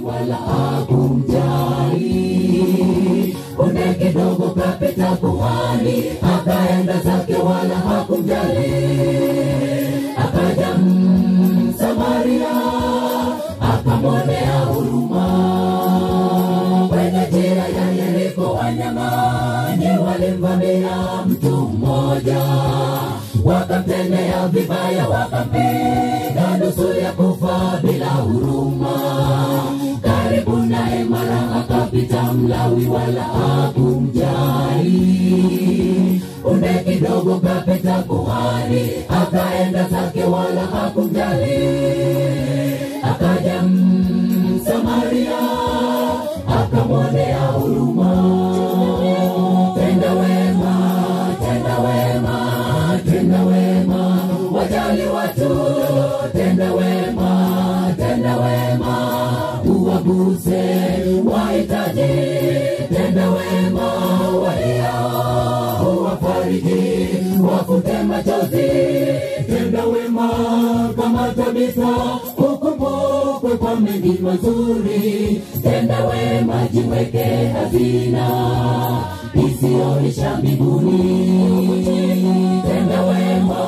Wala hakumjali. Punde kidogo kapita kuhani, akaenda zake wala hakumjali. Akaja Msamaria, akamwonea huruma. Kwenye njia ya Yeriko wanyang'anyi walimvamia mtu mmoja, wakamtendea vibaya, wakampiga nusu ya kufa bila huruma. Karibu naye mara akapita Mlawi wala hakumjali. Punde kidogo kapita kuhani, akaenda zake wala hakumjali. Akaja Msamaria, akamwonea huruma. Tenda wema, tenda wema, tenda wema, wajali watu. Tenda wema, tenda wema, uwaguse wahitaji. Tenda wema, walio uwafariji, wafute machozi. Tenda wema kama Tabitha, ukumbukwe kwa mengi mazuri. Tenda wema, jiweke hazina isiyoisha mbinguni. Tenda wema,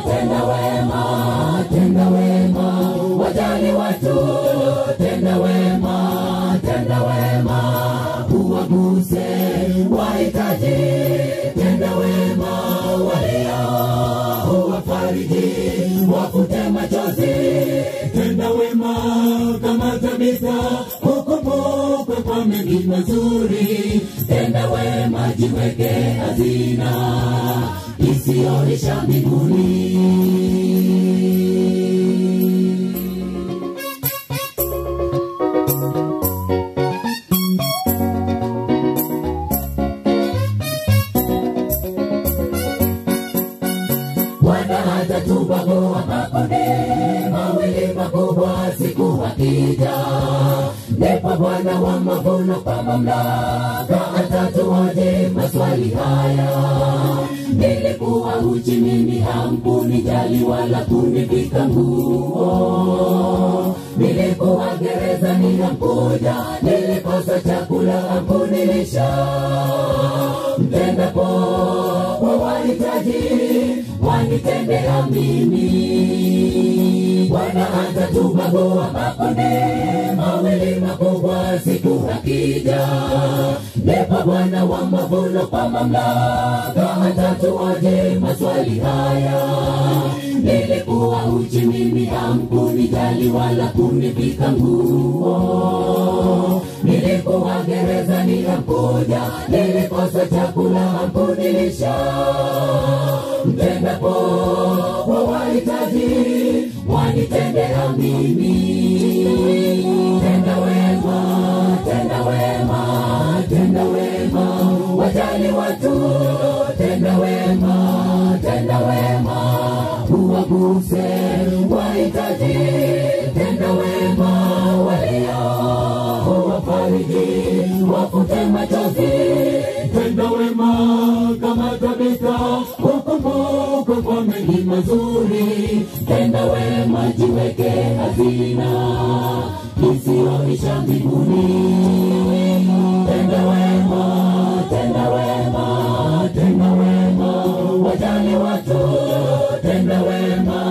tenda wema, tenda wema, wajali watu. Tenda wema, tenda wema, uwaguse wahitaji. Tenda wema, walio uwafariji, wafute machozi. Tenda wema kama Tabitha, ukumbukwe kwa mengi mazuri. Tenda wema, jiweke hazina isiyoisha mbinguni. Bwana atatubagua makundi mawili makubwa siku akija. Ndipo Bwana wa mavuno kwa mamlaka atatuhoji maswali haya. Nilikuwa uchi mimi hamkunijali wala kunivika nguo. Nilikuwa gerezani hamkuja, nilikosa chakula hamkunilisha. Mtendapo kwa wahitaji wanitendea mimi. Bwana atatubagua makundi mawili makubwa siku akija. Ndipo Bwana wa mavuno kwa mamlaka atatuhoji maswali haya. Nilikuwa uchi mimi hamkunijali wala kunivika nguo. Nilikuwa gerezani hamkuja, nilikosa chakula hamkunilisha. Mtendapo kwa wahitaji wanitendea mimi. Tenda wema, tenda wema, tenda wema, wajali watu. Tenda wema, tenda wema, uwaguse wahitaji. Tenda wema, walio uwafariji, wafute machozi. Tenda wema kama Tabitha, ukumbukwe kwa mengi mazuri. Tenda wema, jiweke hazina isiyoisha mbinguni. Tenda wema, tenda wema, tenda wema, wajali watu. Tenda wema,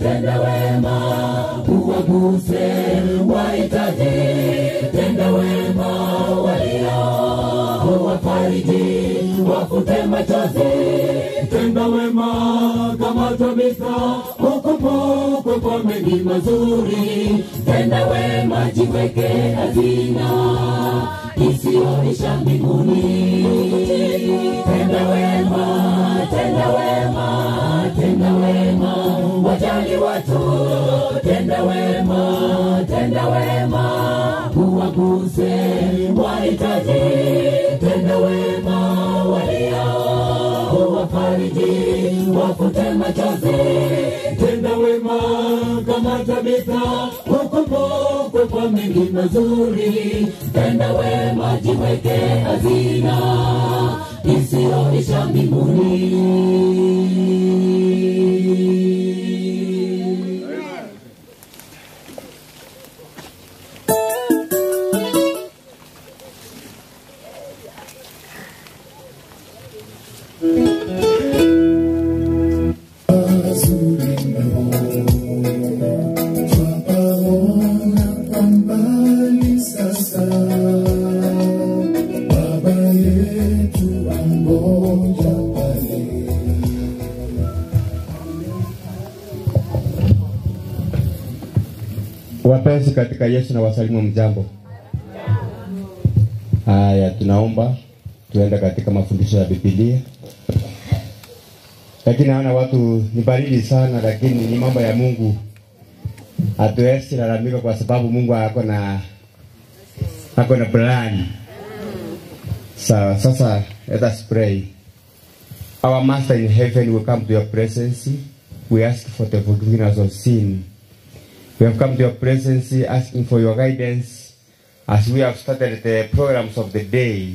tenda wema, uwaguse wahitaji. Tenda wema, walio uwafariji, wafute machozi. Tenda wema kama Tabitha, ukumbukwe kwa mengi mazuri. Tenda wema, jiweke hazina isiyoisha mbinguni. Tenda wema, tenda wema, tenda wema, wajali watu. Tenda wema, tenda wema, uwaguse wahitaji. Tenda wema, walio uwafariji, wafute machozi. Tenda wema kama Tabitha, ukumbukwe kwa mengi mazuri. Tenda wema, jiweke hazina isiyoisha mbinguni. Wapenzi katika Yesu na wasalimu, mjambo. Haya, tunaomba tuende katika mafundisho ya Biblia. Lakini naona watu ni baridi sana, lakini ni mambo ya Mungu. Hatuwezi lalamika kwa sababu Mungu ako na plan. Sawa, sasa let us pray. Our Master in heaven, we come to your presence. We ask for the forgiveness of sin. We have come to your presence asking for your guidance as we have started the programs of the day.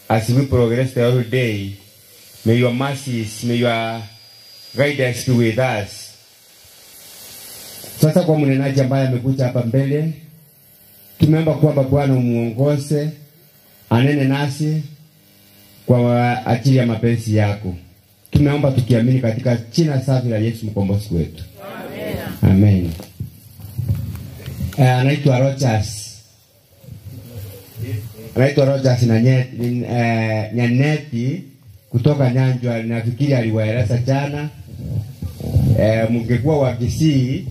As we progress the whole day, may your mercies, may your guidance be with us. Sasa kwa mnenaji ambaye amekuja hapa mbele, tumeomba kwamba Bwana umuongoze, anene nasi kwa ajili ya mapenzi yako. Tumeomba tukiamini katika jina safi la Yesu mkombozi wetu. Amen. Amen. Anaitwa Rogers. Anaitwa Rogers na Nyaneti kutoka Nyanjwa. Nafikiri aliwaeleza jana. Mngekuwa wa Kisii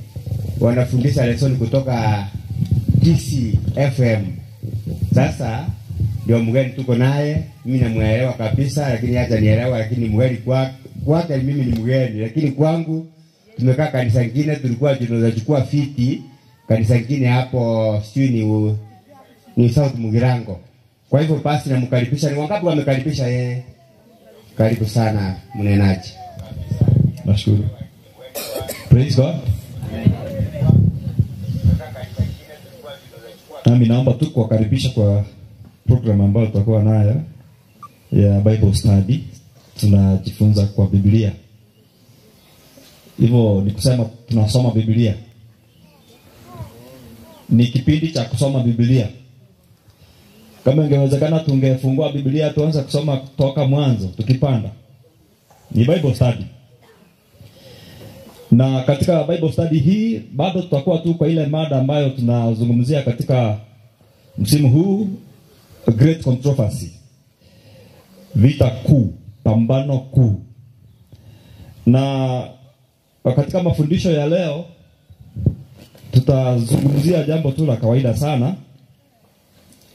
wanafundisha lesson kutoka Kisii FM. Sasa ndio mgeni tuko naye, mimi namuelewa kabisa, lakini hata nielewa, lakini mgeni kwake mimi ni mgeni, lakini kwangu tumekaa kanisa lingine, tulikuwa tunachukua fiti kanisa lingine hapo, sijui ni South Mugirango. Kwa hivyo basi namkaribisha. Ni wangapi wamekaribisha yeye? Karibu sana mnenaji. Nashukuru. Praise God. Nami naomba tu kuwakaribisha kwa program ambayo tutakuwa nayo ya Bible study. Tunajifunza kwa Biblia. Hivyo ni kusema tunasoma Biblia. Ni kipindi cha kusoma Biblia. Kama ingewezekana tungefungua Biblia tuanze kusoma kutoka mwanzo tukipanda. Ni Bible study. Na katika Bible study hii bado tutakuwa tu kwa ile mada ambayo tunazungumzia katika msimu huu, Great Controversy. Vita kuu, pambano kuu. Na katika mafundisho ya leo tutazungumzia jambo tu la kawaida sana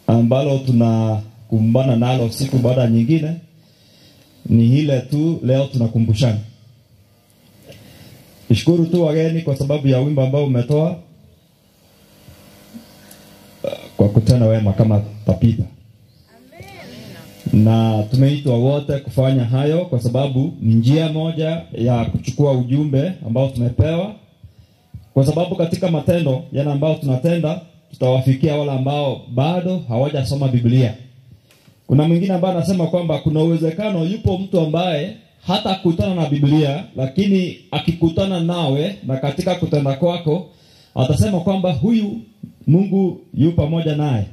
ambalo tunakumbana nalo siku baada nyingine. Ni ile tu leo tunakumbushana. Nishukuru tu wageni kwa sababu ya wimbo ambao umetoa kwa kutenda wema kama Tabitha. Na tumeitwa wote kufanya hayo kwa sababu ni njia moja ya kuchukua ujumbe ambao tumepewa. Kwa sababu katika matendo yale ambao tunatenda tutawafikia wale ambao bado hawajasoma Biblia. Kuna mwingine ambaye anasema kwamba kuna uwezekano yupo mtu ambaye hata kutana na Biblia, lakini akikutana nawe na katika kutenda kwako atasema kwamba huyu Mungu yu pamoja naye,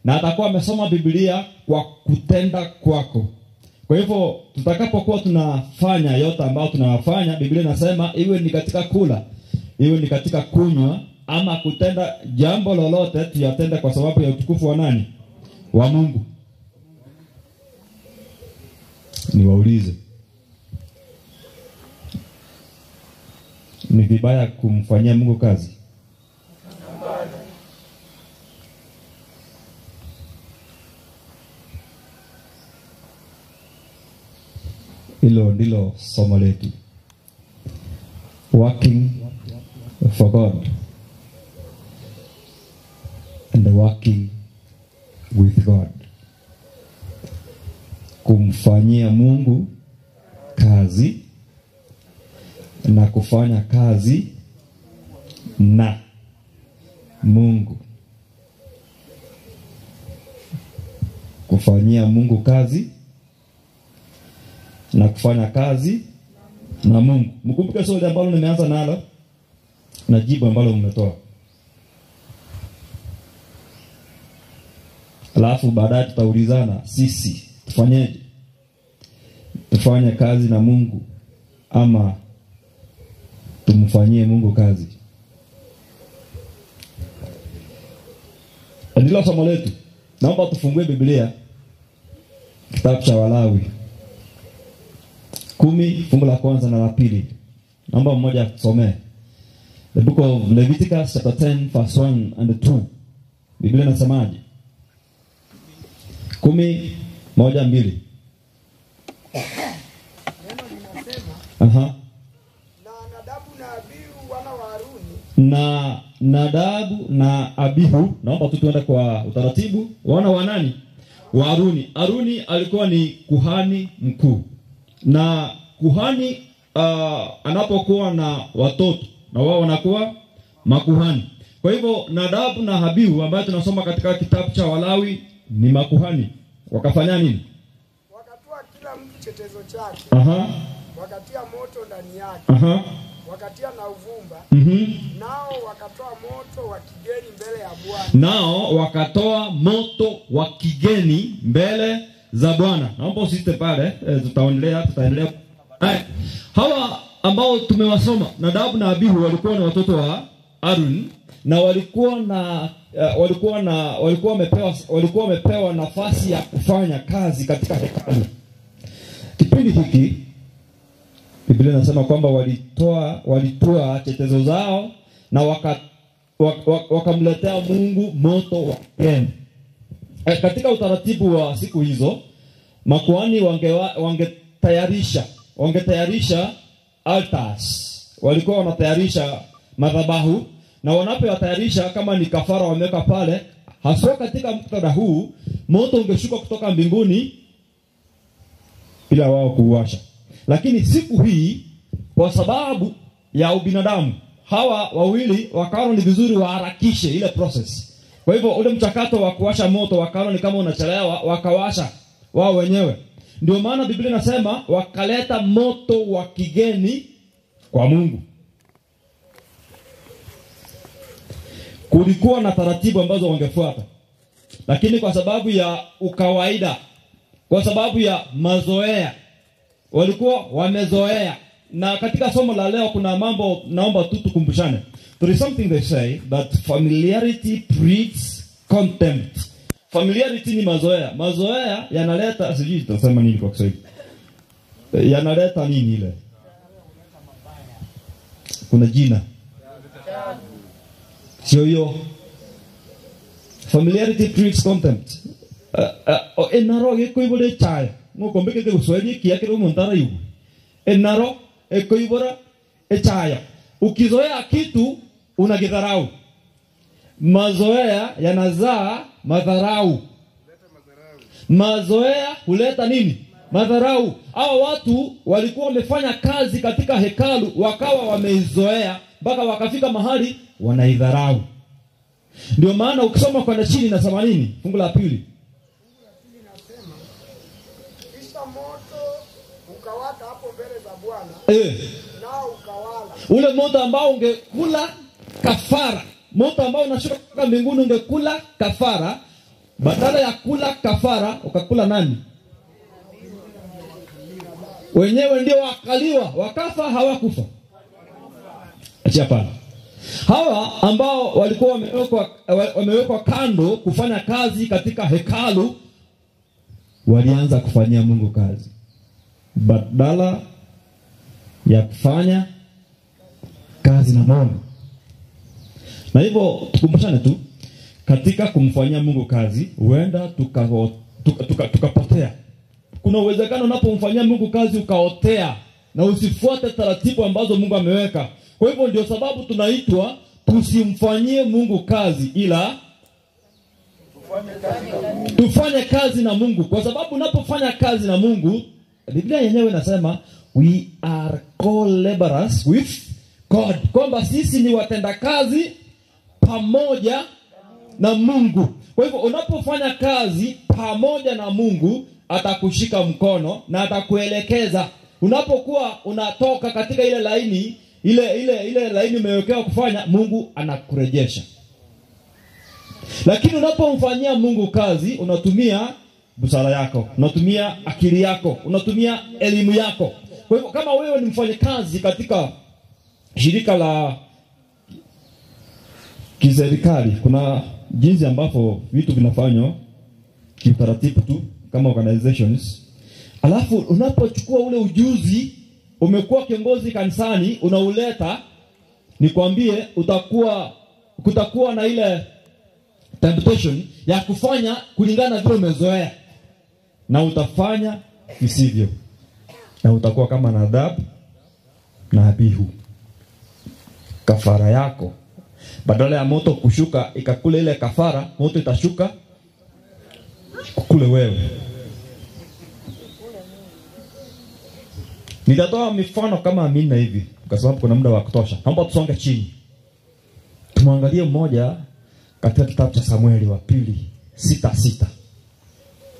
na atakuwa amesoma Biblia kwa kutenda kwako. Kwa hivyo tutakapokuwa tunafanya yote ambayo tunayafanya, Biblia inasema iwe ni katika kula, iwe ni katika kunywa, ama kutenda jambo lolote, tuyatende kwa sababu ya utukufu wa nani? Wa Mungu. Niwaulize, ni vibaya kumfanyia Mungu kazi? Hilo ndilo somo letu. Working for God and working with God. Kumfanyia Mungu kazi na kufanya kazi na Mungu. Kufanyia Mungu kazi na kufanya kazi na Mungu. Mkumbuke swali ambalo nimeanza nalo na jibu ambalo mmetoa. Alafu baadaye tutaulizana sisi tufanyeje? Tufanye kazi na Mungu ama tumfanyie Mungu kazi? Ndilo somo letu. Naomba tufungue Biblia, kitabu cha Walawi 10 fungu la kwanza na la pili. Naomba mmoja atusomee. The book of Leviticus chapter 10 verse 1 and 2. Biblia inasemaje? 10, 1, 2. Neno linasema, Aha. na Nadabu na Abihu wana wa Haruni, Na Nadabu na Abihu, naomba tu tuende kwa utaratibu. Wana wa nani? Wa Haruni. Haruni alikuwa ni kuhani mkuu. Na kuhani anapokuwa na watoto na wao wanakuwa makuhani. Kwa hivyo Nadabu na Abihu ambaye tunasoma katika kitabu cha Walawi ni makuhani. Wakafanya nini? Wakatoa kila mtu chetezo chake. Aha. Wakatia moto ndani yake. Aha. Wakatia na uvumba. Nao wakatoa moto wa kigeni mbele ya Bwana. Nao wakatoa moto wa kigeni mbele za Bwana. Naomba usite pale, tutaendelea. Hawa ambao tumewasoma, Nadabu na Abihu, walikuwa ni watoto wa Harun na walikuwa wamepewa nafasi ya kufanya kazi katika hekalu. Kipindi hiki Biblia inasema kwamba walitoa chetezo zao na wakamletea Mungu moto wa kigeni. Katika utaratibu wa siku hizo, makuhani wangetayarisha altars. Walikuwa wanatayarisha madhabahu, na wanapoyatayarisha kama ni kafara wameweka pale, haswa katika muktadha huu, moto ungeshuka kutoka mbinguni bila wao kuuasha. Lakini siku hii kwa sababu ya ubinadamu, hawa wawili wakaona ni vizuri waharakishe ile process. Kwa hivyo ule mchakato wa kuwasha moto wakaona ni kama unachelewa, wakawasha wao wenyewe. Ndio maana Biblia inasema wakaleta moto wa kigeni kwa Mungu. Kulikuwa na taratibu ambazo wangefuata, lakini kwa sababu ya ukawaida, kwa sababu ya mazoea, walikuwa wamezoea. Na katika somo la leo kuna mambo naomba tu tukumbushane. There is something they say that familiarity breeds contempt. Familiarity ni mazoea. Mazoea yanaleta, sijui tutasema nini kwa Kiswahili. Yanaleta nini ile? Kuna jina. Sio hiyo. Familiarity breeds contempt. Enaro ekoibore chai. Ngokombeke ke Kiswahili kiakiro montara yugu. Enaro ekoibora echaya. Ukizoea kitu unakidharau. Mazoea yanazaa madharau. Mazoea huleta nini? Madharau. Hawa watu walikuwa wamefanya kazi katika hekalu, wakawa wameizoea mpaka wakafika mahali wanaidharau. Ndio maana ukisoma kwenda chini nasema nini? Fungu la pili. Kisha moto ukawaka hapo mbele za Bwana. Nao ukawala. Ule moto ambao ungekula kafara, moto ambao unashuka kutoka mbinguni ungekula kafara, badala ya kula kafara ukakula nani? Wenyewe ndio wakaliwa, wakafa, hawakufa. Achia pale. Hawa ambao walikuwa wamewekwa kando kufanya kazi katika hekalu walianza kufanyia Mungu kazi badala ya kufanya kazi na Mungu. Na hivyo tukumbushane tu, katika kumfanyia Mungu kazi huenda tukapotea. Kuna uwezekano unapomfanyia Mungu kazi ukaotea na usifuate taratibu ambazo Mungu ameweka. Kwa hivyo ndio sababu tunaitwa tusimfanyie Mungu kazi, ila tufanye kazi na Mungu. Kwa sababu unapofanya kazi na Mungu, Biblia yenyewe inasema we are co-laborers with God, kwamba sisi ni watendakazi pamoja na Mungu. Kwa hivyo unapofanya kazi pamoja na Mungu, atakushika mkono na atakuelekeza. Unapokuwa unatoka katika ile laini, ile laini umewekewa kufanya, Mungu anakurejesha. Lakini unapomfanyia Mungu kazi, unatumia busara yako, unatumia akili yako, unatumia elimu yako. Kwa hivyo kama wewe ni mfanyakazi katika shirika la kiserikali, kuna jinsi ambapo vitu vinafanywa kiutaratibu tu kama organizations. Alafu unapochukua ule ujuzi, umekuwa kiongozi kanisani, unauleta Nikwambie kutakuwa na ile temptation ya kufanya kulingana na vile umezoea, na utafanya visivyo, na utakuwa kama Nadab na Abihu. Kafara yako badala ya moto kushuka ikakule ile kafara, moto itashuka kule wewe. Nitatoa mifano kama minne hivi kwa sababu kuna muda wa kutosha. Naomba tusonge chini. Tumwangalie mmoja katika kitabu cha Samueli wa pili 6:6.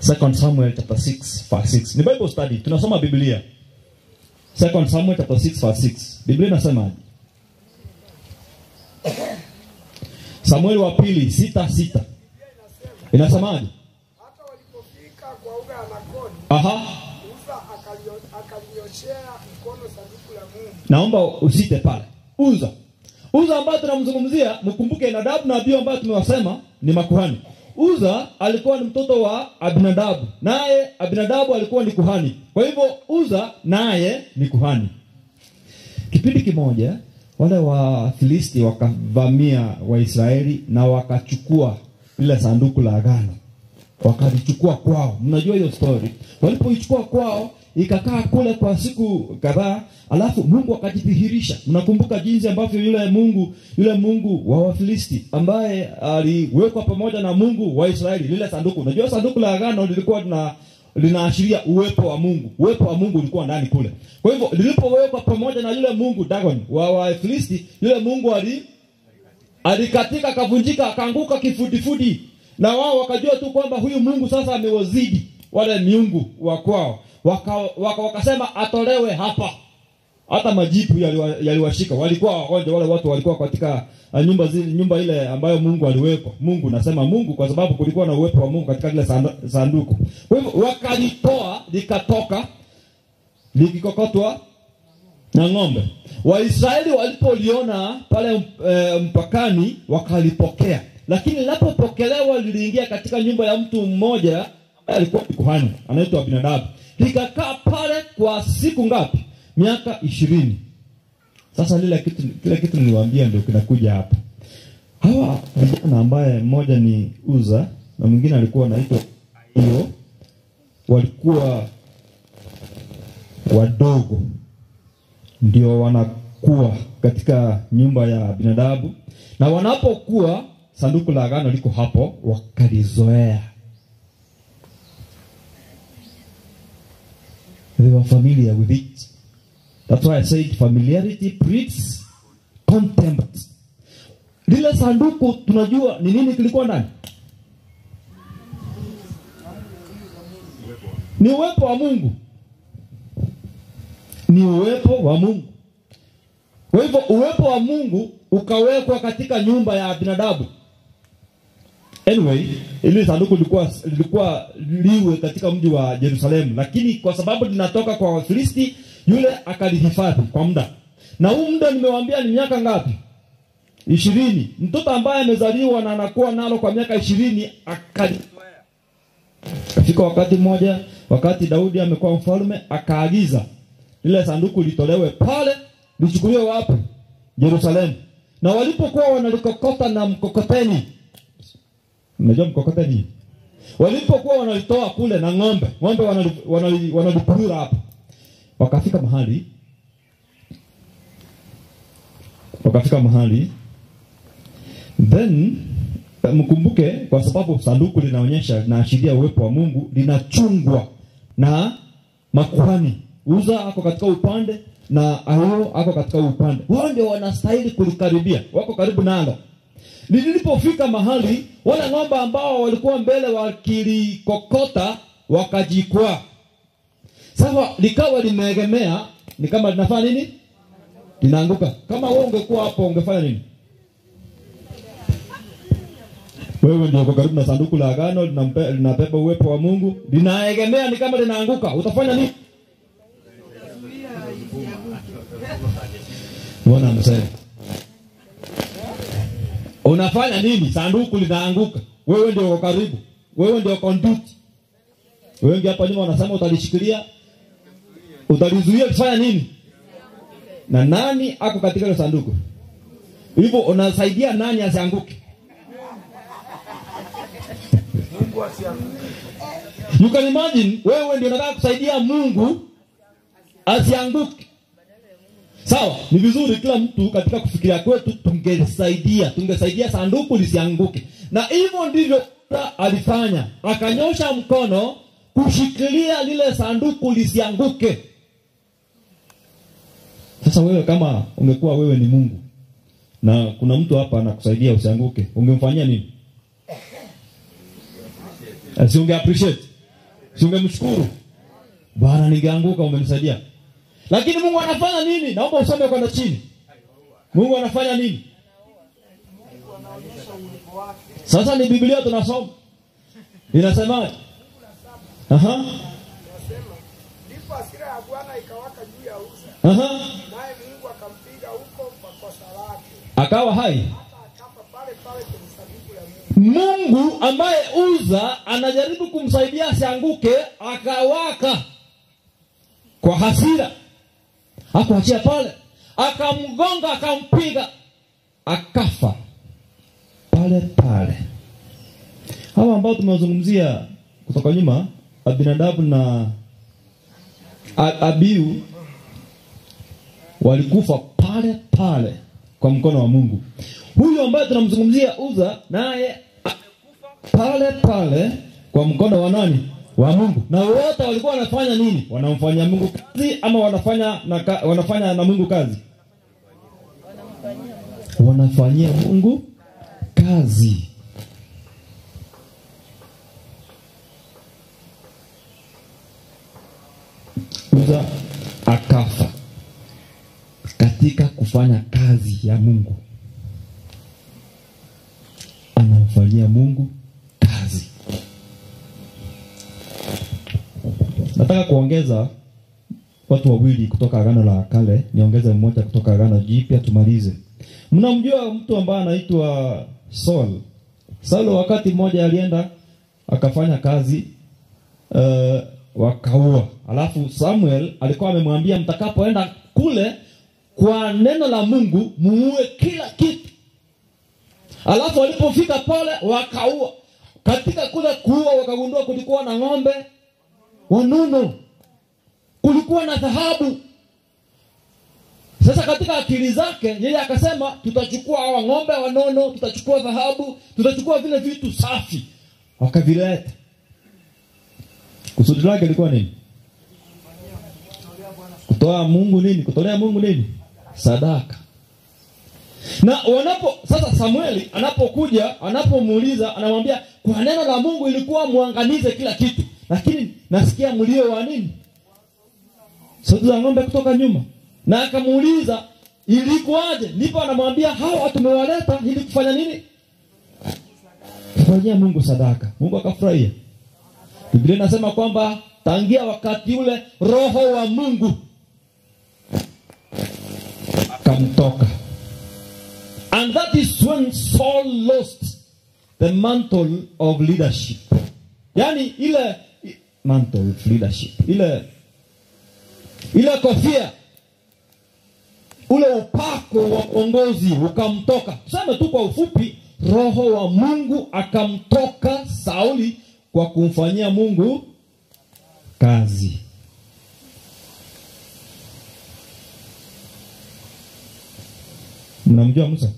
2 Samuel chapter 6 verse 6. Ni Bible study, tunasoma Biblia. 2 Samuel chapter 6 verse 6. Biblia inasema Samueli wa pili 6:6. Inasemaje? Hata walipofika kwa uga ya Nakoni, aha, Uza akalinyoshea mkono sanduku la Mungu. Naomba usite pale. Uza ambaye tunamzungumzia, mkumbuke Nadabu na Abihu ambaye tumewasema ni makuhani. Uza alikuwa ni mtoto wa Abinadabu, naye Abinadabu alikuwa ni kuhani. Kwa hivyo Uza naye ni kuhani. Kipindi kimoja wale wa Filisti wakavamia Waisraeli na wakachukua ile sanduku la agano. Wakalichukua kwao. Mnajua hiyo story. Walipoichukua kwao ikakaa kule kwa siku kadhaa, alafu Mungu akajidhihirisha. Mnakumbuka jinsi ambavyo yule Mungu wa Wafilisti ambaye aliwekwa pamoja na Mungu wa Israeli, lile sanduku. Unajua sanduku la agano lilikuwa linaashiria uwepo wa Mungu. Uwepo wa Mungu ulikuwa ndani kule. Kwa hivyo lilipowekwa pamoja na yule Mungu Dagon wa Wafilisti, yule Mungu alikatika, akavunjika, akaanguka kifudifudi. Na wao wakajua tu kwamba huyu Mungu sasa amewazidi wale miungu wa kwao. Wakasema atolewe hapa. Hata majipu yaliwashika. Walikuwa wagonjwa wale watu, walikuwa katika nyumba ile ambayo Mungu aliwekwa. Mungu, nasema Mungu kwa sababu kulikuwa na uwepo wa Mungu katika ile sanduku. Kwa hivyo wakalitoa, likatoka likikokotwa na ng'ombe. Waisraeli walipoliona pale mpakani wakalipokea. Lakini linapopokelewa liliingia katika nyumba ya mtu mmoja ambaye alikuwa kuhani, anaitwa Abinadabu. Likakaa pale kwa siku ngapi? Miaka 20. Sasa kile kitu niliwaambia ndio kinakuja hapa. Hawa vijana ambaye mmoja ni Uza na mwingine alikuwa anaitwa Ahio, walikuwa wadogo, ndio wanakuwa katika nyumba ya Abinadabu, na wanapokuwa sanduku la agano liko hapo, wakalizoea. They were familiar with it. That's why I said familiarity breeds contempt. Lile sanduku tunajua ni nini kilikuwa ndani? Ni uwepo wa Mungu. Ni uwepo wa Mungu. Kwa hivyo uwepo wa Mungu ukawekwa katika nyumba ya Abinadabu. Anyway, ile sanduku lilikuwa liwe katika mji wa Yerusalemu, lakini kwa sababu linatoka kwa Wafilisti, yule akalihifadhi kwa muda. Na huu muda nimewaambia ni miaka ngapi? 20. Mtoto ambaye amezaliwa na anakuwa nalo kwa miaka 20 akalizoea. Kafika wakati mmoja, wakati Daudi amekuwa mfalme, akaagiza lile sanduku litolewe pale, lichukuliwe wapi? Yerusalemu. Na walipokuwa wanalikokota na mkokoteni, unajua mkokoteni? Walipokuwa wanalitoa kule na ng'ombe wanalipura hapa. Wakafika mahali then mkumbuke, kwa sababu sanduku linaonyesha, linaashiria uwepo wa Mungu, linachungwa na makuhani. Uza ako katika upande na Ahio ako katika upande. Wao ndio wanastahili kulikaribia, wako karibu nalo. Lilipofika mahali, wale ng'ombe ambao walikuwa mbele wakilikokota wakajikwaa. Sasa likawa limeegemea, ni kama linafanya nini? Linaanguka. Kama wewe ungekuwa hapo ungefanya nini? Wewe ndio uko karibu na sanduku la agano, linabeba uwepo wa Mungu, linaegemea ni kama linaanguka. Utafanya nini? Bwana amsema. Unafanya nini? Sanduku linaanguka. Wewe ndio uko karibu. Wewe ndio conduit. Wengi hapa nyuma wanasema utalishikilia, utalizuia kufanya nini? Na nani ako katika ile sanduku? Hivyo unasaidia nani asianguke? Mungu asianguke. You can imagine, wewe ndio unataka kusaidia Mungu asianguke. Sawa, ni vizuri kila mtu katika kufikiria kwetu tungesaidia sanduku lisianguke. Na hivyo ndivyo alifanya. Akanyosha mkono kushikilia lile sanduku lisianguke. Sasa wewe kama ungekuwa wewe ni Mungu na kuna mtu hapa anakusaidia usianguke, ungemfanyia nini? Si unge appreciate? Si ungemshukuru? Bwana, ningeanguka umenisaidia. Lakini Mungu anafanya nini? Naomba usome kwenda chini. Mungu anafanya nini? Sasa ni Biblia tunasoma. Inasemaje? Aha. Inasema, ndipo hasira ya Bwana ikawaka juu ya Uza. Aha. Naye Mungu akampiga huko kwa kosa lake. Akawa hai. Hata akafa pale pale kwenye sanduku la Mungu. Mungu ambaye Uza anajaribu kumsaidia asianguke, akawaka kwa hasira. Hakuachia pale. Akamgonga, akampiga, akafa pale pale. Hawa ambao tumewazungumzia kutoka nyuma, Abinadabu na Abiu, walikufa pale pale kwa mkono wa Mungu. Huyu ambaye tunamzungumzia Uza, naye amekufa pale pale kwa mkono wa nani? Wa Mungu. Na wote walikuwa wanafanya nini? Wanamfanyia Mungu kazi ama wanafanya na Mungu kazi? Wanafanyia Mungu kazi. Uza akafa katika kufanya kazi ya Mungu. Anamfanyia Mungu kazi. Nataka kuongeza watu wawili kutoka Agano la Kale, niongeze mmoja kutoka Agano Jipya tumalize. Mnamjua mtu ambaye anaitwa Saul? Saul wakati mmoja alienda akafanya kazi, wakaua. Alafu Samuel alikuwa amemwambia mtakapoenda kule kwa neno la Mungu muue kila kitu. Alafu walipofika pale wakaua. Katika kule kuua wakagundua kulikuwa na ng'ombe wanono, kulikuwa na dhahabu. Sasa katika akili zake yeye akasema tutachukua hawa ng'ombe wanono, tutachukua dhahabu, tutachukua vile vitu safi. Wakavileta. Kusudi lake lilikuwa nini? Kutoa Mungu nini? Kutolea Mungu nini? Sadaka. Na wanapo sasa Samueli anapokuja, anapomuuliza, anamwambia kwa neno la Mungu ilikuwa muangamize kila kitu, lakini nasikia mlio wa nini? Sauti za ng'ombe kutoka nyuma. Na akamuuliza ilikuwaje? Ndipo anamwambia hawa tumewaleta ili kufanya nini? Kufanyia Mungu sadaka. Mungu akafurahia. Biblia inasema kwamba tangia wakati ule roho wa Mungu akamtoka. And that is when Saul lost the mantle of leadership. Yani ile mantle of leadership, ile kofia, ule upako wa uongozi ukamtoka. Tuseme tu kwa ufupi, roho wa Mungu akamtoka Sauli kwa kumfanyia Mungu kazi. Mnamjua Musa?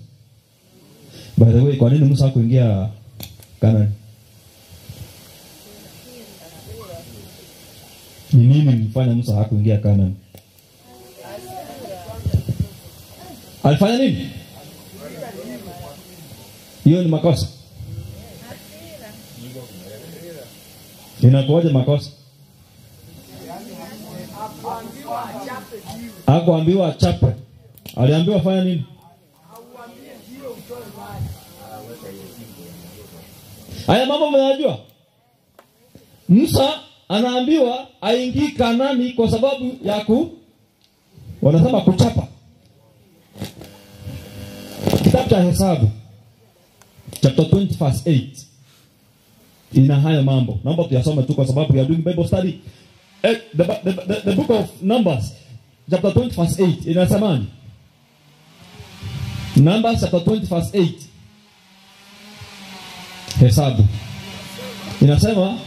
By the way, kwa nini Musa hakuingia Kanaani? Ni nini mfanya Musa hakuingia Kanaani? Alifanya nini? Hiyo ni makosa. Inakuwaje makosa? Hakuambiwa achape. Aliambiwa fanya nini? Haya mambo mnayajua. Musa anaambiwa aingii Kanaani kwa sababu ya wanasema kuchapa. Kitabu cha Hesabu chapter 20 verse 8 ina haya mambo. Naomba tuyasome tu kwa sababu ya doing Bible study. The book of Numbers chapter 20 verse 8 inasema nini? Numbers chapter 20 verse 8. Hesabu. Inasema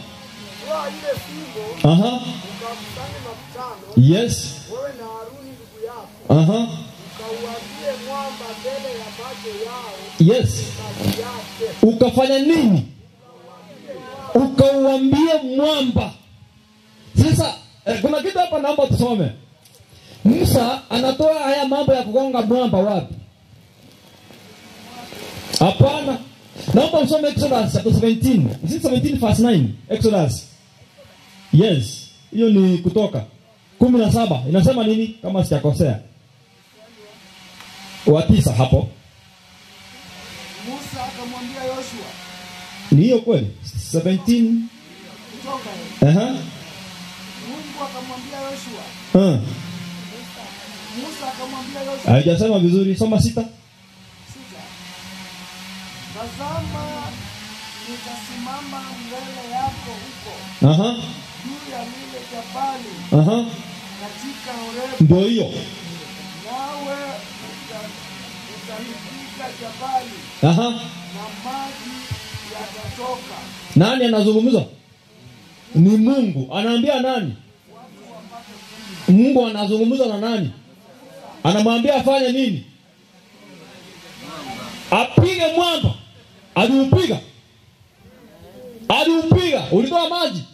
ile fimbo. Aha. Ukakusanye makutano. Yes. Wewe na Haruni ndugu yako. Aha. Ukauambie mwamba mbele ya macho yao. Yes. Ukafanya nini? Ukauambie mwamba. Sasa kuna kitu hapa naomba tusome. Musa anatoa haya mambo ya kugonga mwamba wapi? Hapana. Naomba usome Exodus chapter 17. Is it 17 verse 9? Exodus. Yes. Hiyo ni Kutoka 17. Inasema nini kama sijakosea? Wa 9 hapo. Musa akamwambia Yoshua. Ni hiyo kweli? 17. Kutoka. Aha. Mungu akamwambia Yoshua. Musa akamwambia Yoshua. Haijasema vizuri. Soma 6. Tazama nitasimama mbele yako huko. Aha. Juu ya lile jabali. Aha. Katika Horebu. Ndio hiyo. Nawe utalipiga jabali. Aha. Na maji yatatoka. Nani anazungumza? Ni Mungu. Anaambia nani? Mungu anazungumza na nani? Anamwambia afanye nini? Apige mwamba. Aliupiga. Aliupiga. Ulitoa maji.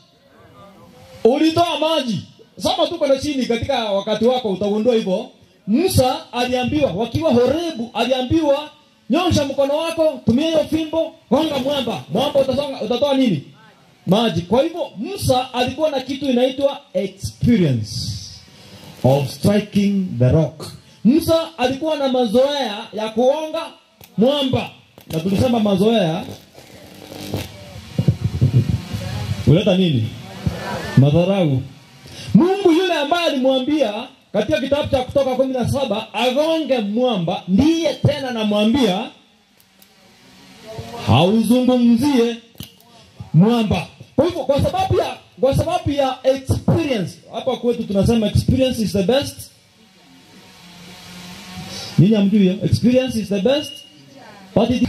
Ulitoa maji. Soma tu kwenda chini katika wakati wako utagundua hivyo. Musa aliambiwa wakiwa Horebu, aliambiwa nyosha mkono wako, tumia hiyo fimbo, gonga mwamba. Mwamba utasonga, utatoa nini? Maji. Kwa hivyo Musa alikuwa na kitu inaitwa experience of striking the rock. Musa alikuwa na mazoea ya kugonga mwamba. Na tulisema mazoea huleta nini? Madharau. Mungu yule ambaye alimwambia katika kitabu cha Kutoka 17 agonge mwamba, ndiye tena anamwambia hauzungumzie mwamba. Kwa hivyo kwa sababu ya experience, hapa kwetu tunasema experience is the best. Nini hamjui? Experience is the best. But it...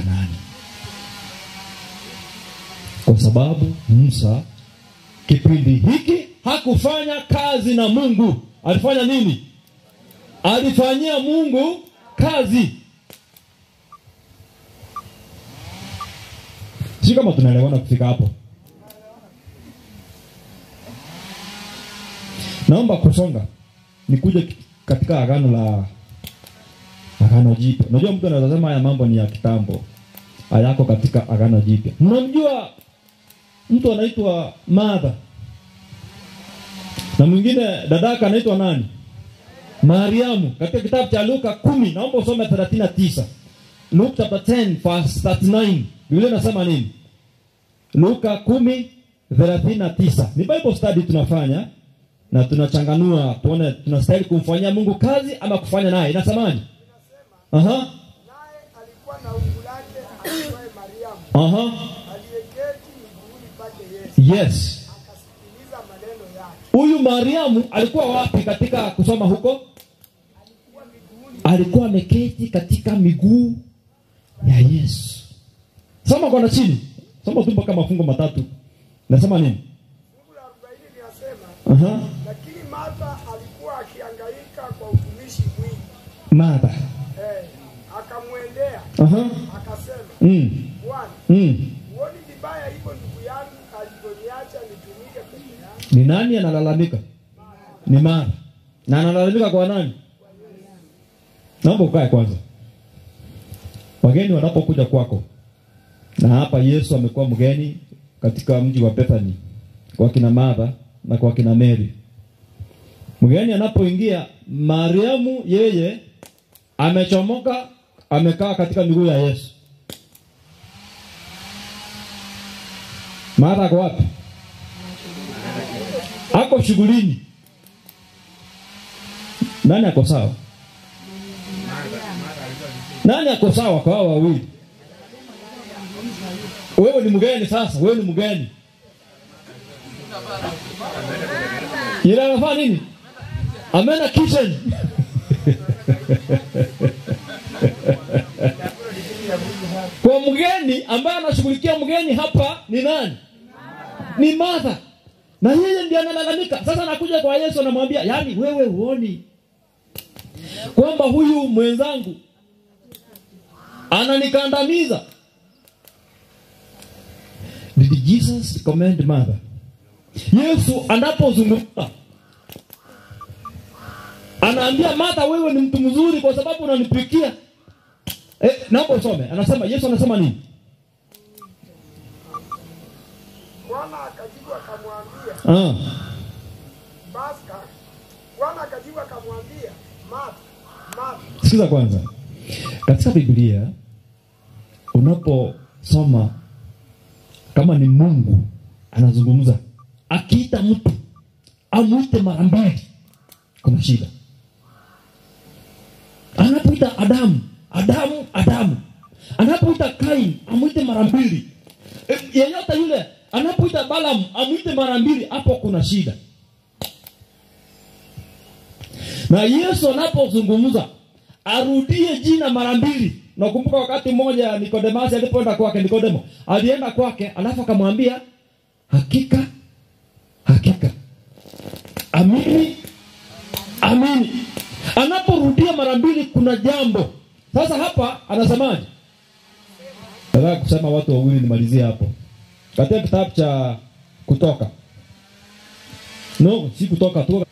Kwa sababu Musa kipindi hiki hakufanya kazi na Mungu. Alifanya nini? Alifanyia Mungu kazi. Si kama tunaelewana kufika hapo. Naomba kusonga nikuje katika agano la Agano Jipya. Unajua mtu anaweza sema haya mambo ni ya kitambo. Hayako katika Agano Jipya. Mnamjua mtu anaitwa Martha. Na mwingine dadaka anaitwa nani? Mariamu. Katika kitabu cha Luka 10, naomba usome 39. Luke chapter 10 verse 39. Biblia inasema nini? Luka 10:39. Ni Bible study tunafanya na tunachanganua tuone tunastahili kumfanyia Mungu kazi ama kufanya naye. Inasemaje? Aha. Naye alikuwa na ungu lake aitwaye Mariamu. Aha. Aliyeketi miguuni pake Yesu. Yes. Akasikiliza maneno yake. Huyu Mariamu alikuwa wapi katika kusoma huko? Alikuwa miguuni. Alikuwa ameketi katika miguu ya Yesu. Soma kwa chini. Soma tu mpaka mafungo matatu. Nasema nini? Fungu la 40 linasema, Aha. Lakini Martha alikuwa akihangaika kwa utumishi mwingi. Martha. Akamwendea. Aha. Akasema, Bwana, huoni vibaya hivyo ndugu yangu alivyoniacha nitumike peke yangu? Ni nani analalamika? Ni Martha. Na analalamika kwa nani? Naomba ukae kwanza. Wageni wanapokuja kwako. Na hapa Yesu amekuwa mgeni katika mji wa Bethany kwa kina Martha na kwa kina Mary. Mgeni anapoingia, Mariamu yeye amechomoka, amekaa katika miguu ya Yesu. Martha ako wapi? Ako shughulini. Nani ako sawa? Nani ako sawa kwa hao wawili? Wewe ni mgeni sasa, wewe ni mgeni. Yeye anafanya nini? Ameenda kitchen. mgeni ambaye anashughulikia mgeni hapa ni nani? Ni Martha. Na yeye ndiye analalamika. Sasa anakuja kwa Yesu anamwambia, yaani wewe huoni kwamba huyu mwenzangu ananikandamiza? Did Jesus commend Martha? Yesu anapozungumza anaambia Martha, wewe ni mtu mzuri kwa sababu unanipikia. Naomba usome. Anasema Yesu anasema nini? Bwana akajibu akamwambia. Baska. Bwana akajibu akamwambia, Martha, Martha. Sikiza kwanza. Katika Biblia unaposoma kama ni Mungu anazungumza, akiita mtu amuite mara mbili, kuna shida. Anapoita Adamu, Adamu, Adamu. Anapoita Kain, amuite mara mbili. Yeyote yule anapoita Balaam, amuite mara mbili, hapo kuna shida. Na Yesu anapozungumza arudie jina mara mbili. Nakumbuka wakati mmoja Nikodemasi alipoenda kwake, Nikodemo alienda kwake, alafu akamwambia hakika hakika, amini amini. Anaporudia mara mbili kuna jambo. Sasa hapa anasemaje? Nataka kusema watu wawili nimalizie hapo. Katika kitabu cha Kutoka. No, si Kutoka tu.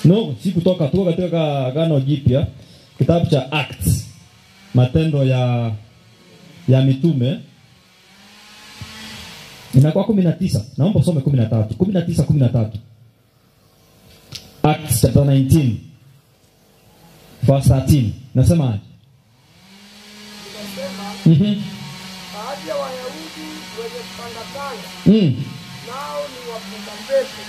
No, si Kutoka tu, katika Agano Jipya, kitabu cha Acts, Matendo ya Mitume. Inakuwa 19. Naomba usome 13. 19 13. Acts chapter 19 verse 13. Nasema aje? Baadhi ya Wayahudi wenye kutangatanga, nao ni wapunga pepo,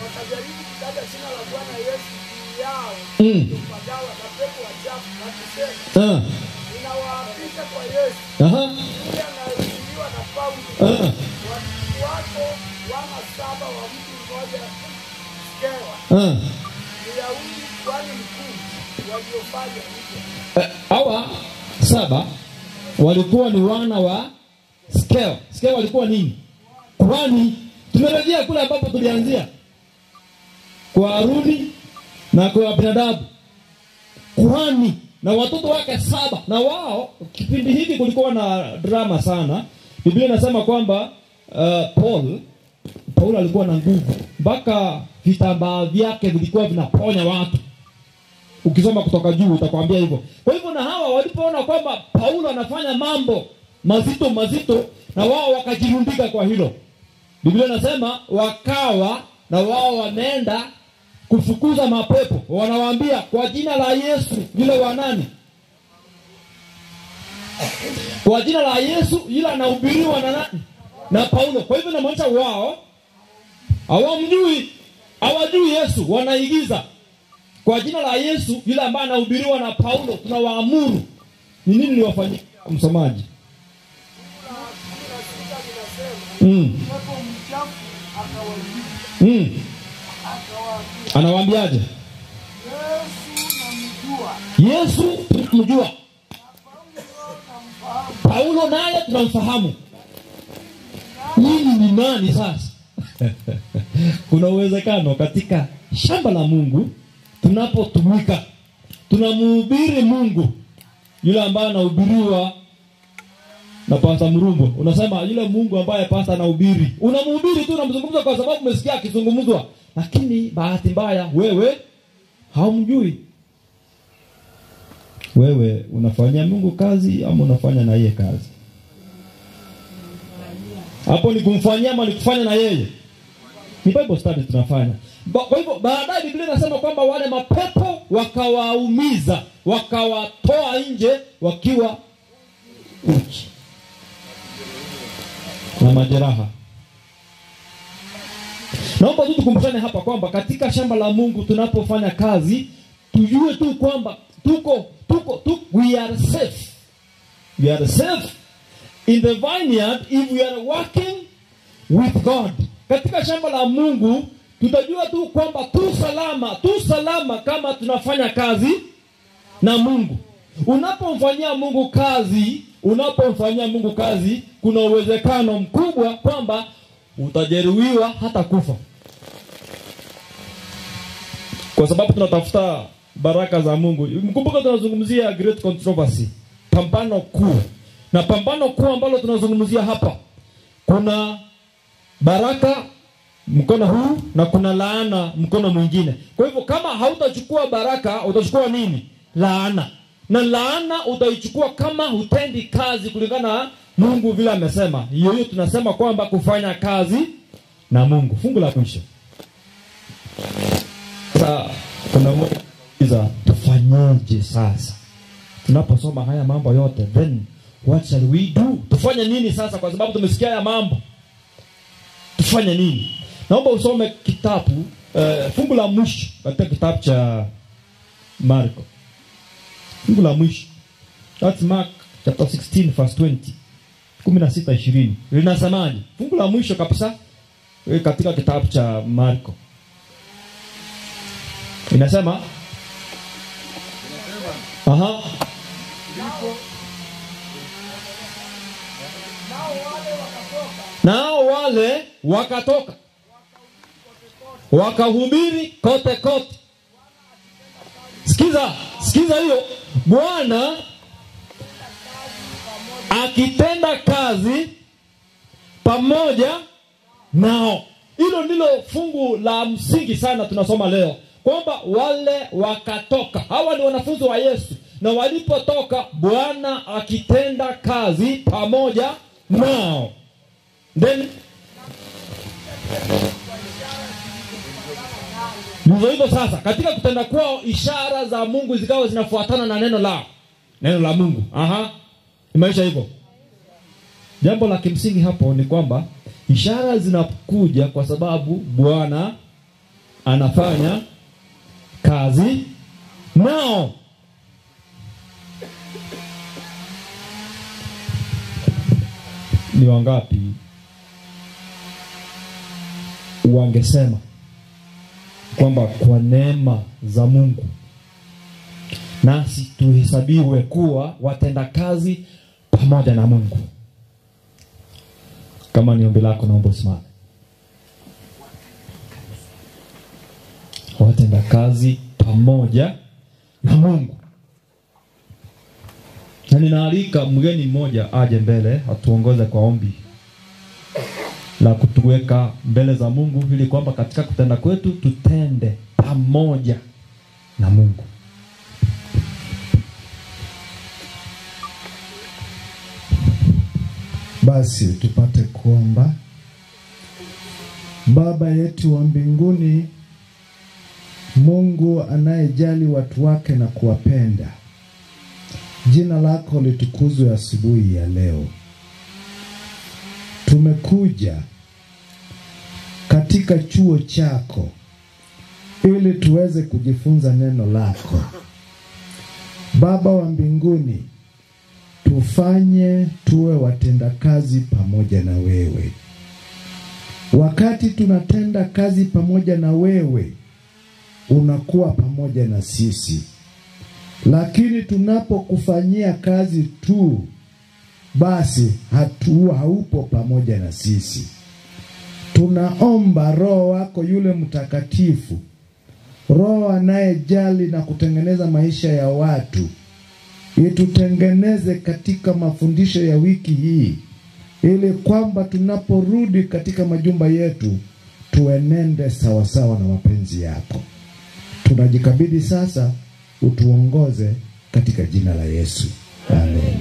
wakajaribu kutaja jina la Bwana Yesu juu yao, kupagawa na pepo wachafu, wakisema, ninawaapisha kwa Yesu, yule anayehubiriwa na Paulo, wako wana saba wa mtu mmoja Skewa, Myahudi kwani mkuu, waliofanya hivyo. Hawa saba walikuwa ni wana wa Skewa. Skewa walikuwa nini? Kwani tumerejea kule ambapo tulianzia, kwa Haruni na kwa Abinadabu, kuhani na watoto wake saba. Na wao kipindi hiki kulikuwa na drama sana. Biblia inasema kwamba Paul alikuwa na nguvu mpaka vitambaa vyake vilikuwa vinaponya watu. Ukisoma kutoka juu utakwambia hivyo. Kwa hivyo na hawa walipoona kwamba Paulo anafanya mambo mazito mazito, na wao wakajirundika kwa hilo. Biblia inasema wakawa na wao wameenda kufukuza mapepo. Wanawaambia kwa jina la Yesu yule wa nani? Kwa jina la Yesu yule anahubiriwa na nani? Na Paulo. Kwa hivyo inamaanisha wao hawamjui, hawajui Yesu, wanaigiza. Kwa jina la Yesu yule ambaye anahubiriwa na Paulo tunawaamuru. Ni nini liwafanyia msomaji? Anawaambiaje? Yesu tunamjua, Paulo naye tunamfahamu. Nini ni nani sasa? Kuna uwezekano katika shamba la Mungu tunapotumika tunamhubiri Mungu yule ambaye anahubiriwa na Pastor Murumbo. Unasema yule Mungu ambaye pastor anahubiri, unamhubiri tu, unamzungumza kwa sababu umesikia akizungumzwa, lakini bahati mbaya wewe haumjui. Wewe unafanyia Mungu kazi ama unafanya na yeye kazi? Hapo ni kumfanyia ama ni kufanya na yeye? Ni Bible study tunafanya. Kwa hivyo baadaye Biblia inasema kwamba wale mapepo wakawaumiza, wakawatoa nje wakiwa uchi na majeraha. Naomba tu tukumbushane hapa kwamba katika shamba la Mungu tunapofanya kazi, tujue tu kwamba tuko we are safe. We are safe in the vineyard if we are working with God. Katika shamba la Mungu tutajua tu kwamba tu salama kama tunafanya kazi na Mungu. Unapomfanyia Mungu kazi, unapomfanyia Mungu kazi, kuna uwezekano mkubwa kwamba utajeruhiwa hata kufa. Kwa sababu tunatafuta baraka za Mungu. Mkumbuka tunazungumzia great controversy, pambano kuu. Na pambano kuu ambalo tunazungumzia hapa, kuna baraka mkono huu na kuna laana mkono mwingine. Kwa hivyo kama hautachukua baraka, utachukua nini? Laana. Na laana utaichukua kama hutendi kazi kulingana na Mungu vile amesema. Hiyo hiyo tunasema kwamba kufanya kazi na Mungu. Fungu la mwisho. Sasa kuna mmoja, tufanyeje sasa? Tunaposoma haya mambo yote, then what shall we do? Tufanye nini sasa, kwa sababu tumesikia haya mambo? Tufanye nini? Naomba usome kitabu fungu la mwisho katika kitabu cha Marko. Fungu la mwisho. That's Mark chapter 16 verse 20. 16:20. Linasemaje? Fungu la mwisho kabisa katika kitabu cha Marko. Inasema aha, nao wale wakatoka wakahubiri kote kote. Sikiza, sikiza hiyo. Bwana akitenda kazi pamoja nao. Hilo ndilo fungu la msingi sana tunasoma leo, kwamba wale wakatoka. Hawa ni wanafunzi wa Yesu, na walipotoka Bwana akitenda kazi pamoja nao. Then ndivyo hivyo sasa, katika kutenda kwao ishara za Mungu zikawa zinafuatana na neno lao, neno la Mungu. Aha, imeisha hivyo. Jambo la kimsingi hapo ni kwamba ishara zinakuja kwa sababu Bwana anafanya kazi nao. Ni wangapi wangesema kwamba kwa neema za Mungu nasi tuhesabiwe kuwa watenda kazi pamoja na Mungu? Kama ni ombi lako, naomba usimame. Watenda kazi pamoja na Mungu. Na ninaalika mgeni mmoja aje mbele atuongoze kwa ombi la kutuweka mbele za Mungu, ili kwamba katika kutenda kwetu tutende pamoja na Mungu. Basi tupate kuomba. Baba yetu wa mbinguni, Mungu anayejali watu wake na kuwapenda, jina lako litukuzwe asubuhi ya leo. Tumekuja katika chuo chako ili tuweze kujifunza neno lako. Baba wa mbinguni, tufanye tuwe watendakazi pamoja na wewe. Wakati tunatenda kazi pamoja na wewe, unakuwa pamoja na sisi. Lakini tunapokufanyia kazi tu, basi haupo pamoja na sisi. Tunaomba Roho wako yule Mtakatifu, Roho anayejali na kutengeneza maisha ya watu, itutengeneze katika mafundisho ya wiki hii, ili kwamba tunaporudi katika majumba yetu tuenende sawasawa na mapenzi yako. Tunajikabidhi sasa, utuongoze katika jina la Yesu. Amen.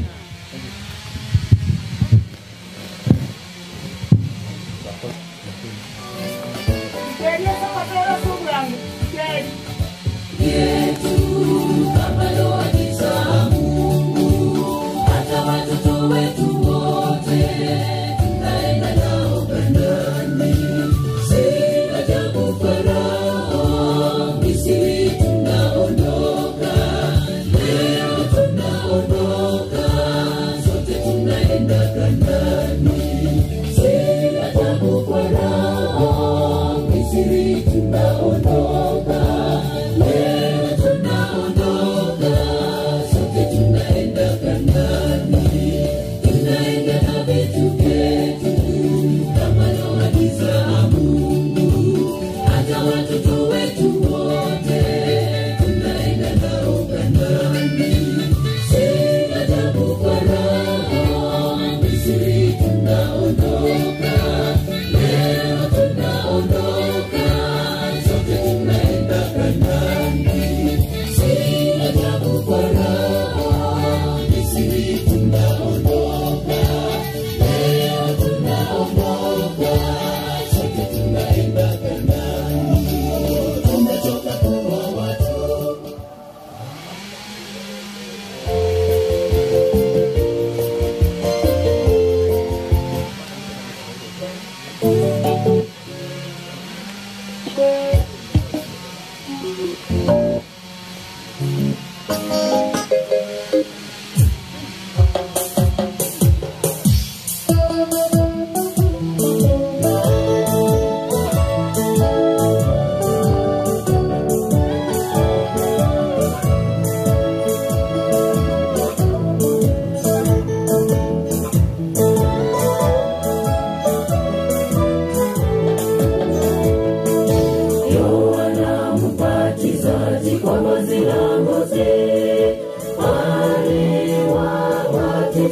Tunaondoka, leo tunaondoka.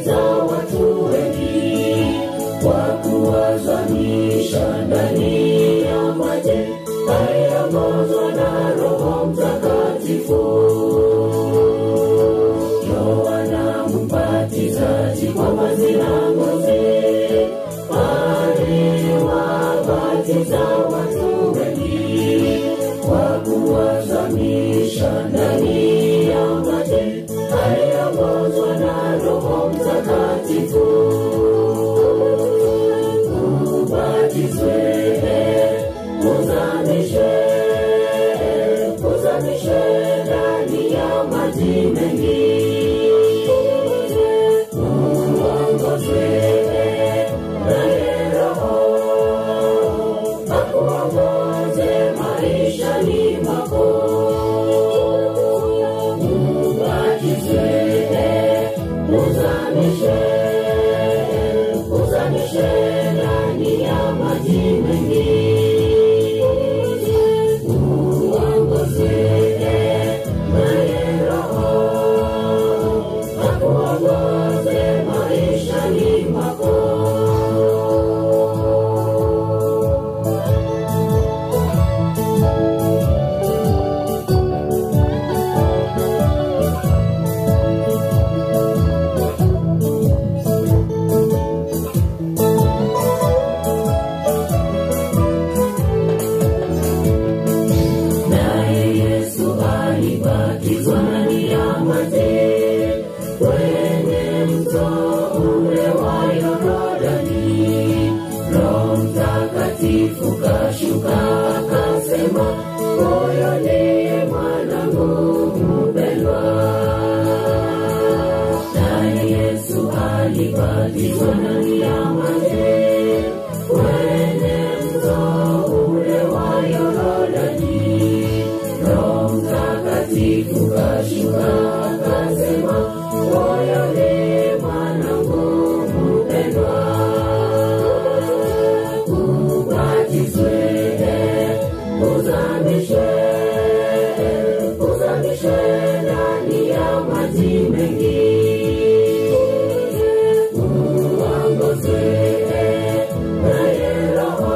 Aliwabatiza watu wengi kwa kuwazamisha ndani ya maji, aliongozwa na Roho Mtakatifu. Yohana Mbatizaji kwa vazi la ngozi aliwabatiza watu wengi kwa kuwazamisha ndani ya maji, aliongozwa na Roho Mtakatifu. Ubatizwe, uzamishwe, uzamishwe ndani ya maji mengi. Uongozwe naye Roho, akuongoze maishani mwako. Ubatizwe, uzamishwe, uzamishwe ndani ya maji mengi. Uongozwe naye Roho, akuongoze maishani mwako. Naye Yesu alibatizwa ndani ya maji kwenye mto ule wa Yordani. Roho Mtakatifu kashuka akasema, huyo ndiye mwanangu mpendwa. Naye Yesu alibatizwa ndani ya maji kwenye mto ule wa Yordani. Roho Mtakatifu kashuka akasema, huyo ndiye mwanangu mpendwa. Ubatizwe, uzamishwe, uzamishwe ndani ya maji mengi. Uongozwe naye Roho,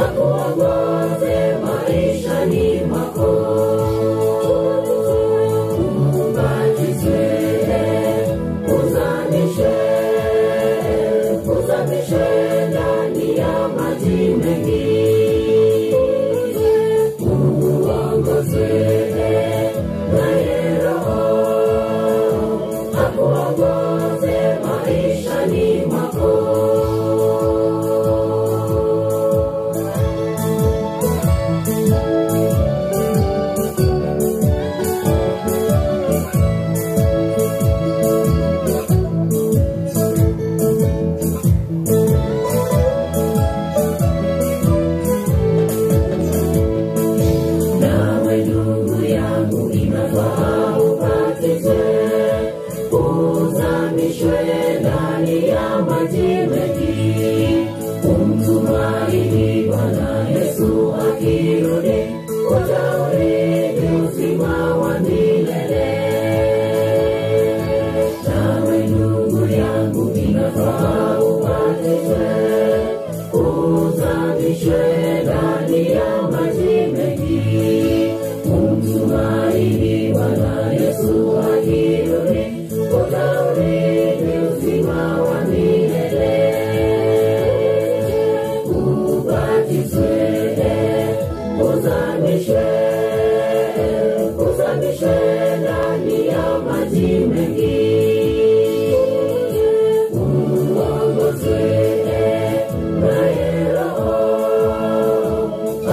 akuongoze maishani mwako. Ubatizwe, uzamishwe, uzamishwe ndani ya maji mengi. Uongozwe naye Roho, akuongoze maishani mwako. Nawe ndugu yangu, inafaa ubatizwe, uzamishwe ndani ya maji mengi. Umtumaini Bwana Yesu akirudi, utaurithi uzima wa milele. Nawe ndugu yangu, inafaa ubatizwe, uzamishwe ndani ya maji mengi. Umtumaini Bwana Yesu akirudi, utaurithi uzima wa milele. Ubatizwe, uzamishwe, uzamishwe ndani ya maji mengi. Uongozwe naye Roho,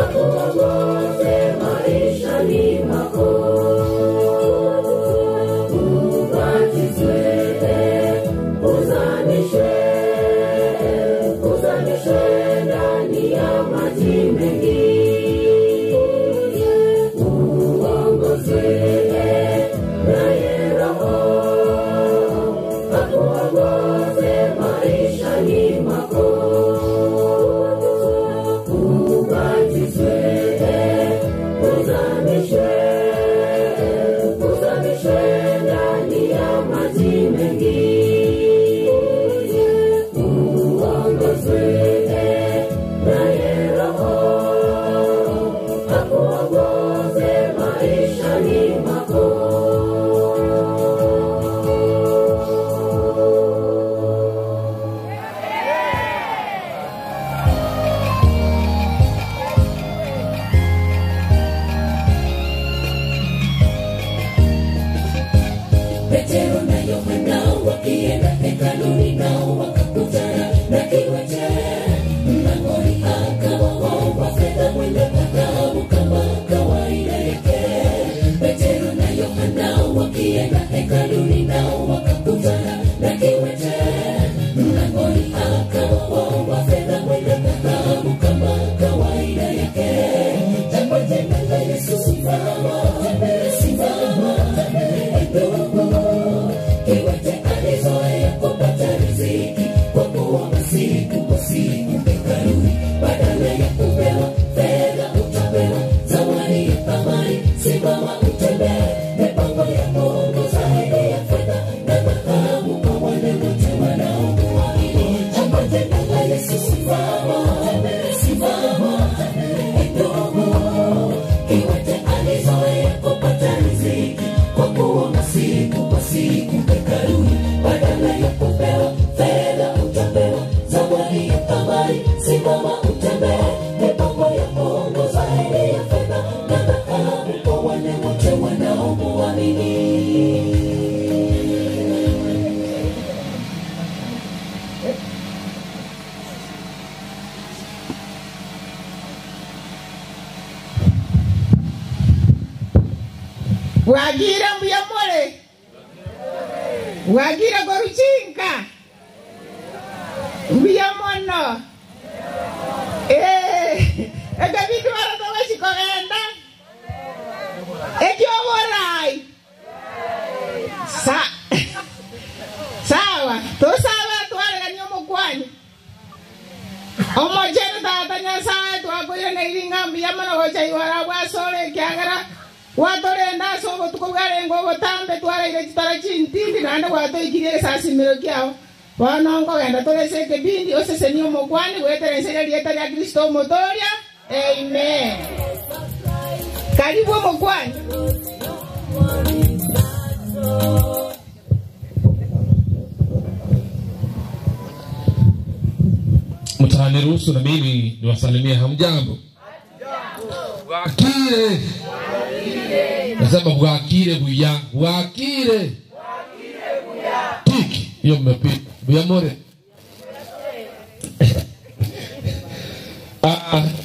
akuongoze maishani mwako. Ubatizwe, uzamishwe, uzamishwe ndani ya maji mengi. Uongozwe naye Roho, Petero na Yohana wakienda hekaluni nao wakakutana na kiwete mlangoni, akawaomba fedha mwenye dhahabu kama kawaida yake. Petero na Yohana wakienda hekaluni nao wakakutana na kiwete mlangoni, akawaomba fedha mwenye dhahabu kama kawaida yake. Jambo jema la Yesu, simama, simama ndugu. Kiwete alizoea kupata riziki kwa kuomba siku kwa siku hekaluni, badala ya kupewa fedha utapewa zawadi ya thamani. Simama utembee, mipango ya Mungu zaidi ya fedha na dhahabu kwa wale wote wanaomwamini. Jambo jema la Yesu, simama, simama ndugu. Kiwete alizoea kupata riziki kwa kuomba siku kwa siku hekaluni, badala ya kupewa fedha utapewa zawadi ya thamani. Simama utembee, mipango ya Mungu zaidi ya fedha na dhahabu kwa wale wote wanaomwamini. Wagira mbuyamole, wagira goruchinka mbuyamono. Ekabindu baratogochikogenda ekioborai sawa tosabe twaregania omokwani omochenu tata Nyasaye twakoire na iringa mbuyamono gocha igora bwasore ekiagera watorenda ase obotuko bwarenge obotambe twaraire chitara chintindi naende gwatoikirie egesasimero kiao. Bono nkogenda tore ase ekebindi osesenie omokwani gweterenseria rieta ria Kristo omotoria. Amen. Karibu omokwani. Mtaniruhusu na mimi niwasalimie. Hamjambo? Bwakire. Nasema bwakire buya, bwakire tiki hiyo mmepita buyamore.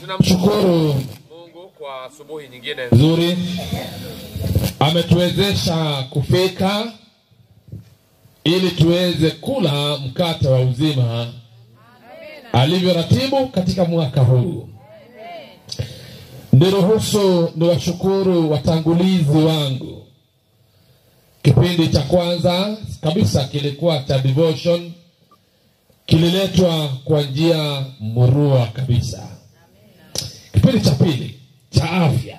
Tunamshukuru Mungu kwa asubuhi nyingine nzuri, ametuwezesha kufika ili tuweze kula mkate wa uzima alivyoratibu katika mwaka huu. Niruhusu niwashukuru watangulizi wangu. Kipindi cha kwanza kabisa kilikuwa cha devotion, kililetwa kwa njia murua kabisa. Kipindi cha pili cha afya,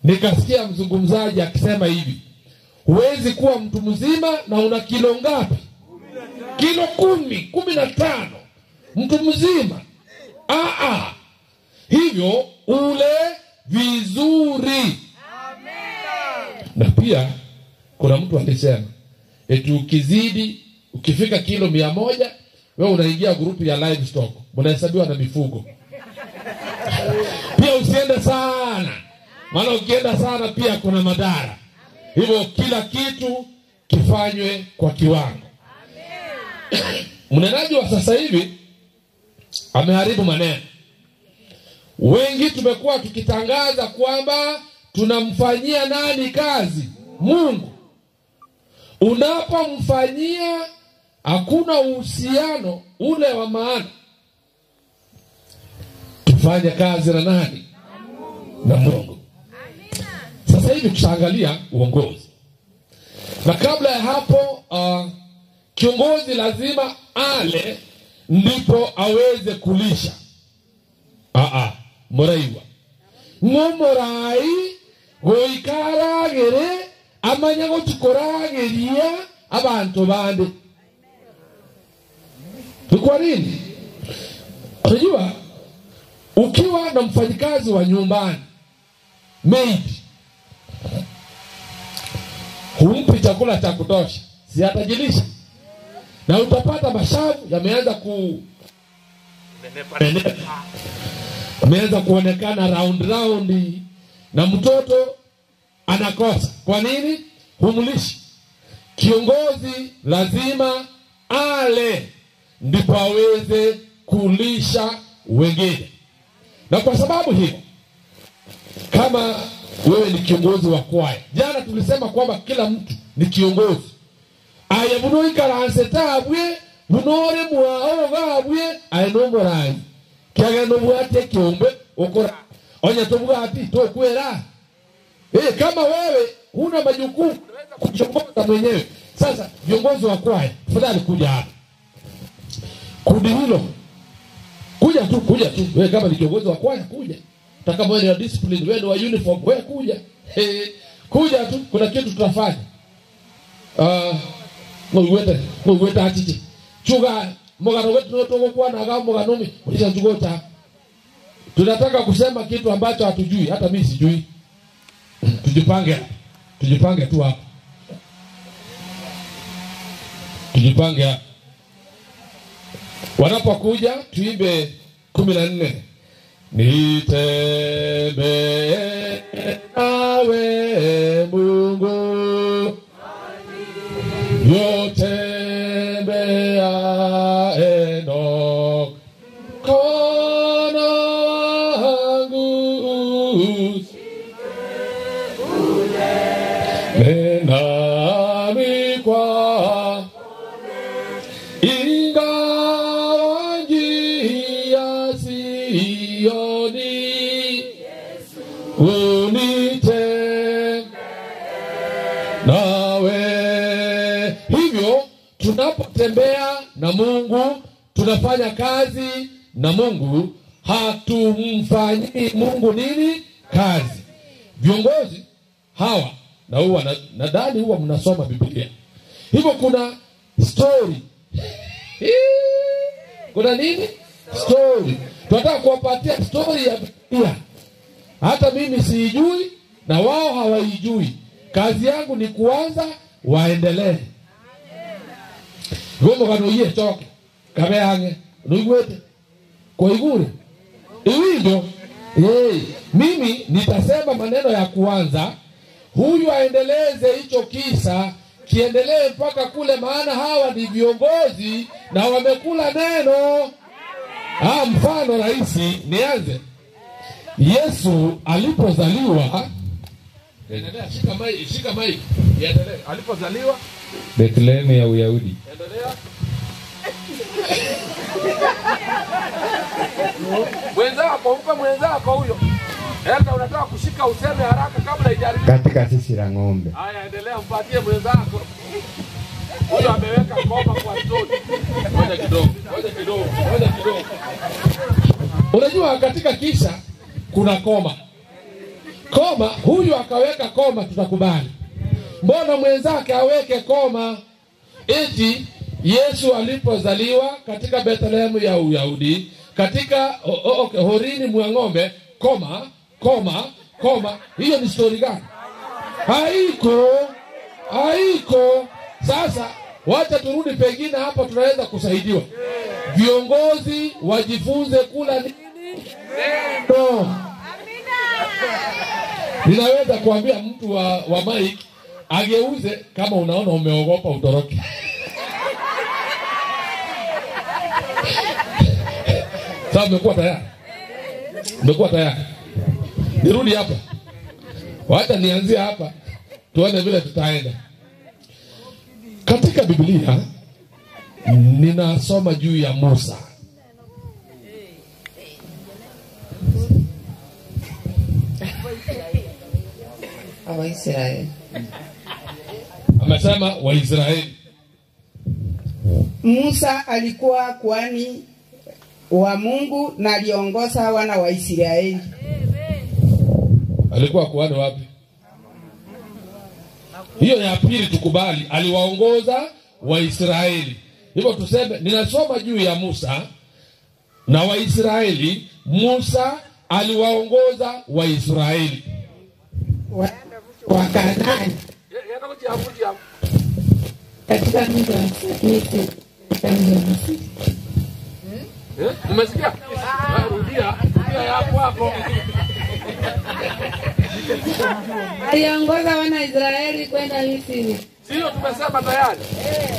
nikasikia mzungumzaji akisema hivi: huwezi kuwa mtu mzima na una kilo ngapi? Kilo 10, 15. Mtu mzima. Hivyo ule vizuri. Amen. Na pia kuna mtu alisema eti ukizidi, ukifika kilo 100, wewe unaingia grupu ya livestock, unahesabiwa na mifugo. Pia usiende sana, maana ukienda sana pia kuna madhara. Hivyo kila kitu kifanywe kwa kiwango. Amen. Mnenaji wa sasa hivi ameharibu maneno. Wengi tumekuwa tukitangaza kwamba tunamfanyia nani kazi? Mungu. Unapomfanyia hakuna uhusiano ule wa maana. Tufanye kazi na nani? Na Mungu. Sasa hivi tutaangalia uongozi. Na kabla ya hapo, kiongozi lazima ale ndipo aweze kulisha. Muraiwa ng'omorai goikaragere amanya gochikorageria abantu bande. Ni kwa nini? Unajua, ukiwa na mfanyikazi wa nyumbani, maid, humpi chakula cha kutosha, si atajilisha? Na utapata mashavu yameanza ameanza kuonekana round round, na mtoto anakosa. Kwa nini? Humlishi. Kiongozi lazima ale ndipo aweze kulisha wengine. Na kwa sababu hiyo, kama wewe ni kiongozi wa kwaya, jana tulisema kwamba kila mtu ni kiongozi. Aya buno ikaranse tabwe bunore mwao gabwe ainomorai kiageno bwate kiombe okora onya tobwati tokwera. Kama wewe huna majukumu unaweza kujiongoza mwenyewe. Sasa viongozi wa kwaya, tafadhali kuja hapa. Kundi hilo kuja tu, kuja tu. Wewe kama ni kiongozi wa kwaya kuja. Hata kama wewe ni wa discipline, wewe ni wa uniform, wewe kuja. Kuja tu, kuna kitu tutafanya. Ngwete achiche. Chuga mugano wetu notoko na ga mugano mi, ulisha chugota. Tunataka kusema kitu ambacho hatujui, hata mimi sijui. Tujipange. Tujipange tu hapa. Tujipange hapa. Wanapokuja tuimbe 14. Nitembee nawe Mungu, yotembea Enoch, mkono wangu nami kwa ingawa njia sioni, unite nawe. Hivyo tunapotembea na Mungu, tunafanya kazi na Mungu, hatumfanyii Mungu nini? Kazi. Viongozi hawa na huwa nadhani huwa mnasoma Biblia. Hivyo kuna story. Kuna nini? Story. Tunataka kuwapatia story ya Biblia. Hata mimi siijui na wao hawaijui. Kazi yangu ni kuanza, waendelee. Gomo kano iye choke. Kabe ange. Nuigwete. Kwa igure. Iwindo. Mimi nitasema maneno ya kuanza. Huyu aendeleze hicho kisa, kiendelee mpaka kule, maana hawa ni viongozi na wamekula neno. Mfano rahisi nianze. Yesu alipozaliwa, endelea, shika mic, shika mic. Endelea. Alipozaliwa Bethlehemu ya Uyahudi. Endelea. Mwenzako, mpe mwenzako huyo. Enda unataka kushika useme haraka kabla haijaribika. Katika sisi la ng'ombe. Haya, endelea, mpatie mwenzako. Huyo ameweka koma kwa story. Ngoja kidogo, ngoja kidogo, ngoja kidogo. Unajua katika kisa kuna koma. Koma, huyu akaweka koma tutakubali. Mbona mwenzake aweke koma? Eti Yesu alipozaliwa katika Bethlehemu ya Uyahudi, katika horini mwa ng'ombe, koma, koma, koma. Hiyo ni story gani? Haiko, haiko. Sasa wacha turudi pengine hapa tunaweza kusaidiwa. Viongozi wajifunze kula nini? Neno. Ninaweza kuambia mtu wa mic ageuze, kama unaona umeogopa utoroke. Sasa umekuwa tayari? Umekuwa tayari? Nirudi hapa. Wacha nianzie hapa. Tuone vile tutaenda. Katika Biblia ninasoma juu ya Musa. Waisraeli. Amesema Waisraeli. Musa alikuwa kuhani wa Mungu na aliongoza wana wa Israeli. Alikuwa kuhani wapi? Hiyo ya pili tukubali, aliwaongoza Waisraeli. Hivyo tuseme ninasoma juu ya Musa na Waisraeli. Musa aliwaongoza Waisraeli wa Kanaani. Katika mji wa Misri. Umesikia? Rudia, rudia hapo hapo. Aliongoza wana Israeli kwenda Misri. Sio tumesema tayari.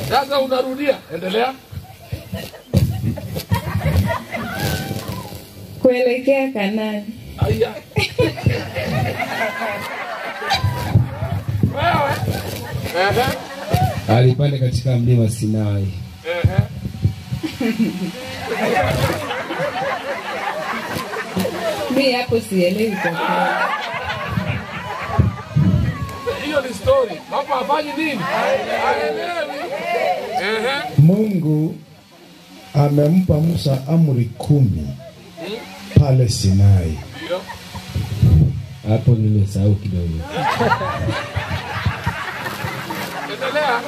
Sasa unarudia, endelea. Kuelekea Kanani. Aya. Wewe. Alipanda katika mlima Sinai. Mimi hapo sielewi kwa kweli. Hiyo ni story. Hapo hafanyi nini? Haelewi. Mungu amempa Musa amri 10 pale Sinai. Hapo nimesahau kidogo. Endelea.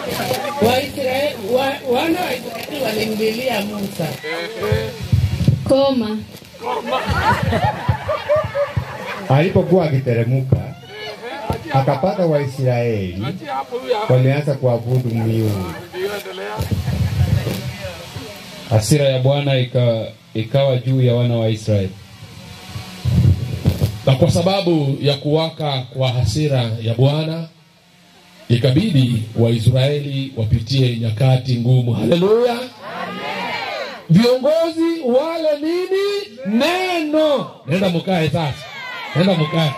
Waisraeli wana wa Israeli walimlilia Musa. Koma. Koma. Alipokuwa akiteremka akapata Waisraeli wameanza kuabudu miungu. Hasira ya Bwana ikawa juu ya wana wa Israeli. Na kwa sababu ya kuwaka kwa hasira ya Bwana, ikabidi Waisraeli wapitie nyakati ngumu. Haleluya. Amen. Viongozi wale nini? Neno. Nenda mkae sasa. Nenda mkae.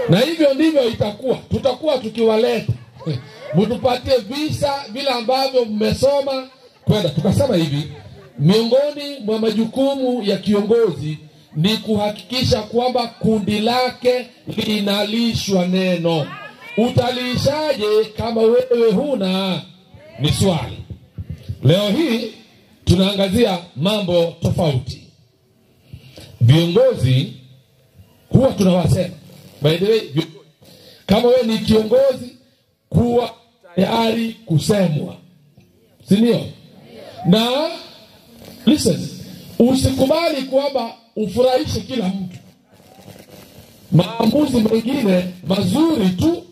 Na hivyo ndivyo itakuwa. Tutakuwa tukiwaleta. Mtupatie visa vile ambavyo mmesoma kwenda. Tukasema hivi, miongoni mwa majukumu ya kiongozi ni kuhakikisha kwamba kundi lake linalishwa neno. Utalishaje kama wewe huna? Ni swali. Leo hii tunaangazia mambo tofauti. Viongozi huwa tunawasema. By the way, kama wewe ni kiongozi, kuwa tayari kusemwa. Si ndio? Na listen, usikubali kwamba ufurahishe kila mtu. Maamuzi mengine mazuri tu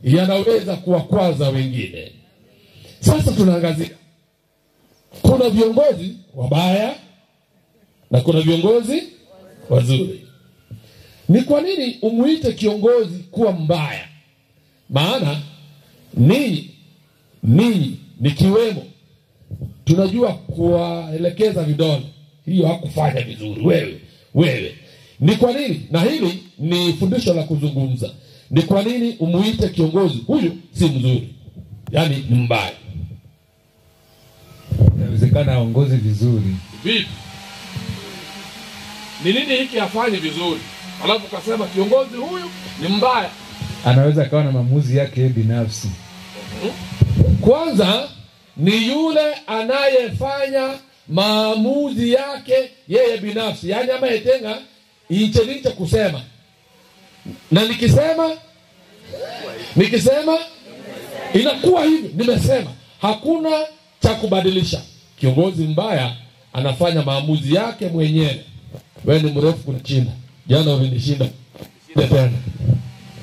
yanaweza kuwakwaza wengine. Sasa tunaangazia, kuna viongozi wabaya na kuna viongozi wazuri. Ni kwa nini umuite kiongozi kuwa mbaya? Maana ninyi nikiwemo tunajua kuwaelekeza vidole. Hiyo hakufanya vizuri wewe. Ni kwa nini? Na hili ni fundisho la kuzungumza. Ni kwa nini umuite kiongozi huyu si mzuri? Yaani ni mbaya. Inawezekana aongoze vizuri. Vipi? Ni nini hiki hafanyi vizuri? Alafu kasema kiongozi huyu ni mbaya. Anaweza akawa na maamuzi yake binafsi. Kwanza ni yule anayefanya maamuzi yake yeye binafsi. Yaani ama etenga inche kusema. Na nikisema inakuwa hivi, nimesema. Hakuna cha kubadilisha. Kiongozi mbaya anafanya maamuzi yake mwenyewe. Wewe ni mrefu kunishinda. Jana ulinishinda. Shinde tena.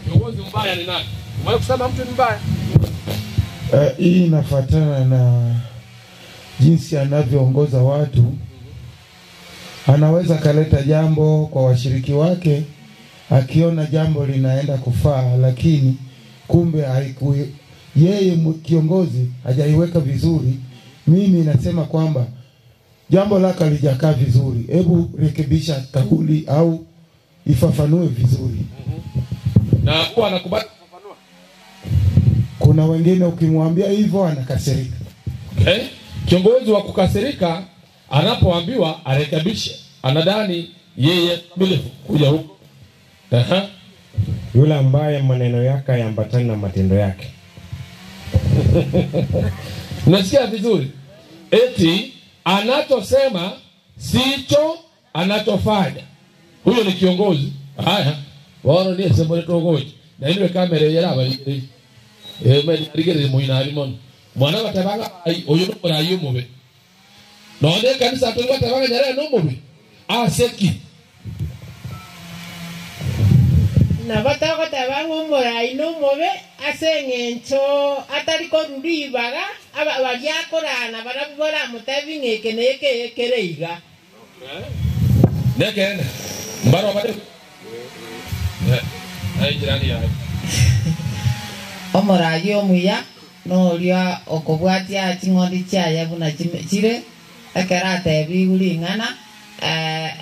Kiongozi mbaya ni nani? Umewahi kusema mtu ni mbaya? Hii inafuatana na jinsi anavyoongoza watu. Anaweza kaleta jambo kwa washiriki wake, akiona jambo linaenda kufaa, lakini kumbe yeye kiongozi hajaiweka vizuri. Mimi nasema kwamba jambo lako halijakaa vizuri, hebu rekebisha kauli au ifafanue vizuri. Na huwa anakubali kufafanua. Kuna wengine ukimwambia hivyo anakasirika. Okay. Kiongozi wa kukasirika anapoambiwa arekebishe, anadhani yeye kamilifu kuja huko. Yule ambaye maneno yake hayambatani na matendo yake. Unasikia vizuri? Eti anachosema sicho anachofanya. Huyo ni kiongozi. Haya, wao ndiye sema leto. Na ile kamera yera bali. Me rigere muina alimon. Mwana batabanga oyo no ra yumube. No ne kanisa to batabanga nyara no mube. Aseki. Na batagota murai no mube asengencho atari ko ruribaga aba bariakorana barabora mutabingeke neke kereiga. Neke mbaro bade. Ai jirani ya. Omorayi omuya noria okobwatia ching'ondi chiaye buna chire ekero atebi igũring'ana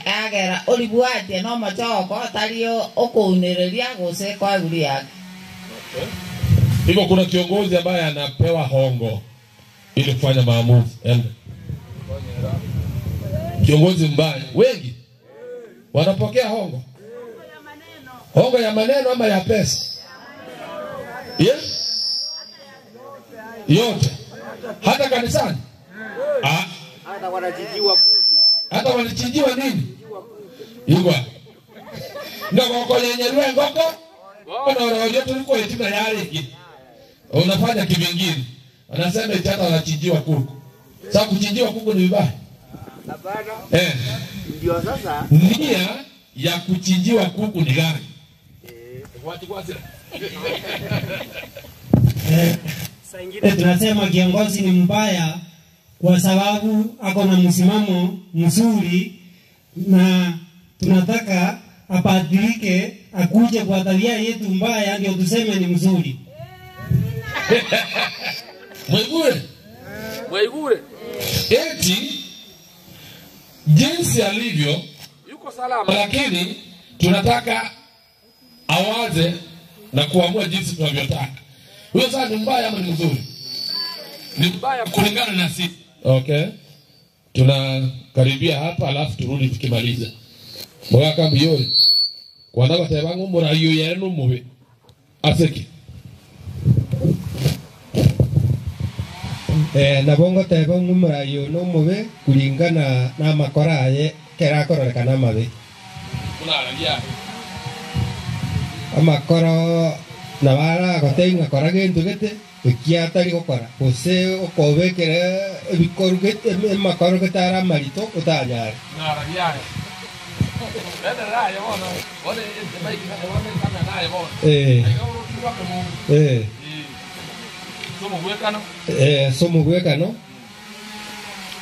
agera oribwatie no mochoko tari okounereria gose kwa iguru yake. Hivyo kuna kiongozi ambaye anapewa hongo ili kufanya maamuzi. Kiongozi mbaya wengi wanapokea hongo. Hongo ya maneno ama ya pesa? Yes? Yote. Hata kanisani? Hata wanachinjiwa kuku. Hata wanachinjiwa nini? Igwa. Ndoko konyenyerwe ngoko. Ona rojo tulikuwa yetima yale. Unafanya kivingine. Wanasema eti hata wanachinjiwa kuku. Sasa kuchinjiwa kuku ni vibaya? Hapana. Ndio sasa. Nia ya kuchinjiwa kuku ni gani? Tunasema kiongozi ni mbaya kwa sababu ako na msimamo mzuri na tunataka abadilike akuje kwa tabia yetu mbaya ndio tuseme ni mzuri. Mwaigure. Mwaigure. Eti jinsi alivyo yuko salama, lakini tunataka awaze na kuamua jinsi tunavyotaka. Huyo sasa ni mbaya ama ni mzuri? Ni mbaya kulingana na sisi. Okay. Tunakaribia hapa alafu turudi tukimaliza. Mwaka mbiyore. Kwa ndaba tebangu murayo yenu mubi. Aseki. Nabongo tebangu murayo no mubi kulingana na makora aye kera kororekana mabi. Amakoro nabara gotenga kora gintu gete ekiatari gokora gose okobekere ebikoru gete emakoro getara marito otanyare somogwekano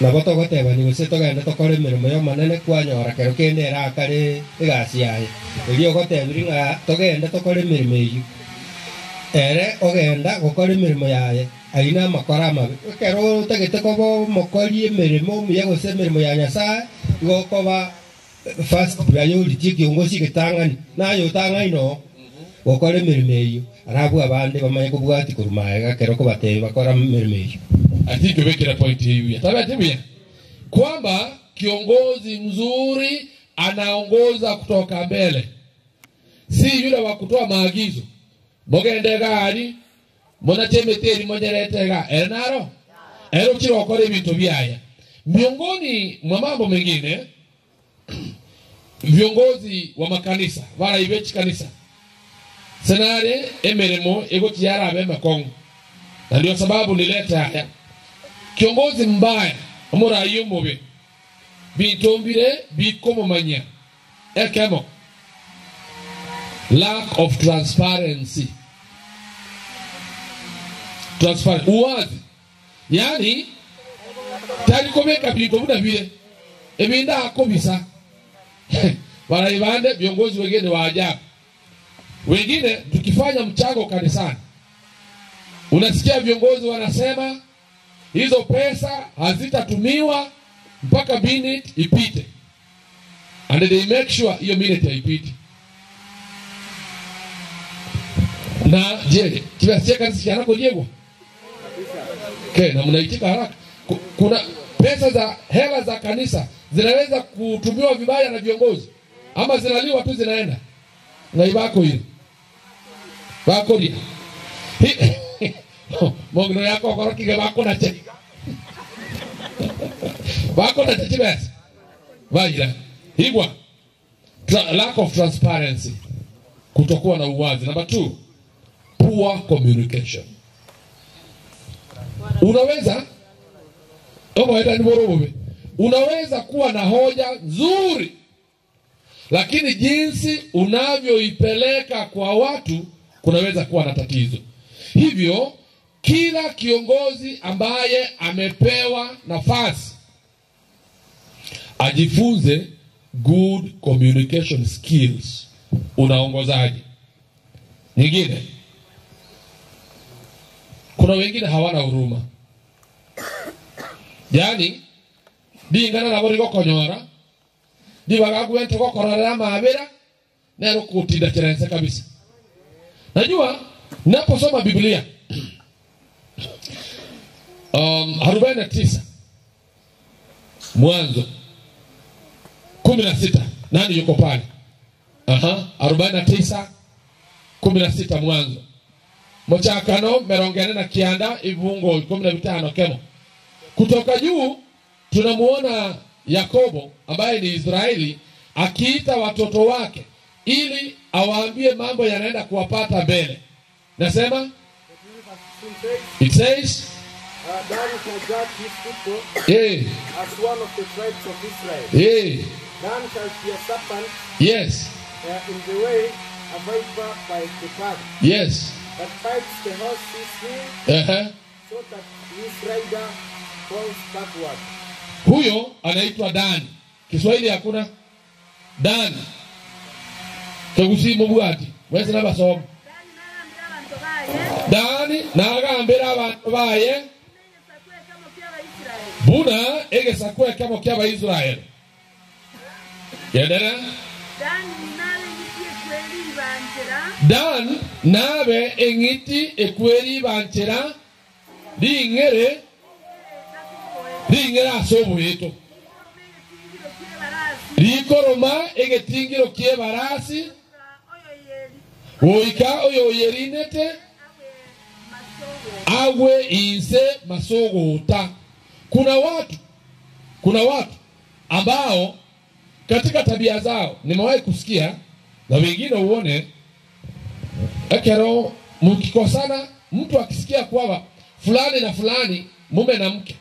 nabo togotebani gose togenda tokore emirimo ya omonene kwanyora kero kende erakare egasi yaye erio ogotebiri ng'a togende tokore emirimo eywo ere ogenda gokora emirimo yaye aina amakora amabe ekero otagete koba omokori emirimo omuya gose emirimo ya Nyasaye igo okoba first priority kiongozi getang'ani naye otang'ani no gokora emirimo eywo arabu abande bamanye kobwati korwa maega kero kobatebi bakora emirimo eywo. I think umekira point hii. Tabia kwamba kiongozi mzuri anaongoza kutoka mbele, si yule wa kutoa maagizo. Mogende gari munachemeteri monyeretega enaro ero chiro okore bintu byaya. Miongoni mwa mambo mengine, viongozi wa makanisa wala ibechi kanisa senare emeremo ego chiara be makongo, na ndio sababu nileta haya. Kiongozi mbaya omurayo mubi bintombire bikomomanya ekemo lack of transparency. Transparent uwazi, yani tari komeka bintu buda vile ebinda akobisa. Wanaibande viongozi wengine wa ajabu. Wengine tukifanya mchango kanisani unasikia viongozi wanasema hizo pesa hazitatumiwa mpaka minute ipite. And they make sure hiyo minute haipiti. Na je, kila kanisa kinakojengwa? Okay, na mnaitika haraka. Kuna pesa za hela za kanisa zinaweza kutumiwa vibaya na viongozi ama zinaliwa tu zinaenda. Na ibako hiyo. Bako hiyo. Mogno yako okoro kige bako na che. Bako na che basi. Vaira. Higwa. Lack of transparency. Kutokuwa na uwazi. Number 2, poor communication. Unaweza unaweza kuwa na hoja nzuri, lakini jinsi unavyoipeleka kwa watu kunaweza kuwa na tatizo. Hivyo kila kiongozi ambaye amepewa nafasi ajifunze good communication skills. Unaongozaje? Nyingine, Kuna wengine hawana huruma. Yaani dingana nabo rigokonyora dibagakwente gokorora mabera nero kutinda kirense kabisa. Najua naposoma Biblia 49 Mwanzo 16, nani yuko pale? 49 16 Mwanzo. Mochakano 49 ivungo 15 kemo. Kutoka juu tunamuona Yakobo ambaye ni Israeli akiita watoto wake ili awaambie mambo yanaenda kuwapata mbele. Nasema it says Dan shall guard his people as one of the tribes of Israel. Dan shall be a serpent in the way, a viper by the path. Yes. That bites the horse's heel, so that his rider falls backward. Huyo anaitwa Dan. Kiswahili hakuna Dan. Kegusii mubwati. Wese nabasoma. Dani nagambira abantu baye buna egesakwe kamo kyaba Israel. Yendera Dan nabe engiti ekweri banchera dingere dingera asobueto rikoroma egetingiro kie barasi goika oyo yerinete awe inse masogota. Kuna watu ambao katika tabia zao nimewahi kusikia na wengine uone ekero mkikosana, mtu akisikia kwamba fulani na fulani mume na mke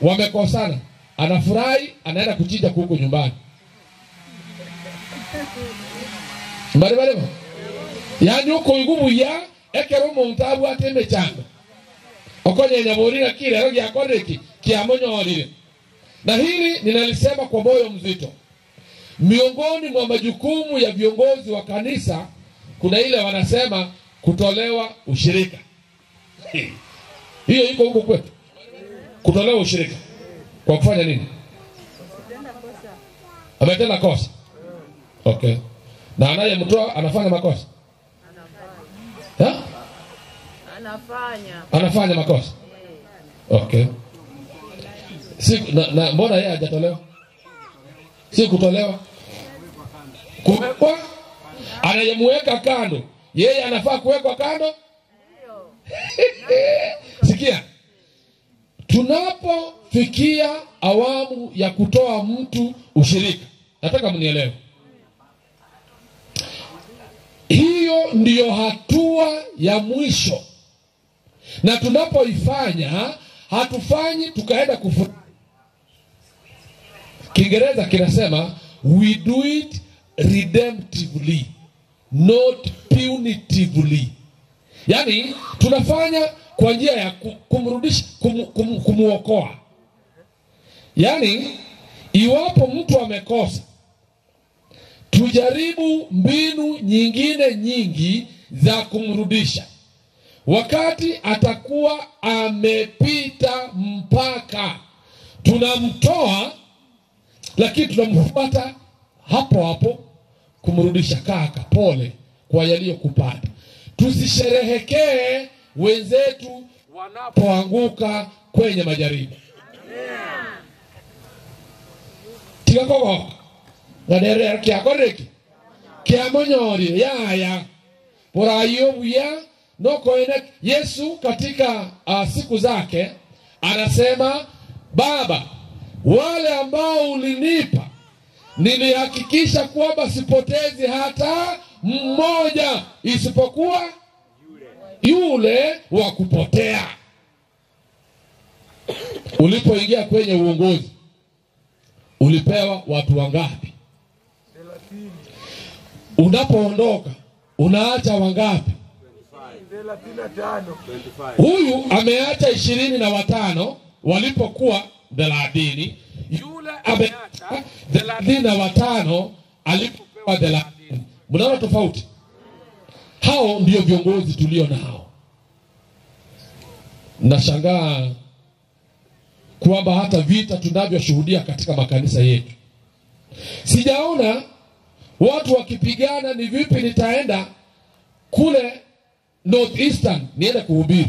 wamekosana, anafurahi, anaenda kuchinja kuku nyumbani. Mbali mbali. Yaani uko igubu ya ekero omuntu abwate emechando okonyenya borira kile rogi akoreki kiamonyorire. Na hili ninalisema kwa moyo mzito. Miongoni mwa majukumu ya viongozi wa kanisa kuna ile wanasema kutolewa ushirika. Hiyo iko huko kwetu. Kutolewa ushirika. Kwa kufanya nini? Ametenda kosa. Okay. Na anayemtoa anafanya makosa. Ha? Anafanya makosa. Okay. Si na mbona yeye hajatolewa? Si kutolewa. Kuwekwa? Anayemweka kando, yeye anafaa kuwekwa kando? Sikia. Tunapofikia awamu ya kutoa mtu ushirika, nataka mnielewe. Hiyo ndiyo hatua ya mwisho. Na tunapoifanya, hatufanyi tukaenda kufurahi. Kiingereza kinasema we do it redemptively, not punitively. Yani tunafanya kwa njia ya kumrudisha, kumuokoa. Yani iwapo mtu amekosa, tujaribu mbinu nyingine nyingi za kumrudisha. Wakati atakuwa amepita mpaka, tunamtoa, lakini tunamfuata hapo hapo kumrudisha. Kaka, pole kwa yaliyokupata. Tusisherehekee wenzetu wanapoanguka kwenye majaribu. Tigakogo ngadere kiakoreki kiamonyori yaya borayobuya noko. Yesu katika siku zake anasema, Baba, wale ambao ulinipa nilihakikisha kwamba sipotezi hata mmoja isipokuwa yule wa kupotea. Ulipoingia kwenye uongozi ulipewa watu wangapi? Unapoondoka unaacha wangapi? Huyu ameacha 25 walipokuwa 30. Yule ameacha 35 alipopewa 30. Mnaona tofauti? Hao ndio viongozi tulio nao. Nashangaa kwamba hata vita tunavyoshuhudia katika makanisa yetu, sijaona watu wakipigana ni vipi nitaenda kule Northeastern niende kuhubiri.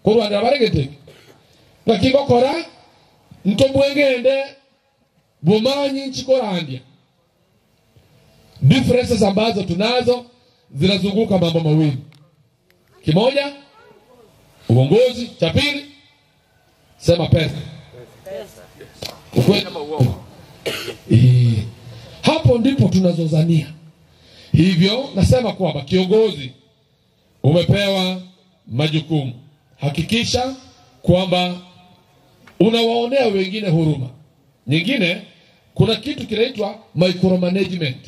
Kwa Rwanda baregete. Lakini bakora ntombwengende bumanyi nchikorandia. Differences ambazo tunazo zinazunguka mambo mawili. Kimoja uongozi, cha pili sema pesa. Ukweli ama uongo? Hapo ndipo tunazozania. Hivyo nasema kwamba kiongozi umepewa majukumu, hakikisha kwamba unawaonea wengine huruma. Nyingine, kuna kitu kinaitwa micromanagement.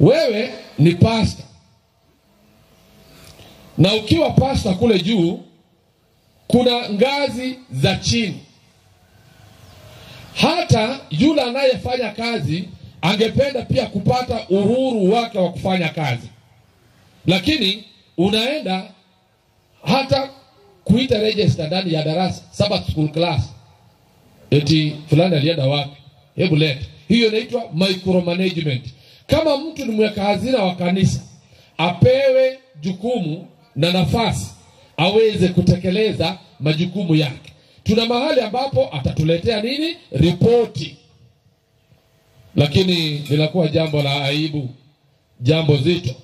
Wewe ni pastor, na ukiwa pastor kule juu kuna ngazi za chini. Hata yule anayefanya kazi angependa pia kupata uhuru wake wa kufanya kazi, lakini unaenda hata kuita register ndani ya darasa, Sabbath school class, eti fulani alienda wapi, hebu leta. Hiyo inaitwa micromanagement. Kama mtu ni mweka hazina wa kanisa, apewe jukumu na nafasi aweze kutekeleza majukumu yake. Tuna mahali ambapo atatuletea nini? Ripoti. Lakini linakuwa jambo la aibu, jambo zito,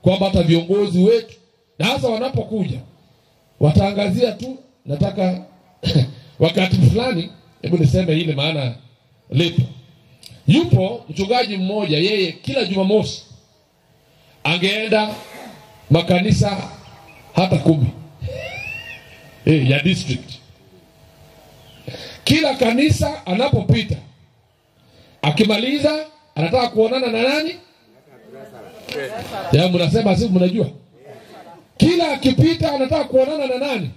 kwamba hata viongozi wetu na hasa wanapokuja wataangazia tu nataka wakati fulani, hebu niseme ile maana lipo. Yupo mchungaji mmoja, yeye kila Jumamosi angeenda makanisa hata 10 ya district. Kila kanisa anapopita akimaliza anataka kuonana na nani? Ya mnasema si mnajua. Kila akipita anataka kuonana na nani?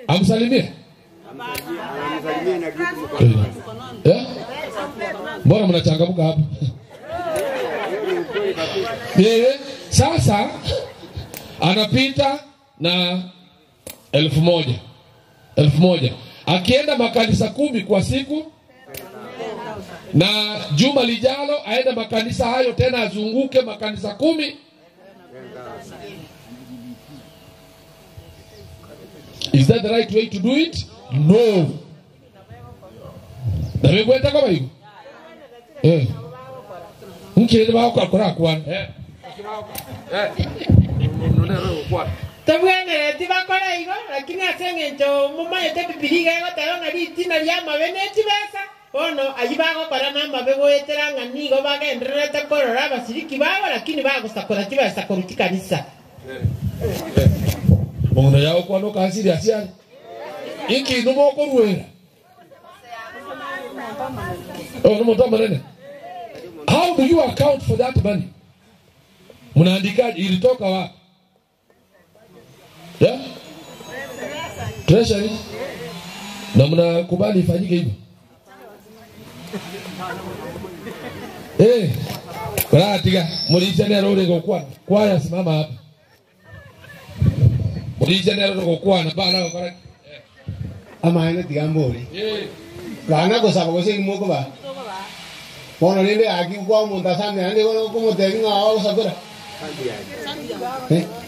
Amsalimie. Mbona mnachangamka hapa? Sasa anapita na 1,000. 1,000. Akienda makanisa 10 kwa siku, na juma lijalo aende makanisa hayo tena, azunguke makanisa 10. Is that the right way to do it? No. Na wewe kama hiyo. Mkirede ba kwa kwa. Tobwene tibakora igo, lakini aseng'encho mumayete Bibilia egoteba ng'a ritina ria amabe ne chibesa. Bono ayi bagokora na amabe goetera ng'a nigo bagendererete korora abasiriki babo, lakini bagosakora chibesa korwa chikanisa. Mungu yao kwa loka asiri asiari. Iki numo koruera. Oh, numo tamanene. How do you account for that money? Mnaandikaje ilitoka wapi? Yeah? Treasury. Na mnakubali ifanyike hivyo? Kwa mulija nero ule kwa kwaya simama hapa. Mulija nero kwa na bana kwa ama ene tigambori. Rana ko sabo ko sing mo ko ba. Bono lende aki kwa munta same ande ko como te vinga o sakura.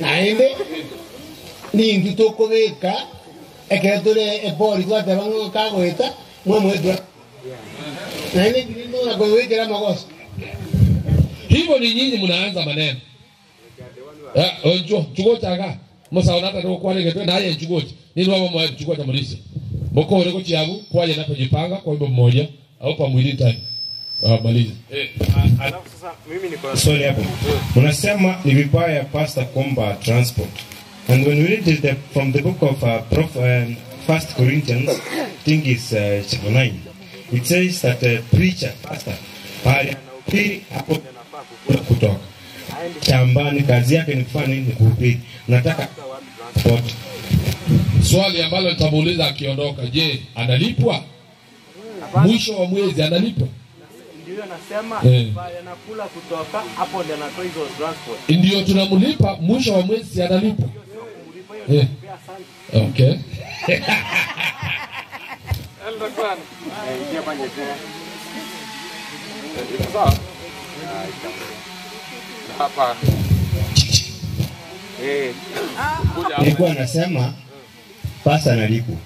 Naende ni ntuto ko beka ekere e bori kwa te bango ka goeta mwe mwe. Naende ndio na goeta magosa. Hivyo ni nyinyi mnaanza maneno. Onjo chugocha musaona hata kwa lege tu naye chugocha. Ni wao mwa chugocha mulisi. Moko reko chiabu kwaje napojipanga kwa wimbo mmoja au pa mwili tani. Maliza. Alafu sasa mimi niko na swali hapo. Unasema ni vibaya pastor kuomba transport. And when we read it from the book of 1 Corinthians, I think it's chapter 9. It says that a preacher, pastor, pale anahubiri hapo kutoka shambani, kazi yake ni kufanya nini? Kuhubiri. Nataka transport. Swali ambalo nitamuuliza akiondoka, je, analipwa? Mwisho wa mwezi analipwa? Ndio nasema pale anakula kutoka hapo ndio anatoa hizo transport. Ndio tunamlipa mwisho wa mwezi analipwa. Okay. Nilikuwa nasema pasta analipwa.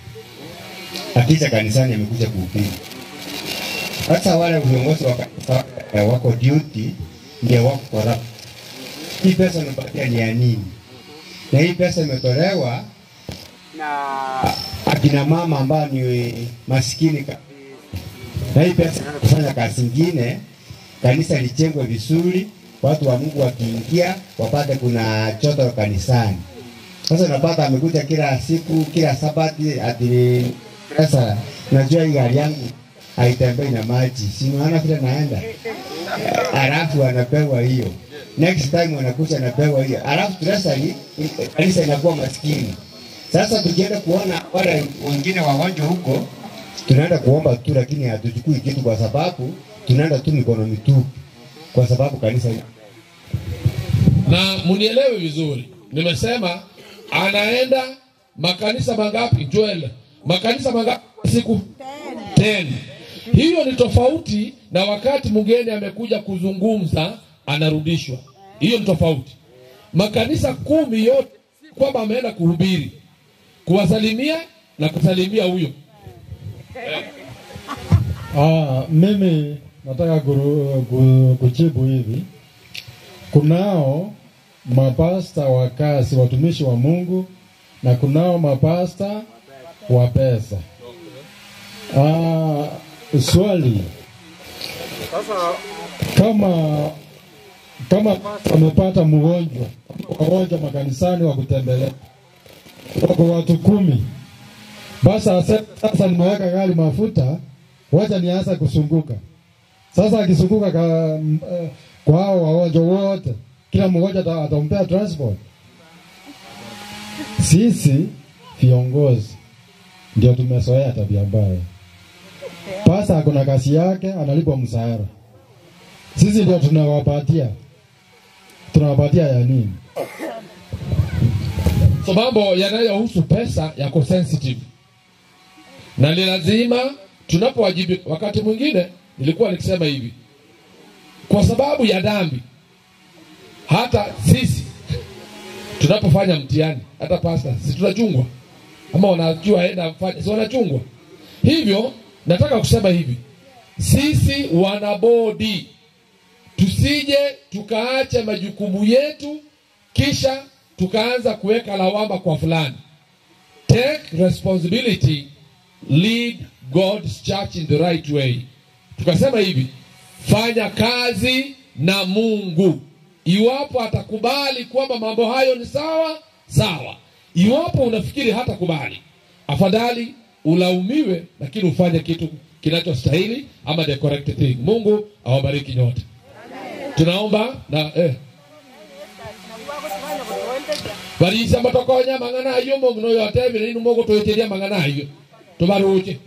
Akija kanisani amekuja kuhubiri. Hata wale viongozi wa kanisa wako duty ndio wako corrupt. Hii pesa unapatia ni ya nini? Na hii pesa imetolewa na akina mama ambao ni maskini kabisa. Na hii pesa kufanya kazi nyingine, kanisa lijengwe vizuri, watu wa Mungu wakiingia wapate kuna choto kanisani. Sasa unapata amekuja kila siku, kila Sabati ati pesa, najua hii gari yangu haitembei na maji. Si unaona vile naenda? Alafu anapewa hiyo. Next time wanakuja anapewa hiyo. Alafu treasury kanisa inakuwa maskini. Sasa tukienda kuona wale wengine wagonjwa huko, tunaenda kuomba tu lakini hatuchukui kitu kwa sababu tunaenda tu mikono mitupu kwa sababu kanisa. Na munielewe vizuri. Nimesema anaenda makanisa mangapi Joel? Makanisa mangapi siku? 10. Hiyo ni tofauti na wakati mgeni amekuja kuzungumza anarudishwa. Hiyo ni tofauti. Makanisa 10 yote si kwamba ameenda kuhubiri, kuwasalimia na kusalimia huyo. Mimi nataka kujibu hivi. Kunao mapasta wa kazi, watumishi wa Mungu, na kunao mapasta wa pesa. Swali, kama amepata mgonjwa, wagonjwa makanisani wa kutembelea wako watu 10, basi sasa nimeweka gari mafuta, wacha nianza kusunguka. Sasa akisunguka kwa hao wagonjwa wote, kila mmoja atampea transport. Sisi viongozi ndio tumezoea tabia mbaya. Pasa kuna kazi yake, analipwa mshahara. Sisi ndio tunawapatia. Tunawapatia ya nini? So mambo yanayohusu pesa yako sensitive. Na ni lazima tunapowajibika. Wakati mwingine nilikuwa nikisema hivi, kwa sababu ya dhambi hata sisi tunapofanya mtihani, hata pastor, si tunachungwa? Ama wanajua aenda mfanye, si wanachungwa? Hivyo nataka kusema hivi, sisi wanabodi tusije tukaacha majukumu yetu kisha tukaanza kuweka lawama kwa fulani. Take responsibility, lead God's church in the right way. Tukasema hivi, fanya kazi na Mungu. Iwapo atakubali kwamba mambo hayo ni sawa, sawa. Iwapo unafikiri hatakubali, afadhali ulaumiwe lakini ufanye kitu kinachostahili ama the correct thing. Mungu awabariki nyote. Tunaomba na Barisa matokonya mangana ayo mongno yote bire numogo toyeteria mangana ayo. Tubaruche.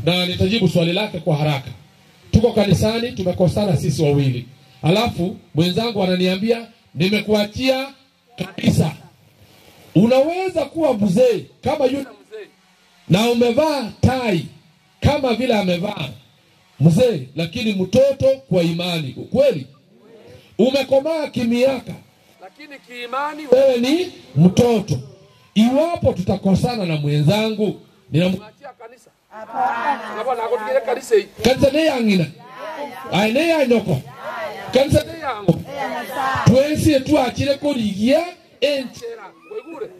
Na nitajibu swali lake kwa haraka. Tuko kanisani tumekosana sisi wawili. Alafu mwenzangu ananiambia nimekuachia kanisa. Unaweza kuwa mzee kama yule mzee na umevaa tai kama vile amevaa mzee, lakini mtoto kwa imani. Kweli? Umekomaa kimiaka lakini kiimani wewe ni mtoto. Iwapo tutakosana na mwenzangu, ninamwachia kanisa. Hapana. Hapana, akotikire kanisa hii. Kanisa ni yangina. Ai ne yanyoko. Kanisa ni yango. Twensi tuachire kurigia enchera. Kwegure.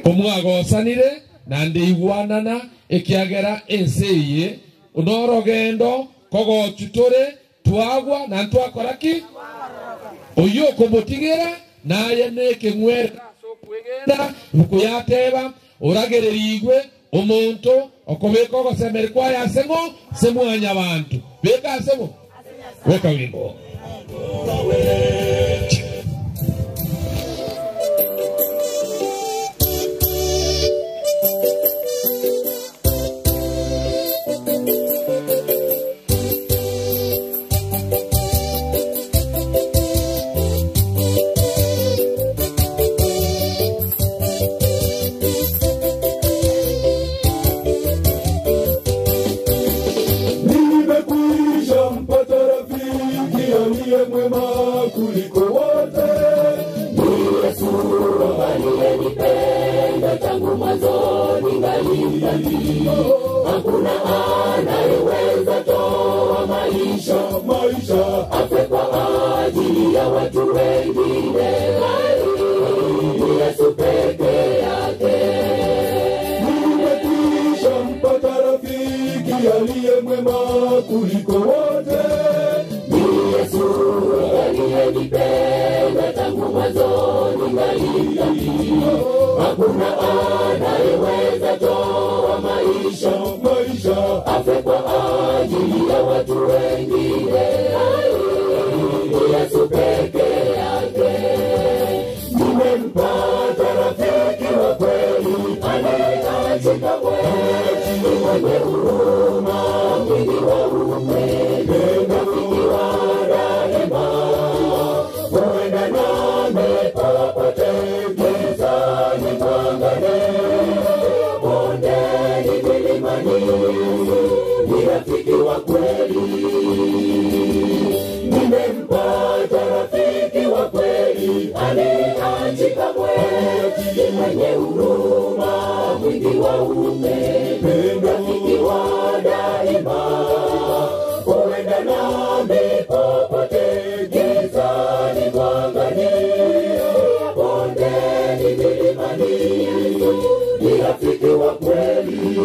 Omwagosanire na ndeiguanana ekiagera enseye onorogendo kogochutore twagwa na twakora ki oyo komotigera naye nekengwera sokwegenda mukuyateba oragererigwe omuntu okobeka ogosemeri kwaya asengo semwanya bantu beka asemo weka wimbo. dhambi. Hakuna anayeweza toa maisha afe kwa ajili ya watu wengine, ni Yesu peke yake. Nimekwisha mpata rafiki aliye mwema kuliko wote, ni Yesu aliyenipenda tangu mwanzo ningali mdhambi. Hakuna anayeweza toa maisha afe kwa ajili ya watu wengine, ni Yesu peke yake. Nimempata rafiki wa kweli aniachi kamwe, ni mwenye huruma, mwingi wa upendo, rafiki wa daima, huenda nami popote, gizani, mwangani, bondeni, milimani, ni rafiki wa kweli. Nimempata rafiki wa kweli aniachi kamwe, ni mwenye huruma, mwingi wa upendo, rafiki wa daima, huenda nami popote, gizani, mwangani, bondeni, milimani, ni rafiki wa kweli.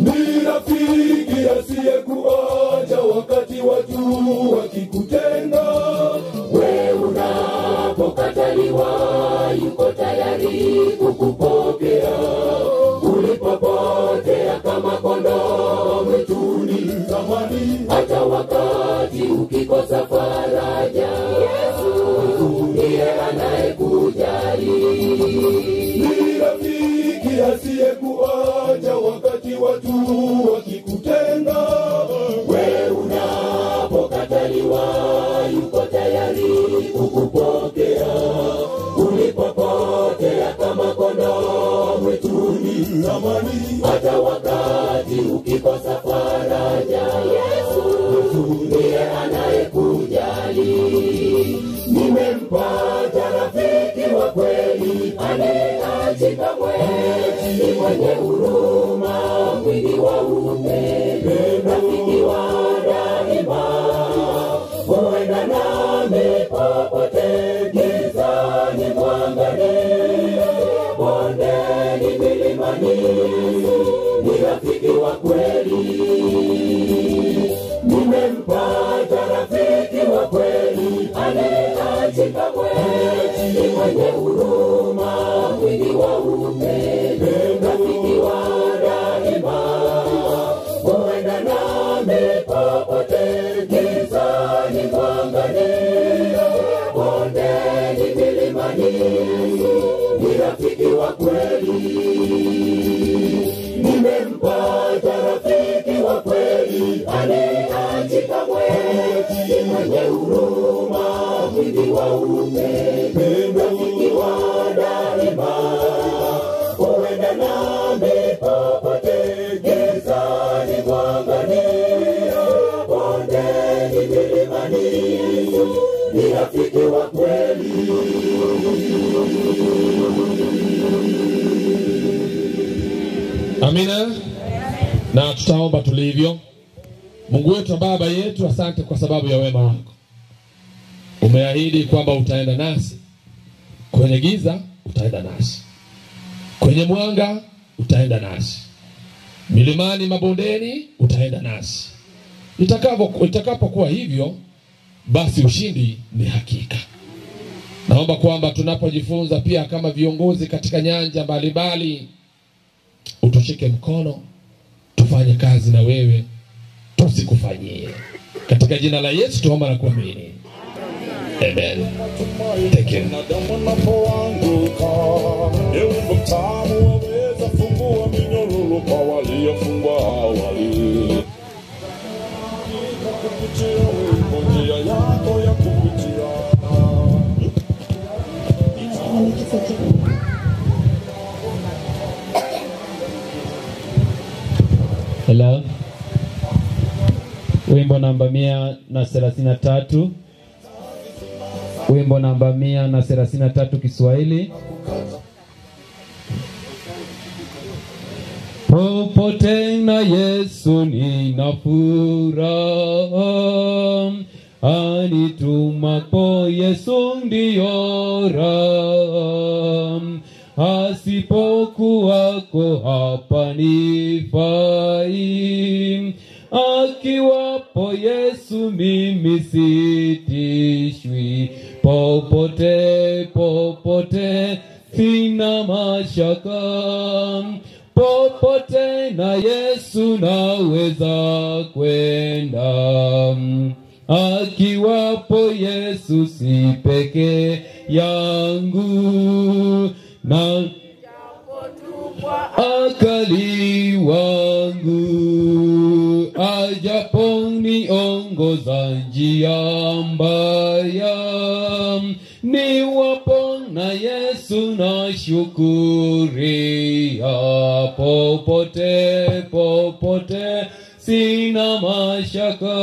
Ni rafiki asiyekuacha wakati watu wakikutenga. We unapokataliwa yuko tayari kukupokea, ulipopotea kama kondoo mwituni zamani, hata wakati ukikosa faraja, Yesu ndiye anayekujali. Ni rafiki asiyekuacha wakati watu wakikutenga. We unapokataliwa yuko tayari kukupokea, ulipopotea kama kondoo mwituni zamani, hata wakati ukikosa faraja, Yesu ndiye anayekujali. Nimempata rafiki wa kweli aniachi kamwe, ni mwenye huruma, mwingi wa upendo, rafiki wa daima, huenda nami popote, gizani, mwangani, bondeni, milimani, ni rafiki wa kweli. Nimempata rafiki wa kweli aniachi kamwe, ni mwenye huruma, mwingi wa upendo, rafiki wa daima, huenda nami popote, gizani, mwangani, bondeni, milimani, ni rafiki wa kweli. Nimempata rafiki wa kweli aniachi kamwe, ni mwenye huruma, mwingi wa upendo, rafiki wa daima, huenda nami popote, gizani, mwangani, bondeni, milimani, ni rafiki wa kweli. Amina. Na tutaomba tulivyo. Mungu wetu na Baba yetu, asante kwa sababu ya wema wako. Umeahidi kwamba utaenda nasi. Kwenye giza utaenda nasi, kwenye mwanga utaenda nasi, milimani, mabondeni utaenda nasi. Itakapokuwa hivyo, basi ushindi ni hakika. Naomba kwamba tunapojifunza pia kama viongozi katika nyanja mbalimbali, utushike mkono, tufanye kazi na wewe, tusikufanyie. Katika jina la Yesu tuomba na kuamini. Amen. Thank you. Waweza fungua minyororo kwa waliofungwa awali. kupitia wimbo, njia yako ya kupitia. Hello. Wimbo namba 133. Wimbo namba 133 Kiswahili. Popote na Yesu nina furaha, anitumapo Yesu ndiyo raha, asipokuwako hapa nifai, akiwapo Yesu mimi sitishwi. Popote popote sina mashaka, popote na Yesu naweza kwenda, akiwapo Yesu si peke yangu, na akali wangu ajaponiongoza njia mbaya, niwapo na Yesu nashukuria. Popote popote sina mashaka,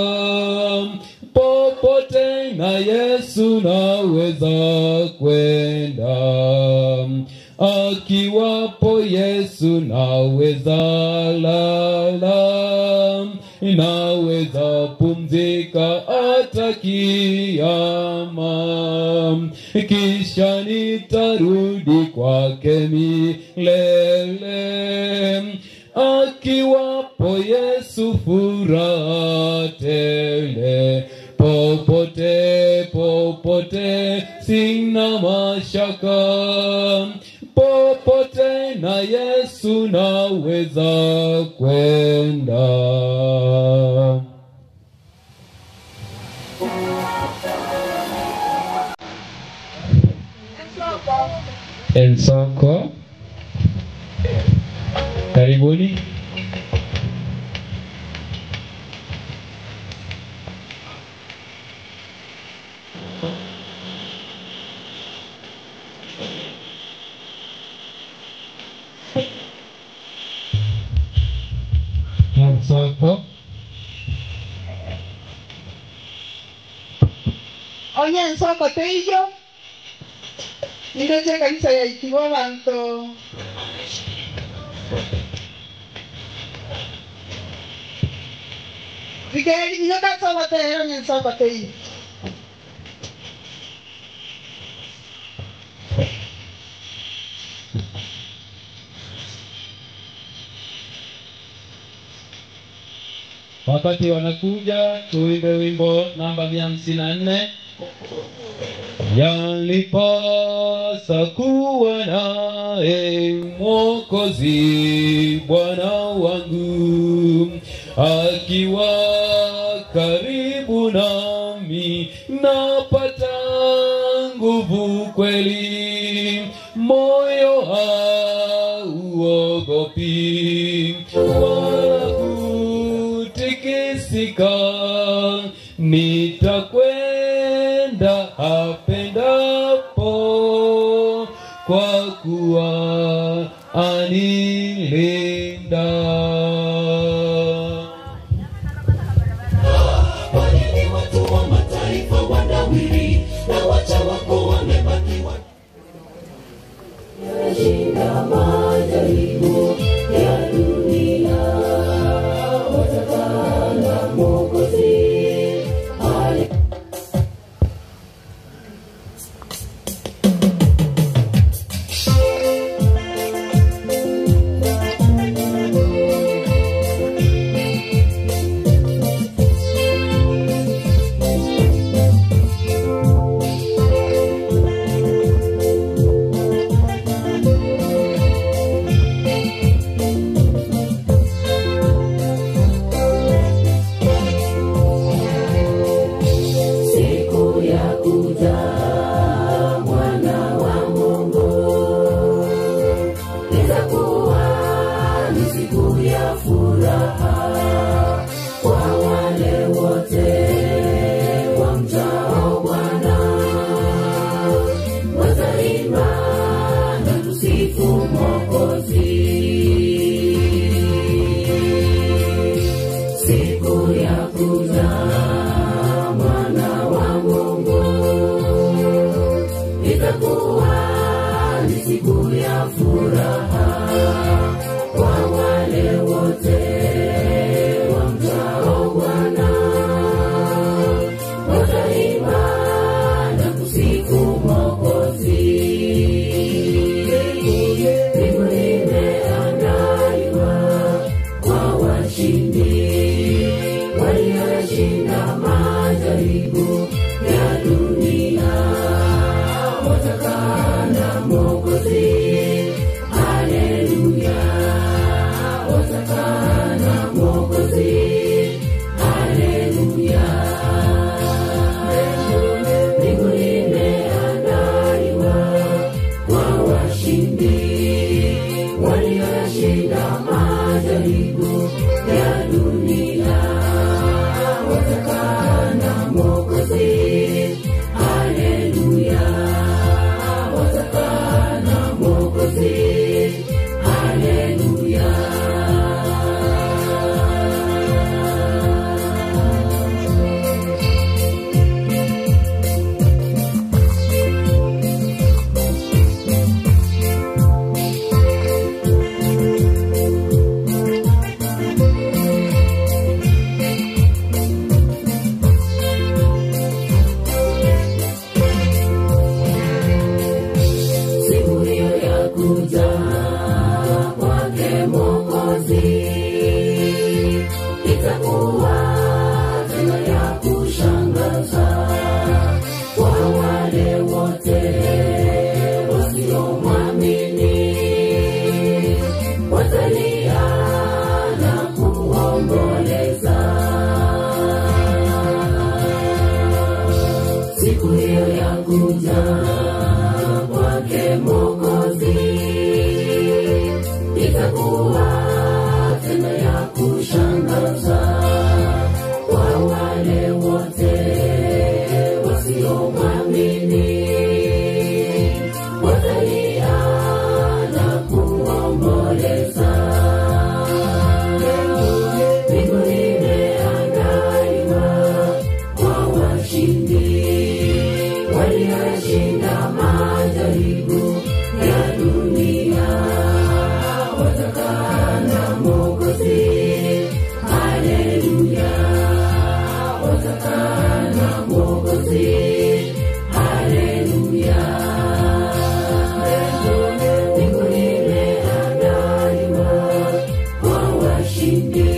popote na Yesu naweza kwenda, akiwapo Yesu naweza lala, naweza pumzika hata kiyama, kisha nitarudi kwake milele, akiwapo Yesu furaha tele. Popote popote sina mashaka, popote na Yesu naweza kwenda. Ensoko, karibuni. Ensoko. Oye, Ensoko teiyo. Nire kanisa ya Ikiwa banto. Rigeri nyoka sobatero Ensoko teiyo. Wakati wanakuja tuimbe wimbo namba 154. Yalipasa kuwa naye Mwokozi Bwana wangu, akiwa karibu nami napata nguvu kweli, moyo hauogopi wala kutikisika, nitakwenda apendapo kwa kuwa anilinda. Kwa nini watu wa mataifa wanawiri na wacha wako wamebaki Yashinda majaribu ya dunia, watakana Mwokozi. Siku ya kuja Mwana wa Mungu itakuwa ni siku ya furaha kwa wale wote wamchao Bwana, wataimba na kusifu Mwokozi. Mbingu imeandaliwa kwa washindi walioshinda majaribu ya dunia, watakaa na Mwokozi. Haleluya, watakaa na Mwokozi. Haleluya. Mbingu imeandaliwa kwa washindi walioshinda majaribu ya dunia, watakaa na Mwokozi. Haleluya, watakaa na Mwokozi. Haleluya. Siku hiyo ya kuja kwake Mwokozi itakuwa tena ya kushangaza kwa wale wote wasiomwamini, watalia na kuomboleza. Siku hiyo ya kuja kwake Mwokozi itakuwa tena ya kushangaza kwa wale wote wasiomwamini, watalia na kuomboleza. Mbingu imeandaliwa kwa washindi walioshinda majaribu ya dunia, watakaa na Mwokozi. Haleluya, watakaa na Mwokozi. Haleluya. Mbingu imeandaliwa kwa washindi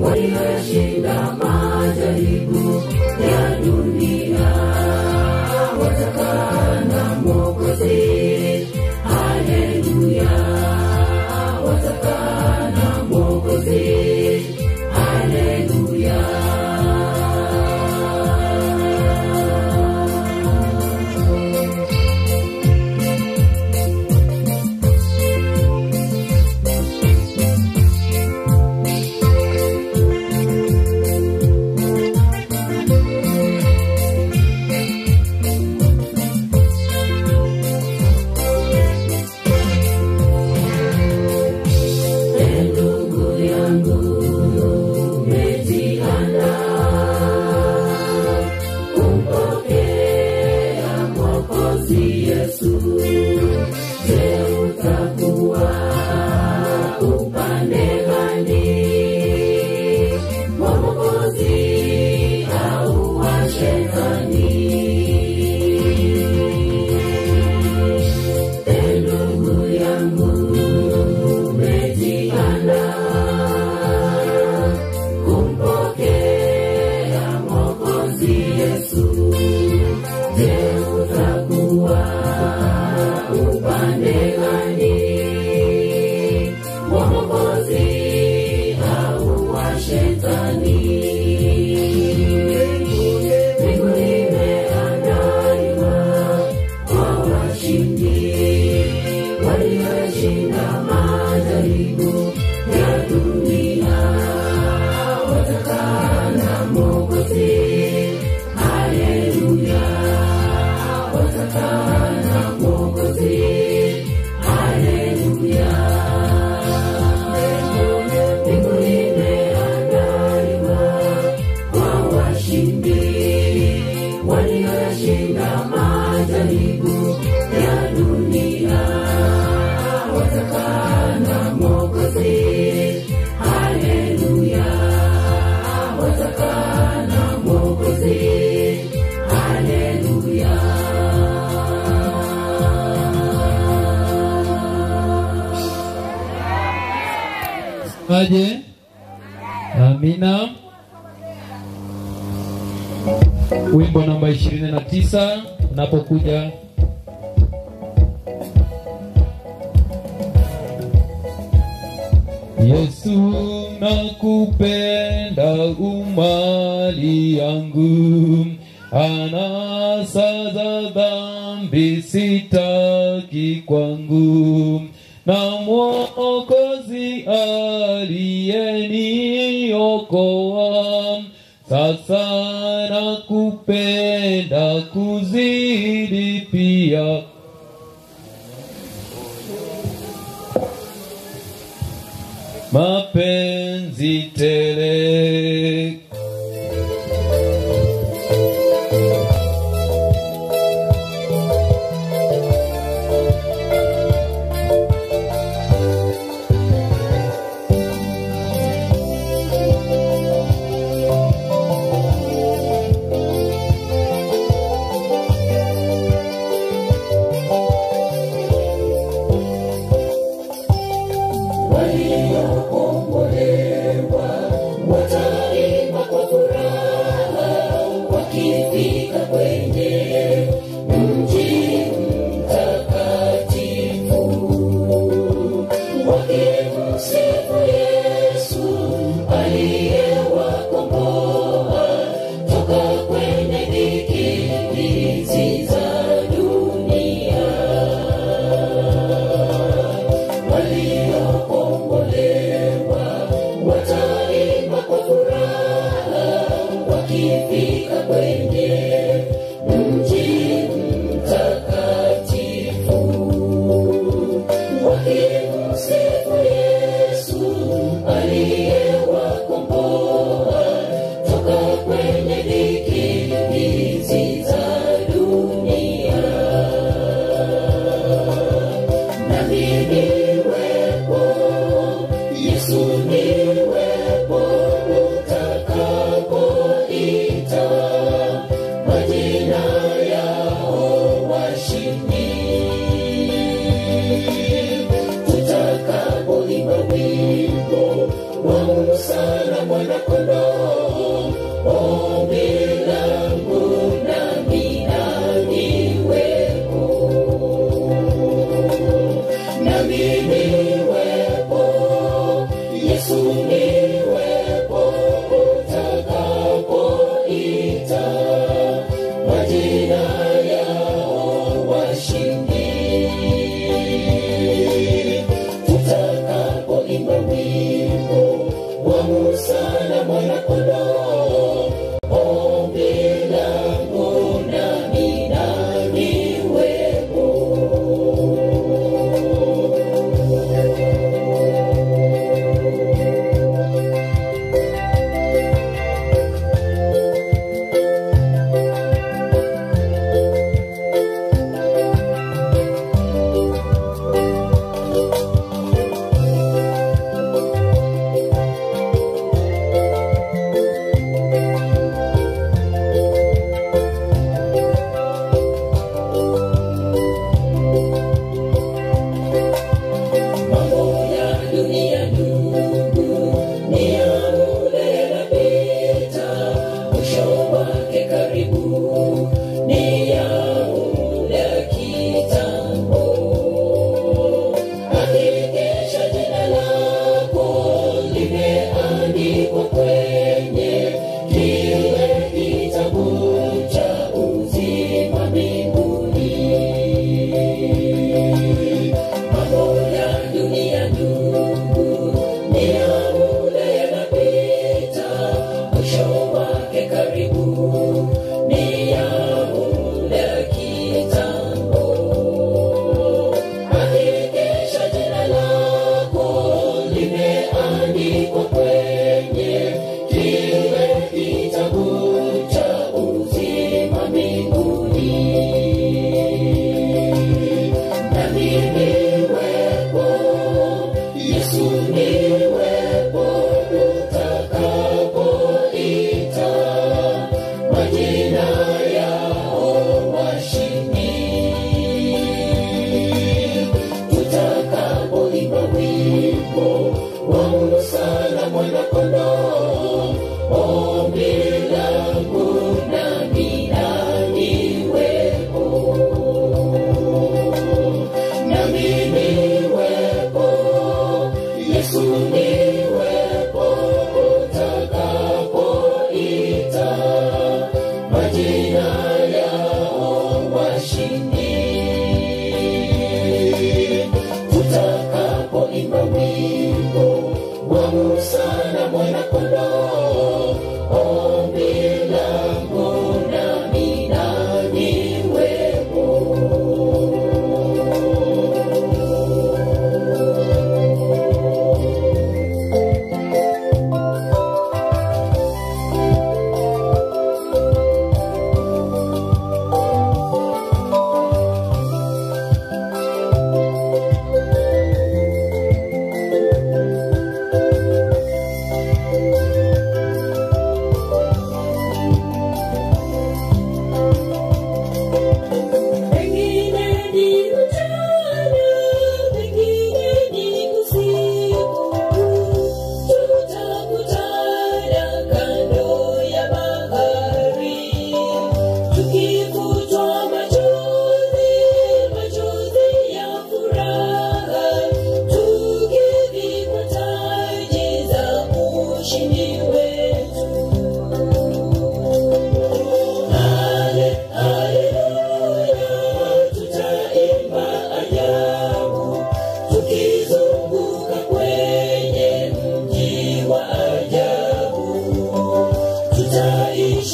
walioshinda majaribu ya dunia, watakaa na Mwokozi. Haleluya, watakaa na Mwokozi. Haleluya. Ndugu yangu, Ni aje? Amina. Wimbo namba 29 unapokuja. Yesu nakupenda umali yangu, anasa za dhambi sitaki kwangu, na Mwokozi aliyeniokoa, sasa nakupenda kuzidi pia. Mapenzi tele.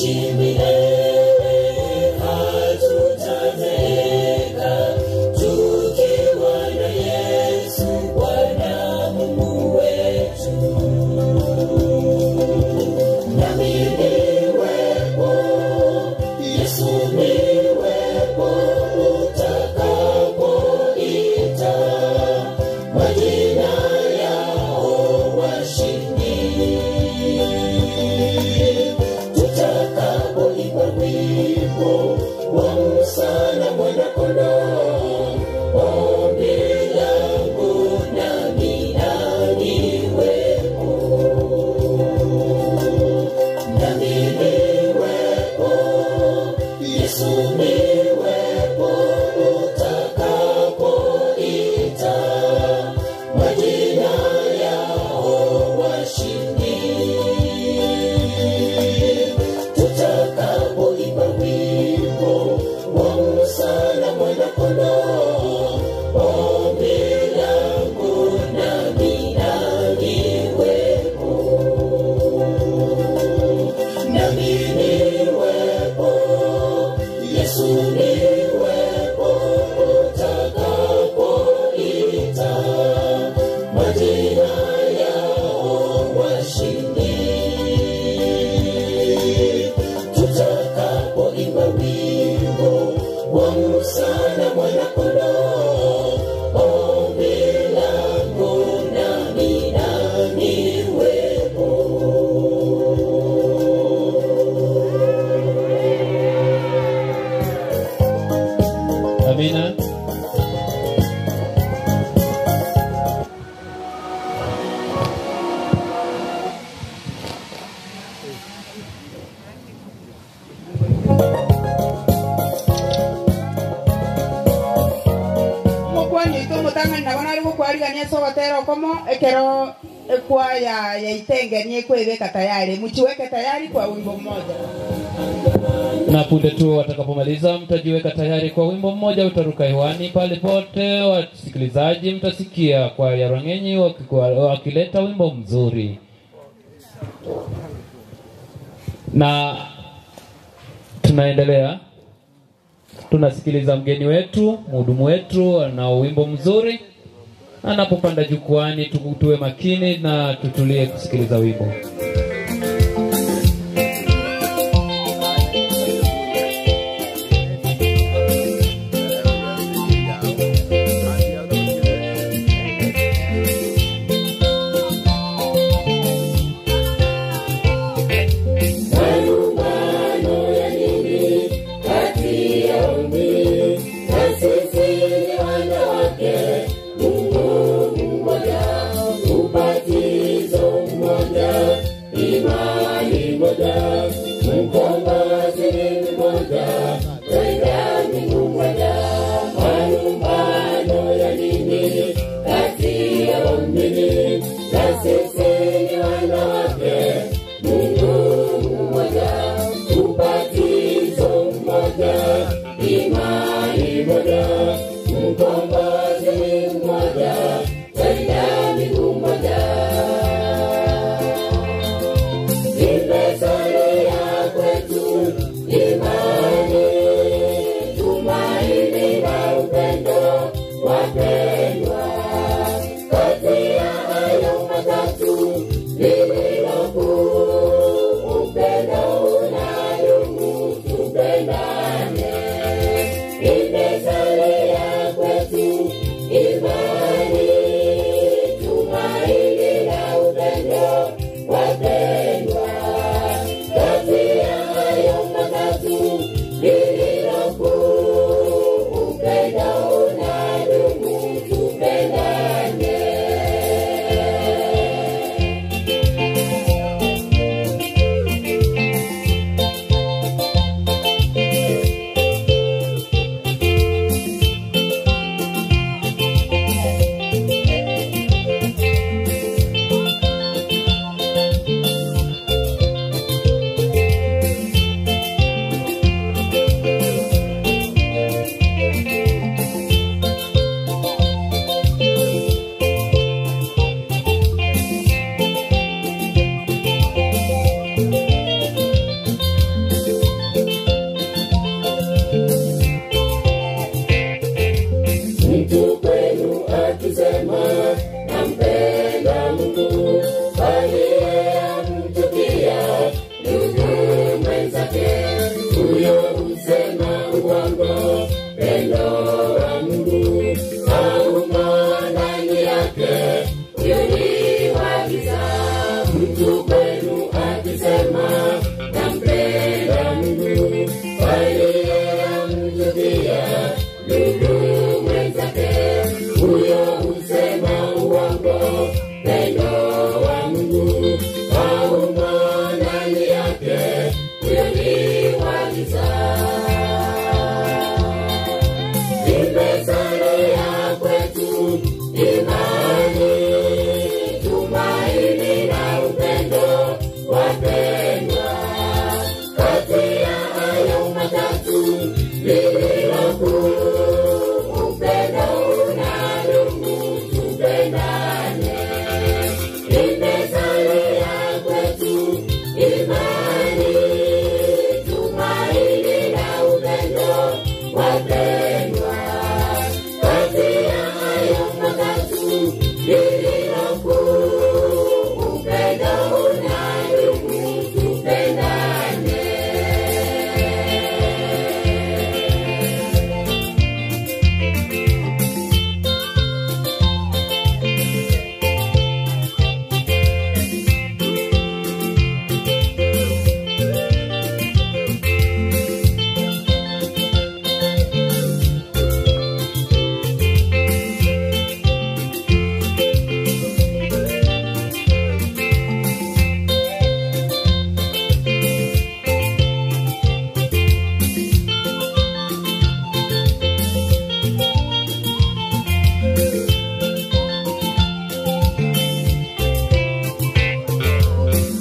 Tutaishi milele, hatutazeeka, tukiwa na Yesu Bwana Mungu wetu. Nami niwepo, Yesu niwepo, utakapoita majina yao washindi. Tutakapoimba wimbo wa Musa na Mwana-Kondoo, ombi langu nami na niwepo. Nami niwepo, Yesu niwepo, utakapoita majina yao washindi. Tutakapoimba wimbo wa Musa na Mwana-Kondoo, ombi langu nami na niwepo. Nami niwepo, Yesu niwepo, utakapoita majina yao washindi. Tutakapoimba wimbo wa Musa na Mwana-Kondoo, ombi langu nami na niwepo. Amina. Mukwanyi tumutangani nabo nari gukwarigania sogotera okomo ekero ekwaya yaitengenie ekwebeka tayari muchiweke tayari kwa wimbo mmoja. Na punde tu watakapomaliza mtajiweka tayari kwa wimbo mmoja utaruka hewani pale pote. Wasikilizaji mtasikia kwa ya Rang'enyi wakileta wimbo mzuri. Na tunaendelea, tunasikiliza mgeni wetu, mhudumu wetu na wimbo mzuri. Anapopanda jukwani tuwe makini na tutulie kusikiliza wimbo. Malumbano ya nini kati ya waumini? Na sisi ni wanawake, Mungu mmoja, ubatizo mmoja, imani moja, mkombozi ni mmoja, twenda mbingu moja. Malumbano ya nini kati ya waumini? Na sisi ni wanawake, Mungu mmoja, ubatizo mmoja, imani moja, mkombozi mmoja, twenda mbingu moja. Imesalia kwetu wake, huyo ni wa giza. Imesalia kwetu imani, tumaini na upendo, wapendwa. Kati ya hayo matatu lililo kuu, upendo unadumu, tupendane. Imesalia kwetu imani, tumaini na upendo, wapendwa. Kati ya hayo matatu lililo kuu, upendo unadumu, tupendane.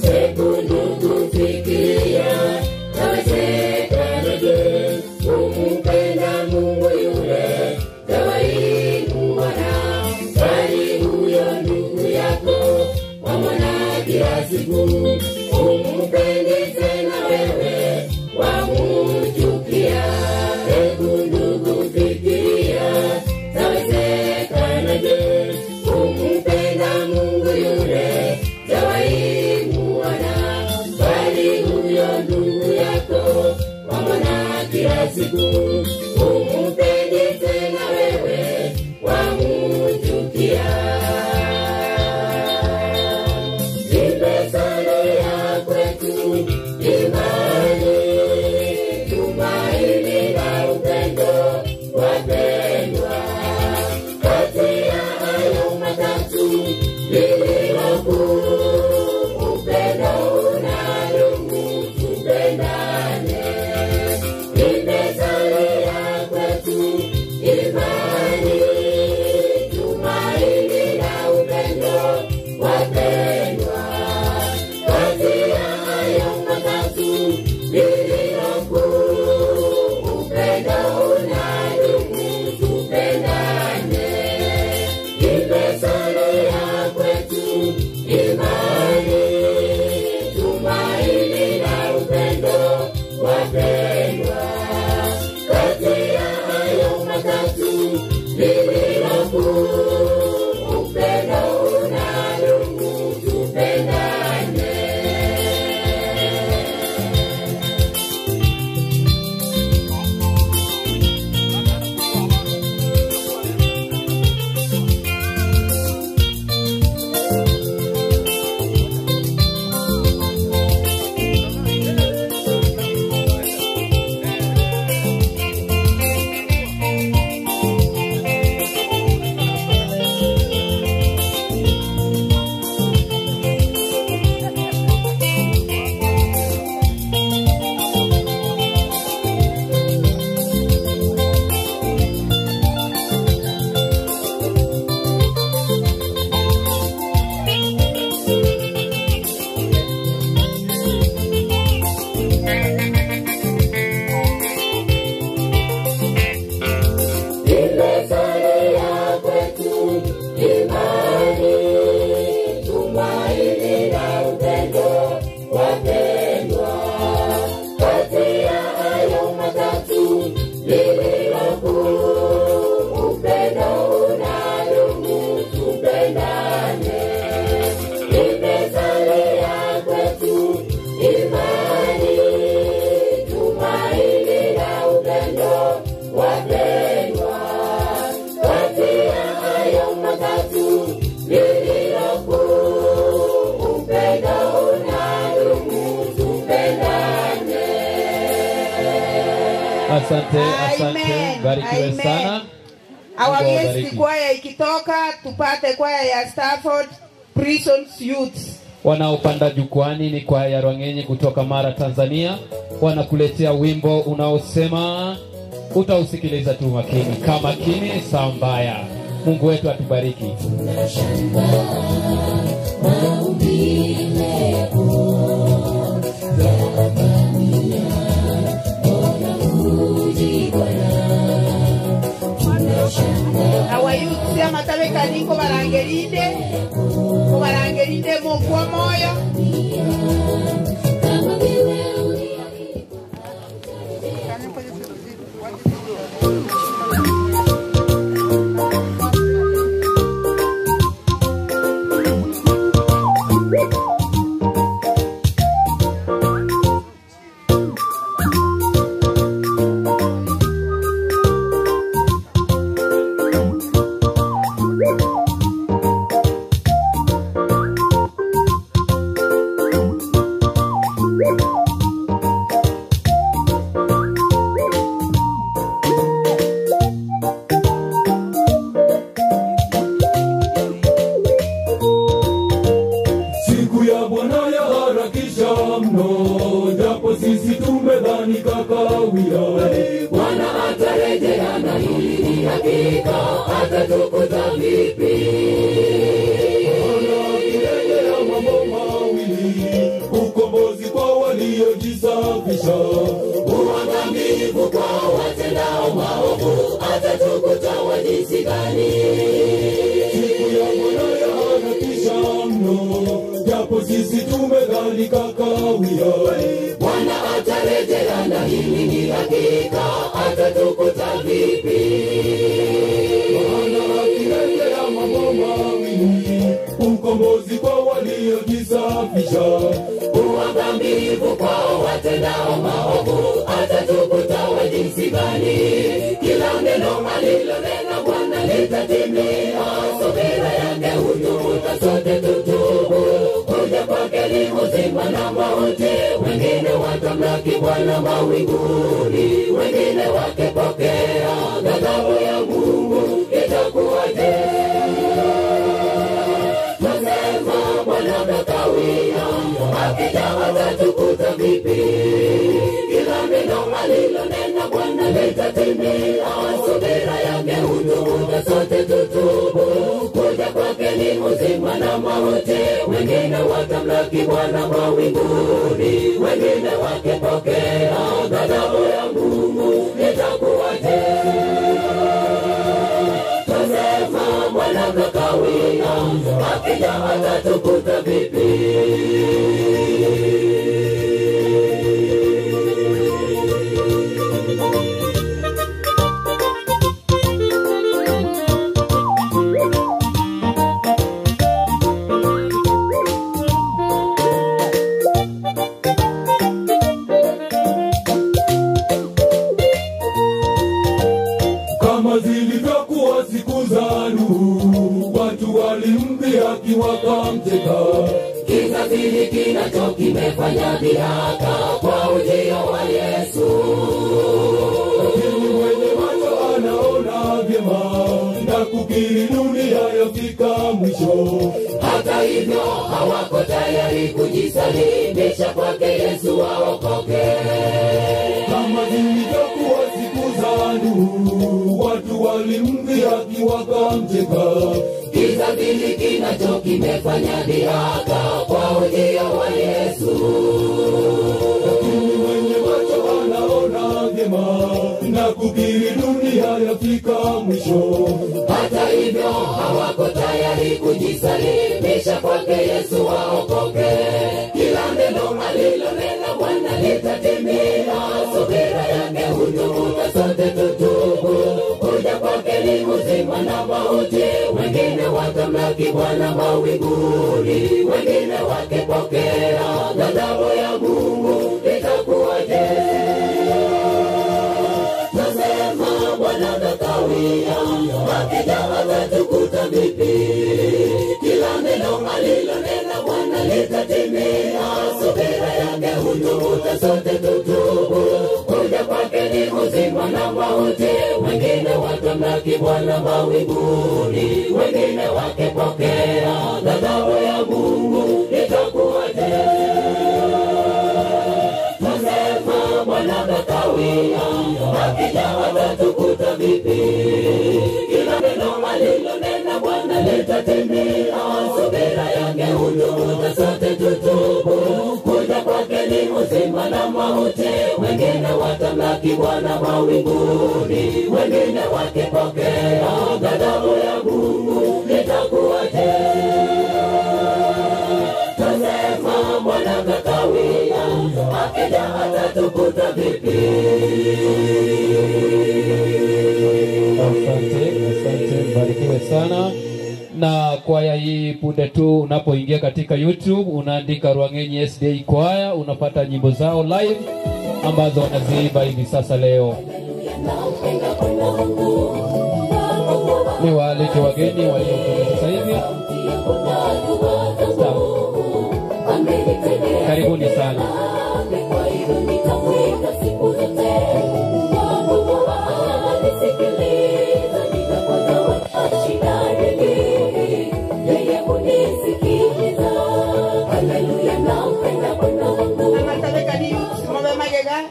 Hebu ndugu fikiria, yawezekanaje kumpenda Mungu yule tawaimuona, bali huyo ndugu yako wamwona kila siku, umpendi tena wewe wamuchukia. Hebu ndugu fikiria, yawezekanaje kumpenda Mungu yule tawaimuona, bali huyo ndugu yako wamwona kila siku, umpendi tena wewe wamuchukia. Imesalia kwetu imani, tumaini na upendo, wapendwa. Kati ya hayo matatu lililo kuu, upendo unadumu, tupendane. Imesalia kwetu imani, tumaini na upendo, wapendwa. Kati ya hayo matatu lililo kuu, upendo unadumu, tupendane. Imesalia kwetu imani, tumaini na upendo, wapendwa. Kati ya hayo matatu lililo kuu, upendo unadumu, tupendane. Imesalia kwetu imani, tumaini na upendo, wapendwa. Kati ya hayo matatu lililo kuu, upendo unadumu, tupendane. Imesalia kwetu imani, tumaini na upendo, wapendwa. Kati ya hayo matatu lililo kuu, upendo unadumu, tupendane. Asante, asante, Amen. barikiwe Amen. sana. Our Mungu guest awabariki. kwaya ikitoka tupate kwaya ya Stafford Prisons Youth. Wanaopanda jukwani ni kwaya ya Rwang'enyi kutoka Mara, Tanzania. Wanakuletea wimbo unaosema, utausikiliza tu makini, kama kini sambaya. Mungu wetu atubariki. Awayuti amatabeka niko barangerinde mokwa moyo. Wengine wakipokea ghadhabu ya Mungu itakuwa kakawia, akija atatukuta vipi? Kila neno alilonena Bwana litatimia, subira yake hutukuta sote tutubu. Kuja kwake ni uzima na mauti, wengine watamlaki Bwana mawinguni, wengine wakipokea ghadhabu ya Mungu itakuwaje? Tasema Bwana kakawia, akija atatukuta vipi? Asante, asante, mbarikiwe sana. Na kwaya hii punde tu unapoingia katika YouTube unaandika Rwang'enyi SDA Kwaya, unapata nyimbo zao live ambazo wanaziimba hivi sasa leo. Ni waalike wageni waliokuja sasa hivi. Karibuni sana.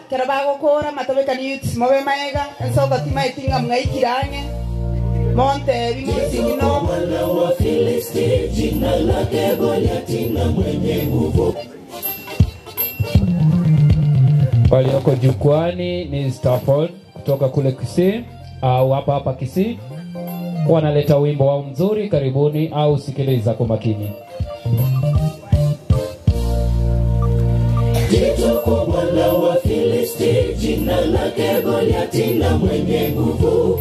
Kera matobeka ni youth mobe maega ensoka tima itinga mngaikirange monte bimusingino wala wa Filisti jina lake Goliathi na mwenye nguvu. Walioko jukwani ni Stafford kutoka kule Kisii au hapa hapa Kisii, wanaleta wimbo wao mzuri. Karibuni au sikiliza kwa makini. Jitu kubwa la Wafilisti jina lake Goliathi na mwenye nguvu.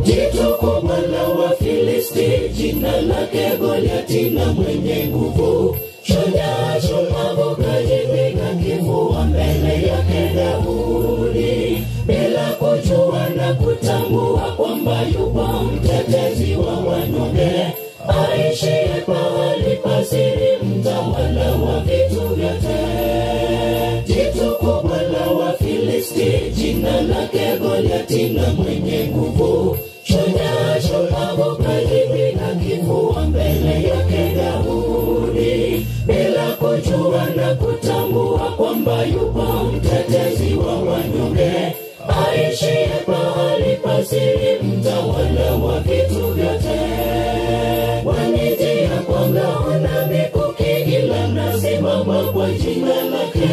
Jitu kubwa la Wafilisti jina lake Goliathi na mwenye nguvu. Shujaa shupavu kajipiga kifua mbele yake Daudi, bila kujua na kutambua kwamba yupo mtetezi wa wanyonge, aishiye pahali pa siri, mtawala wa vitu vyote. Jitu kubwa la Wafilisti jina lake Goliathi na mwenye nguvu. Shujaa shupavu kajipiga kifua mbele yake Daudi, bila kujua na kutambua kwamba yupo mtetezi wa wanyonge, aishiye pahali pa siri, mtawala wa vitu vyote. Wanijia kwa ngao na mikuki, ila nasimama kwa jina lake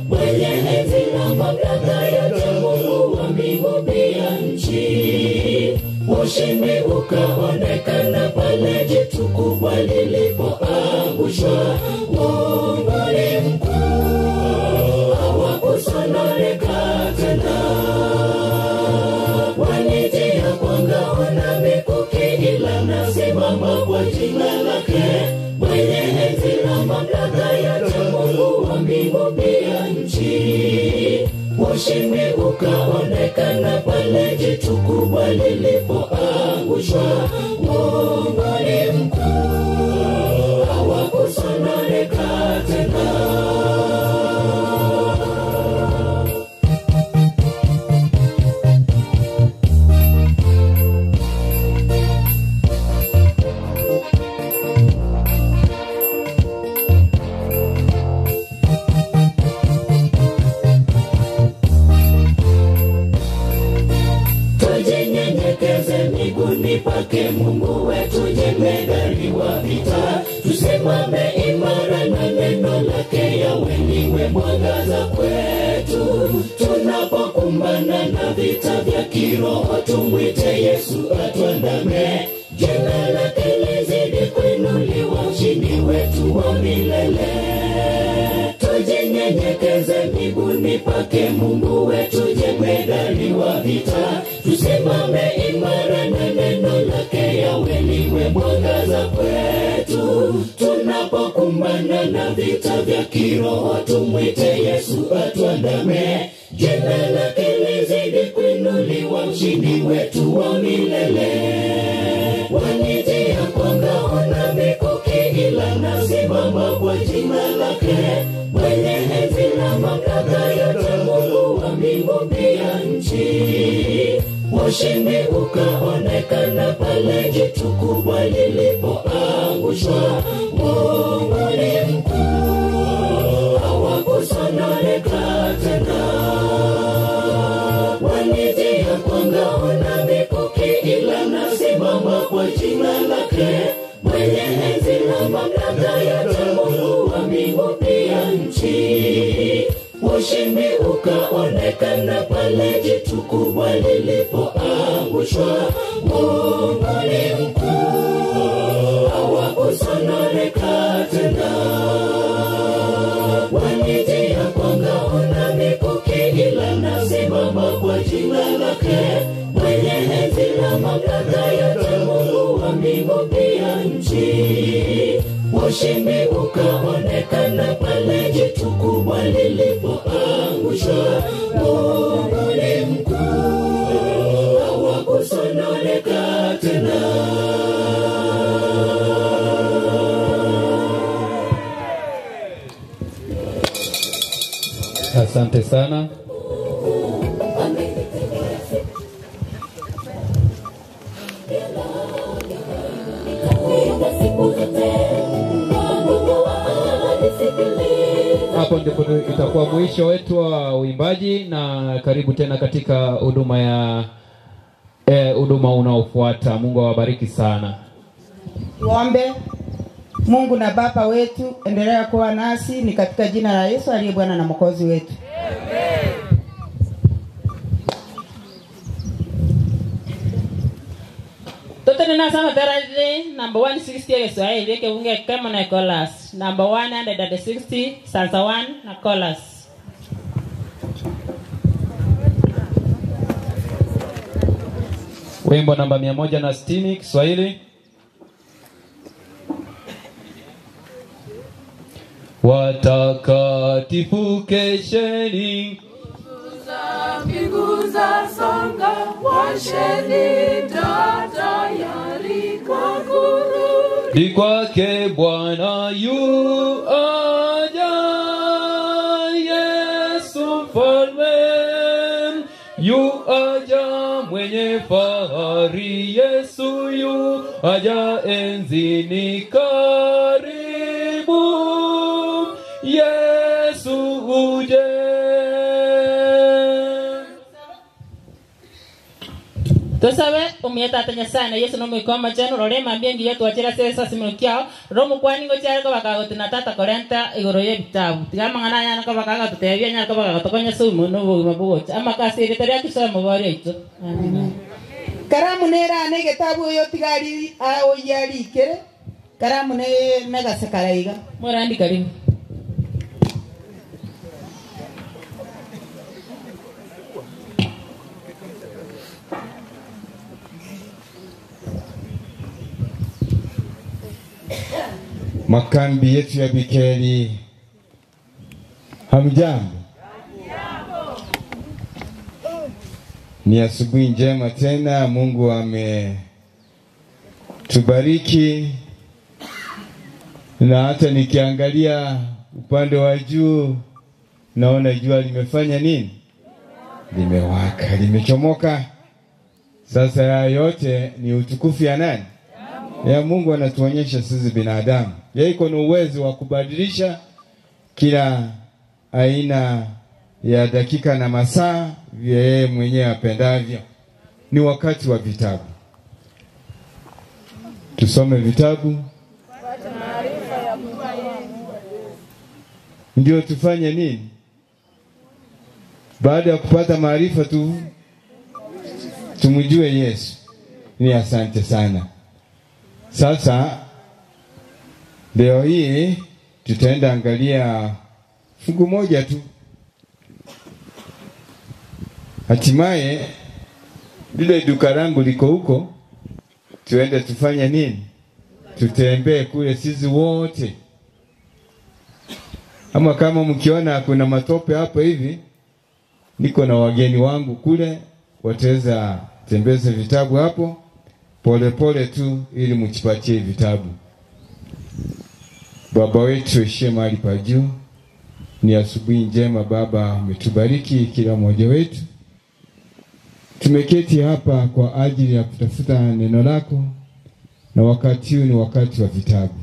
mwenye enzi na mamlaka yote, Mungu wa mbingu pia nchi. Ushindi ukaonekana pale jitu kubwa lilipoangushwa. Mungu ni mkuu, hawakusononeka tena. Wanijia kwa ngao na mikuki, ila nasimama kwa jina lake mwenye enzi na mamlaka yote, Mungu wa mbingu pia nchi. Ushindi ukaonekana pale jitu kubwa lilipoangushwa. Mungu ni mkuu, hawakusononeka tena. Pake Mungu wetu jemedari wa vita, tusimame imara na neno lake Yahweh liwe mwangaza kwetu. Tunapokumbana na vita vya kiroho tumwite Yesu atuandame, jina lake lizidi kuinuliwa, ushindi wetu wa milele. Tujinyenyekeze miguuni pake Mungu wetu jemedari wa vita, tusimame imara na neno lake Yahweh liwe mwangaza kwetu. Tunapokumbana na vita vya kiroho tumwite Yesu atuandame, jina lake lizidi kuinuliwa, ushindi wetu wa milele. Wanijia kwa ngao na mikuki, ila nasimama kwa jina lake mwenye enzi na mamlaka yote, Mungu Ushindi ukaonekana pale jitu kubwa lilipoangushwa. Mungu ni mkuu, hawakusononeka tena. Walijia kwa ngao na mikuki, ila nasimama kwa jina lake mwenye enzi na mamlaka yote, Mungu wa mbingu pia nchi. Ushindi ukaonekana pale jitu kubwa lilipoangushwa. Mungu ni mkuu, hawakusononeka tena. Walijia kwa ngao na mikuki, ila nasimama kwa jina lake mwenye enzi na mamlaka yote, Mungu wa mbingu pia nchi. Ushindi ukaonekana pale jitu kubwa lilipoangushwa. Mungu ni mkuu, hawakusononeka tena. Asante sana. Hapo ndipo itakuwa mwisho wetu wa uimbaji, na karibu tena katika huduma ya huduma unaofuata. Mungu awabariki sana. Tuombe. Mungu na Baba wetu, endelea kuwa nasi, ni katika jina la Yesu aliye Bwana na Mwokozi wetu. Amen. Totene nasema taraji number 160 ya Kiswahili kebunge kama na chorus number 160 stanza 1 na chorus. Wimbo namba 160 Kiswahili. Watakatifu kesheni, mbingu za songa, washeni taa tayari kwa kurudi kwake Bwana yu aja. Yesu mfalme yu aja mwenye fahari, Yesu yu aja enzini karibu, Yesu uje. Tusabe umiyeta atanya sana Yesu no mwikoma chenu rorema mbiengi yetu achira sesa simukiao romu kwani ngo charo bakagotina tata korenta igoro ye bitabu tigama ngana yana ko bakaga tutebia nyaka bakaga tokonya sumu no bugima bugocha amakasiri taria kisoma bari ito. Amen. Karamu nera ne getabu yo tigari aoyari kere karamu ne megasekaraiga morandi karibu. Makambi yetu ya Bikeli, hamjambo? Ni asubuhi njema tena, Mungu ametubariki. Na hata nikiangalia upande wa juu naona jua limefanya nini? Limewaka, limechomoka. Sasa haya yote ni utukufu ya nani? Ya Mungu. Anatuonyesha sisi binadamu yeye iko na uwezo wa kubadilisha kila aina ya dakika na masaa yeye mwenyewe apendavyo. Ni wakati wa vitabu. Tusome vitabu ndio tufanye nini? Baada ya kupata maarifa tu tumjue Yesu. Ni asante sana. Sasa leo hii tutaenda angalia fungu moja tu. Hatimaye lile duka langu liko huko, tuende tufanye nini? Tutembee kule sisi wote. Ama kama mkiona kuna matope hapo hivi, niko na wageni wangu kule, wataweza tembeza vitabu hapo pole pole tu ili mchipatie vitabu. Baba wetu ishie mahali pa juu, ni asubuhi njema Baba, umetubariki kila mmoja wetu. Tumeketi hapa kwa ajili ya kutafuta neno lako, na wakati huu ni wakati wa vitabu.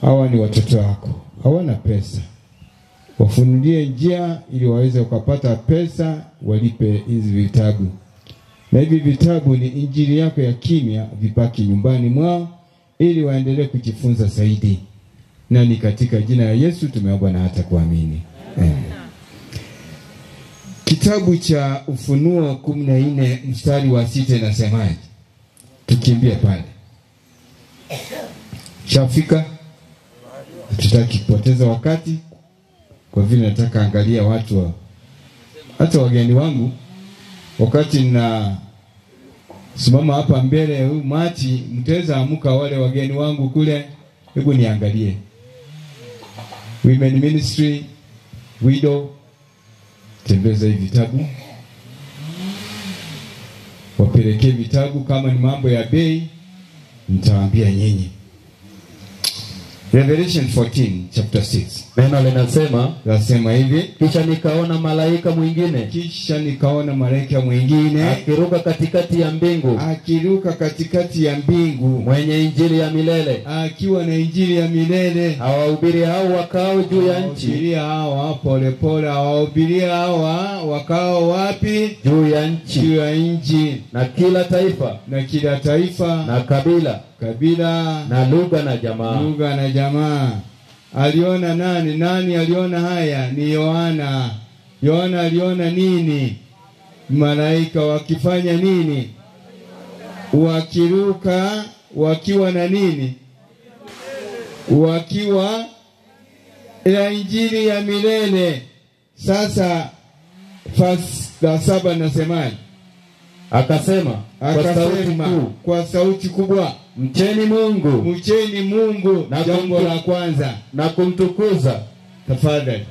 Hawa ni watoto wako, hawana pesa. Wafunulie njia ili waweze kupata pesa walipe hizi vitabu. Na hivi vitabu ni injili yako ya kimya, vibaki nyumbani mwao ili waendelee kujifunza zaidi. Na ni katika jina la Yesu tumeomba na hata kuamini. Amen. Kitabu cha Ufunuo 14 mstari wa 6 inasemaje? Tukimbie pale. Shafika? Hatutaki kupoteza wakati, kwa vile nataka angalia watu hata wageni wangu. Wakati na simama hapa mbele huu machi, mtaweza amuka wale wageni wangu kule, hebu niangalie. Women Ministry, Widow, tembeza hivi vitabu, wapelekee vitabu. Kama ni mambo ya bei nitawaambia nyinyi. Revelation 14 chapter 6. Neno linasema, nasema hivi: kisha nikaona malaika mwingine, kisha nikaona malaika mwingine akiruka katikati ya mbingu, akiruka katikati ya mbingu, mwenye injili ya milele, akiwa na injili ya milele, awahubiri hao wakao juu ya nchi, awahubiri hao pole pole, awahubiri hao wakao wapi? Juu ya nchi, juu ya nchi, na kila taifa, na kila taifa, na kabila, kabila, na lugha na jamaa, lugha na jamaa. Aliona nani? Nani aliona haya? Ni Yohana. Yohana aliona nini? Malaika wakifanya nini? Wakiruka wakiwa na nini? Wakiwa na injili ya milele. Sasa verse la 7 nasemaje? Akasema kwa sauti kubwa, mcheni Mungu, mcheni Mungu. Na jambo la kwanza, na kumtukuza. Tafadhali,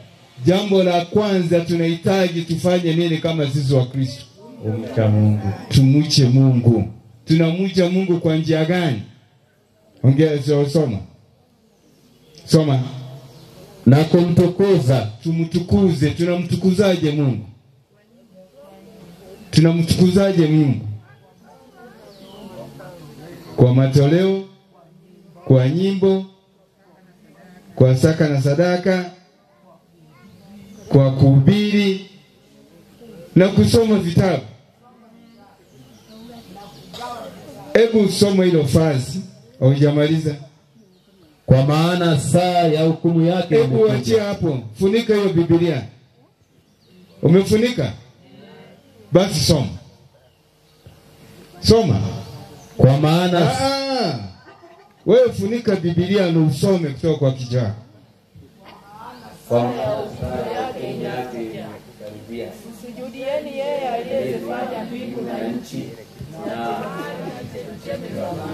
jambo la kwanza tunahitaji tufanye nini kama sisi wa Kristo? Kumcha Mungu. Tumche Mungu. Tunamcha Mungu kwa njia gani? Ongea, soma. Soma. Na kumtukuza. Tumtukuze. Tunamtukuzaje Mungu? Tunamtukuzaje Mungu? Kwa matoleo, kwa nyimbo, kwa saka na sadaka, kwa kuhubiri na kusoma vitabu. Hebu soma hilo fasi, haujamaliza. Kwa maana saa ya hukumu yake imekuja. Hebu achia hapo, funika hiyo Biblia. Umefunika? Basi soma. Soma. Kwa maana wewe funika Biblia na usome kutoka kwa kichwa. Kwa msujudieni yeye aliyezifanya mbingu na nchi.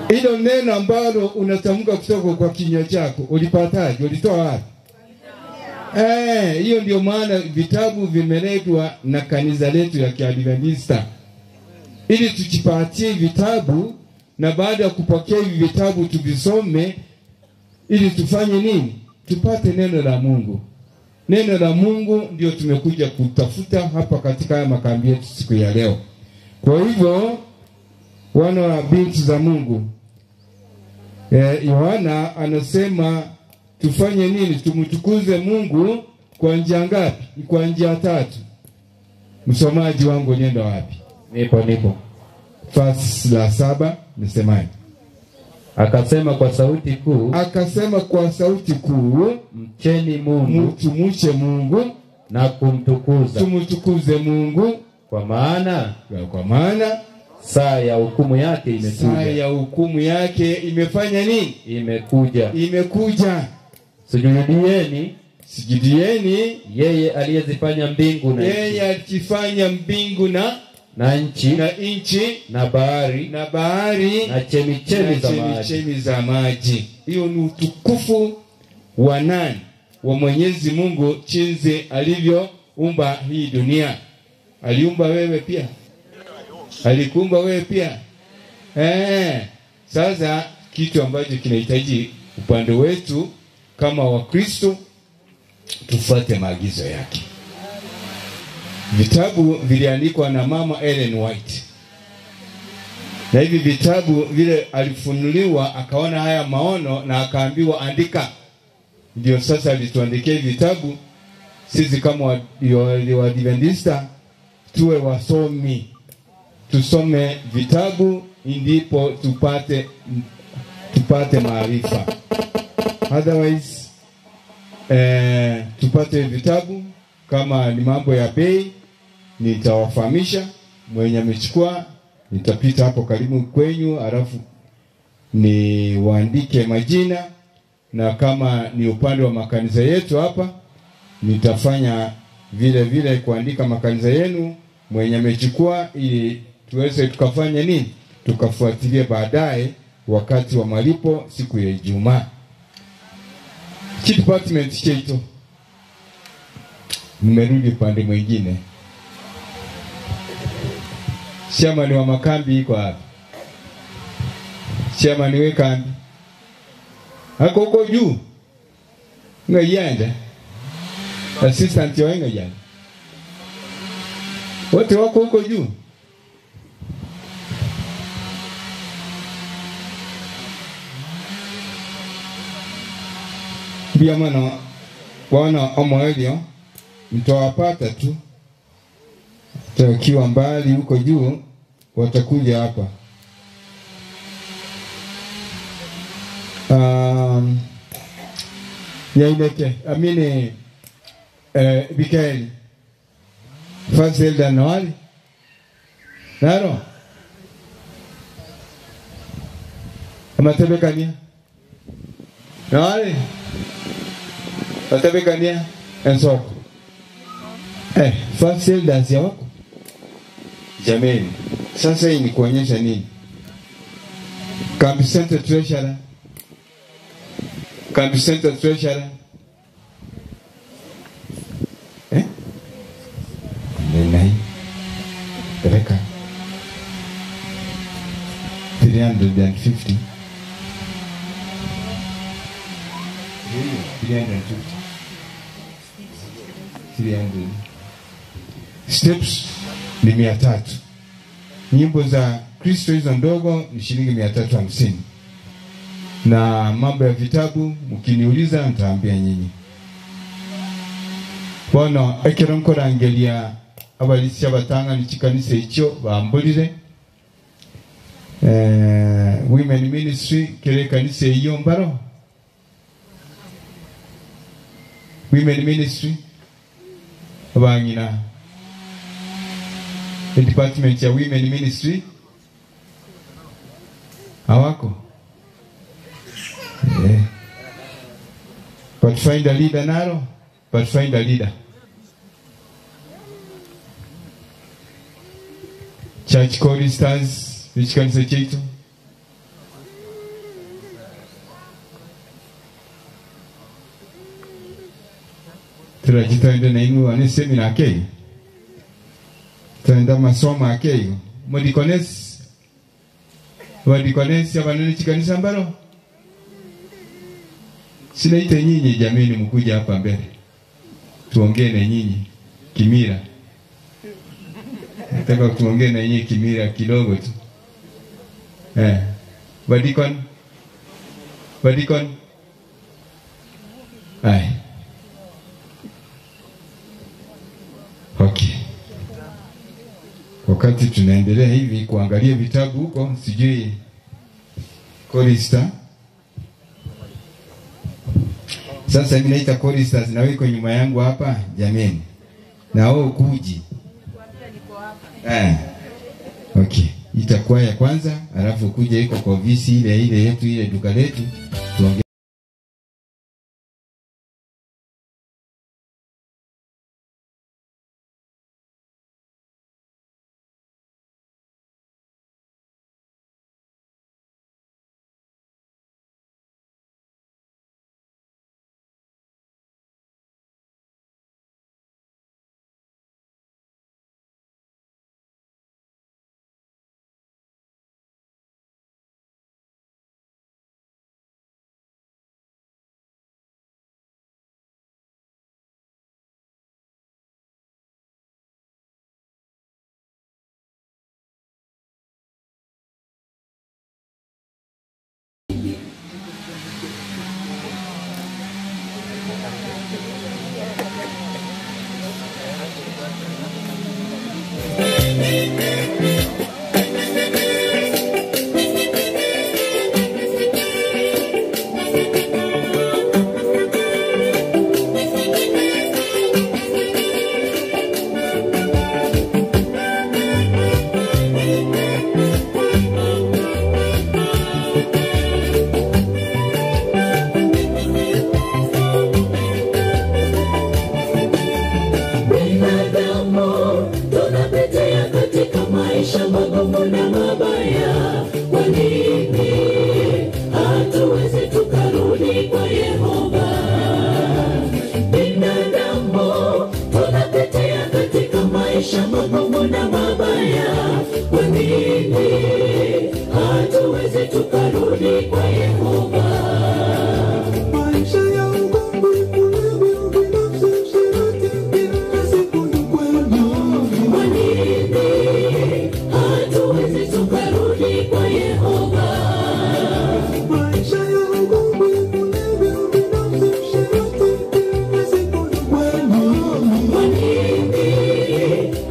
Hilo neno ambalo unatamka kutoka kwa kinywa chako ulipataje? Ulitoa wapi? Hiyo ndio maana vitabu vimeletwa na kanisa letu ya Kiadventista, ili tujipatie vitabu, na baada ya kupokea hivi vitabu tuvisome ili tufanye nini? Tupate neno la Mungu. Neno la Mungu ndio tumekuja kutafuta hapa katika haya makambi yetu siku ya leo. Kwa hivyo wana wa binti za Mungu, Yohana anasema tufanye nini? Tumtukuze Mungu kwa njia ngapi? Kwa njia tatu. Msomaji wangu nienda wapi? Nipo. Verse la 7 nisemaje? Akasema kwa sauti kuu, akasema kwa sauti kuu, mcheni Mungu, tumche Mungu na kumtukuza, tumtukuze Mungu, kwa maana saa ya hukumu yake imekuja. Saa ya hukumu yake imefanya nini? Imekuja. Imekuja. Sujudieni, sujudieni yeye aliyezifanya mbingu na nchi. Yeye alifanya mbingu na nchi, na nchi, na bahari, na bahari, na chemichemi za maji. Chemichemi za maji. Hiyo ni utukufu wa nani? Wa Mwenyezi Mungu, jinsi alivyoumba hii dunia. Aliumba wewe pia. Alikuumba wewe pia. Sasa kitu ambacho kinahitaji upande wetu kama Wakristo, tufuate maagizo yake. Vitabu viliandikwa na Mama Ellen White. Na hivi vitabu vile alifunuliwa akaona haya maono na akaambiwa andika. Ndio sasa alituandikia vitabu. Sisi kama Waadventista tuwe wasomi, tusome vitabu ndipo tupate maarifa. Otherwise tupate vitabu. Kama ni mambo ya bei nitawafahamisha, mwenye amechukua nitapita hapo karibu kwenyu alafu ni waandike majina, na kama ni upande wa makanisa yetu hapa nitafanya vile vile kuandika makanisa yenu mwenye amechukua, ili tuweze tukafanya nini, tukafuatilia baadaye wakati wa malipo siku ya Ijumaa. Department chetu nimerudi upande mwingine. Chairman wa makambi iko wapi? Chairman we kambi hako huko juu. Ngayanda assistant wa ngayanda wote wako huko juu. Bia wana omoelio mtawapata tu, wakiwa mbali huko juu watakuja hapa. Yaileke amine Bikeli First Elder Noali Naro Amatebekania Noali Amatebekania Ensoko. First Elders ya wako. Jamani, sasa hii ni kuonyesha nini? Kambi Center Treasurer. Kambi Center Treasurer. Nini? Reka. 350. 350. 300. Steps ni 300. Nyimbo za Kristo hizo ndogo ni shilingi 350. Na mambo ya vitabu mkiniuliza nitaambia nyinyi. Bwana ekero nkorangelia abalisi abatanga ni chikanisa icho bambulire. Women Ministry kere kanisa iyo mbaro. Women Ministry abangina the department ya Women Ministry hawako. But find a leader naro, but find a leader. Church choristers, which kanisa chetu? Turajitaenda na inu wane semina kei. Tutaenda masomo akei. Modikonesi. Wadikonesi abanene chikanisa mbaro. Sinaite nyinyi jameni mkuja hapa mbele. Tuongee na nyinyi kimira. Nataka tuongee na nyinyi kimira kidogo tu. Wadikon. Wadikon. Ai. Okay. Wakati tunaendelea hivi kuangalia vitabu huko, sijui chorister. Sasa mimi naita choristers na wiko nyuma yangu hapa jameni. Na wao kuji. Okay. Itakuwa ya kwanza, alafu kuja iko kwa ofisi ile ile yetu ile duka letu tuongee. Maisha magumu na mabaya, kwa nini hatuwezi tukarudi kwa Yehova? Maisha ya ugomvi, ulevi, ubinafsi, usherati, kila siku ni kweli. Kwa nini hatuwezi tukarudi kwa Yehova? Maisha ya ugomvi, ulevi, ubinafsi, usherati, kila siku ni kweli. Kwa nini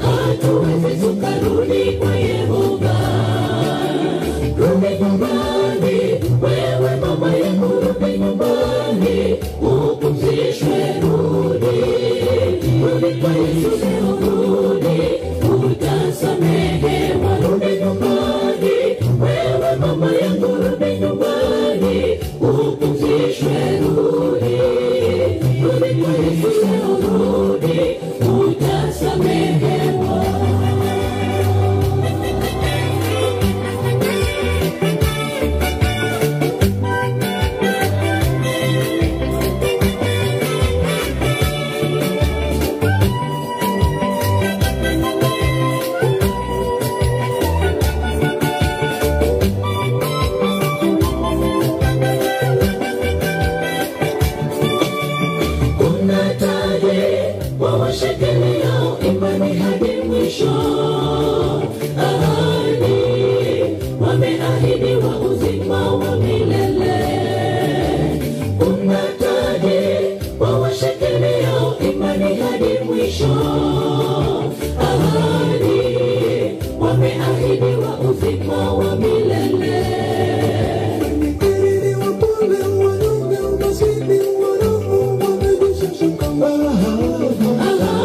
hatuwezi tukarudi kwa Yehova? Rudi nyumbani, wewe mama yangu, rudi nyumbani, upumzishwe, rudi. Rudi kwa Yesu leo, rudi, utasamehewa. Rudi nyumbani, wewe mama yangu, rudi nyumbani, upumzishwe, rudi. Rudi kwa Yesu leo, rudi, utasamehewa. Kuna taji wawashikiliao imani hadi mwisho, ahadi wameahidiwa uzima wa milele. Kuna taji wawashikiliao imani hadi mwisho, ahadi wameahidiwa uzima wa milele.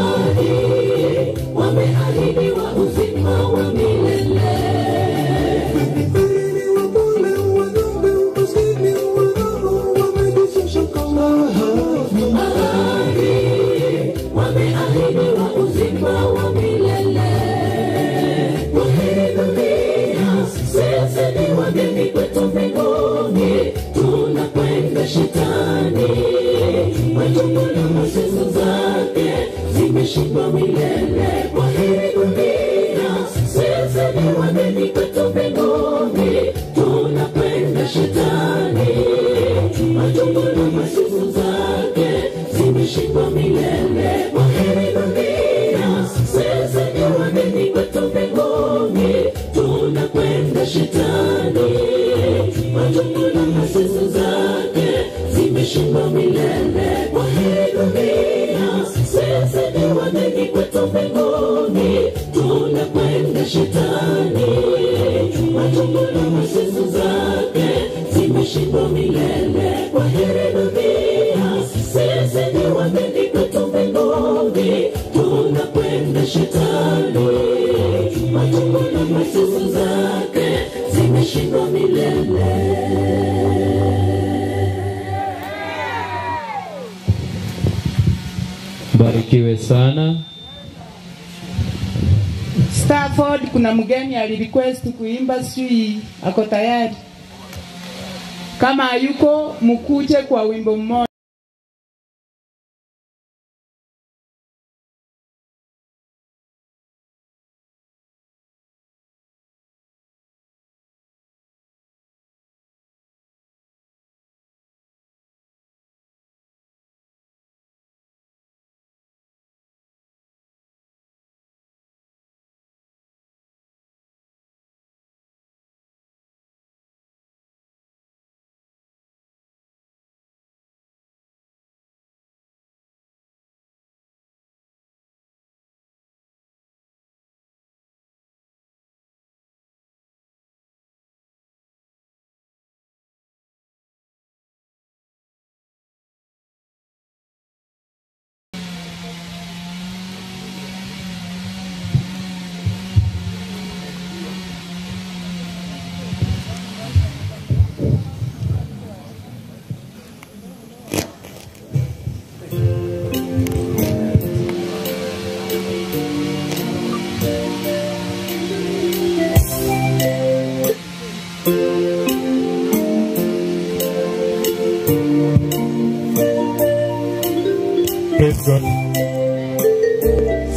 Ahadi wameahidiwa uzima wa milele. Ahadi wameahidiwa uzima wa milele. Kwaheri dunia, sisi ni wageni kwetu mbinguni, tunakwenda shetani. Matumbo na mateso zake zimeshindwa milele. Kwaheri dunia, sisi ni wageni kwetu mbinguni, tunakwenda shetani. Matumbo na mateso zake zimeshindwa milele. Kwaheri dunia, sisi ni wageni kwetu mbinguni, tunakwenda shetani. Matumbo na mateso zake zimeshindwa milele. Kwaheri dunia, sisi ni wageni kwetu mbinguni, tunakwenda shetani. Matumbo na mateso zake zimeshindwa milele. Kwaheri dunia, sisi ni wageni kwetu mbinguni, tunakwenda shetani. Matumbo na mateso zake zimeshindwa milele. Barikiwe sana. Stafford, kuna mgeni alirequest kuimba, sijui ako tayari. Kama hayuko, mkuje kwa wimbo mmoja.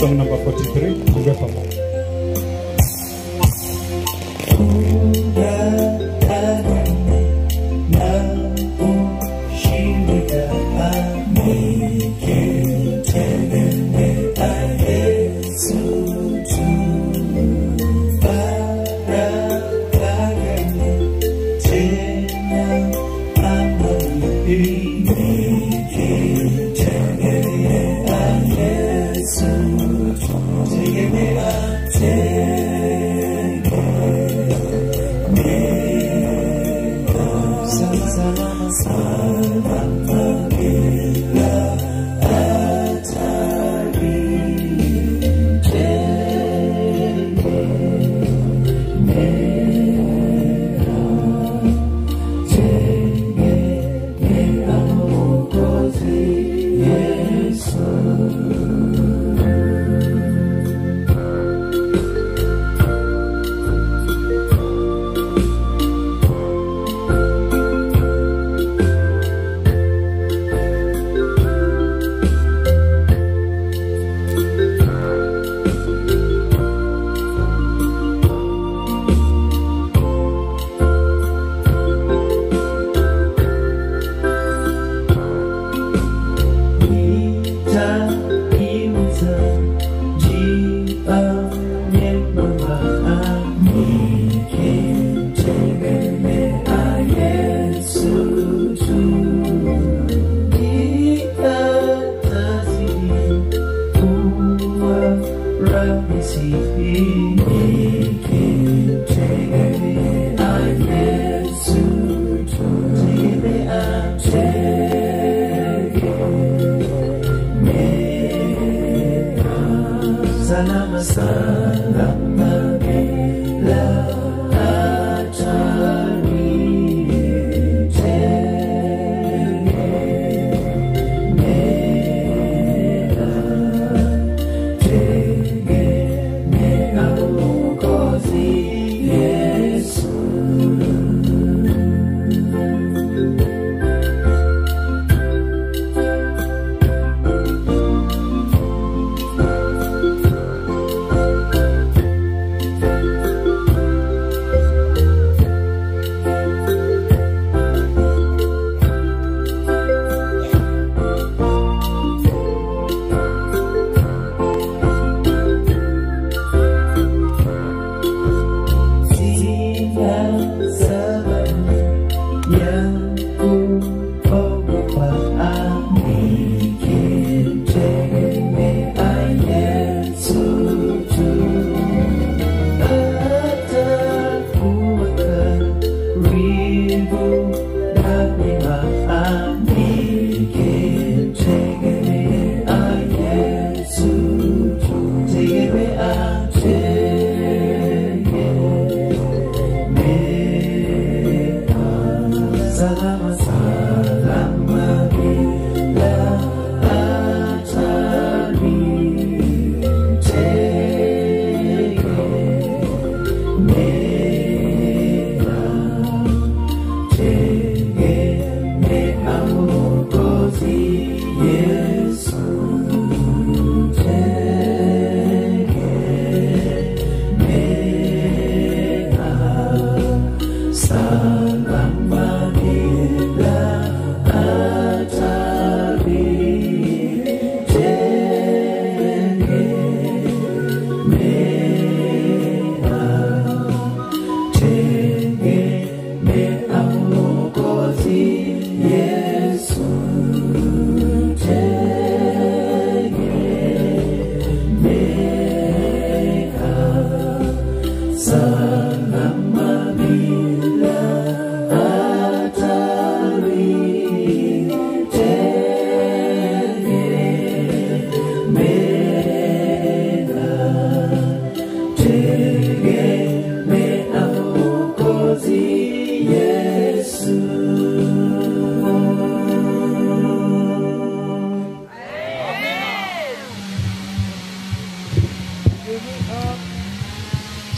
Song number 43, tuimbe pamoja.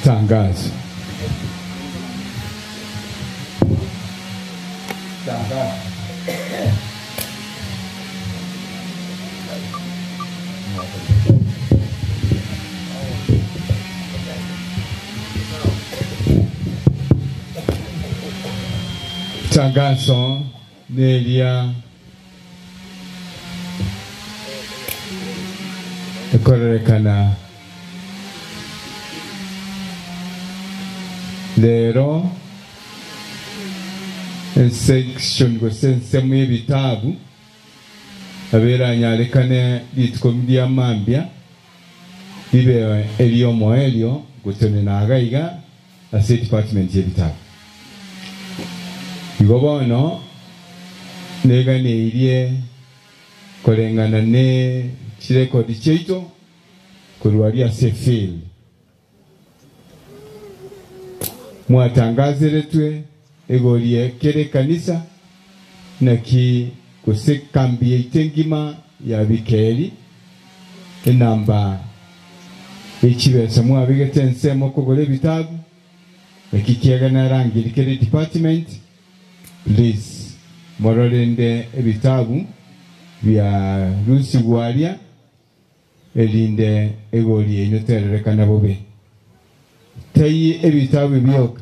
Tangazo. Tangazo. Tangazo nelia ekorerekana lero section gose nsemu y'ebitaabu abeera nyalekane lituko lya mambya libe eryomo eryo gutone nagaiga ase department y'ebitaabu igo bono neganeirie korengana ne chirekodi cheito kurwaria sefil mwatangaziretwe egorie kere kanisa naki kusekambie itengima ya bikeri enamba echibesa mwabigete ensemo kugore bitabu ekikiega narangiri kere department please mororende ebitabu bya rusi gwaria erinde egorie inotererekana bobe tei ebitabu byoka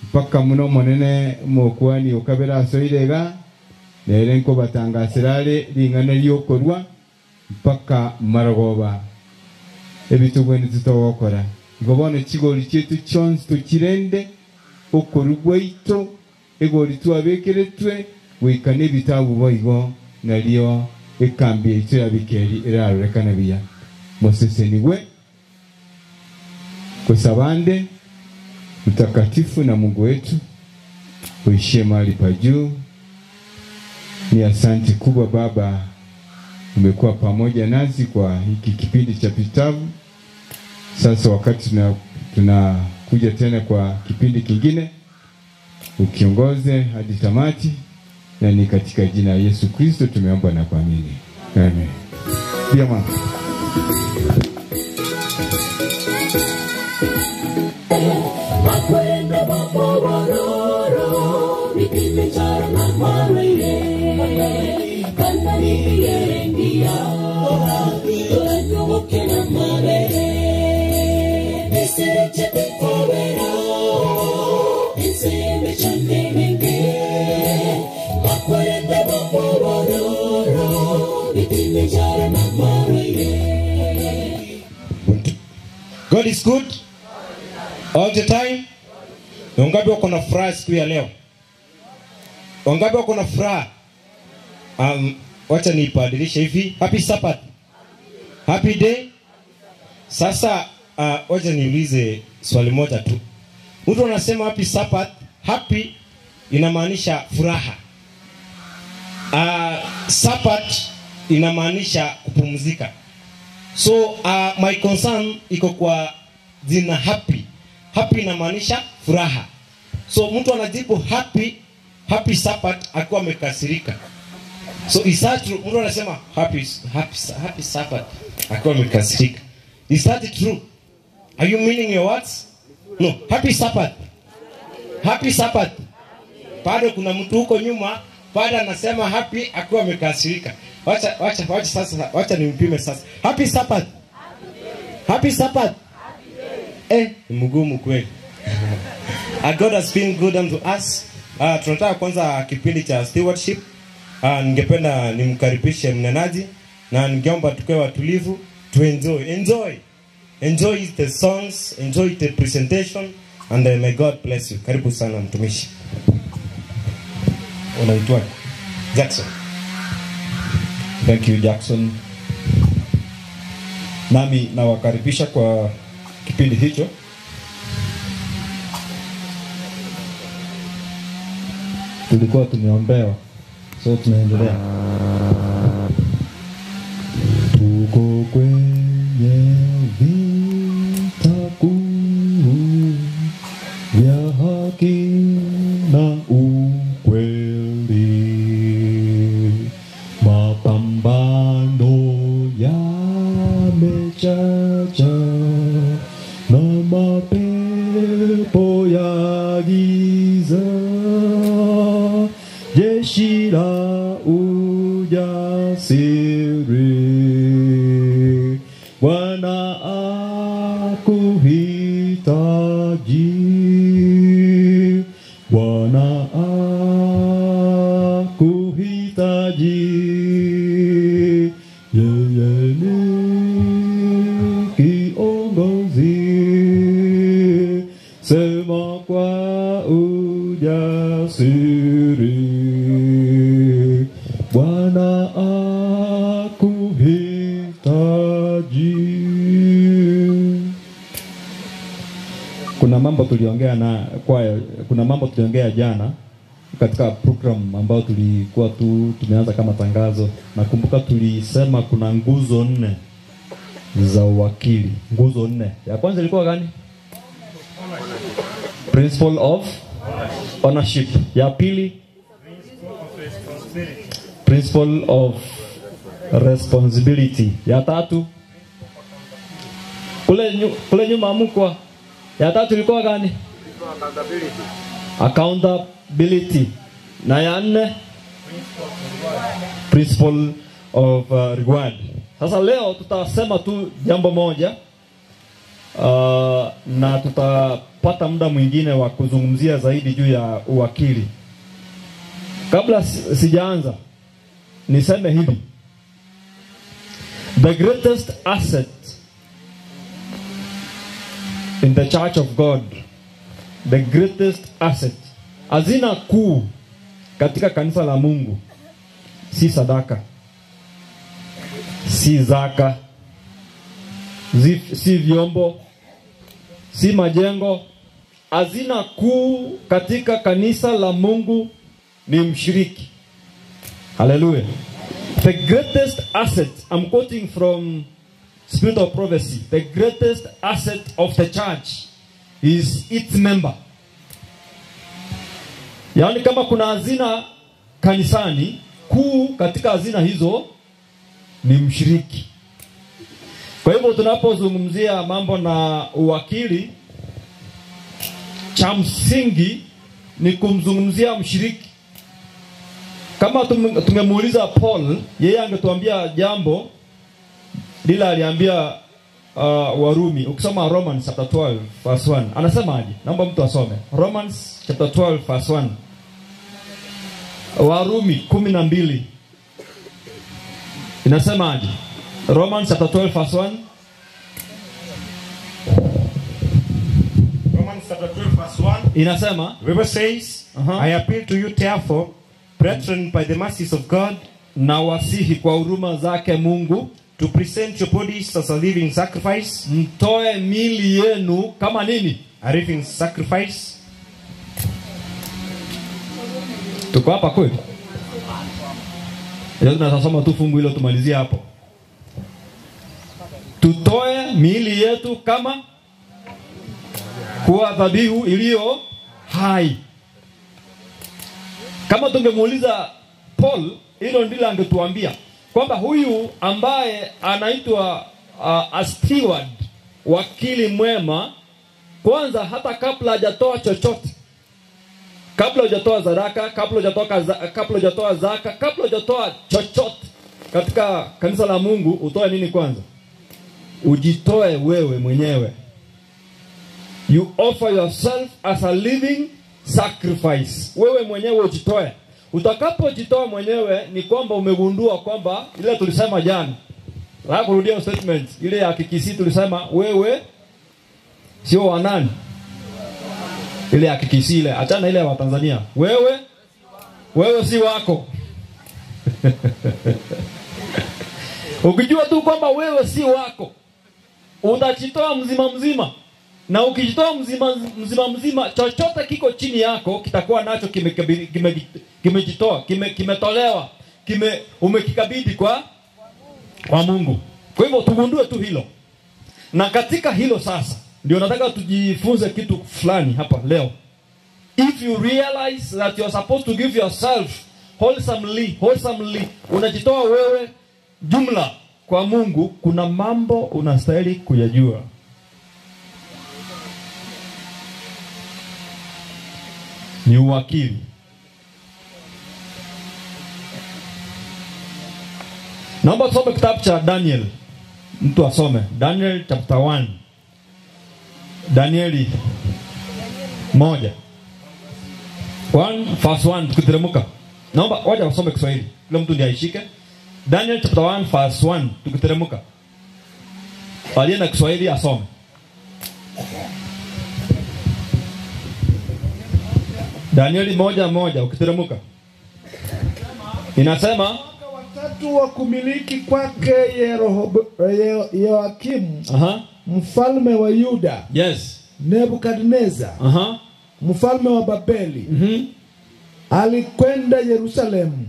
mpaka muno monene mokwani okabera asoirega nere nko batangasirare ringana lyokorwa mpaka marogoba ebitugweni tutogokora ngobone chigori chetu chonsi tukirende okorugwaito egori twabekeretwe wikane ebitabu boigo nalio ekambi eito yabikeri erarorekana biya moseseniwe kusabande mtakatifu na Mungu wetu uishie mahali pa juu. Ni asante kubwa Baba, umekuwa pamoja nasi kwa hiki kipindi cha vitabu. Sasa wakati tunakuja tena kwa kipindi kingine, ukiongoze hadi tamati, na ni katika jina Yesu Kristo tumeomba na kuamini. Amen. Pia mama. Makwenda babororo nikimechara na marwele kanda niyerendia tunayoke na mabere niseche kobera inseme channemenge makwenda babororo nikimechara na marwele. God is good all the time. Wangapi wako na furaha siku ya leo? Wangapi wako na furaha? Wacha nibadilishe hivi. Happy Sabbath. Happy day. Sasa wacha niulize swali moja tu. Mtu anasema happy Sabbath, happy inamaanisha furaha. Sabbath inamaanisha kupumzika. So my concern iko kwa jina happy. Happy inamaanisha furaha. So mtu anajibu happy, happy Sabbath akiwa amekasirika. So is that true? Mtu anasema happy, happy, happy Sabbath akiwa amekasirika. Is that true? Are you meaning your words? No. Happy Sabbath. Happy Sabbath. Bado kuna mtu huko nyuma bado anasema happy akiwa amekasirika. Wacha wacha wacha sasa, wacha nimpime sasa. Happy Sabbath. Happy Sabbath. Mgumu kweli. God has been good unto us. Tunataka kwanza kipindi cha stewardship. Ningependa nimkaribishe mnenaji na ningeomba tukae watulivu, tu enjoy. Enjoy. Enjoy the songs, enjoy the presentation, and may God bless you. Karibu sana mtumishi. Unaitwa Jackson. Thank you Jackson. Nami nawakaribisha kwa kipindi hicho. Tulikuwa tumeombewa, so tunaendelea. Tuko kwenye vita kuu ya haki na ukweli, mapambano yamechacha na mapepo ya giza, jeshi la ujasiri, Bwana akuhitaji, Bwana Kuna mambo tuliongea na kwayo, kuna mambo tuliongea jana katika program ambayo tulikuwa tu tumeanza kama tangazo. Nakumbuka tulisema kuna nguzo 4 za uwakili. Nguzo 4. Ya kwanza ilikuwa gani? Principle of ownership. Ya pili, principle of responsibility. Ya tatu, kule nyuma mkwa. Ya tatu ilikuwa gani? Accountability. Na ya nne, principle of reward. Sasa leo tutasema tu jambo moja, na tutapata muda mwingine wa kuzungumzia zaidi juu ya uwakili. Kabla sijaanza, niseme hivi. The greatest asset in the church of God, the greatest asset, hazina kuu katika kanisa la Mungu, si sadaka, si zaka, si vyombo, si majengo. Hazina kuu katika kanisa la Mungu ni mshiriki. Hallelujah. The greatest asset, I'm quoting from Spirit of Prophecy, the greatest asset of the church is its member. Yaani kama kuna hazina kanisani, kuu katika hazina hizo ni mshiriki. Kwa hivyo tunapozungumzia mambo na uwakili, cha msingi ni kumzungumzia mshiriki. Kama tungemuuliza Paul, yeye angetuambia jambo lile aliambia Warumi. Ukisoma Romans chapter 12 verse 1, anasema aje? Naomba mtu asome Romans chapter 12 verse 1. Warumi 12 inasema aje? Romans chapter 12 verse 1. Romans chapter 12 verse 1 inasema, the Bible says, I appeal to you therefore, brethren, by the mercies of God, na wasihi kwa huruma zake Mungu, to present your bodies as a living sacrifice, mtoe mili yenu kama nini? A living sacrifice. Tuko hapa kweli? Leo tunasoma tu fungu hilo tumalizie hapo. Tutoe miili yetu kama kuwa dhabihu iliyo hai. Kama tungemuuliza Paul, hilo ndilo angetuambia kwamba huyu ambaye anaitwa a steward, wakili mwema, kwanza hata kabla hajatoa chochote, kabla hujatoa sadaka, kabla hujatoa zaka, kabla hujatoa chochote katika kanisa la Mungu, utoe nini kwanza? Ujitoe wewe mwenyewe. You offer yourself as a living sacrifice. Wewe mwenyewe ujitoe. Utakapojitoa mwenyewe ni kwamba umegundua kwamba ile tulisema jana. Nataka kurudia statement ile ya Kikisii, tulisema wewe sio wa nani? Ile ya Kikisii ile, achana ile ya Watanzania. Wewe si wako. Ukijua tu kwamba wewe si wako, utajitoa mzima mzima. Na ukijitoa mzima mzima, chochote kiko chini yako kitakuwa nacho kimejitoa, kimetolewa, umekikabidhi kwa Mungu. Kwa hivyo tugundue tu hilo. Na katika hilo sasa ndio nataka tujifunze kitu fulani hapa leo. If you realize that you are supposed to give yourself wholesomely, unajitoa wewe jumla kwa Mungu, kuna mambo unastahili kuyajua. Ni uwakili. Naomba tusome kitabu cha Daniel. Mtu asome Daniel chapter 1. Danieli 1. 1 verse 1 tukiteremka. Naomba waje wasome Kiswahili. Kila mtu ndiye aishike. Daniel chapter 1 verse 1 tukiteremka. Aliye na Kiswahili asome. Danieli 1:1 ukiteremka. Inasema watatu wa kumiliki kwake Yehoakimu, mfalme wa Yuda. Yes. Nebukadneza mfalme wa Babeli alikwenda Yerusalemu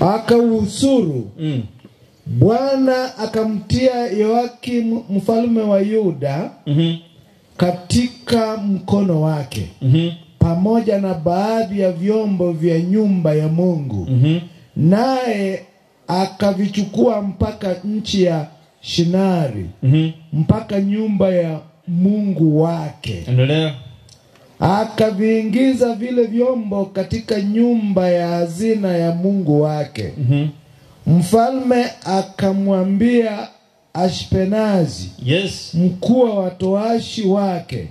akausuru. Bwana akamtia Yoakim mfalme wa Yuda katika mkono wake pamoja na baadhi ya vyombo vya nyumba ya Mungu, naye akavichukua mpaka nchi ya Shinari, mpaka nyumba ya Mungu wake. Endelea. Akaviingiza vile vyombo katika nyumba ya hazina ya Mungu wake. Mfalme akamwambia Ashpenazi, mkuu wa watoashi wake,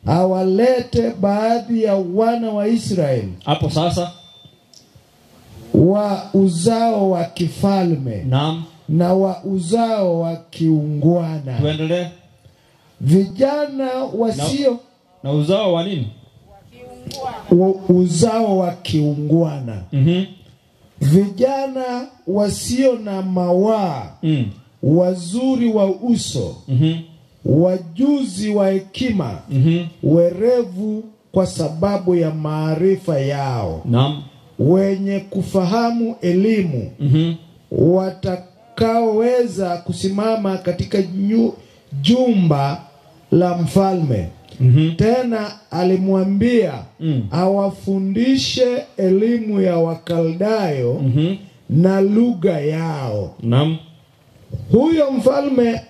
awalete baadhi ya wana wa Israeli hapo sasa wa uzao wa kifalme na wa uzao wa kiungwana. Tuendelee. Vijana wasio na uzao wa nini? Uzao wa kiungwana. Vijana wasio na mawaa, wazuri wa uso, wajuzi wa hekima, werevu kwa sababu ya maarifa yao, wenye kufahamu elimu, watakaoweza kusimama katika jumba la mfalme. Tena alimwambia awafundishe elimu ya Wakaldayo na lugha yao. Huyo mfalme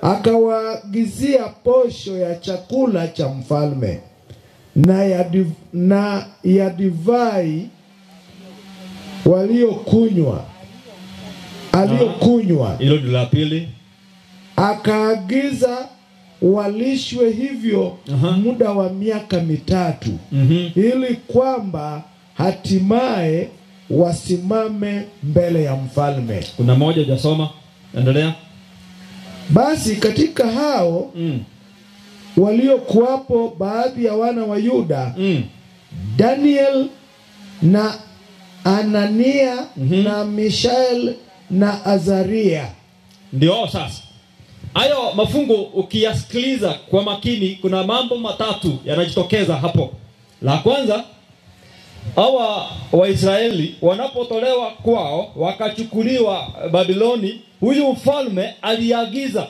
akawaagizia posho ya chakula cha mfalme na ya divai waliokunywa aliyokunywa. Hilo ndio la pili. Akaagiza walishwe hivyo muda wa miaka 3, ili kwamba hatimaye wasimame mbele ya mfalme. Kuna moja hujasoma, endelea. Basi katika hao waliokuwapo baadhi ya wana wa Yuda, Daniel na Anania na Mishael na Azaria. Ndio sasa hayo mafungu ukiyasikiliza kwa makini, kuna mambo matatu yanajitokeza hapo. La kwanza, hawa Waisraeli wanapotolewa kwao wakachukuliwa Babiloni, huyu mfalme aliagiza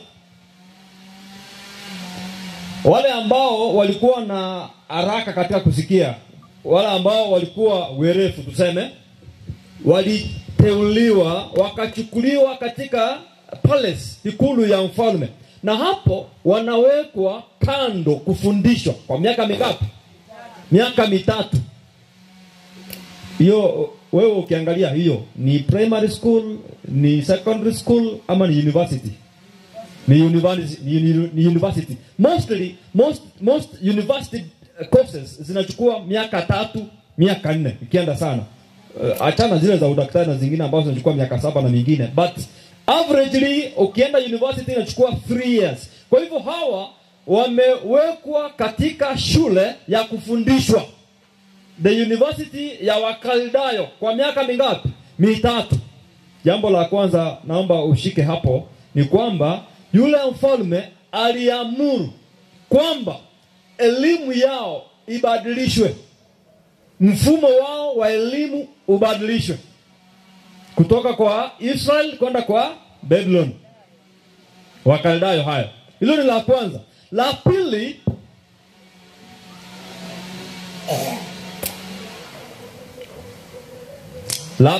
wale ambao walikuwa na haraka katika kusikia, wale ambao walikuwa werefu tuseme, waliteuliwa wakachukuliwa katika palace, ikulu ya mfalme, na hapo wanawekwa kando kufundishwa kwa miaka mingapi? Miaka 3. Hiyo wewe ukiangalia hiyo ni primary school, ni secondary school ama ni university? Ni university, ni university. Mostly most university courses zinachukua miaka 3, miaka 4 ikienda sana. Achana zile za udaktari na zingine ambazo zinachukua miaka 7 na mingine, but averagely ukienda university inachukua 3 years. Kwa hivyo hawa wamewekwa katika shule ya kufundishwa, the university ya Wakaldayo, kwa miaka mingapi? 3. Jambo la kwanza naomba ushike hapo ni kwamba yule mfalme aliamuru kwamba elimu yao ibadilishwe, mfumo wao wa elimu ubadilishwe kutoka kwa Israel kwenda kwa Babylon, Wakaldayo. Hayo hilo ni la kwanza. La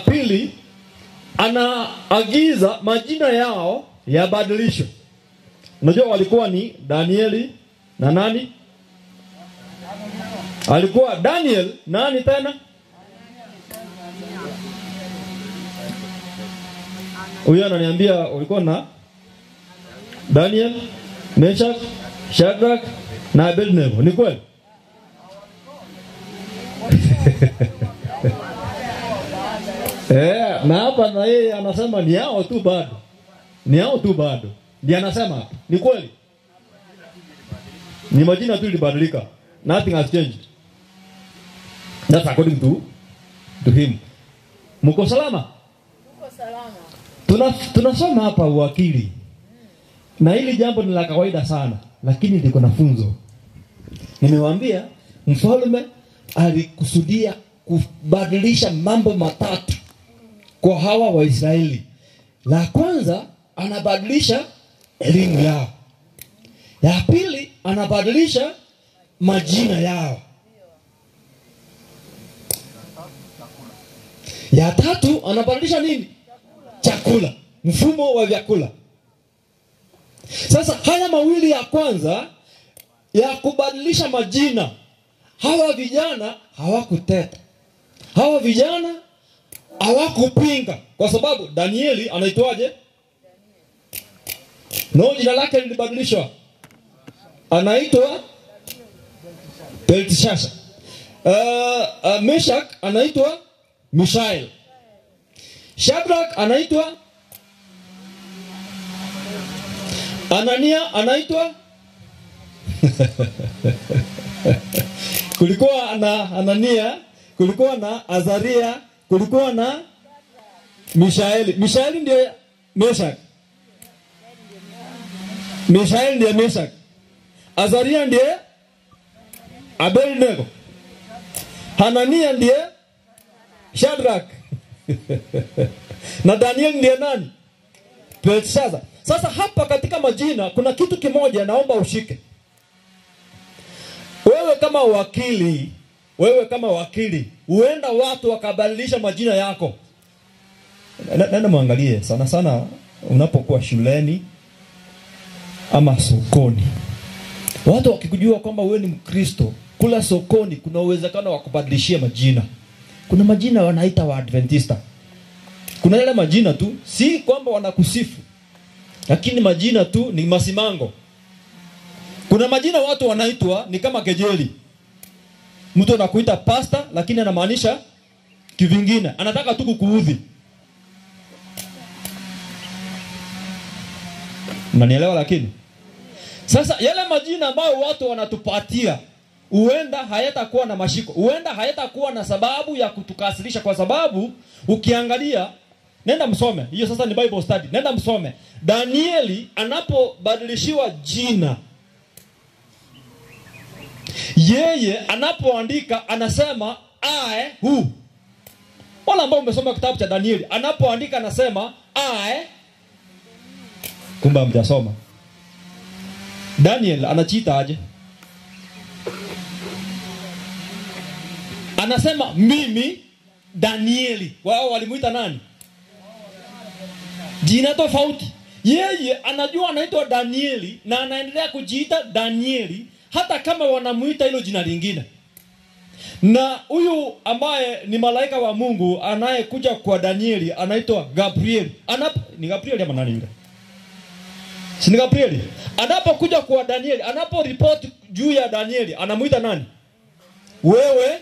pili, anaagiza majina yao yabadilishwe. Unajua walikuwa ni Danieli na nani? Alikuwa Daniel nani tena? Huyo ananiambia ulikuwa na Daniel, Meshach, Shadrach na Abednego. Ni kweli? Na hapa na yeye anasema ni hao tu bado. Ni hao tu bado. Ndiye anasema hapa. Ni kweli? Ni majina tu ilibadilika. Nothing has changed. That's according to him. Mko salama? Mko salama. Tunasoma hapa uwakili. Na hili jambo ni la kawaida sana, lakini liko na funzo. Nimewaambia mfalme alikusudia kubadilisha mambo matatu kwa hawa Waisraeli. La kwanza, anabadilisha elimu yao. Ya pili, anabadilisha majina yao. Ya tatu, anabadilisha nini? Chakula, mfumo wa vyakula. Sasa haya mawili ya kwanza ya kubadilisha majina, hawa vijana hawakuteta. Hawa vijana hawakupinga, kwa sababu Danieli anaitwaje? No, jina lake lilibadilishwa. Anaitwa Belteshazzar. Meshach anaitwa Mishael. Shadrach anaitwa Anania anaitwa kulikuwa na Anania, kulikuwa na Azaria, kulikuwa na Mishaeli. Mishaeli ndiye Meshach. Mishaeli ndiye Meshach. Azaria ndiye Abednego. Hanania ndiye Shadrach. Na Daniel ndiye nani? Belteshazzar. Sasa hapa katika majina kuna kitu kimoja naomba ushike. Wewe kama wakili, huenda watu wakabadilisha majina yako. Nenda muangalie sana sana unapokuwa shuleni ama sokoni. Watu wakikujua kwamba wewe ni Mkristo, kula sokoni kuna uwezekano wa kubadilishia majina. Kuna majina wanaita wa Adventista. Kuna yale majina tu, si kwamba wanakusifu, lakini majina tu ni masimango. Kuna majina watu wanaitwa ni kama kejeli. Mtu anakuita pastor lakini anamaanisha kivingine, anataka tu kukuudhi. Unanielewa? Lakini sasa yale majina ambayo watu wanatupatia huenda hayatakuwa na mashiko, huenda hayatakuwa na sababu ya kutukasirisha, kwa sababu ukiangalia, nenda msome hiyo, sasa ni Bible study, nenda msome Danieli anapobadilishiwa jina, yeye anapoandika anasema I who. Wala ambao umesoma kitabu cha Danieli, anapoandika anasema I. Kumbe hamjasoma. Daniel anachiita aje? Anasema mimi Danieli. Wao walimuita nani? Jina tofauti. Yeye anajua anaitwa Danieli na anaendelea kujiita Danieli hata kama wanamuita hilo jina lingine. Na huyu ambaye ni malaika wa Mungu anayekuja kwa Danieli anaitwa Gabrieli. Ni Gabrieli ama nani yule? Si ni Gabrieli? Anapokuja kwa Danieli, anaporipoti juu ya Danieli, anamuita nani? Wewe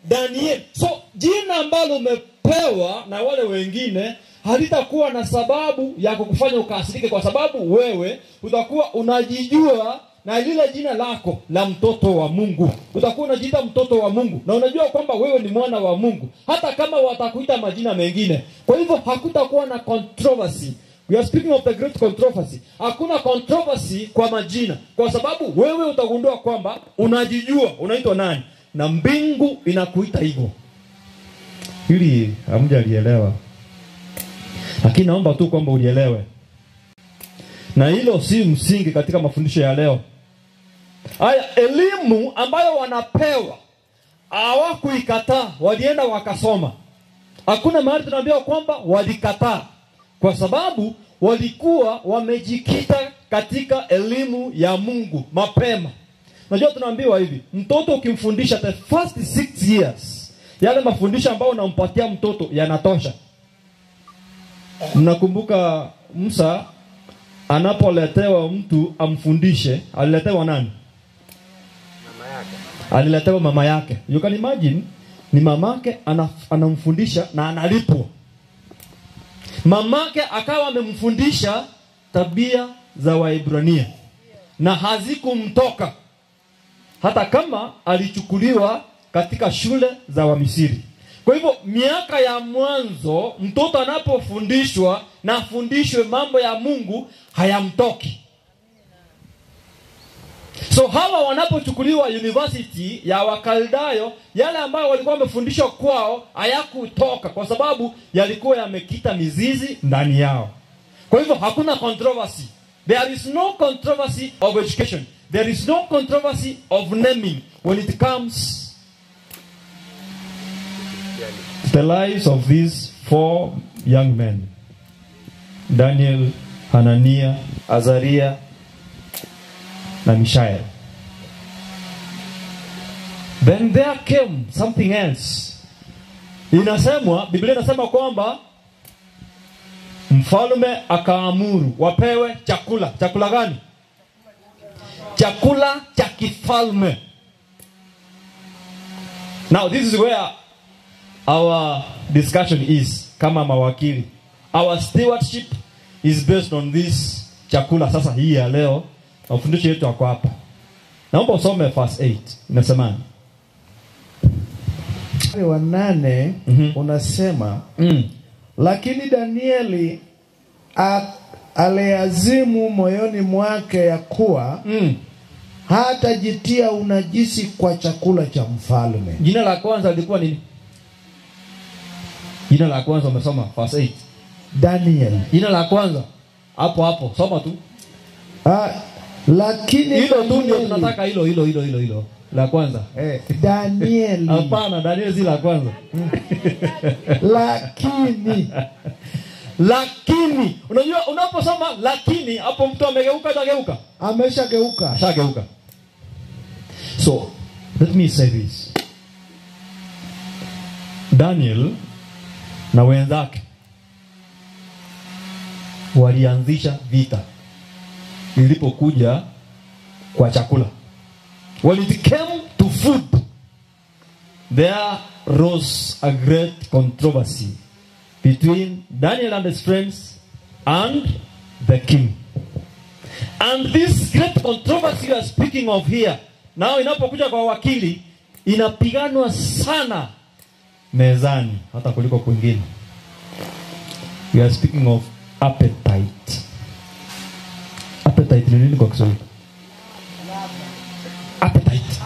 Daniel. So jina ambalo umepewa na wale wengine halitakuwa na sababu ya kukufanya ukasirike, kwa sababu wewe utakuwa unajijua na lile jina lako la mtoto wa Mungu. Utakuwa unajiita mtoto wa Mungu na unajua kwamba wewe ni mwana wa Mungu, hata kama watakuita majina mengine. Kwa hivyo hakutakuwa na controversy. We are speaking of the great controversy. Hakuna controversy kwa majina, kwa sababu wewe utagundua kwamba unajijua unaitwa nani na mbingu inakuita hivyo. Hili hamjalielewa, lakini naomba tu kwamba ulielewe. Na hilo si msingi katika mafundisho ya leo. Haya, elimu ambayo wanapewa hawakuikataa, walienda wakasoma. Hakuna mahali tunaambiwa kwamba walikataa, kwa sababu walikuwa wamejikita katika elimu ya Mungu mapema. Unajua tunaambiwa hivi, mtoto ukimfundisha the first 6 years, yale mafundisho ambayo unampatia mtoto yanatosha. Mnakumbuka Musa anapoletewa mtu amfundishe, aliletewa nani? Mama yake. Aliletewa mama yake. You can imagine, ni mamake anamfundisha na analipwa. Mamake akawa amemfundisha tabia za Waebrania na hazikumtoka, hata kama alichukuliwa katika shule za Wamisri. Kwa hivyo miaka ya mwanzo mtoto anapofundishwa na afundishwe mambo ya Mungu hayamtoki. So hawa wanapochukuliwa university ya Wakaldayo, yale ambayo walikuwa wamefundishwa kwao hayakutoka kwa sababu yalikuwa yamekita mizizi ndani yao. Kwa hivyo hakuna controversy. There is no controversy of education. There is no controversy of naming when it comes to the lives of these 4 young men. Daniel, Hanania, Azaria na Mishael. Then there came something else. Inasemwa, Biblia inasema kwamba mfalme akaamuru wapewe chakula. Chakula gani? Chakula cha kifalme. Now this is where our discussion is kama mawakili. Our stewardship is based on this chakula. Sasa hii ya leo mafundisho yetu yako hapa. Naomba usome verse 8. Inasema wa 8 unasema lakini Danieli aliazimu moyoni mwake ya kuwa hatajitia unajisi kwa chakula cha mfalme. Jina la kwanza lilikuwa nini? Jina la kwanza umesoma verse 8. Daniel. Jina la kwanza hapo hapo soma tu. Lakini hilo tu ndio tunataka, hilo la kwanza. Daniel. Hapana, Daniel si la kwanza. Lakini unajua unaposoma lakini hapo mtu amegeuka, atageuka. Ameshageuka. Ashageuka. So let me say this. Daniel na wenzake walianzisha vita ilipokuja kwa chakula. When it came to food, there rose a great controversy between Daniel and his friends and the king. And this great controversy we are speaking of here, now inapokuja kwa wakili, inapiganwa sana mezani hata kuliko kwingine. We are speaking of appetite. Appetite ni nini kwa Kiswahili? Appetite.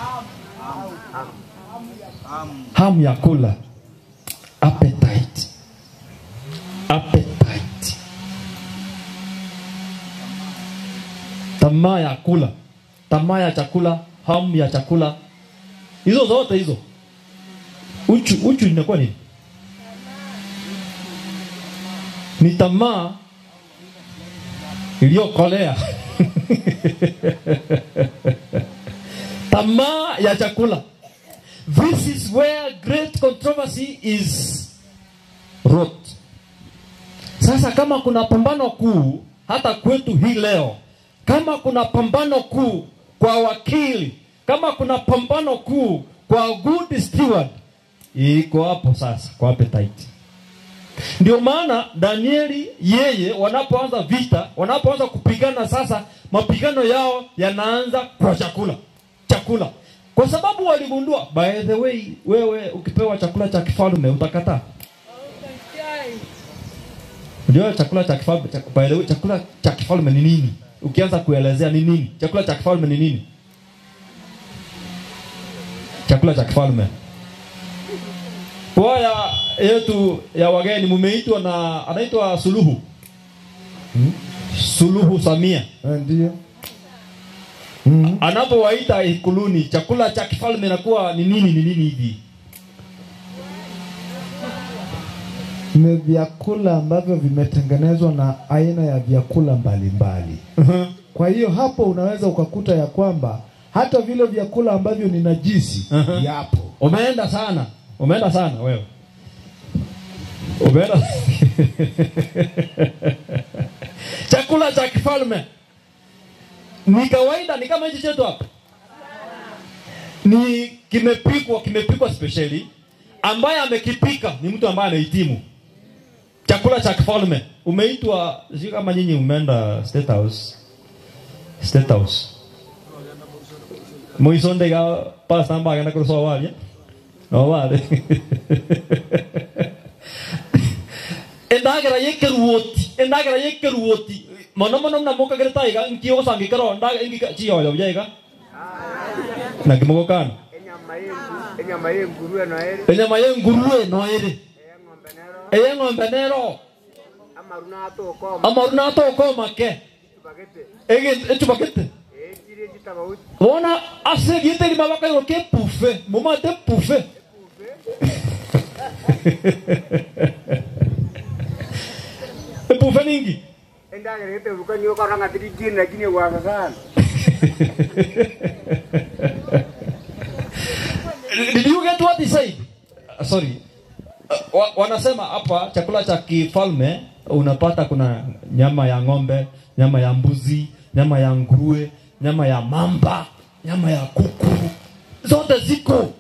Hamu ya kula. Appetite. Appetite. Tamaa ya kula. Tamaa ya chakula, hamu ya chakula. Hizo zote hizo. Uchu inakuwa nini? Ni tamaa iliyokolea. Tamaa ya chakula. This is where great controversy is wrought. Sasa kama kuna pambano kuu hata kwetu hii leo, kama kuna pambano kuu kwa wakili, kama kuna pambano kuu kwa good steward, iko hapo sasa kwa appetite. Ndio maana Danieli yeye wanapoanza vita, wanapoanza kupigana sasa, mapigano yao yanaanza kwa chakula. Chakula. Kwa sababu waligundua, by the way, wewe ukipewa chakula cha kifalme utakataa? Unajua chakula cha kifalme, by the way, chakula cha kifalme ni nini? Ukianza kuelezea ni nini? Chakula cha kifalme ni nini? Chakula cha kifalme. Kwaya yetu ya wageni mumeitwa na anaitwa Suluhu. Suluhu Samia. Ndio. Anapowaita ikuluni, chakula cha kifalme inakuwa ni nini, ni nini hivi? Ni vyakula ambavyo vimetengenezwa na aina ya vyakula mbalimbali. Kwa hiyo hapo unaweza ukakuta ya kwamba hata vile vyakula ambavyo ni najisi yapo. Umeenda sana. Umeenda sana wewe. Umeenda. Chakula cha kifalme ni kawaida, ni kama hichi chetu hapa. Ni kimepikwa specially. Ambaye amekipika ni mtu ambaye anahitimu. Chakula cha kifalme. Umeitwa, sio kama nyinyi umeenda State House. State House. Moisonde ga pastor mba agenda kurusa wali. No wale. Endagera yekeruoti, endagera yekeruoti. Mono mono na moka gereta iga nki osangikero ndaga ingika chiyoyo bya. Na kimogokana. Enyama y'enguruwe no ere. Enyama y'enguruwe no ere. Eyeng'ombe nero. Amaruna atokoma ke. Ege etubagete. Bona ase gite limabaka yo ke pufe, mumate pufe. Pufe ningi. Endagera yete ukanyo karanga dirigine lakini wasa sana. Did you get what he said? Sorry. Wanasema hapa chakula cha kifalme unapata kuna nyama ya ng'ombe, nyama ya mbuzi, nyama ya nguruwe, nyama ya mamba, nyama ya kuku. Zote ziko.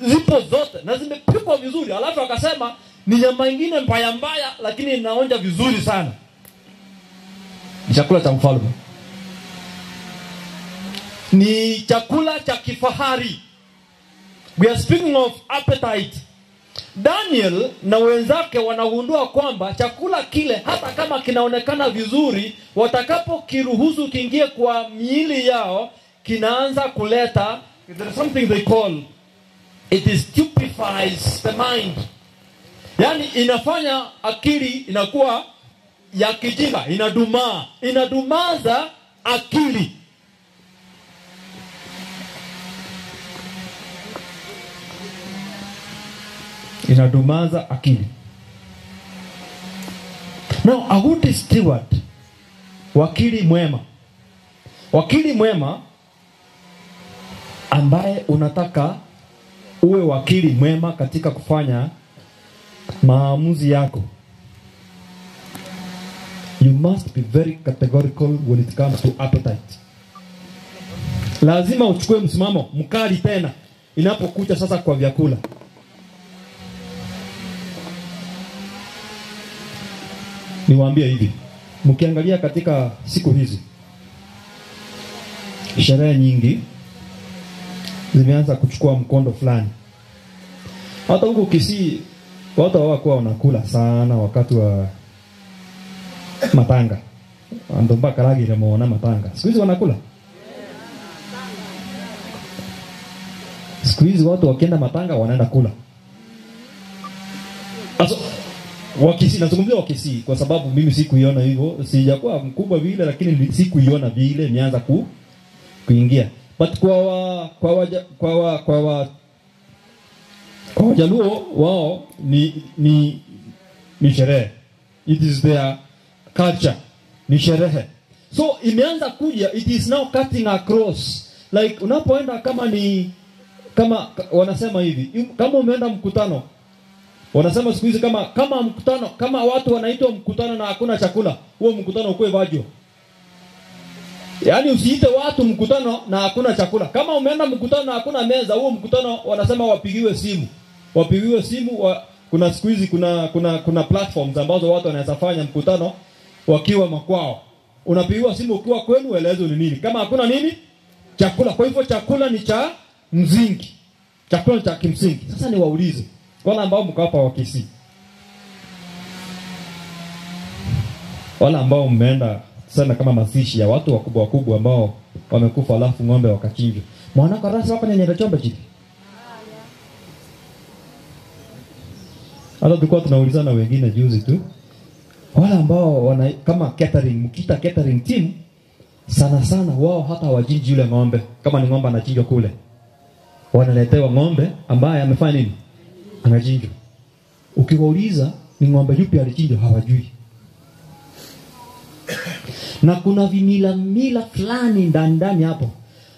Zipo zote na zimepikwa vizuri. Alafu akasema ni nyama nyingine mbaya mbaya lakini inaonja vizuri sana. Ni chakula cha mfalme. Ni chakula cha kifahari. We are speaking of appetite. Daniel na wenzake wanagundua kwamba chakula kile hata kama kinaonekana vizuri, watakapo kiruhusu kiingie kwa miili yao, kinaanza kuleta, there is something they call, it stupefies the mind. Yani inafanya akili inakuwa ya kijinga, inadumaa, inadumaza akili. Inadumaza akili. Now, a good steward, wakili mwema. Wakili mwema ambaye unataka uwe wakili mwema katika kufanya maamuzi yako. You must be very categorical when it comes to appetite. Lazima uchukue msimamo mkali tena inapokuja sasa kwa vyakula. Niwaambie hivi, mkiangalia katika siku hizi sherehe nyingi zimeanza kuchukua mkondo fulani. Hata huko Kisii watu hawakuwa wanakula sana wakati wa matanga. Ndo mpaka ragi muona matanga. Siku hizi wanakula. Siku hizi watu wakienda matanga wanaenda kula. Aso Wakisii, nazungumzia Wakisii kwa sababu mimi sikuiona hivyo, sijakuwa mkubwa vile lakini sikuiona vile nianza kuingia. But kwa Wajaluo wao ni sherehe. It is their culture. Ni sherehe. So imeanza kuja, it is now cutting across. Like unapoenda kama ni kama wanasema hivi, kama umeenda mkutano, wanasema siku hizi kama mkutano, kama watu wanaitwa mkutano na hakuna chakula, huo mkutano ukue vajo. Yaani usiite watu mkutano na hakuna chakula. Kama umeenda mkutano na hakuna meza, huo mkutano wanasema wapigiwe simu. Wapigiwe simu kuna siku hizi kuna platforms ambazo watu wanaweza fanya mkutano wakiwa makwao. Unapigiwa simu ukiwa kwenu, elezo ni nini. Kama hakuna nini? Chakula. Kwa hivyo chakula ni cha msingi. Chakula ni cha kimsingi. Sasa niwaulize wala ambao mko hapa wa Kisii, wala ambao mmeenda sana kama mazishi ya watu wakubwa wakubwa ambao wamekufa alafu ng'ombe wakachinjwa. Mwana kwa rasa hapa nyenye chombe chiki. Hata tulikuwa tunaulizana wengine juzi tu. Wala ambao wana kama catering, mkita catering team sana sana wao hata hawachinji yule ng'ombe. Kama ni ng'ombe anachinjwa kule, wanaletewa ng'ombe ambaye amefanya nini? Anachinjwa. Ukiwauliza ni ng'ombe yupi alichinjwa, hawajui. Na kuna vimila mila fulani ndani ndani hapo.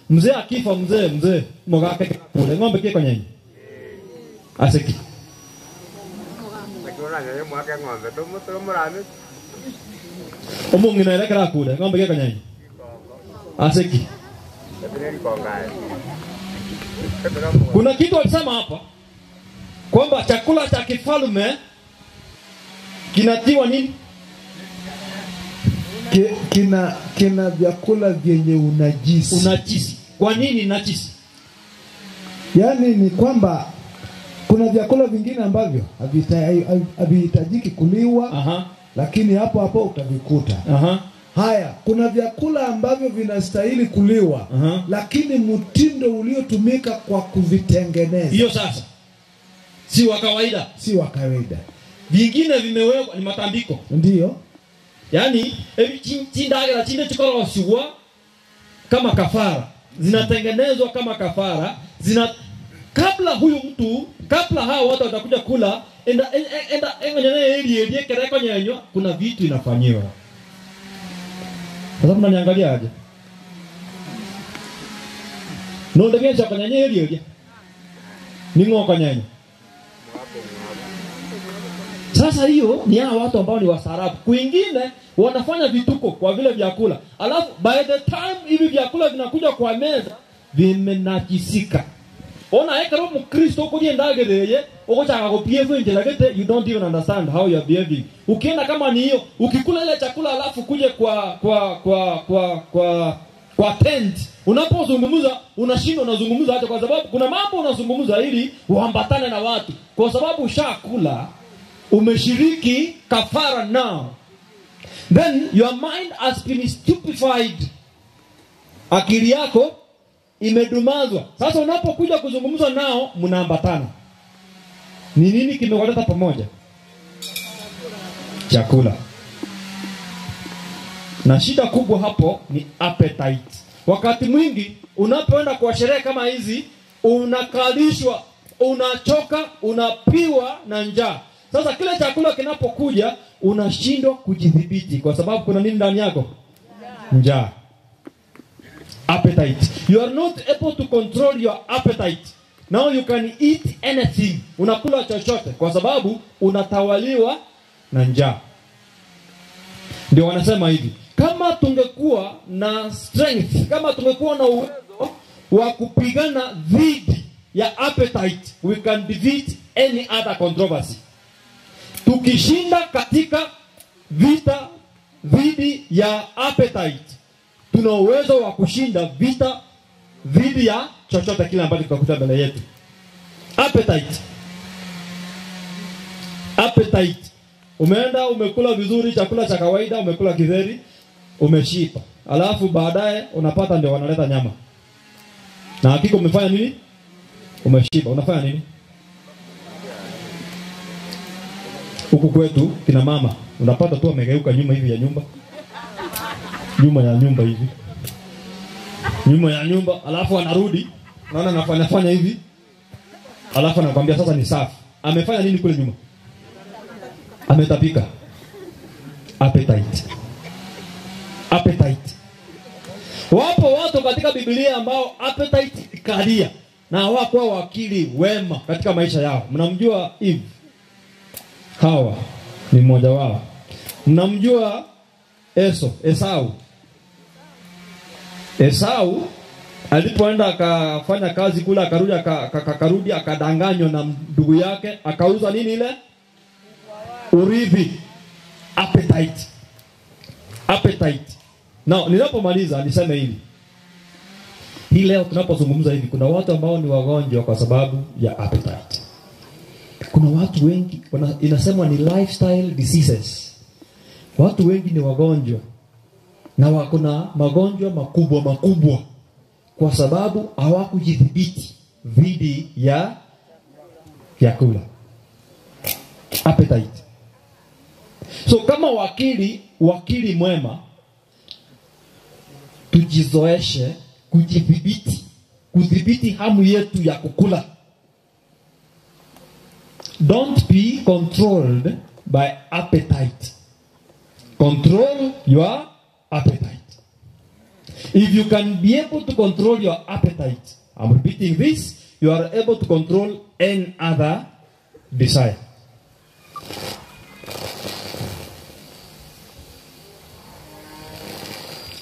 Mzee akifa, mzee mogake kule ng'ombe kiko nyenye. Aseki. Omungi na elekera kule ng'ombe kiko nyenye. Aseki. Kuna kitu alisema hapa kwamba chakula cha kifalme kinatiwa nini? Kina vyakula vyenye unajisi. Unajisi. Kwa nini najisi? Yaani ni kwamba Kuna vyakula vingine ambavyo havihitajiki kuliwa. Lakini hapo hapo utavikuta. Haya, kuna vyakula ambavyo vinastahili kuliwa, lakini mtindo uliotumika kwa kuvitengeneza hiyo sasa si wa kawaida. Si wa kawaida. Vingine vimewekwa ni matambiko. Ndio. Yaani chindagera chinde chikorosiwa kama kafara. Zinatengenezwa kama kafara, zina kabla huyu mtu, kabla hao watu watakuja kula, enda enda kereko nyenyo, kuna vitu inafanyiwa. Sasa mnaniangalia aje? No ndege cha kanyanya eri. Ningo kanyanya. Sasa hiyo ni hao watu ambao ni wastaarabu. Kwingine wanafanya vituko kwa vile vyakula. Alafu by the time hivi vyakula vinakuja kwa meza vimenajisika. Ona ekero mkristo kuliendagereye okochaka kopiefu injelagete, you don't even understand how you are behaving. Ukienda kama ni hiyo, ukikula ile chakula alafu kuje kwa tent, unapozungumza unashindwa unazungumza hata, kwa sababu kuna mambo unazungumza ili uambatane na watu. Kwa sababu ushakula, umeshiriki kafara now. Then your mind has been stupefied. Akili yako imedumazwa. Sasa unapokuja kuzungumza nao mnaambatana. Ni nini kimewaleta pamoja? Chakula. Na shida kubwa hapo ni appetite. Wakati mwingi unapoenda kwa sherehe kama hizi, unakalishwa, unachoka, unapiwa na njaa. Sasa kile chakula kinapokuja unashindwa kujidhibiti kwa sababu kuna nini ndani yako? Njaa. Appetite. You are not able to control your appetite. Now you can eat anything. Unakula chochote kwa sababu unatawaliwa na njaa. Ndio wanasema hivi, kama tungekuwa na strength, kama tungekuwa na uwezo wa kupigana dhidi ya appetite, we can defeat any other controversy. Tukishinda katika vita dhidi ya appetite, tuna uwezo wa kushinda vita dhidi ya chochote kile ambacho tutakuta mbele yetu. Appetite. Appetite. Umeenda umekula vizuri chakula cha kawaida, umekula githeri, umeshiba. Alafu baadaye unapata ndio wanaleta nyama. Na hakika umefanya nini? Umeshiba. Unafanya nini? Huku kwetu kina mama unapata tu amegeuka nyuma hivi ya nyumba. Nyuma ya nyumba hivi. Nyuma ya nyumba, alafu anarudi, naona anafanya fanya hivi. Alafu anakuambia sasa ni safi. Amefanya nini kule nyuma? Ametapika. Appetite. Appetite. Wapo watu katika Biblia ambao appetite ikalia na hawakuwa wakili wema katika maisha yao. Mnamjua Eve? Hawa ni mmoja wao. Mnamjua Esau. Esau alipoenda akafanya kazi kule, akarudi akarudi akadanganywa na ndugu yake, akauza nini ile? Urithi. Appetite. Appetite. Now, ninapomaliza niseme hivi. Hii leo tunapozungumza hivi, kuna watu ambao ni wagonjwa kwa sababu ya appetite. Kuna watu wengi inasemwa ni lifestyle diseases. Watu wengi ni wagonjwa na wako na magonjwa makubwa makubwa kwa sababu hawakujidhibiti dhidi ya vyakula. Appetite. So kama wakili mwema, tujizoeshe kujidhibiti, kudhibiti hamu yetu ya kukula. Don't be controlled by appetite. Control your appetite. If you can be able to control your appetite, I'm repeating this, you are able to control any other desire.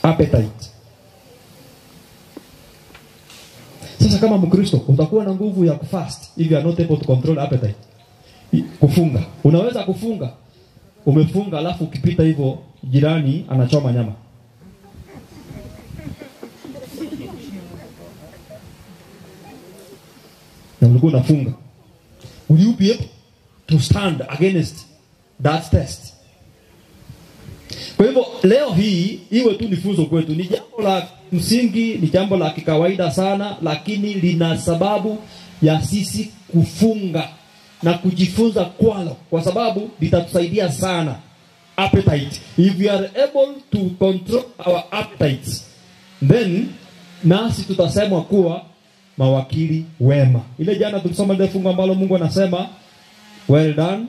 Appetite. Sasa kama Mkristo utakuwa na nguvu ya kufast if you are not able to control appetite. Kufunga. Unaweza kufunga. Umefunga alafu ukipita hivyo jirani anachoma nyama. Na ulikuwa unafunga. Will you be able to stand against that test? Kwa hivyo leo hii iwe tu ni funzo kwetu, ni jambo la msingi, ni jambo la kikawaida sana, lakini lina sababu ya sisi kufunga na kujifunza kwalo, kwa sababu litatusaidia sana. Appetite. If we are able to control our appetites, then nasi tutasemwa kuwa mawakili wema. Ile jana tulisoma ile fungu ambalo Mungu anasema, well done,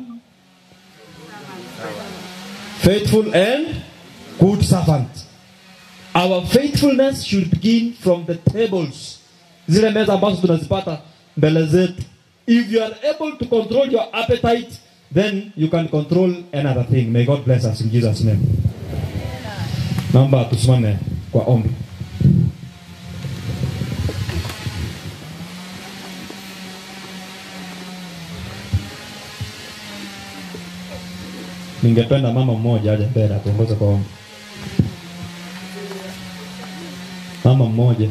faithful and good servant. Our faithfulness should begin from the tables. Zile meza ambazo tunazipata mbele zetu. If you are able to control your appetite, then you can control another thing. May God bless us in Jesus' name. Naomba tusimame kwa ombi. Ningependa mama mmoja aje mbele atuongoze kwa ombi. Mama mmoja.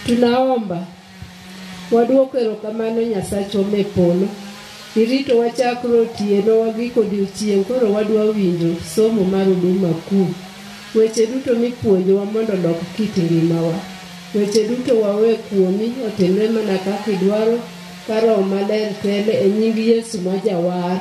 Tunaomba waduoko erokamano Nyasacho me polo. Irito wachakro otieno wagiko odiochieng' koro wadwa winjo somo mar huduma kuu. Weche duto mipuonjowa mondo olok kit ngimawa. Weche duto wawe kuomi otimre mana kaka idwaro ka Roho Maler tele e nying Yesu ma Jawar.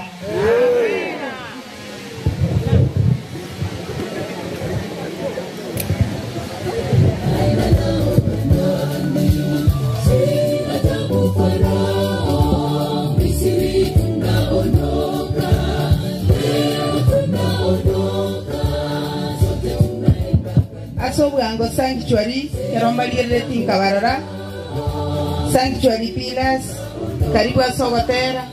Asobwango Sanctuary, Erombalire Tinkabarara, Sanctuary Pillars, karibu Asogotera.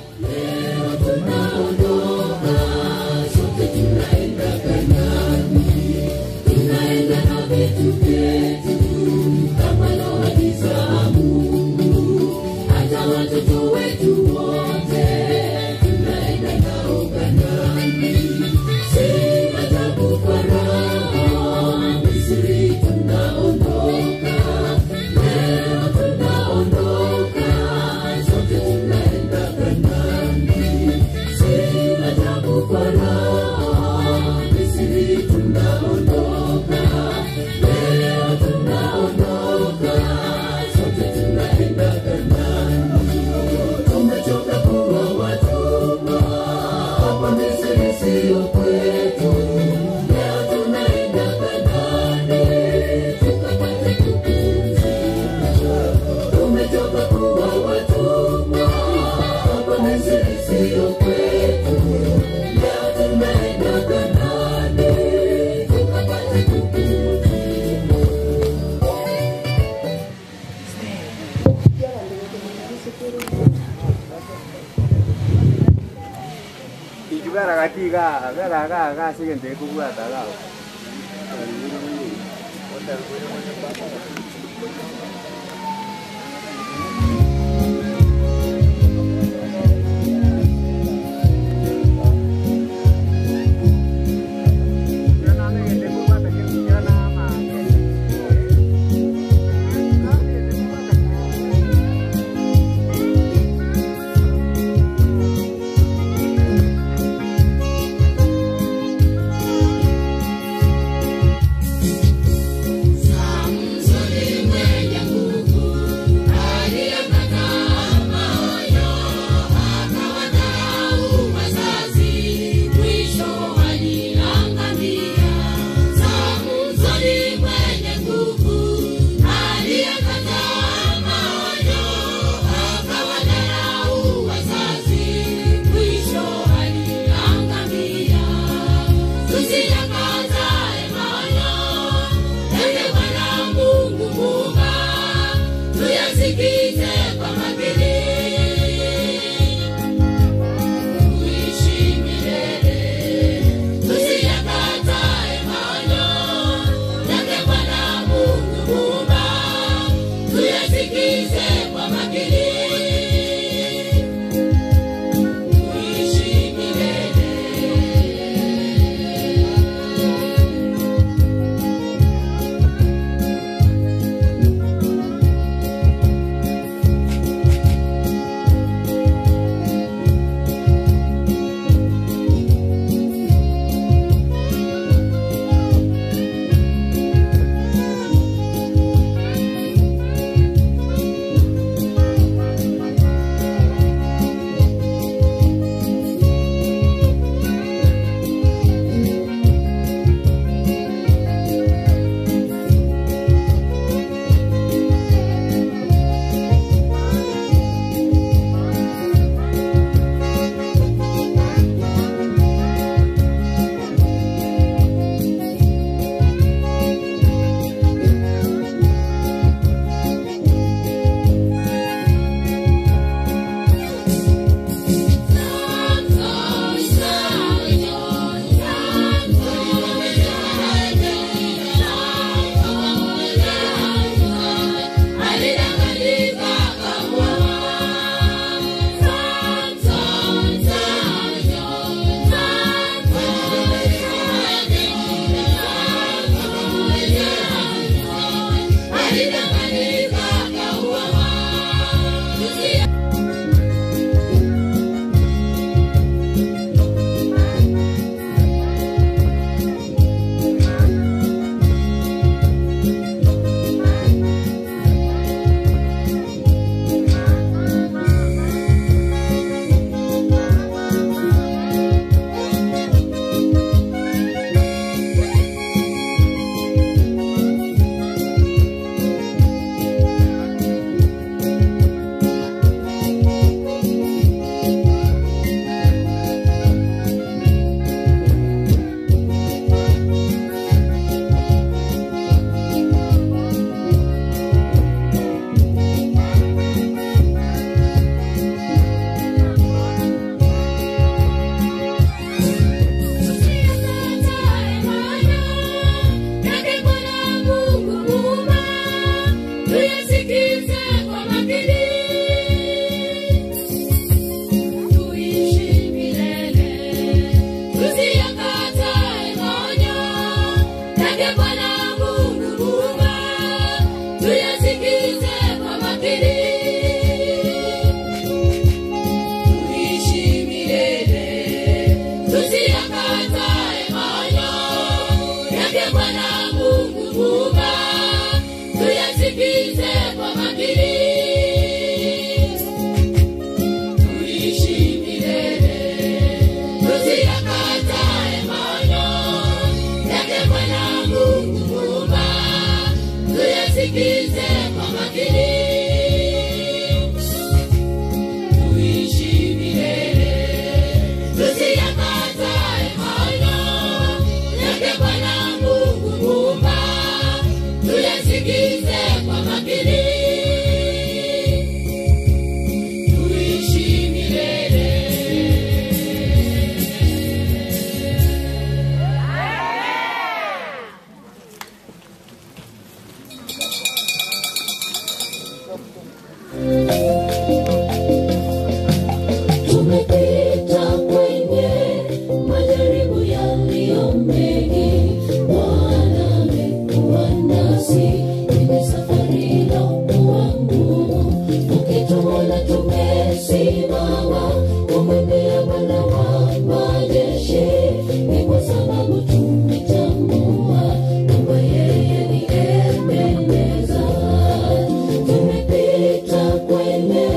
Tuyasikize kwa makini, tuishi milele. Tusiyakatae maonyo yake Bwana Mungu Muumba. Tuyasikize kwa makini, tuishi milele. Tusiyakatae maonyo yake Bwana Mungu Muumba. Tuyasikize kwa makini, tuishi milele. Tusiyakatae maonyo yake Bwana Mungu Muumba. Tuyasikize kwa makini, tuishi milele. Tusiyakatae maonyo yake Bwana Mungu Muumba. Tuyasikize kwa makini, tuishi milele. Tumepita kwenye majaribu yaliyo mengi, Bwana amekuwa nasi kwenye safari iliyokuwa ngumu. Ukituona tumesimama kumwimbia Bwana wa majeshi, ni kwa sababu tumetambua kwamba yeye ni Ebeneza. Tumepita kwenye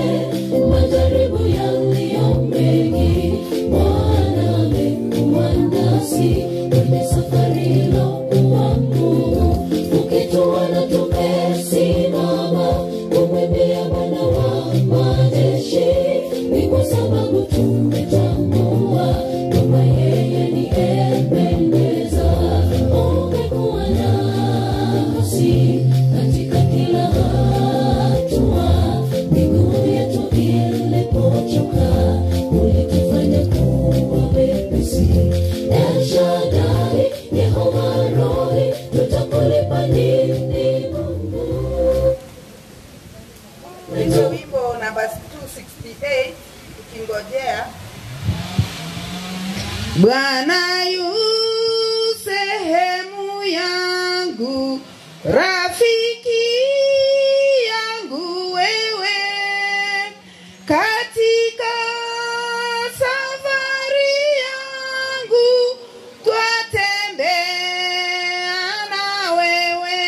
majaribu yaliyo mengi, Bwana amekuwa nasi kwenye safari iliyokuwa ngumu. Ukituona tumesimama kumwimbia Bwana wa majeshi, ni kwa sababu tumetambua kwamba yeye ni Ebeneza. Umekuwa nasi katika kila hatua, miguu yetu ilipochoka, ulitufanya kuwa wepesi. El Shaddai, Yehova Rohi, tutakulipa nini Mungu? Hicho wimbo namba 268 tukingojea. Bwana yu sehemu yangu, rafiki yangu wewe, katika safari yangu twatembea na wewe,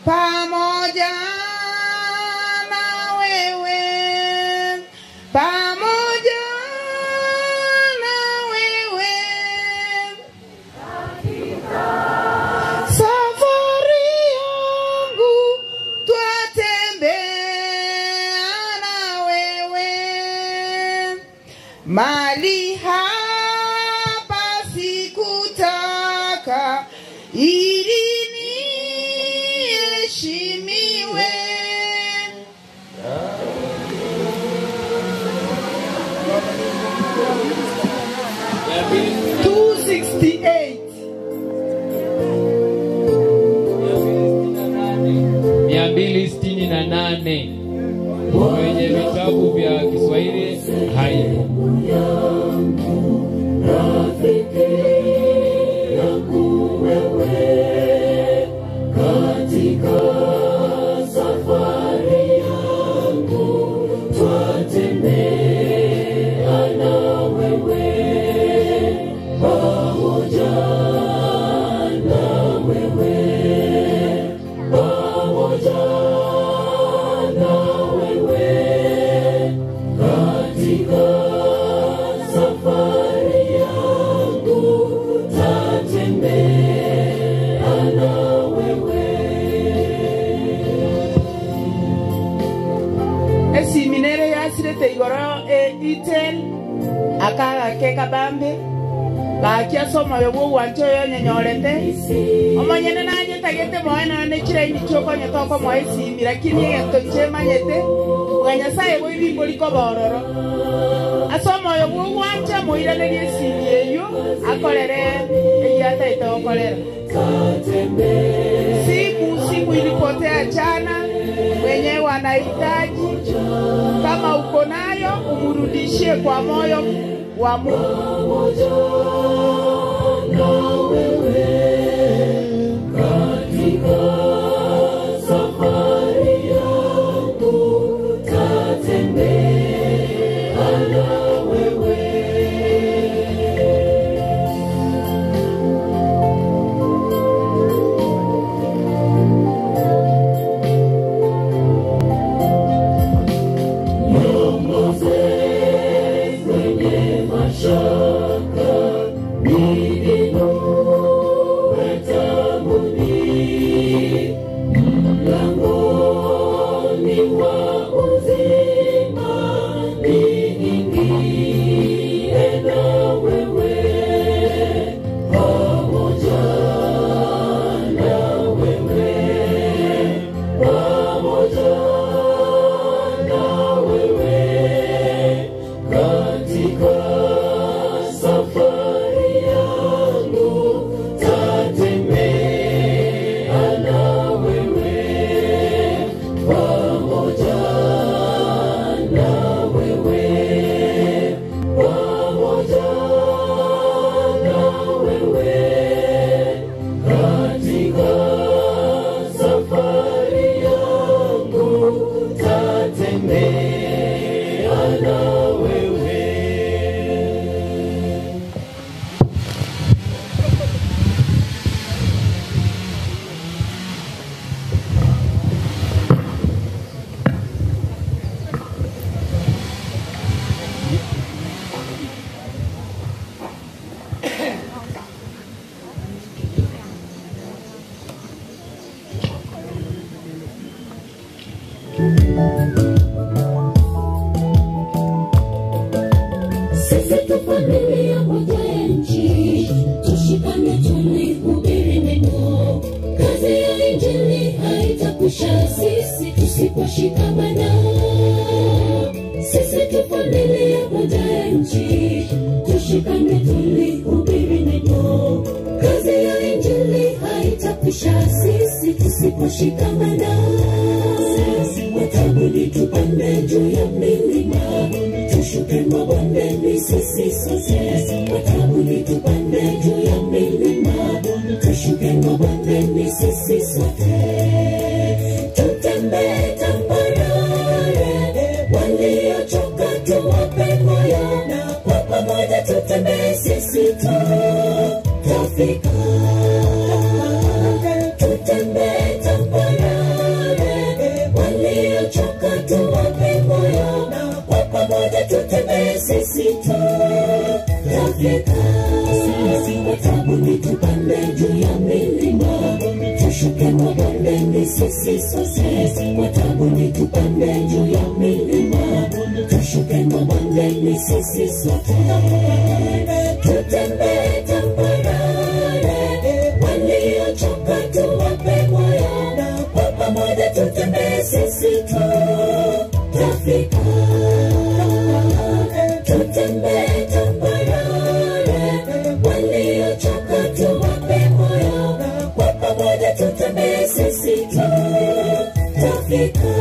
pamoja na wewe, pamoja na wewe. Safari yangu twatembea na wewe, mali hapa sikutaka ili niheshimiwe. 268. 268 kwenye vitabu vya Kiswahili haipo. Rafiki yangu wewe, katika safari yangu twatembea na wewe, pamoja na wewe, pamoja na wewe, katika safari yangu tatembea na wewe. Esiminere yasirete igoro itel akaga ke kabambe gakia soma yo bwancho yo nyenyorete omonyene nanyetagete moe nane chiraini chokonye toko moe simi lakini egento chemanyete bwa Nyasaye bw'ebimbo likobororo asoma oyo bwogwancha moiranerie esimi eyo akorere egiataete gokorera. Simu ilipotea jana, wenyewe wanahitaji. Kama uko nayo umrudishie kwa moyo wa Mungu. Na wewe katika safari yangu tatembea na wewe. Niongoze kwenye mashaka, niinue tabuni, mlangoni wa uzima, niingie na wewe, pamoja na wewe, pamoja na wewe, katika safari yangu tatembea na wewe, pamoja na wewe, pamoja na wewe, katika safari yangu tatembea na wewe. Sisi tu familia moja ya nchi, tushikane tulihubiri neno. Kazi ya Injili haitakwisha sisi tusiposhikamana. Sisi tu familia moja ya nchi, tushikane tulihubiri neno. Kazi ya Injili haitakwisha sisi tusiposhikamana. Watabuni tupande juu ya milima, tushuke mabondeni sisi sote. Watabuni tupande juu ya milima, tushuke mabondeni sisi sote. Tutembee tambarare, waliochoka tuwape moyo, na kwa pamoja tutembee sisi tutafika. Tutembee tambarare, waliochoka tuwape moyo, na kwa pamoja tutembee sisi tutafika. Sisi watabuni tupande juu ya milima, tushuke mabondeni sisi sote. Watabuni tupande juu ya milima, tushuke mabondeni sisi sote. Tutembee tambarare, waliochoka tuwape moyo, na kwa pamoja tutembee sisi tutafika. Tutembee tambarare, waliochoka tuwape moyo, na kwa pamoja tutembee sisi tutafika.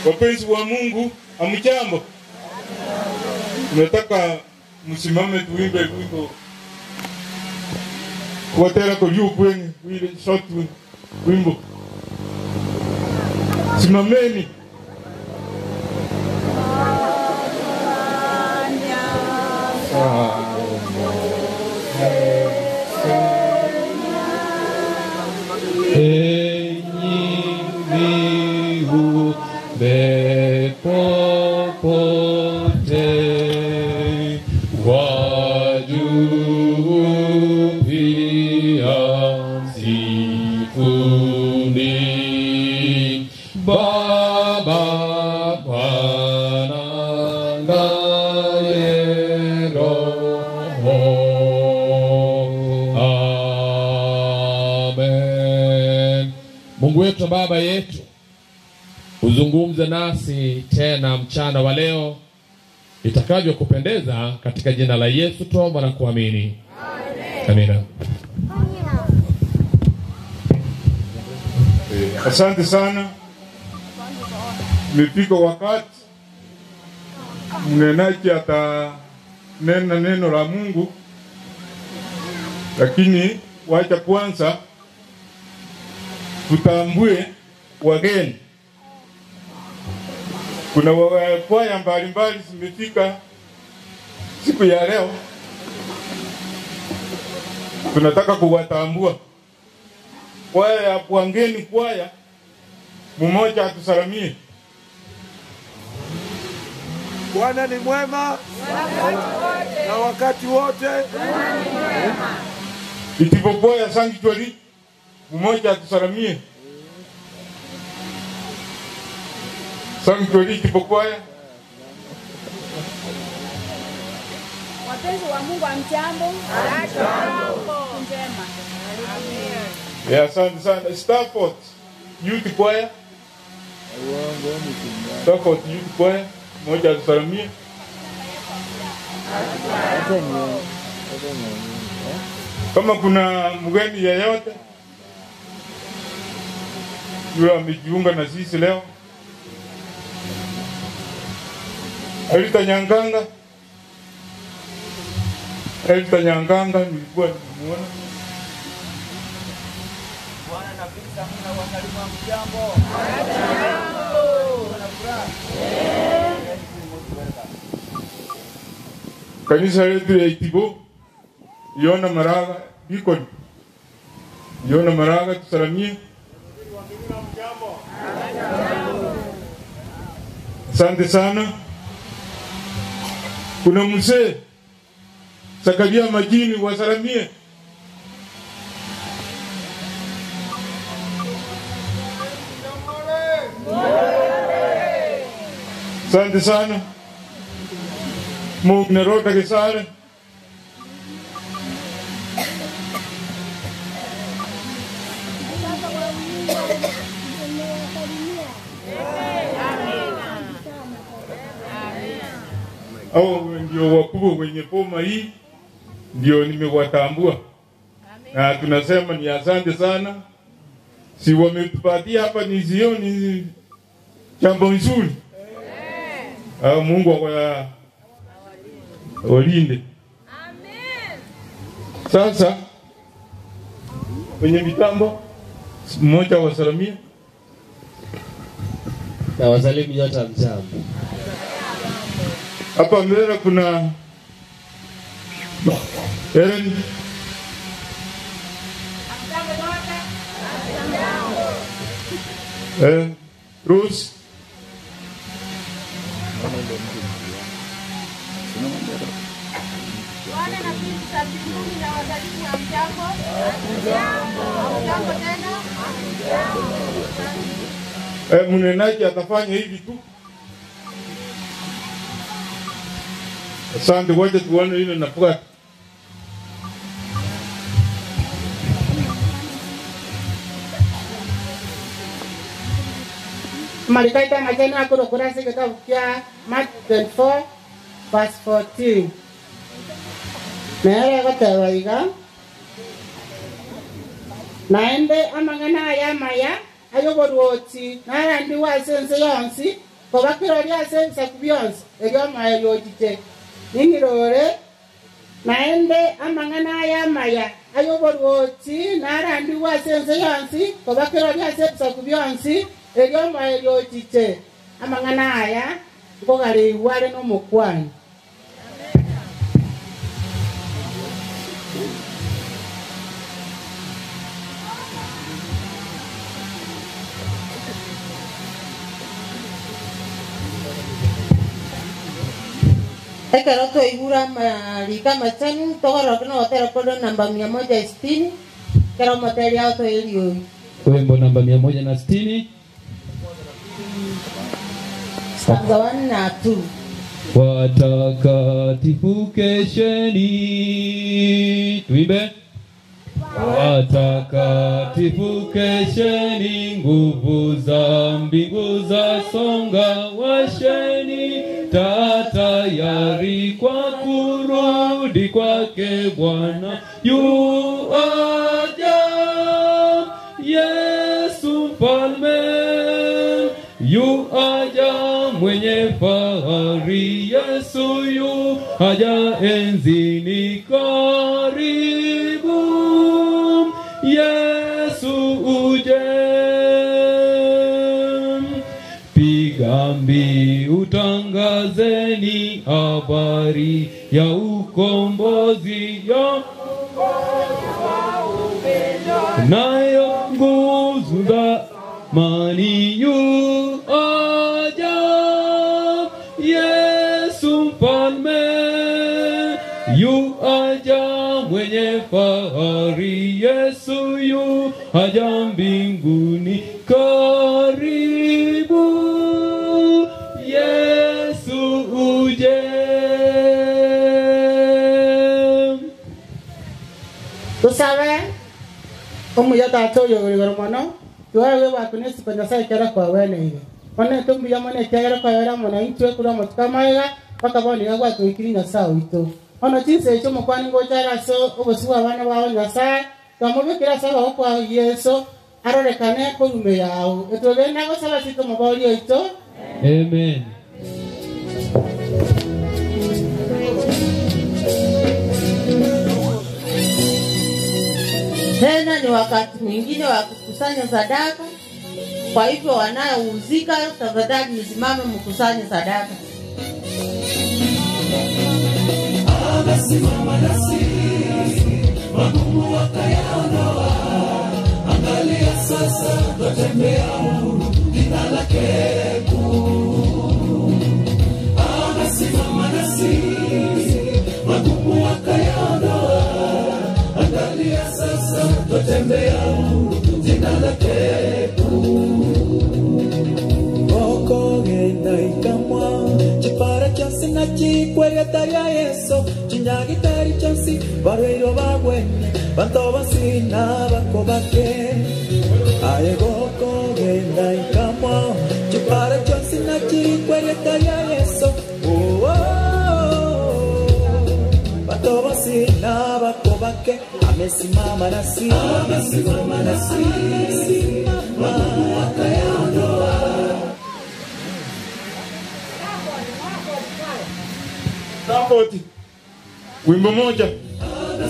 Wapenzi wa Mungu, hamjambo? Tunataka msimame tuimbe wimbo. Kuwatera kwa juu kwenye ile short wimbo. Simameni. Mungu wetu Baba yetu, uzungumze nasi tena mchana wa leo itakavyo kupendeza, katika jina la Yesu tuomba na kuamini. Amen. Amina. Asante sana. Imefika wakati mnenaji atanena neno la Mungu, lakini wacha kwanza tutambue wageni. Kuna kwaya mbalimbali zimefika siku ya leo, tunataka kuwatambua. Kwaya ya Bwangeni kwaya, mmoja atusalamie. Bwana ni mwema na wakati wote. Itipo kwaya Sanctuary, mmoja atusalamie. Sanctuary Itipo kwaya. Wapenzi wa Mungu, hamjambo? Hamjambo. Njema. Amen. Asante sana. Stafford Youth Choir. Stafford Youth Choir, mmoja atusalamie. Kama kuna mgeni yeyote yule amejiunga na sisi leo, Elita Nyanganga, Elita Nyanganga nilikuwa nimemuona. Bwana na pita mna wasalimu hamjambo. Kanisa letu ya Itibo, Yona Maraga, Deacon Yona Maraga, tusalamie. Asante sana. Kuna mzee Zakaria Majini, wasalamie. Asante sana. Mungu narota kisare. Au ndio wakubwa wenye boma hii, ndio nimewatambua. Na tunasema ni asante sana. Si wametupatia hapa ni zioni jambo nzuri. Mungu awalinde. Amen. Sasa kwenye mitambo mmoja wasalamia. Na wasalimu nyote mjambo. Hapa mbele kuna Ellen. Rose. Bwana na binti za mbinguni na wasalimu hamjambo. Hamjambo tena. Mnenaji atafanya hivi tu. Asante, wacha tuone ile nafuata. Malikaita majani akuro kurasa kitabu cha Matthew 24 verse 14. Nere goteba iga naende amang'ana aya amaya ayoborwoti narandi wase ense yonsi kobakirori ase ebisaku bionsi erio amaya yochite ning'irore naende amang'ana aya amaya ayoborwoti narandi wase ense yonsi kobakirori ase ebisaku bionsi erio amaya yochite amang'ana aya nkogariigwa are n'omokwani. Ekero twaigura marika machanu togoroke no gotera kodo namba 160 kero moteri ao toerioi. Wimbo namba 160 stanza 1 na 2. Watakatifu kesheni, tuimbe. Watakatifu kesheni, nguvu za mbingu za songa, washeni taa tayari kwa kurudi kwake Bwana yuaja. Yesu mfalme yuaja mwenye fahari, Yesu yuaja enzini karibu, Yesu uje. Piga mbiu tangazeni habari ya ukombozi, ya nayo nguzo za amani yuaja. Yesu mfalme yuaja mwenye fahari, Yesu yuaja mbinguni karibu, Yesu uje. Tusabe omuya tata oyo igoro mono tuwewe wakunesi kwa Nyasaye kera kwa wene igo one tumbuya mone kera kwa wera mono intwe kura motuka maega bakabonera gwatwikiri Nyasaye wito ono chinse echo mokwani ngochara so obosi bwa abana bao Nyasaye twamubikira saba kwa Yesu arorekane korume yao etwegenda gosaba sito mobori oito. Amen. Tena ni wakati mwingine wa kukusanya sadaka. Kwa hivyo wanaohusika tafadhali msimame mkusanye sadaka. Amesimama nasi, magumu akayaondoa. Angalia sasa twatembea huru, jina lake kuu. Amesimama nasi, magumu akayaondoa. Angalia sasa twatembea huru, jina lake kuu. Okogenda ikamwa chipara chonsi na chikweriata ya Yesu chinyagitari chonsi barweiro bagwene banto basina bakobake aye gokogenda ikamwa chipara chonsi na chikweriata ya Yesu oh, oh, banto basina bakobake amesimama nasi, amesimama nasi, magumu akayaondoa. Sapoti wimbo moja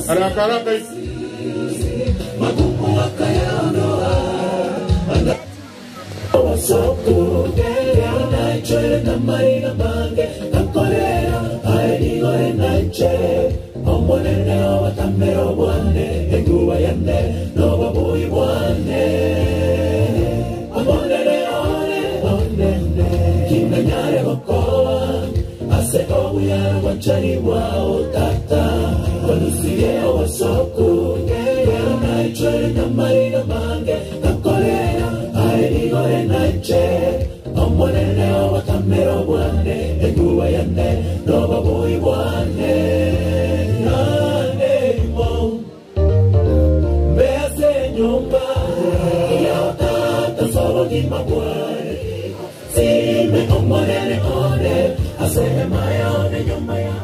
haraka haraka hivi. Magumu akayaondoa Soku naiche na marina mange kakorera aerigore naiche omonene obatamero bwane enguba yane nobabuyi bwane omonene one onene kinanyare gokoba ase obuyaro bwanchari bwao tata konusirie obosoku naiche na marina mange kakorera aerigore naiche omonene obatamero bwane enguba yane nobabuyi bwane nane mo mbese nyumba ya tata solo gimabwane sime omonene one aseme maya one nyumba ya.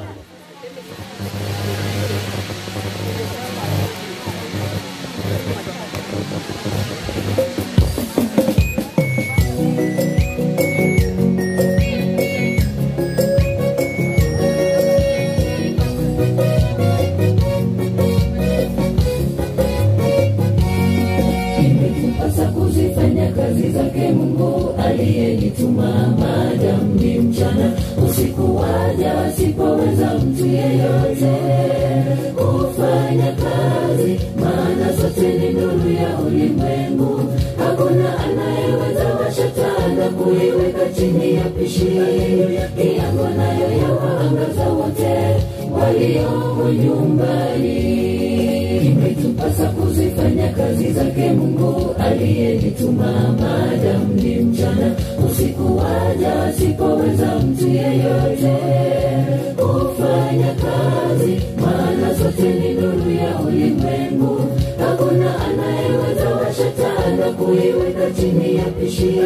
walio nyumbani. Imetupasa kuzifanya kazi zake Mungu aliyenituma, maadamu ni mchana. Usiku waja asipoweza mtu yeyote kufanya kazi, maana sote ni nuru ya ulimwengu. Hakuna anayeweza washa taa na kuiweka chini ya pishi,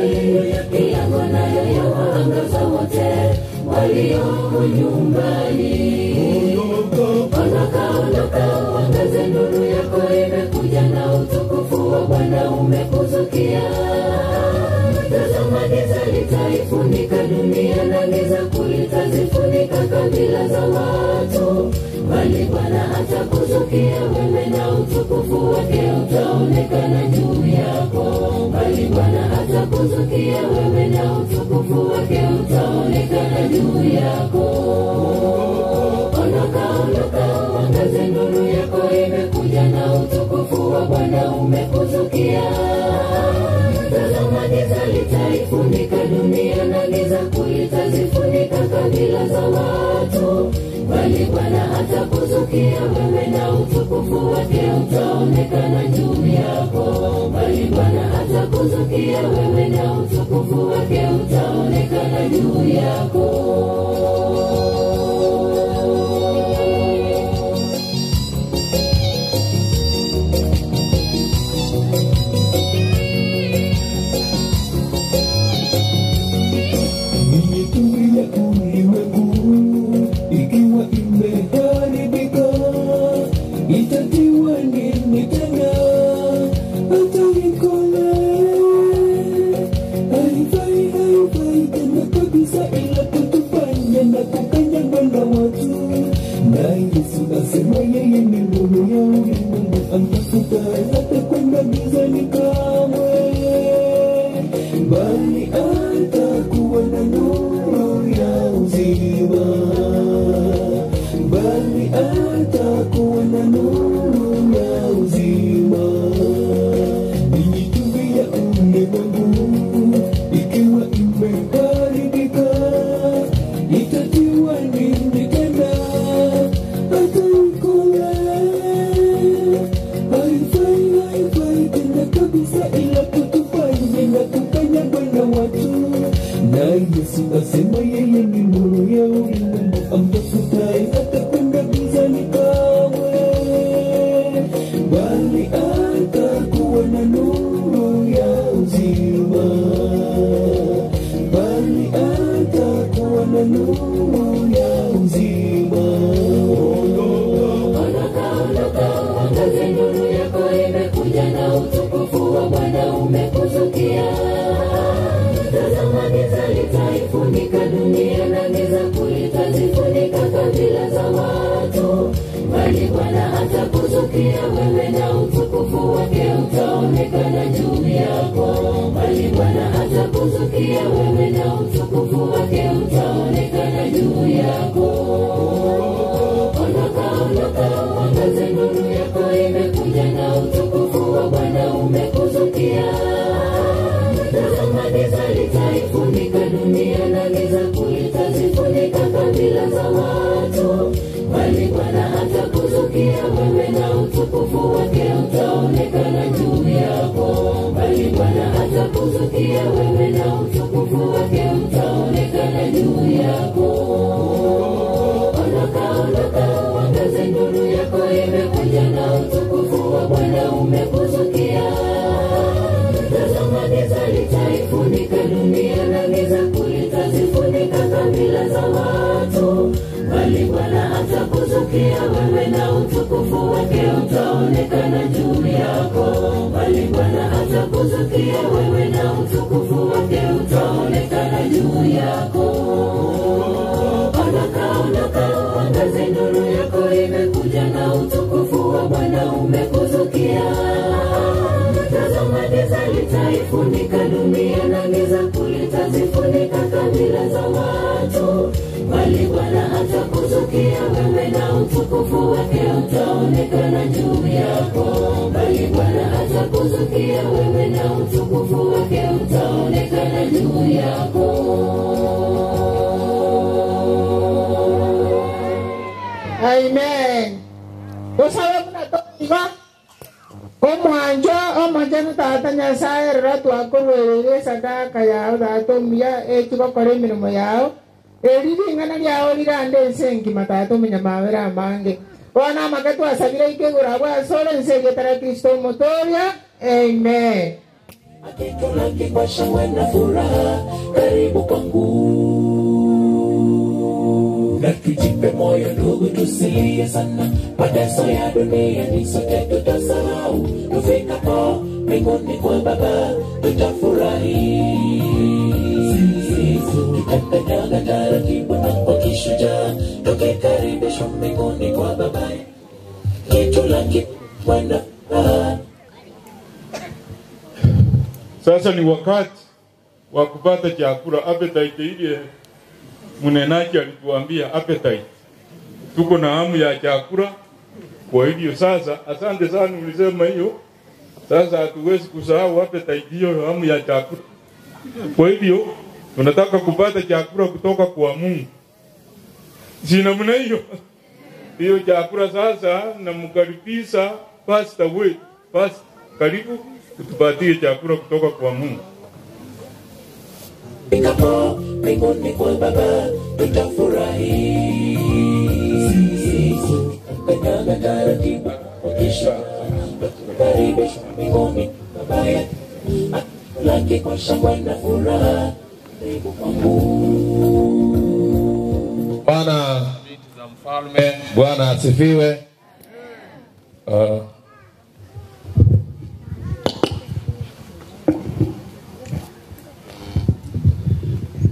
milango nayo yawaangaza wote walio nyumbani. Ondoka, ondoka, uangaze, nuru yako imekuja na utukufu wa Bwana umekuzukia. Tazama, giza litaifunika dunia na giza kuu litazifunika kabila za watu, bali Bwana atakuzukia wewe na utukufu wake utaonekana juu yako. Bali Bwana atakuzukia wewe na utukufu wake utaonekana juu yako. Ondoka, ondoka, uangaze, nuru yako imekuja na utukufu wa Bwana umekuzukia. Tazama, giza litaifunika dunia na giza kuu litazifunika kabila za watu, bali Bwana atakuzukia wewe na utukufu wake utaonekana juu yako. Bali Bwana atakuzukia wewe na utukufu wake utaonekana juu yako. Amen. Tosabe muna toiga. Omwanjo omanjano tata Nyasaye rora twakorwerere sadaka yao tata omuya ekigokora emirimo yao eri ring'ana riao rirande ense engima tata omunyamabere amange bono amake twasabire ikegura bwasore ense egetara Kristo omotoria. Amen. Akitulaki kwa shangwe na furaha, karibu kwangu. Na tujipe moyo ndugu, tusilie sana, mateso ya dunia ni sote tutasahau. Tufikapo mbinguni kwa Baba tutafurahi. Tutakanyaga taratibu na kwa kishujaa, tukikaribishwa mbinguni kwa Baba. Kitulaki kwa na furaha. Sasa ni wakati wa kupata chakula. Appetite ile mnenaji alituambia appetite. Tuko na hamu ya chakula. Kwa hivyo sasa, asante sana ulisema hiyo. Sasa hatuwezi kusahau appetite hiyo, hamu ya chakula. Kwa hivyo tunataka kupata chakula kutoka kwa Mungu. Si namna hiyo. Hiyo chakula sasa namkaribisha pastor wetu. Pastor, karibu tupatie chakula kutoka kwa Mungu. Fikapo mbinguni kwa Baba tutafurahi. Kanyaga taratibu kisha karibishwa mbinguni Baba yetu. Laki kwa shangwe na furaha, karibu kwangu. Bwana za mfalme, Bwana asifiwe.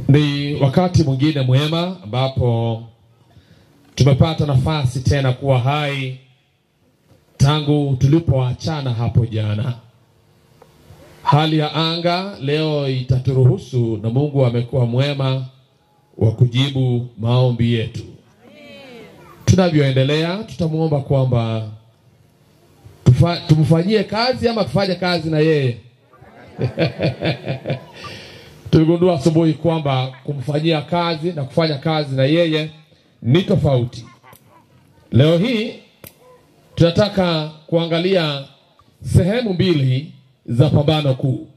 Ni wakati mwingine mwema ambapo tumepata nafasi tena kuwa hai tangu tulipoachana hapo jana. Hali ya anga leo itaturuhusu na Mungu amekuwa mwema wa kujibu maombi yetu. Tunavyoendelea tutamuomba kwamba tumfanyie kazi ama tufanye kazi na yeye. Tuligundua asubuhi kwamba kumfanyia kazi na kufanya kazi na yeye ni tofauti. Leo hii tunataka kuangalia sehemu mbili za pambano kuu.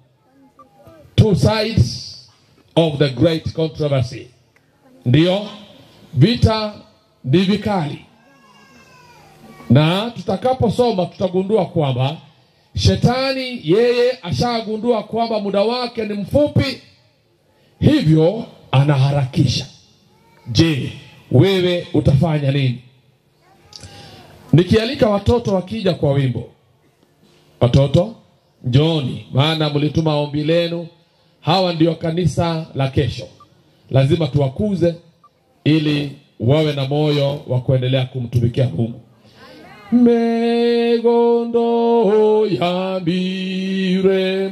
Two sides of the great controversy. Ndio, vita ni vikali. Na tutakaposoma tutagundua kwamba shetani yeye ashagundua kwamba muda wake ni mfupi, hivyo anaharakisha. Je, wewe utafanya nini? Nikialika watoto wakija kwa wimbo. Watoto, njooni, maana mlituma ombi lenu. Hawa ndio kanisa la kesho. Lazima tuwakuze ili wawe na moyo wa kuendelea kumtumikia Mungu. Megondo ya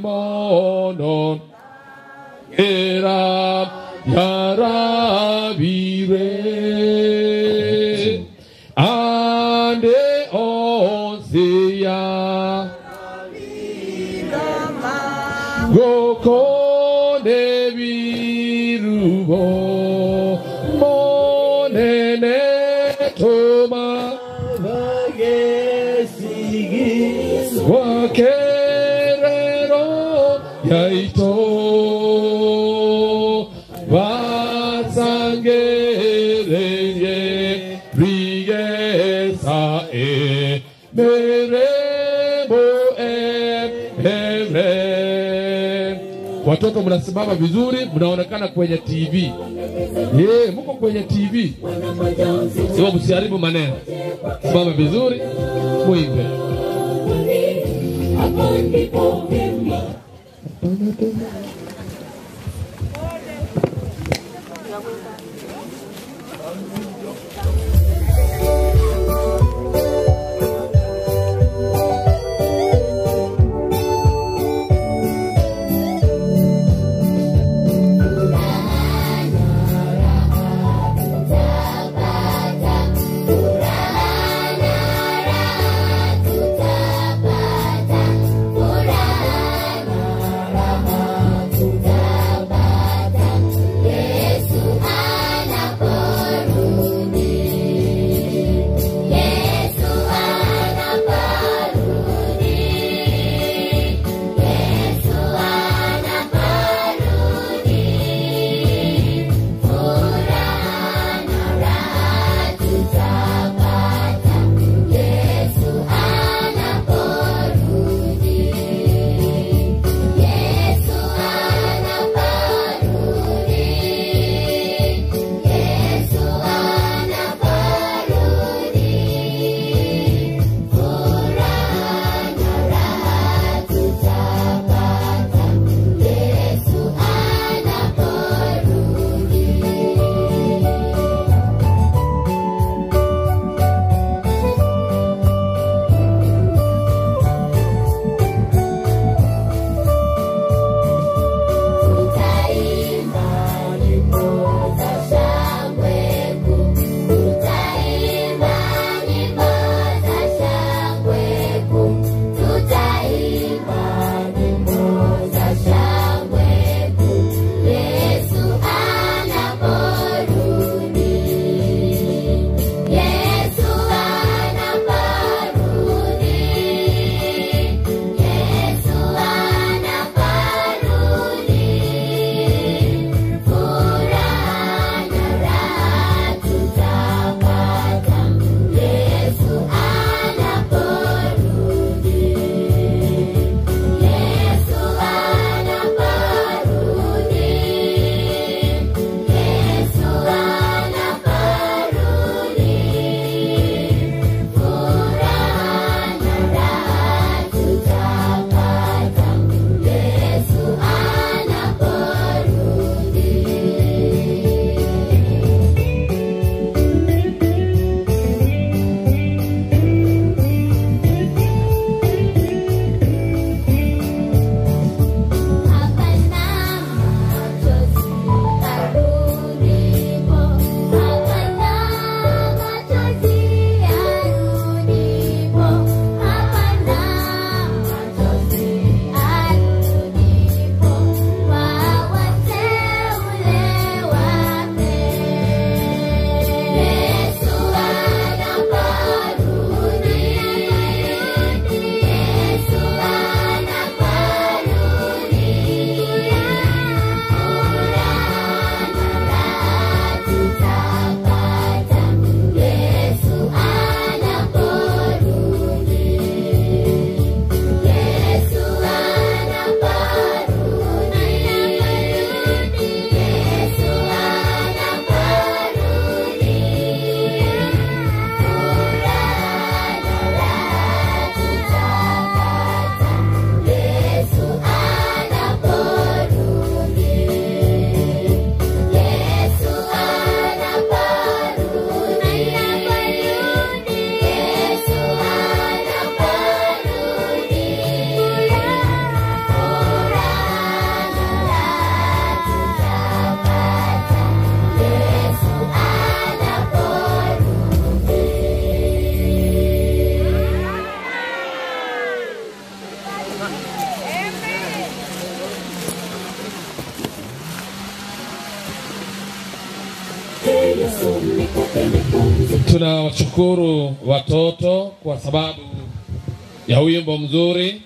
miremono era yarabire ande onsia gokone birubo monene toma wakerero yaito vasangereye rigesa e merebo e. Watoto mnasimama vizuri, mnaonekana kwenye TV. Mko kwenye TV. Sio, msiharibu maneno. Simama vizuri, muimbe. Yesu anaporudi. Tunawashukuru watoto kwa sababu ya wimbo mzuri,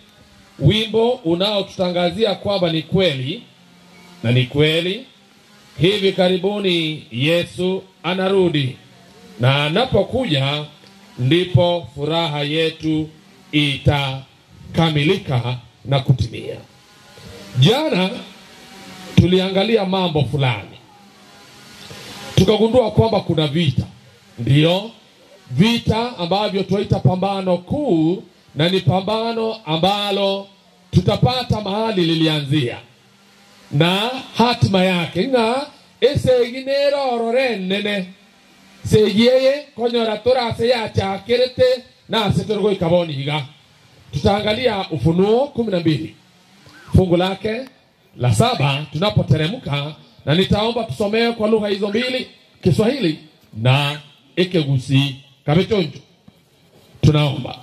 wimbo unaotutangazia kwamba ni kweli na ni kweli hivi karibuni Yesu anarudi, na anapokuja ndipo furaha yetu itakamilika na kutimia. Jana tuliangalia mambo fulani, tukagundua kwamba kuna vita. Ndiyo, vita ambavyo tuita pambano kuu, na ni pambano ambalo tutapata mahali lilianzia na hatima yake. Nga eseginero ororene seyeye konyora torase yachakerete na setorgo ikaboni higa. Tutaangalia Ufunuo 12 fungu lake la 7 tunapoteremka, na nitaomba tusomee kwa lugha hizo mbili, Kiswahili na Ekegusii Kabechonjo. Tunaomba.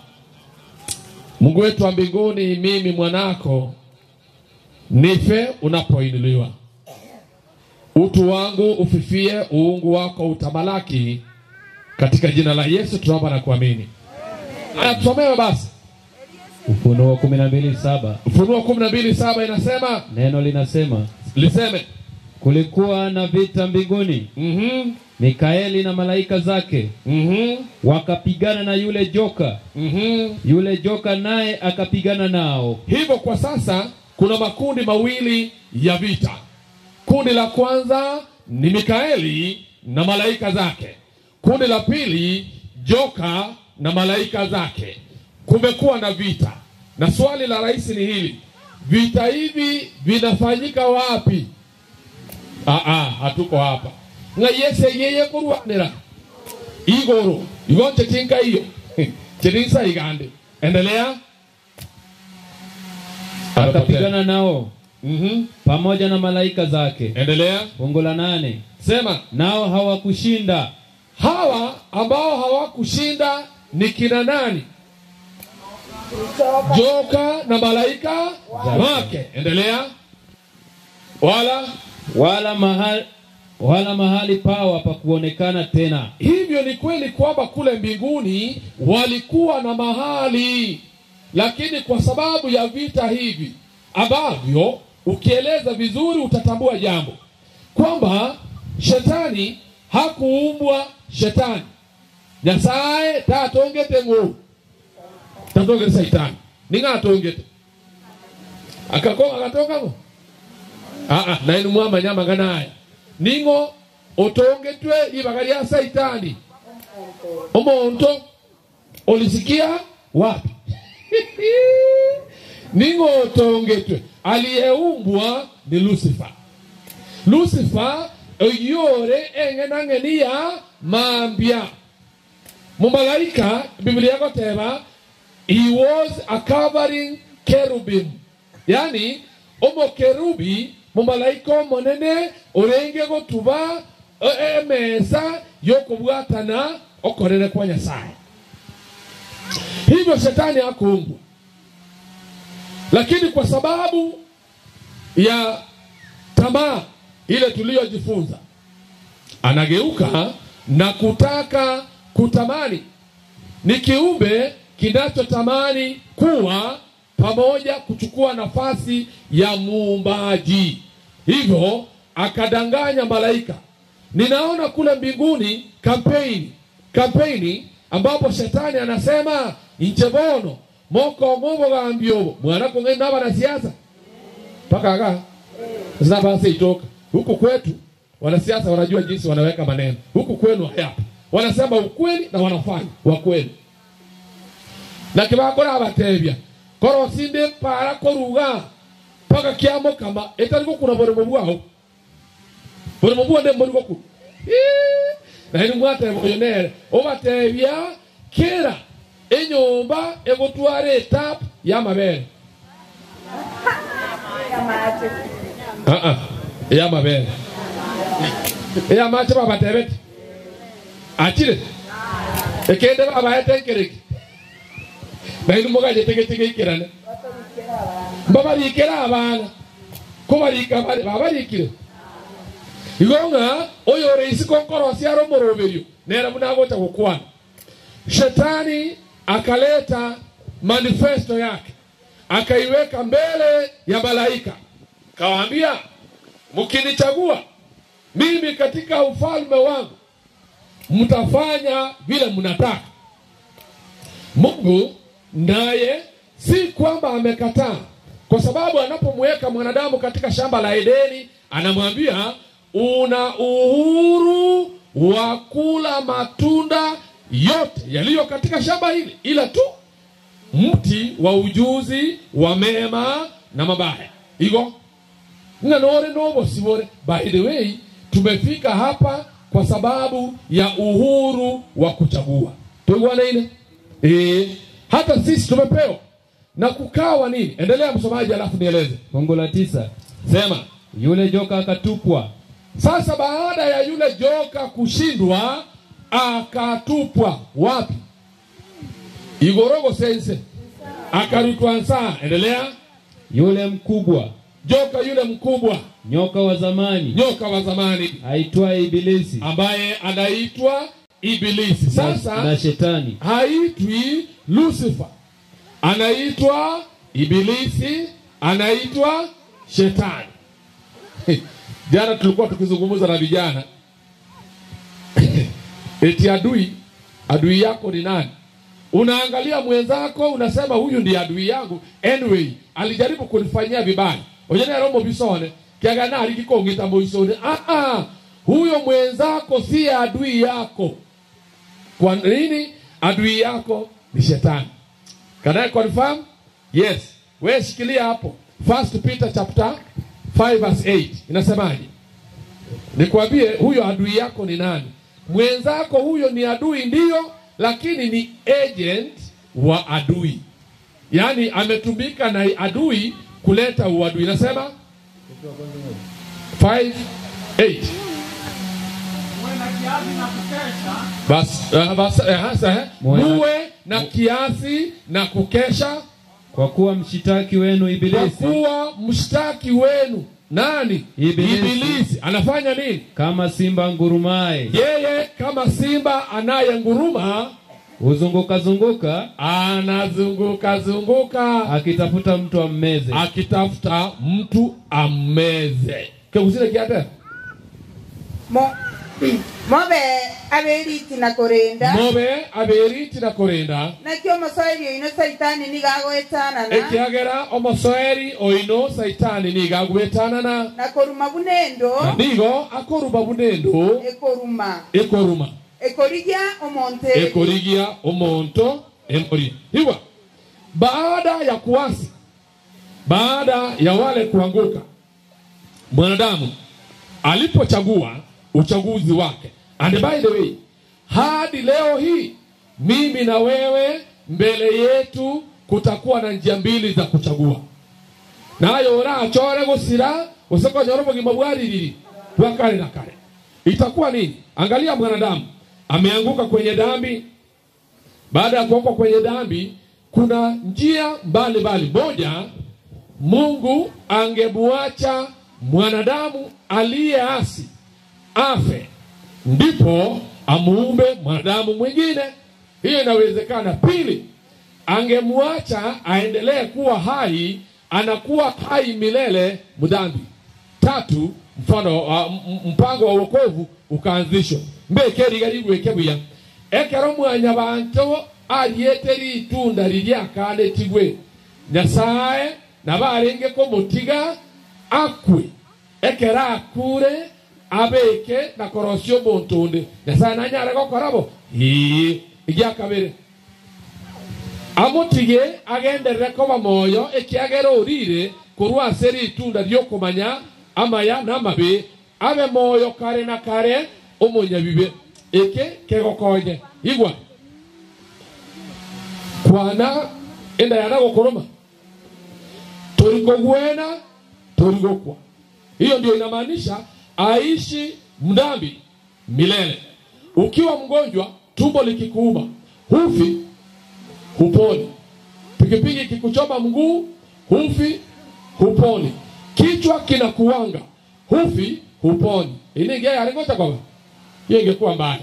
Mungu wetu wa mbinguni, mimi mwanako nife unapoinuliwa, utu wangu ufifie, uungu wako utamalaki. Katika jina la Yesu tunaomba na kuamini. Haya, tusomewe basi. Ufunuo 12:7. Ufunuo 12:7 inasema, neno linasema, liseme, kulikuwa na vita mbinguni. Mikaeli na malaika zake wakapigana na yule joka. Yule joka naye akapigana nao. Hivyo kwa sasa kuna makundi mawili ya vita. Kundi la kwanza ni Mikaeli na malaika zake. Kundi la pili joka na malaika zake. Kumekuwa na vita. Na swali la rais ni hili: vita hivi vinafanyika wapi? Hatuko hapa. Nga yese yeye kurwanira igoro igonche tinka iyo chirinsa igande. Endelea. Akapigana nao pamoja na malaika zake. Endelea. Fungu la 8. Sema, nao hawakushinda. Hawa ambao hawakushinda ni kina nani? Joka na malaika wake. Endelea. Wala mahali pao hapakuonekana tena. Hivyo ni kweli kwamba kule mbinguni walikuwa na mahali, lakini kwa sababu ya vita hivi ambavyo ukieleza vizuri utatambua jambo kwamba shetani hakuumbwa shetani. Nyasaye tatongete ngu tatongete saitani ninga atongete akakonga akatoka ngo na inu mwama nyama ganaya ningo otongetwe ibagaria saitani. Omonto olisikia wapi? Ningo otongetwe, aliyeumbwa ni Lucifer. Lucifer oyore engenangenia mambia. Mumalaika, Biblia yako teba, he was a covering cherubim. Yani omo kerubi mumalaika monene orenge gotuba emesa yokobwatana okorere kwa Nyasaye. Hivyo shetani hakuumbwa, lakini kwa sababu ya tamaa ile tuliyojifunza anageuka na kutaka kutamani. Ni kiumbe kinachotamani kuwa pamoja, kuchukua nafasi ya muumbaji. Hivyo akadanganya malaika. Ninaona kule mbinguni kampeni ambapo shetani anasema inchebono moko ngobo gambiobo mwana kongenda wanasiasa paka aka zinabasi itoka huku kwetu. Wanasiasa wanajua jinsi wanaweka maneno, huku kwenu hayapo. Wanasema ukweli na wanafanya wa kweli. Na kibakora abatebya koro sinde para koruga paka kiamo kama etaliko kuna bore mubwao bore mubwa de muri goku na hini mwate boyonere obatebya kera enyomba egotware tap ya mabere ya mabere ya mache babatebet achire ekende babaete kereki na hini mugaje tege ikirane babarikira abana kubarika babarikire igonga oyo reisi konkoro siaro moroberio nera munagocha gukwana Shetani akaleta manifesto yake, akaiweka mbele ya malaika, kawaambia, mkinichagua mimi katika ufalme wangu mtafanya vile mnataka. Mungu naye si kwamba amekataa, kwa sababu anapomweka mwanadamu katika shamba la Edeni anamwambia una uhuru wa kula matunda yote yaliyo katika shamba hili, ila tu mti wa ujuzi wa mema na mabaya. Igo nganore nobo sibore. By the way, tumefika hapa kwa sababu ya uhuru wa kuchagua. Tuigwane ile? Hata sisi tumepewa. Na kukawa nini? Endelea msomaji alafu nieleze. Fungu la 9. Sema, yule joka akatupwa. Sasa baada ya yule joka kushindwa, akatupwa wapi? Igorogo sense. Akarutwa nsaa. Endelea. Yule mkubwa, joka yule mkubwa, nyoka wa zamani, nyoka wa zamani aitwaye Ibilisi, ambaye anaitwa Ibilisi. Sasa na shetani. Haitwi Lucifer, anaitwa Ibilisi, anaitwa shetani. Jana tulikuwa tukizungumza na vijana eti adui yako ni nani? Unaangalia mwenzako unasema huyu ndiye adui yangu. Anyway, alijaribu kunifanyia vibaya. Ojene romo bisone, kiagana alikikongita moisone. Huyo mwenzako si adui yako. Kwa nini? Adui yako ni shetani. Can I confirm? Yes. Wewe shikilia hapo. 1 Peter chapter 5 verse 8. Inasemaje? Nikwambie huyo adui yako ni nani? Mwenzako huyo ni adui ndio, lakini ni agent wa adui. Yaani ametumika na adui kuleta uadui. Inasema 5:8. Muwe na kiasi na kukesha, kwa kuwa mshtaki wenu Ibilisi. Kwa kuwa mshtaki wenu nani? Ibilisi. Anafanya nini? Kama simba ngurumaye. Yeye kama simba anayenguruma huzunguka zunguka, anazunguka zunguka, akitafuta mtu ammeze. Akitafuta mtu ammeze. Kegusile kiate? Mobe aberiti na korenda. Mobe aberiti na korenda. Nakio mosoeri oino saitani nigagoetana na. Ekiagera omosoeri oino saitani nigagoetana na. Na koruma bunendo. Na nigo akoruma bunendo. Ekoruma. Ekoruma. Ekorigia omonte. Ekorigia omonto emori. Hiwa. Baada ya kuasi, baada ya wale kuanguka, mwanadamu alipochagua uchaguzi wake. And by the way, hadi leo hii mimi na wewe mbele yetu kutakuwa na njia mbili za kuchagua. Nayo ora chore gusira usoko nyorobo gimabwari wakale na kale. Itakuwa nini? Angalia mwanadamu ameanguka kwenye dhambi. Baada ya kuanguka kwenye dhambi kuna njia mbalimbali. Moja, Mungu angemuacha mwanadamu aliyeasi afe, ndipo amuumbe mwanadamu mwingine. Hiyo inawezekana. Pili, angemuacha aendelee kuwa hai, anakuwa hai milele mdhambi. Tatu, mfano mpango wa wokovu ukaanzishwa. Mbekeri gari ekero mwanyabanto arieteri itunda riria kande tigwe Nyasaye nabarenge ko mutiga akwe ekera akure abeke na korosio bontonde. Nyasaye nanyara gokorabo ii igyakabere amutige agenderere koba moyo ekiagera orire korwa ase itunda ryokomanya amaya namabe abe moyo kare na kare omonyabibe eke kegokonye igwa kwana enda yanagokoroma torikogwena torigokwa. Hiyo ndio inamaanisha aishi mdhambi milele. Ukiwa mgonjwa, tumbo likikuuma, hufi, huponi. Pikipiki ikikuchoma mguu, hufi, huponi. Kichwa kinakuwanga, hufi, huponi. Ini ngea alingoja kwa hiyo ingekuwa mbaya.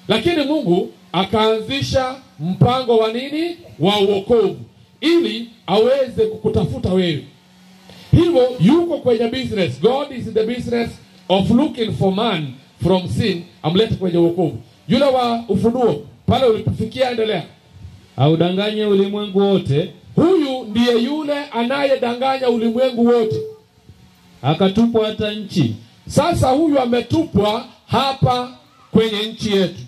Lakini Mungu akaanzisha mpango wa nini? Wa wokovu, ili aweze kukutafuta wewe. Hivyo yuko kwenye business. God is in the business of looking for man from sin, amlete kwenye wokovu. Yule wa Ufunuo pale ulipofikia, endelea. Audanganye ulimwengu wote. Huyu ndiye yule anayedanganya ulimwengu wote. Akatupwa hata nchi. Sasa huyu ametupwa hapa kwenye nchi yetu,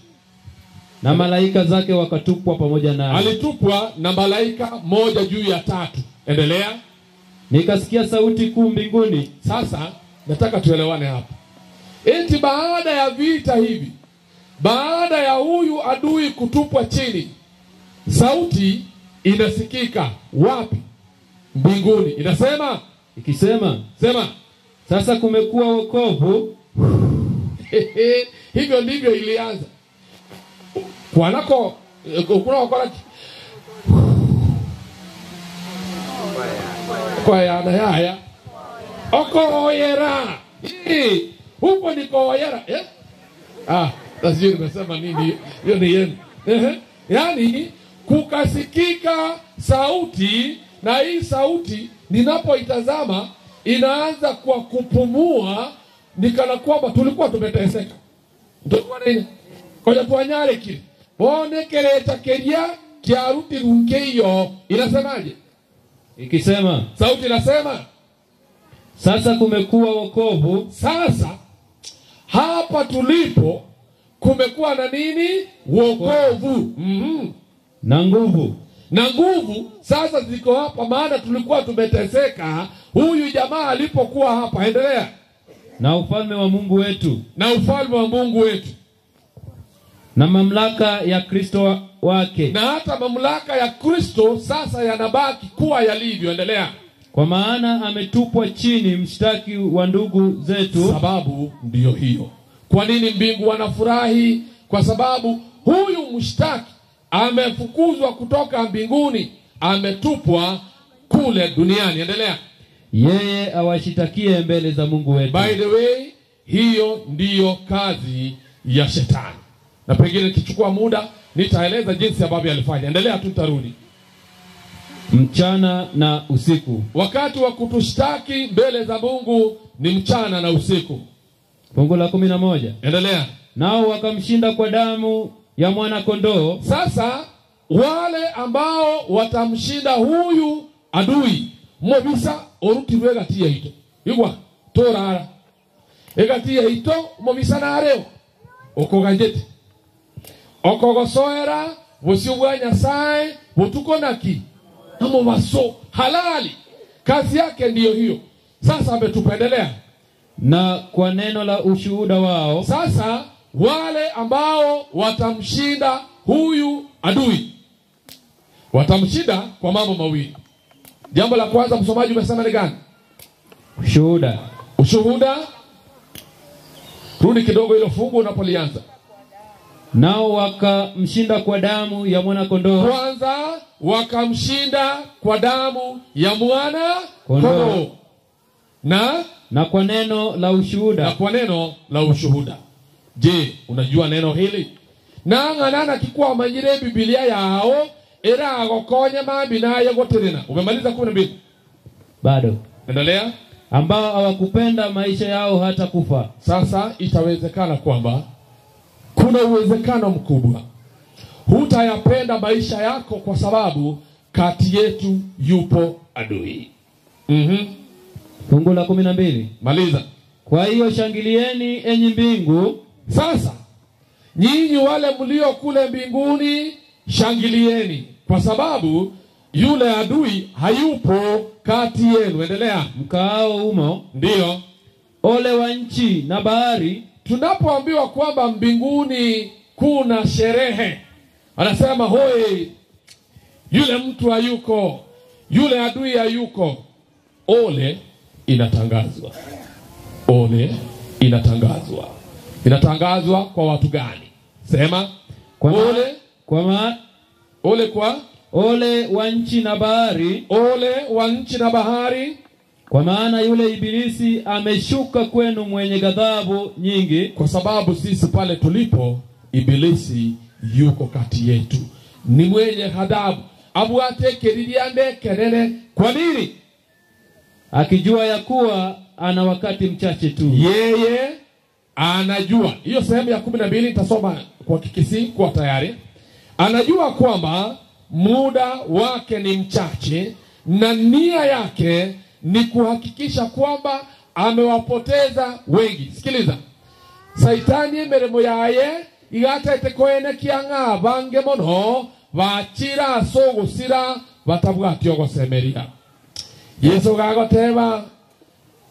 na malaika zake wakatupwa pamoja naye. Alitupwa na malaika 1/3. Endelea. Nikasikia sauti kuu mbinguni. Sasa nataka tuelewane hapa. Eti baada ya vita hivi, baada ya huyu adui kutupwa chini, sauti inasikika wapi? Mbinguni. Inasema, ikisema, sema, sasa kumekuwa wokovu. Hivyo ndivyo ilianza. Kwanako kuna wakora kwa yana haya okoyera. Huko ni koyera, eh? Ah, sasa nimesema nini? Hiyo ni yenu. Yaani kukasikika sauti, na hii sauti ninapoitazama inaanza kwa kupumua, nikana kwamba tulikuwa tumeteseka. Ndio nini? Koja tuanyare kile. Bone keleta keria kiaruti runkeyo. Inasemaje? Ikisema, sauti inasema, sasa kumekuwa wokovu. Sasa hapa tulipo kumekuwa na nini? Wokovu. Na nguvu. Na nguvu sasa ziko hapa, maana tulikuwa tumeteseka huyu jamaa alipokuwa hapa. Endelea. Na ufalme wa Mungu wetu. Na ufalme wa Mungu wetu. Na mamlaka ya Kristo wake. Na hata mamlaka ya Kristo sasa yanabaki kuwa yalivyo. Endelea. Kwa maana ametupwa chini mshtaki wa ndugu zetu. Sababu ndiyo hiyo. Kwa nini mbingu wanafurahi? Kwa sababu huyu mshtaki amefukuzwa kutoka mbinguni, ametupwa kule duniani. Endelea. Yeye awashitakie mbele za Mungu wetu. By the way, hiyo ndiyo kazi ya shetani. Na pengine nikichukua muda nitaeleza jinsi ambavyo alifanya. Endelea tu, tarudi. Mchana na usiku. Wakati wa kutushtaki mbele za Mungu ni mchana na usiku. Fungu la 11. Endelea. Nao wakamshinda kwa damu ya mwana kondoo. Sasa wale ambao watamshinda huyu adui, mobisa orutirwe gati ito. Igwa torara. Egati ito mobisa nareo. Okogajete. Okogosoera bosio Nyasaye butuko naki. Amobaso halali. Kazi yake ndiyo hiyo. Sasa ametupendelea. Na kwa neno la ushuhuda wao. Sasa wale ambao watamshinda huyu adui watamshinda kwa mambo mawili. Jambo la kwanza, msomaji umesema ni gani? Ushuhuda. Ushuhuda. Rudi kidogo hilo fungu unapolianza. Nao wakamshinda kwa damu ya mwana kondoo. Kwanza wakamshinda kwa damu ya mwana kondoo. Na kwa neno la ushuhuda. Na kwa neno la ushuhuda. Je, unajua neno hili? Nang'anana kikuwa manyire Biblia yao era agokonye mabi naye gotirina. Umemaliza 12? Bado. Endelea. Ambao hawakupenda maisha yao hata kufa. Sasa itawezekana kwamba kuna uwezekano mkubwa hutayapenda maisha yako kwa sababu kati yetu yupo adui. Fungu la 12. Maliza. Kwa hiyo shangilieni enyi mbingu. Sasa nyinyi wale mlio kule mbinguni shangilieni, kwa sababu yule adui hayupo kati yenu. Endelea. Mkaao humo. Ndiyo. Ole wa nchi na bahari. Tunapoambiwa kwamba mbinguni kuna sherehe, anasema hoi, yule mtu hayuko, yule adui hayuko. Ole inatangazwa. Ole inatangazwa. Inatangazwa kwa watu gani? Sema. Kwa ole kwa ole kwa ole wa nchi na bahari. Ole wa nchi na bahari. Kwa maana yule ibilisi ameshuka kwenu mwenye ghadhabu nyingi. Kwa sababu sisi pale tulipo, ibilisi yuko kati yetu. Ni mwenye ghadhabu. Abwate keririande kenene. Kwa nini? Akijua ya kuwa ana wakati mchache tu. Yeye anajua. Hiyo sehemu ya 12 nitasoma kwa Kikisii kwa tayari. Anajua kwamba muda wake ni mchache na nia yake ni kuhakikisha kwamba amewapoteza wengi. Sikiliza. Saitani emeremo yaye igatete koene kianga bange mono bachira sogosira batabwatio gosemeria. Yesu gagoteba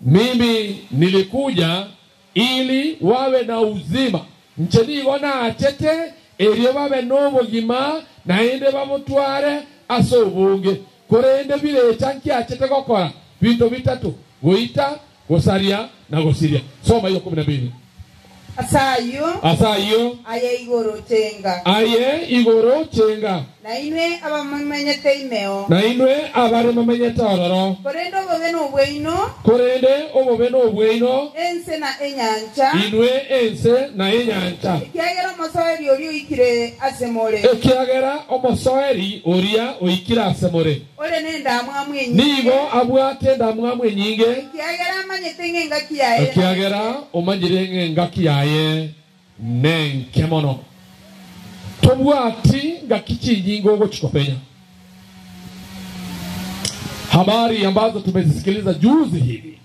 mimi nilikuja ili wawe na uzima. Nche nigo nachete erio babe n'obogima naende bamutware ase obonge. Korende birecha nkiachete gokora bintu bitatu: goita, gosaria na gosiria. Soma hiyo 12. Asayo asayo aye igoro chenga, aye igoro chenga, na inwe abamenyete imeo, na inwe abare bamenyete ororo. Korende obobe n'obweino, korende obobe n'obweino, ense na enyancha, inwe ense na enyancha. Ekiagera omosoeri oria oikire ase more, ekiagera omosoeri oria oikire ase more, ore nendamwamu enyinge, nigo abwate endamwamu enyinge, ekiagera amanyete ng'engaki yaye, ekiagera omanyire ng'engaki yaye nenke mono. Tobwati ngakichinyingo ogochikopenya. Habari ambazo tumezisikiliza juzi hivi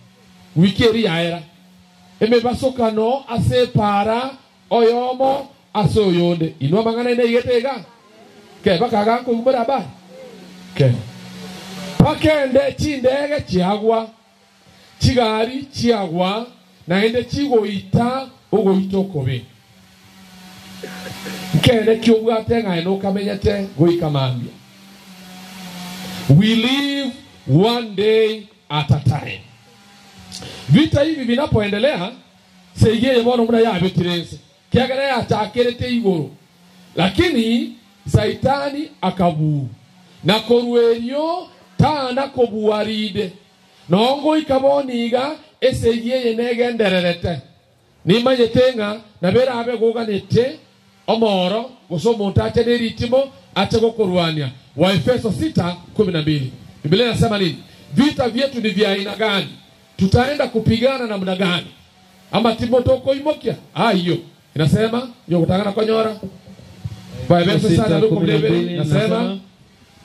wiki eri yaera emebasokano ase para oyomo ase oyonde inwa mangana ine igetega ke bakaga kumbura ba ke pakende chindege chiagwa chigari chiagwa naende chigoita ogoitokobe. Nkene kiobwate ng'aino kamenyete goikamambia. We live one day at a time. Vita hivi vinapoendelea seigeye bono muna yabetirense kiagera yachakerete igoro, lakini saitani akabu na koruenyo tana kobuaride nongo ikaboniga esegeye negendererete nimanyete ng'a nabera abe goganete omoro gose ache neritimo ache gokorwania. Waefeso 6:12. Biblia inasema nini? Vita vyetu ni vya aina gani? Tutaenda kupigana namna gani? Ama timotoko imokia? Hiyo inasema hiyo kutangana kwa nyora. Waefeso 6:12 inasema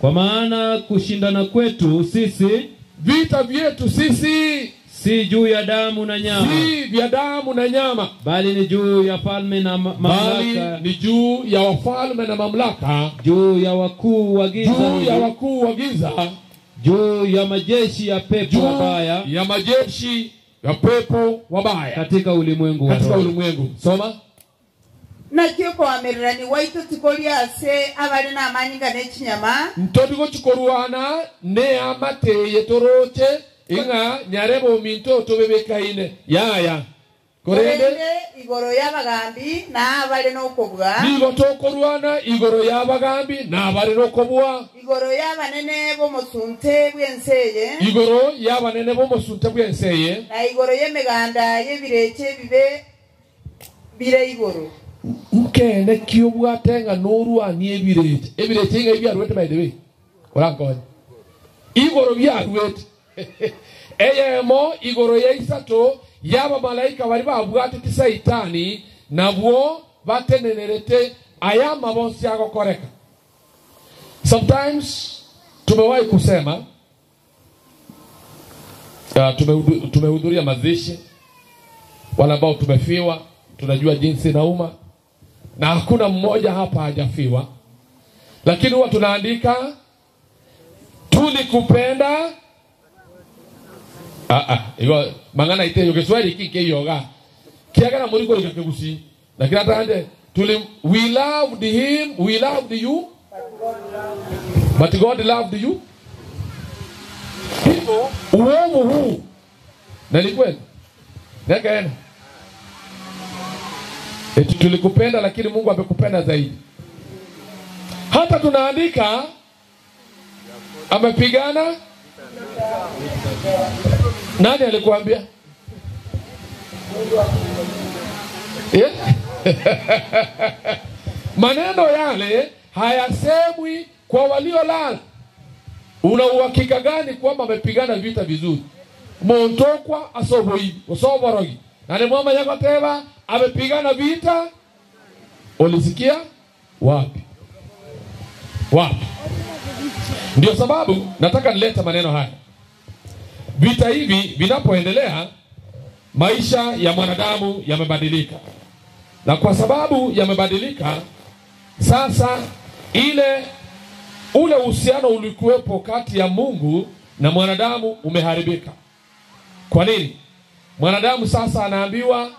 kwa maana kushindana kwetu sisi, vita vyetu sisi si juu ya damu na nyama, si vya damu na nyama, bali ni juu ya falme na mamlaka, bali ni juu ya wafalme na mamlaka, juu ya wakuu wa giza, juu ya wakuu wa giza, juu ya majeshi ya pepo wabaya, ya majeshi ya pepo wabaya katika ulimwengu, katika ulimwengu. Soma. Nakio kwamererani waitu tikoria ase abari na amanyinga n'ekinyama, ntobiko chikoruana ne amateye toroche inga nyarebo minto tobebekaine yaya korende igoro y'abagambi na abare nokobwa, nigo tokorwana igoro y'abagambi na abare nokobwa, igoro y'abanene bomusunte bw'enseye, igoro y'abanene bomusunte bw'enseye, na igoro y'emiganda y'ebireche bibe bire igoro. Nkene kiobwate nga norwani ebireche ebireche inga byarwete by the way orankonya igoro byarwete eyemo igoro ya isato yaba malaika bari babwate ti saitani nabwo batenenerete ayama bonsi agokoreka. Sometimes tumewahi kusema tumehudhuria mazishi, wala ambao tumefiwa tunajua jinsi nauma, na hakuna mmoja hapa hajafiwa, lakini huwa tunaandika tulikupenda. Igo mangana ite yo Kiswahili kike yoga kiagana muri ko kigusi, lakini hata ande tuli we loved him, we loved you, but God loved you. Hivyo uovu huu na ni kweli nekaena eti tulikupenda lakini Mungu amekupenda zaidi. Hata tunaandika amepigana. Nani alikuambia? Yeah? Maneno yale hayasemwi kwa waliolala. Una uhakika gani kwamba amepigana vita vizuri? Montokwa asoboi, osoborogi. Na ni mwama yakoteba amepigana vita. Ulisikia wapi? Wapi? Ndio sababu nataka nilete maneno haya. Vita hivi vinapoendelea, maisha ya mwanadamu yamebadilika. Na kwa sababu yamebadilika, sasa ule uhusiano ulikuwepo kati ya Mungu na mwanadamu umeharibika. Kwa nini? Mwanadamu sasa anaambiwa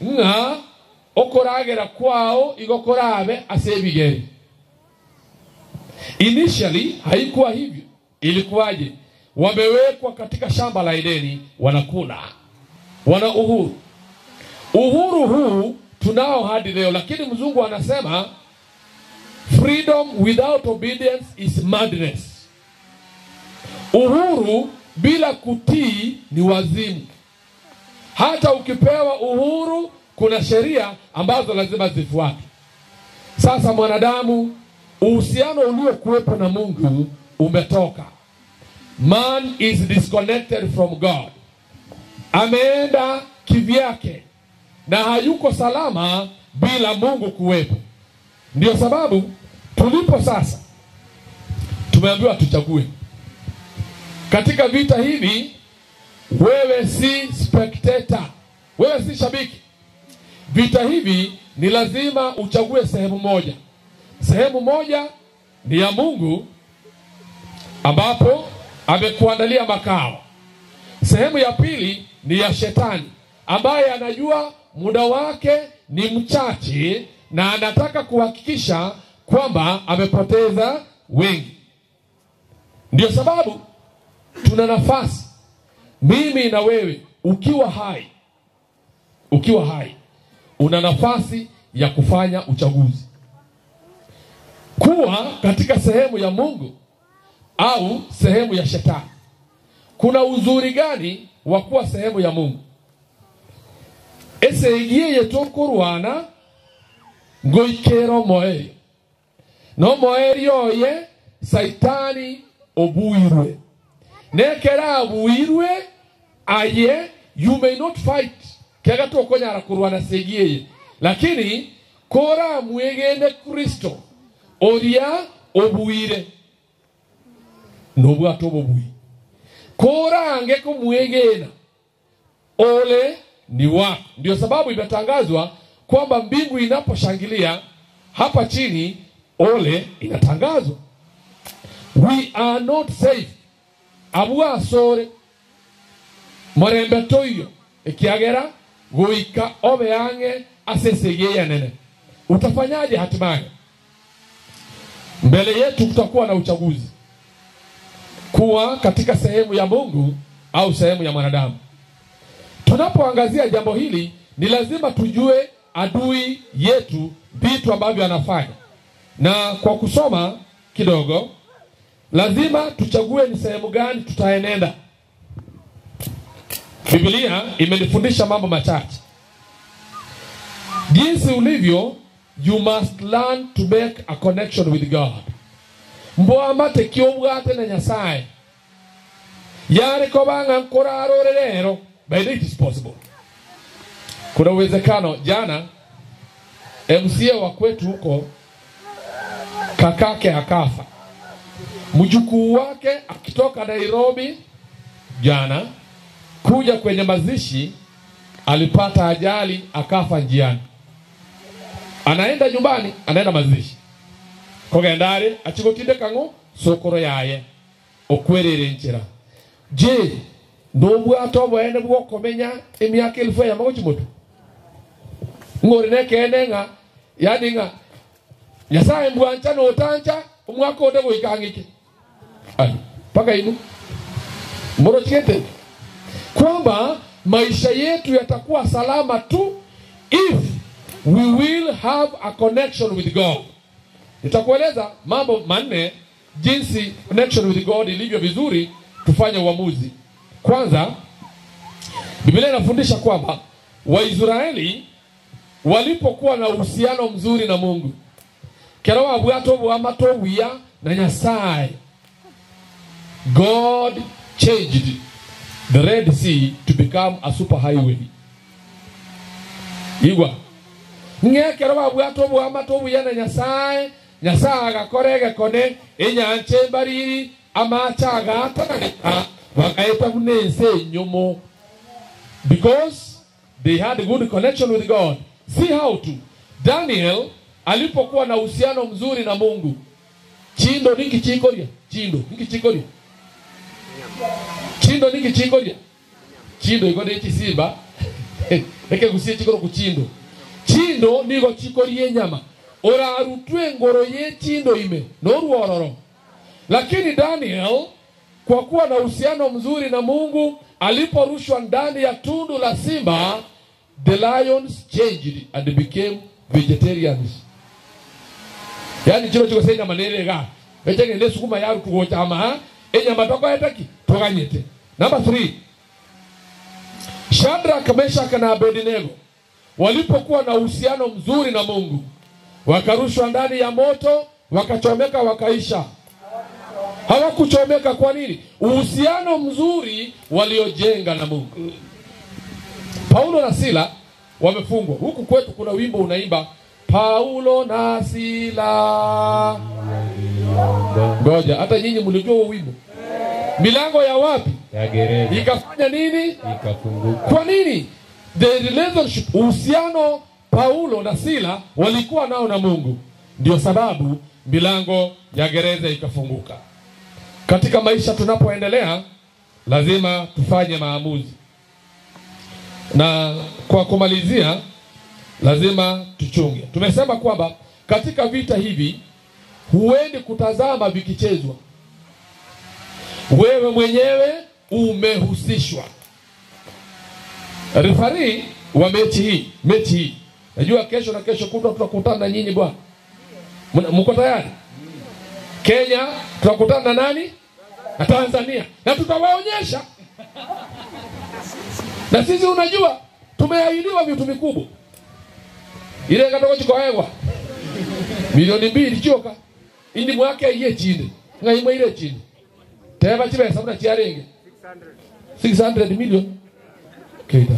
nga okoragera kwao igokorabe asebigeri. Initially haikuwa hivyo. Ilikuwaje? Wamewekwa katika shamba la Edeni, wanakula, wana uhuru. Uhuru huu tunao hadi leo, lakini mzungu anasema freedom without obedience is madness. Uhuru bila kutii ni wazimu. Hata ukipewa uhuru, kuna sheria ambazo lazima zifuatwe. Sasa mwanadamu, uhusiano uliokuwepo na Mungu umetoka. Man is disconnected from God. Ameenda kivyake na hayuko salama bila Mungu kuwepo. Ndio sababu tulipo sasa tumeambiwa tuchague. Katika vita hivi, wewe si spectator, wewe si shabiki. Vita hivi ni lazima uchague sehemu moja. Sehemu moja ni ya Mungu, ambapo amekuandalia makao. Sehemu ya pili ni ya shetani, ambaye anajua muda wake ni mchache na anataka kuhakikisha kwamba amepoteza wengi. Ndio sababu tuna nafasi, mimi na wewe, ukiwa hai, una nafasi ya kufanya uchaguzi. Kuwa katika sehemu ya Mungu au sehemu ya shetani. Kuna uzuri gani wa kuwa sehemu ya Mungu? Ese igiye tokurwana ngoikero moerio. No moerio ye saitani obuirwe. Nekera abuirwe aye, you may not fight. Kega tokonyara kurwana segiye. Lakini kora mwegene Kristo oria obuire. Nobwa tobobui. Kora angeko mwegena ole ni wako. Ndio sababu imetangazwa kwamba mbingu inaposhangilia hapa chini ole inatangazwa. We are not safe. Abua sore morembe toyo ekiagera goika obeange asesege nene. Utafanyaje hatimaye? Mbele yetu kutakuwa na uchaguzi, kuwa katika sehemu ya Mungu au sehemu ya mwanadamu. Tunapoangazia jambo hili, ni lazima tujue adui yetu, vitu ambavyo anafanya. Na kwa kusoma kidogo, lazima tuchague ni sehemu gani tutaenenda. Biblia imenifundisha mambo machache. Jinsi ulivyo, you must learn to make a connection with God. Mboamate kiobwate na Nyasaye. Yare kobanga nkorarore lero. But it is possible. Kuna uwezekano jana MCA wa kwetu huko kakake akafa. Mjukuu wake akitoka Nairobi jana kuja kwenye mazishi alipata ajali akafa njiani. Anaenda nyumbani, anaenda mazishi. Kogendare achigotinde kango sokoro yaye okwerere nchira. Je, nobwato bwene bwokomenya emyaka 1000 ya magochimoto. Ngori nekene nga yani nga Nyasaye mbwancha no tancha umwaka ode goikangike. Ai, paka inu. Moro chete kwamba maisha yetu yatakuwa salama tu if we will have a connection with God. Nitakueleza mambo manne jinsi connection with God ilivyo vizuri tufanye uamuzi. Kwanza, Biblia inafundisha kwamba Waisraeli walipokuwa na uhusiano mzuri na Mungu, Kero wabwata obwamato obuya na Nyasaye. God changed the Red Sea to become a super highway. Igwa. Ng'ekero wabwata obwamato obuya na Nyasaye, Nyasaye agakorege kone enyanche mbariri amacha agataneka bakaeta bunense nyomo, because they had a good connection with God. See how to Daniel alipokuwa na uhusiano mzuri na Mungu. Chindo ningi chikoria, chindo ningi chikoria. Chindo ningi chikoria. Chindo iko ne chisimba. Eke gusie chikoro kuchindo. Chindo nigo chikorie nyama. Ora arutwe ngoro ye chindo ime noruororo. Lakini Daniel kwa kuwa na uhusiano mzuri na Mungu, aliporushwa ndani ya tundu la simba, the lions changed and became vegetarians. Yani chiro chiko senya manere ga. Echenge ne sukuma yaru tugocha ama, enyama toko etaki toganyete. Number 3. Shadrach, Meshach na Abednego walipokuwa na uhusiano mzuri na Mungu, wakarushwa ndani ya moto, wakachomeka wakaisha. Hawakuchomeka. Kwa nini? Uhusiano mzuri waliojenga na Mungu. Paulo na Sila wamefungwa. Huku kwetu kuna wimbo unaimba Paulo na Sila. Ngoja, hata nyinyi mlijua huo wimbo. Milango ya wapi? Ya gereza. Ikafanya nini? Ikafunguka. Kwa nini? The relationship, uhusiano Paulo na Sila walikuwa nao na Mungu. Ndio sababu milango ya gereza ikafunguka. Katika maisha tunapoendelea lazima tufanye maamuzi. Na kwa kumalizia lazima tuchunge. Tumesema kwamba katika vita hivi huendi kutazama vikichezwa. Wewe mwenyewe umehusishwa. Refari wa mechi hii. Najua kesho na kesho kutwa tutakutana na nyinyi bwana. Mko tayari? Kenya tutakutana na nani? Na Tanzania. Na tutawaonyesha. Na sisi unajua tumeahidiwa vitu vikubwa. Ile katoka chikoegwa milioni 2 choka. Indi mwake iye chini. Ngaimwe ile chini. Teba chibesa mna chiarenge. 600 million. Keita.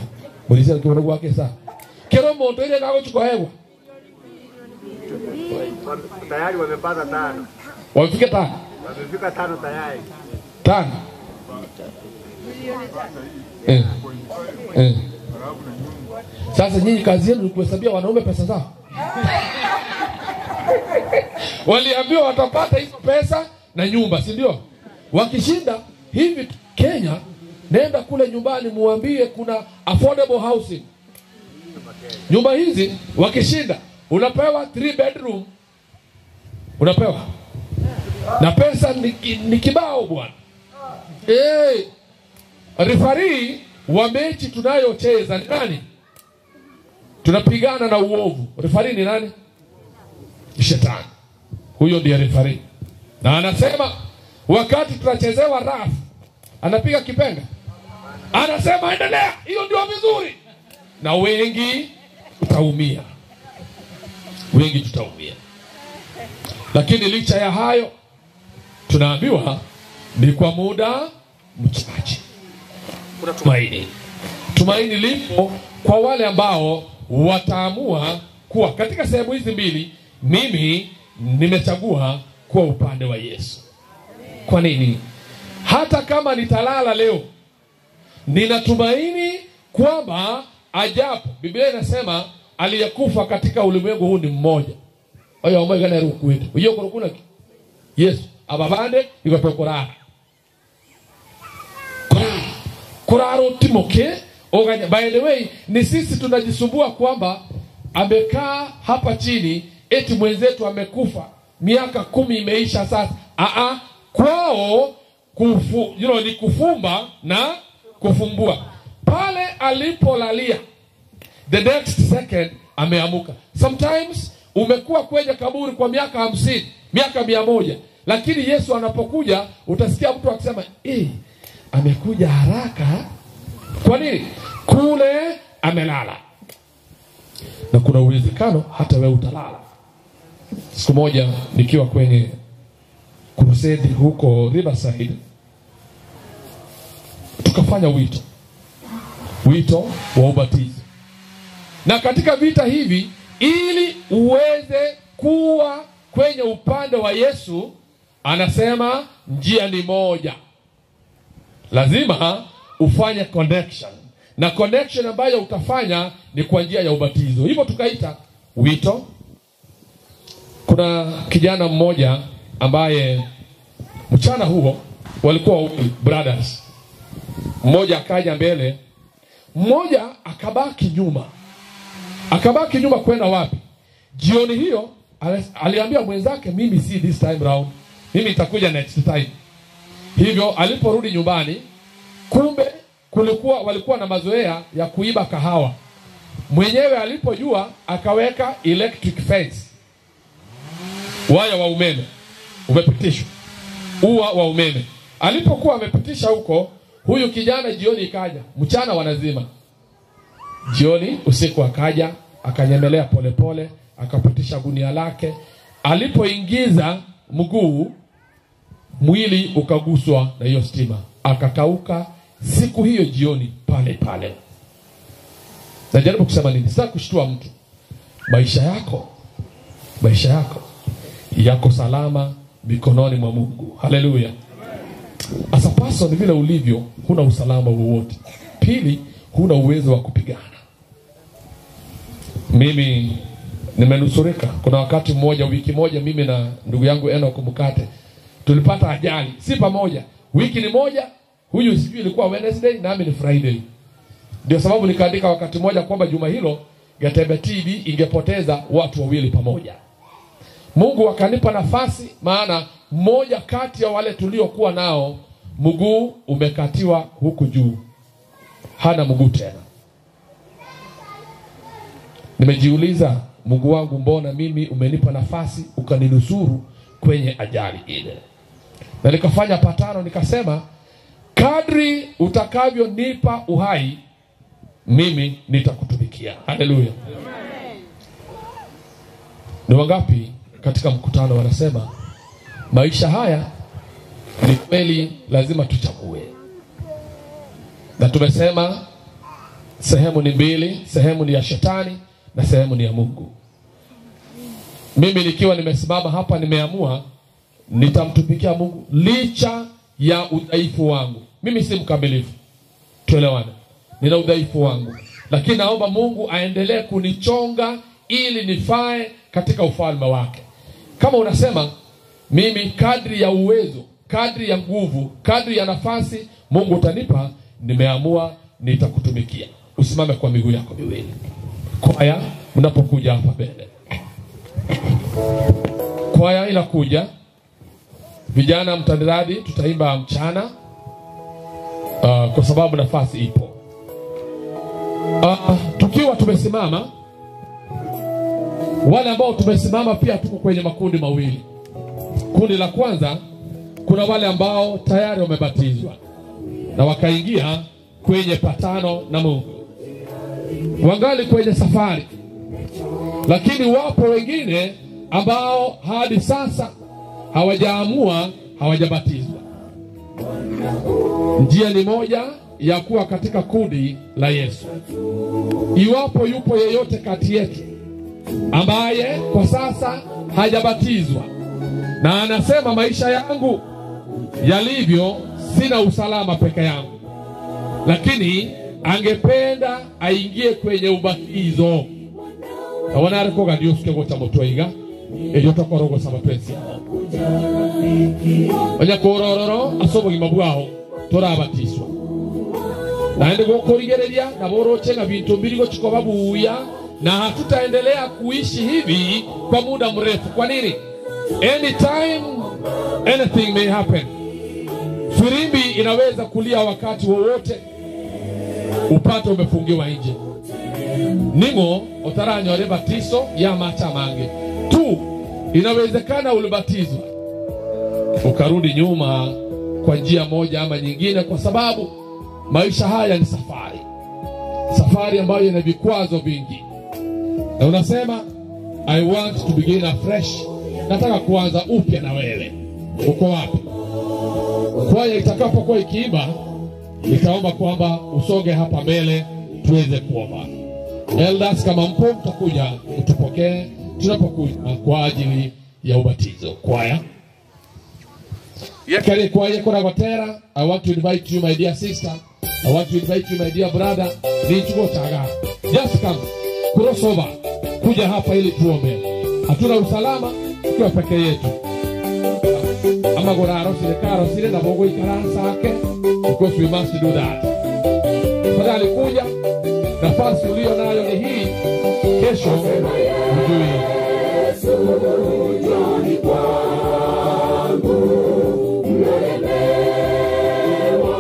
Mulisa kiona kwake saa. Kero moto ile kako chikoegwa. Tayari wamepata 5. Wamefika 5. Wamefika 5 tayari. 5. Sasa nyinyi kazi yenu ni kuhesabia wanaume pesa zao. Waliambiwa watapata hizo pesa na nyumba, si ndio? Wakishinda hivi Kenya, nenda kule nyumbani muambie kuna affordable housing. Nyumba hizi wakishinda unapewa 3 bedroom. Unapewa. Na pesa ni kibao bwana. Referee wa mechi tunayocheza ni nani? Tunapigana na uovu. Referee ni nani? Shetani. Huyo ndiye referee. Na anasema wakati tunachezewa rafu, anapiga kipenga. Anasema endelea, hiyo ndio vizuri. Na wengi tutaumia. Wengi tutaumia. Lakini licha ya hayo tunaambiwa ni kwa muda mchache. Kuna tumaini. Tumaini lipo kwa wale ambao wataamua kuwa katika sehemu hizi mbili, mimi nimechagua kuwa upande wa Yesu. Kwa nini? Hata kama nitalala leo, ninatumaini kwamba ajapo. Biblia inasema aliyekufa katika ulimwengu huu ni mmoja. Oyo omwe gana rukuita. Uyo korokuna ki? Yesu ababande ikatokorara. Koraro timoke oganya. By the way, ni sisi tunajisumbua kwamba amekaa hapa chini eti mwenzetu amekufa miaka 10 imeisha sasa. Kwao kufu, ni kufumba na kufumbua. Pale alipolalia, the next second ameamuka. Sometimes umekuwa kwenye kaburi kwa miaka 50, miaka 100, lakini Yesu anapokuja utasikia mtu akisema, amekuja haraka. Kwa nini? Kule amelala. Na kuna uwezekano hata wewe utalala. Siku moja nikiwa kwenye crusade huko Riverside, tukafanya wito wa ubatizo. Na katika vita hivi, ili uweze kuwa kwenye upande wa Yesu, anasema njia ni moja. Lazima ufanye connection. Na connection ambayo utafanya ni kwa njia ya ubatizo. Hivyo tukaita wito. Kuna kijana mmoja ambaye mchana huo walikuwa brothers. Mmoja akaja mbele, mmoja akabaki nyuma. Akabaki nyuma kwenda wapi? Jioni hiyo aliambia mwenzake, mimi si this time round, mimi nitakuja next time. Hivyo aliporudi nyumbani, kumbe walikuwa na mazoea ya kuiba kahawa. Mwenyewe alipojua akaweka electric fence, waya wa umeme umepitishwa, ua wa umeme. Alipokuwa amepitisha huko, huyu kijana jioni ikaja, mchana wanazima, jioni usiku akaja, akanyemelea polepole, akapitisha gunia lake. Alipoingiza mguu, mwili ukaguswa na hiyo stima, akakauka siku hiyo jioni pale pale. Najaribu kusema nini? Sitaki kushtua mtu. Maisha yako yako salama mikononi mwa Mungu. Haleluya. As a person, vile ulivyo, huna usalama wowote. Pili, huna uwezo wa kupigana. Mimi nimenusurika. Kuna wakati mmoja, wiki moja, mimi na ndugu yangu Enoch Mukate tulipata ajali, si pamoja. Wiki ni moja, huyu sijui ilikuwa Wednesday nami ni Friday. Ndio sababu nikaandika wakati mmoja kwamba juma hilo Gatebe TV ingepoteza watu wawili pamoja. Mungu akanipa nafasi, maana mmoja kati ya wale tuliokuwa nao mguu umekatiwa huku juu, hana mguu tena. Nimejiuliza, Mungu wangu, mbona mimi umenipa nafasi ukaninusuru kwenye ajali ile? Na nikafanya patano, nikasema kadri utakavyonipa uhai mimi nitakutumikia. Haleluya. Ni wangapi katika mkutano wanasema maisha haya ni kweli lazima tuchague? Na tumesema sehemu ni mbili, sehemu ni ya shetani na sehemu ni ya Mungu. Mimi nikiwa nimesimama hapa nimeamua nitamtumikia Mungu licha ya udhaifu wangu. Mimi si mkamilifu, tuelewane, nina udhaifu wangu, lakini naomba Mungu aendelee kunichonga ili nifae katika ufalme wake. Kama unasema mimi kadri ya uwezo, kadri ya nguvu, kadri ya nafasi Mungu utanipa, nimeamua nitakutumikia. Usimame kwa miguu yako miwili. Kwaya mnapokuja hapa mbele, kwaya inakuja, vijana mtandiradi, tutaimba mchana kwa sababu nafasi ipo. Tukiwa tumesimama, wale ambao tumesimama pia tuko kwenye makundi mawili. Kundi la kwanza, kuna wale ambao tayari wamebatizwa na wakaingia kwenye patano na Mungu, wangali kwenye safari. Lakini wapo wengine ambao hadi sasa hawajaamua, hawajabatizwa. Njia ni moja ya kuwa katika kundi la Yesu. Iwapo yupo yeyote kati yetu ambaye kwa sasa hajabatizwa na anasema maisha yangu yalivyo, sina usalama peke yangu, lakini angependa aingie kwenye ubatizo, na arikoga ndio sikego cha mutwaiga ejo tokorogo sabatwensi onya korororo asobo gimabwao torabatiswa naende gokorigereria na boroche na bintu mbirigo chikoba buya, na hatutaendelea kuishi hivi kwa muda mrefu. Kwa nini? Anytime anything may happen. Firimbi inaweza kulia wakati wowote, upate umefungiwa nje. Ningo otaranyore batizo ya macha mange tu. Inawezekana ulibatizwa ukarudi nyuma kwa njia moja ama nyingine, kwa sababu maisha haya ni safari, safari ambayo ina vikwazo vingi. Na unasema I want to begin afresh, nataka kuanza upya na wewe. Uko wapi? Kwaya itakapokuwa ikiimba, nitaomba kwamba usonge hapa mbele tuweze kuomba. Elders, kama mpo mtakuja utupokee tunapokuja kwa ajili ya ubatizo. Kwaya Kare kwaya kora gotera. I want to invite you my dear sister, I want to invite you my dear brother. Nichuko chaga. Just come. Cross over. Kuja hapa ili tuombe. Hatuna usalama tukiwa peke yetu. Ama goraro sile karo sile na bogo ikaransa ake, because we must do that. Tafadhali kuja, nafasi uliyo nayo ni hii. Kesho hujui. Njooni kwangu mliolemewa,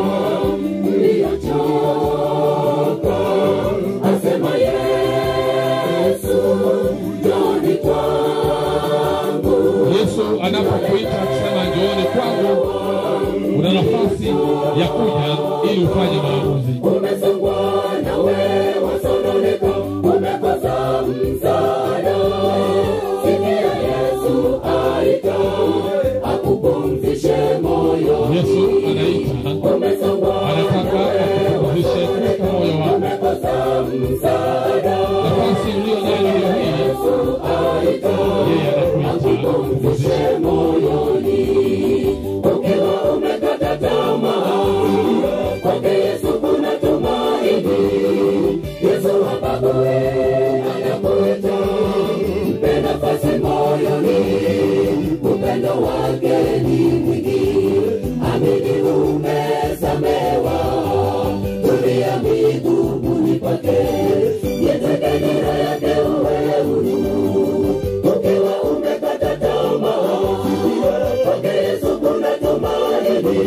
mliochoka, asema Yesu, njooni kwangu. Yesu anapokuita akisema njooni kwangu, una nafasi ya kuja ili ufanye maamuzi. Umesongwa nawe wasononeka, umekosa msaada. Sikia Yesu aita, akupumzishe moyo. Yesu anaita, anataka akupumzishe katika moyo wako. Umekosa msaada. Nafasi uliyo nayo ndio hii. Yesu aita, yeye anakuita akupumzishe moyoni. Ukiwa umekata tamaa, kwake Yesu kuna tumaini. Yesu habagui, anakuita, mpe nafasi moyoni. Upendo wake ni mwingi, amini umesamewa. Tulia miguuni pake, jitwike nira yake uwe huru. Ukiwa umekata tamaa, kwake Yesu kuna tumaini.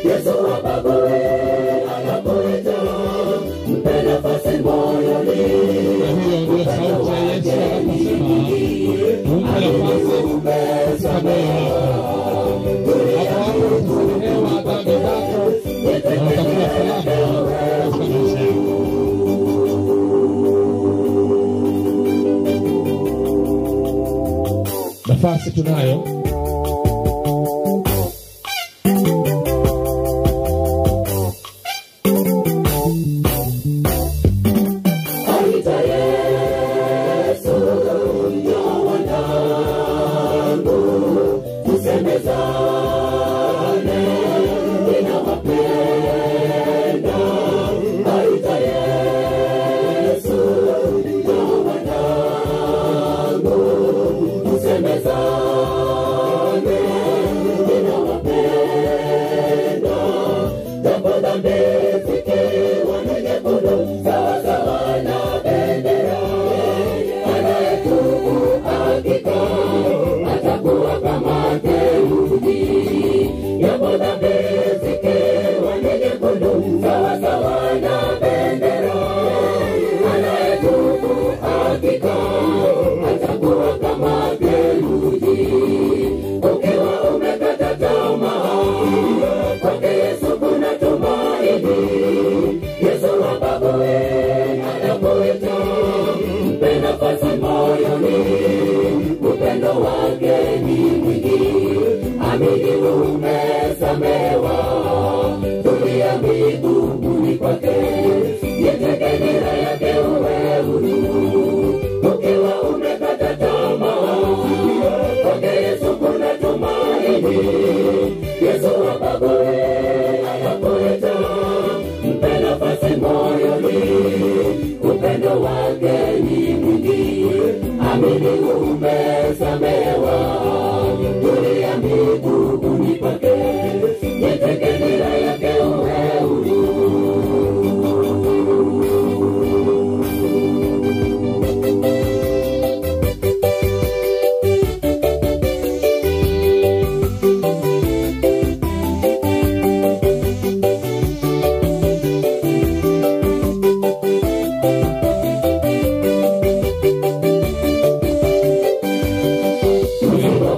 Yesu habagui, anakuita, mpe nafasi moyoni. Na hiyo ndio sauti ya Yesu anaposema umpe nafasi katika moyo wako. Hapo hapo utasamehewa dhambi zako na utakuwa salama katika maisha yako. Nafasi tunayo. Aita Yesu, njoo wanangu, tusemezane, ninawapenda. Aita Yesu, njoo wanangu, tusemezane, ninawapenda. Japo dhambi zikiwa ni nyekundu, sawasawa na bendera, anayetubu hakika atakuwa kama theluji. Japo dhambi zikiwa ni nyekundu, sawasawa na bendera, anayetubu hakika atakuwa kama theluji. Ukiwa umekata tamaa, kwake Yesu kuna tumaini. Yesu habagui, anakuita, mpe nafasi moyoni. Upendo wake ni mwingi, amini umesamewa. Tulia miguuni kwake, jitwike nira yake uwe huru. Ukiwa umekata tamaa, kwake Yesu kuna tumaini. Yesu habagui, anakuita, mpe nafasi moyoni. Upendo wake ni mwingi, amini umesamewa. Tulia miguuni kwake, jitwike nira yake uwe huru. Mzigo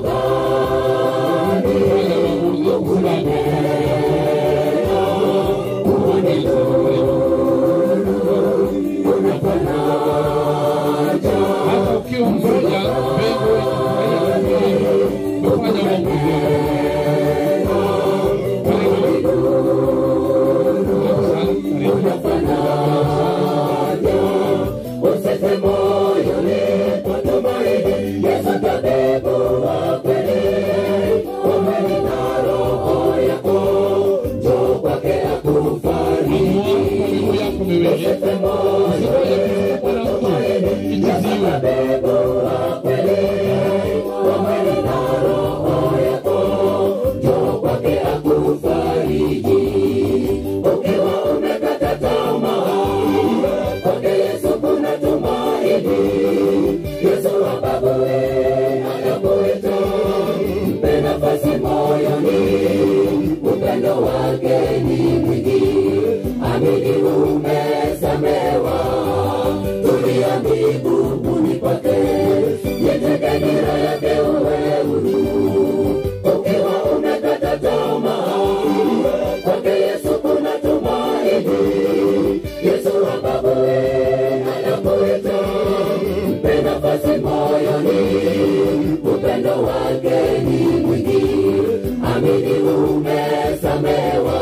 Amini umesamehewa,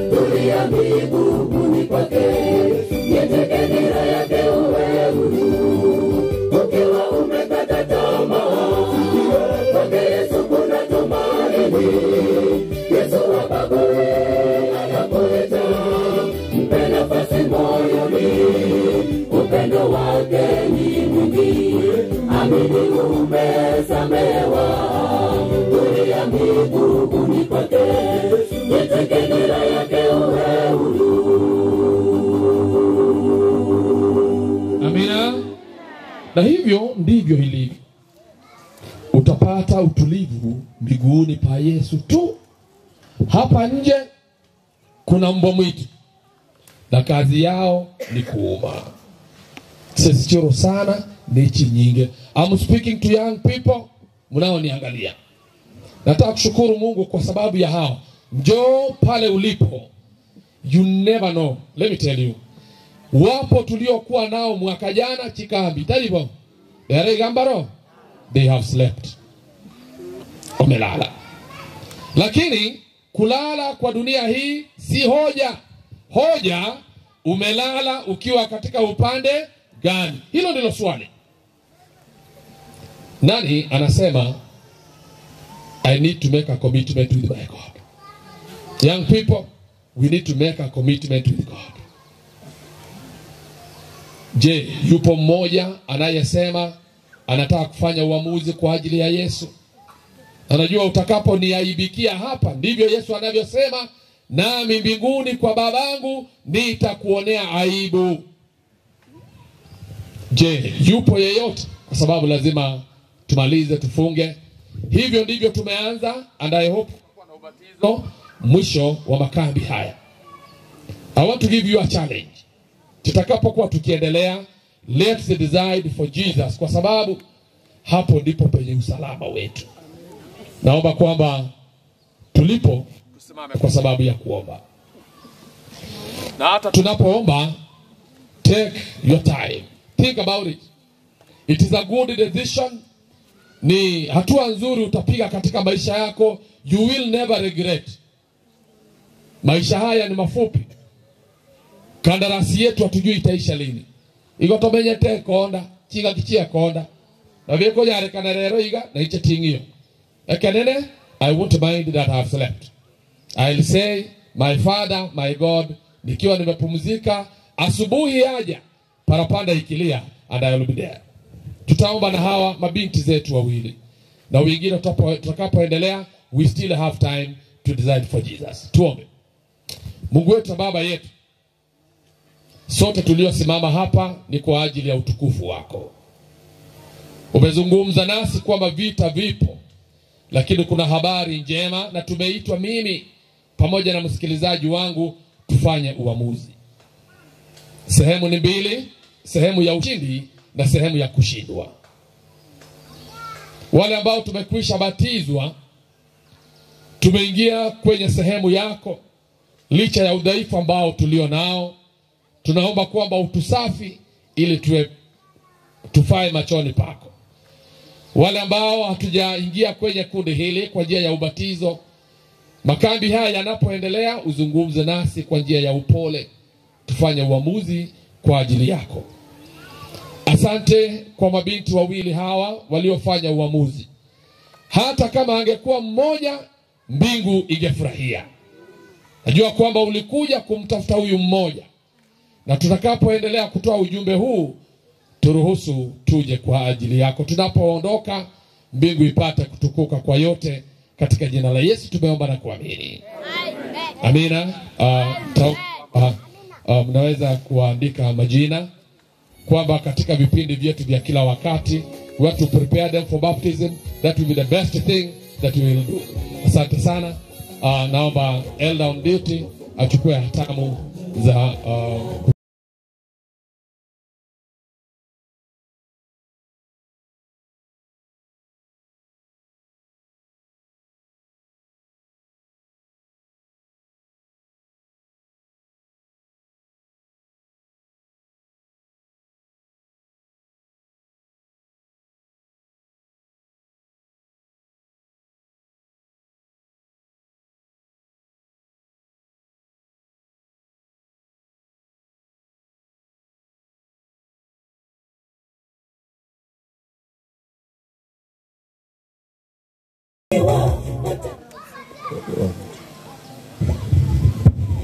tulia miguuni kwake, jitwike nira yake uwe huru. Ukiwa umekata tamaa, kwake Yesu kuna tumaini. Yesu habagui anakuita, mpe nafasi moyoni, upendo wake ni mwingi. Amini umesamehewa, tulia miguuni kwake, jitwike nira yake uwe huru. Amina. Na hivyo ndivyo ilivyo. Utapata utulivu miguuni pa Yesu tu. Hapa nje kuna mbwa mwitu na kazi yao ni kuuma. Sisichoro sana nichi nyingi. I'm speaking to young people mnaoniangalia. Nataka kushukuru Mungu kwa sababu ya hao. Njoo pale ulipo. You never know. Let me tell you. Wapo tuliokuwa nao mwaka jana Chikambi. Talibo. Yare gambaro. They have slept. Wamelala. Lakini kulala kwa dunia hii si hoja. Hoja umelala ukiwa katika upande gani? Hilo ndilo swali. Nani anasema I need to make a commitment with my God? Young people, we need to make a commitment with God. Je, yupo mmoja anayesema anataka kufanya uamuzi kwa ajili ya Yesu? Anajua utakapo niaibikia hapa, ndivyo Yesu anavyosema, nami mbinguni kwa babangu nitakuonea aibu. Je, yupo yeyote? Kwa sababu lazima tumalize, tufunge. Hivyo ndivyo tumeanza, and I hope kwa na ubatizo mwisho wa makambi haya. I want to give you a challenge. Tutakapokuwa tukiendelea, let's decide for Jesus, kwa sababu hapo ndipo penye usalama wetu. Naomba kwamba tulipo tusimame kwa sababu ya kuomba. Na hata tunapoomba, take your time. Think about it. It is a good decision. Ni hatua nzuri utapiga katika maisha yako. You will never regret. Maisha haya ni mafupi. Kandarasi yetu hatujui itaisha lini. Igo tomenyete konda, chiga kichia konda. Na viko yarekana rero iga na iche tingio. Ekenene, I won't mind that I have slept. I'll say, my Father, my God, nikiwa nimepumzika, asubuhi yaja, parapanda ikilia, and I will be there. Tutaomba na hawa mabinti zetu wawili. Na wengine tutakapoendelea, we still have time to decide for Jesus. Tuombe. Mungu wetu na Baba yetu, sote tuliosimama hapa ni kwa ajili ya utukufu wako. Umezungumza nasi kwamba vita vipo, lakini kuna habari njema, na tumeitwa mimi pamoja na msikilizaji wangu tufanye uamuzi. Sehemu ni mbili, sehemu ya ushindi na sehemu ya kushindwa. Wale ambao tumekwisha batizwa, tumeingia kwenye sehemu yako, licha ya udhaifu ambao tulio nao, tunaomba kwamba utusafi ili tufae machoni pako. Wale ambao hatujaingia kwenye kundi hili kwa njia ya ubatizo, makambi haya yanapoendelea, uzungumze nasi kwa njia ya upole, tufanye uamuzi kwa ajili yako. Asante kwa mabinti wawili hawa waliofanya uamuzi. Hata kama angekuwa mmoja, mbingu ingefurahia. Najua kwamba ulikuja kumtafuta huyu mmoja. Na tutakapoendelea kutoa ujumbe huu, turuhusu tuje kwa ajili yako. Tunapoondoka, mbingu ipate kutukuka kwa yote. Katika jina la Yesu tumeomba na kuamini. Amina. Mnaweza kuandika majina kwamba katika vipindi vyetu vya kila wakati, we have to prepare them for baptism. That will be the best thing that we will do. Asante sana. Naomba elder on duty achukue hatamu za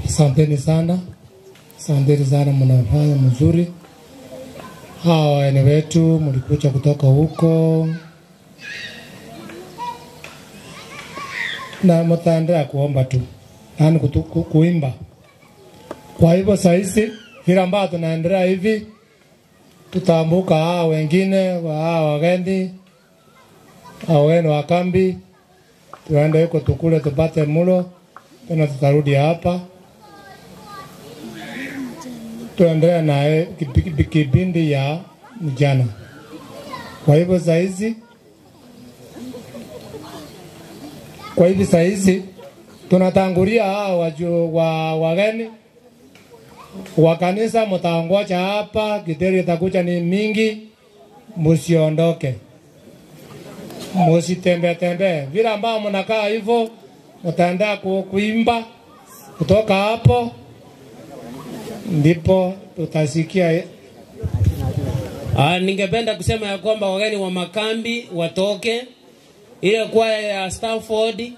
Asanteni sana, asanteni sana, mnafanya mzuri. Hawa wageni wetu mlikuja kutoka huko na mtaendelea kuomba tu, yaani kuimba. Kwa hivyo sahizi vile ambavyo tunaendelea hivi, tutambuka hawa wengine hawa wageni, hawa wageni wa kambi, tuende huko tukule tupate mulo, tena tutarudi hapa tuendelee na kipindi ya mjana. Kwa hivyo saizi, kwa hivi saizi tunatangulia hawa wageni wa kanisa, mtaongoja hapa, githeri itakuja ni mingi, msiondoke, msitembee tembee. Vile ambao mnakaa hivyo mtaenda kuimba kutoka hapo ndipo tutasikia. Ningependa kusema ya kwamba wageni wa makambi watoke, ile kwaya ya Stafford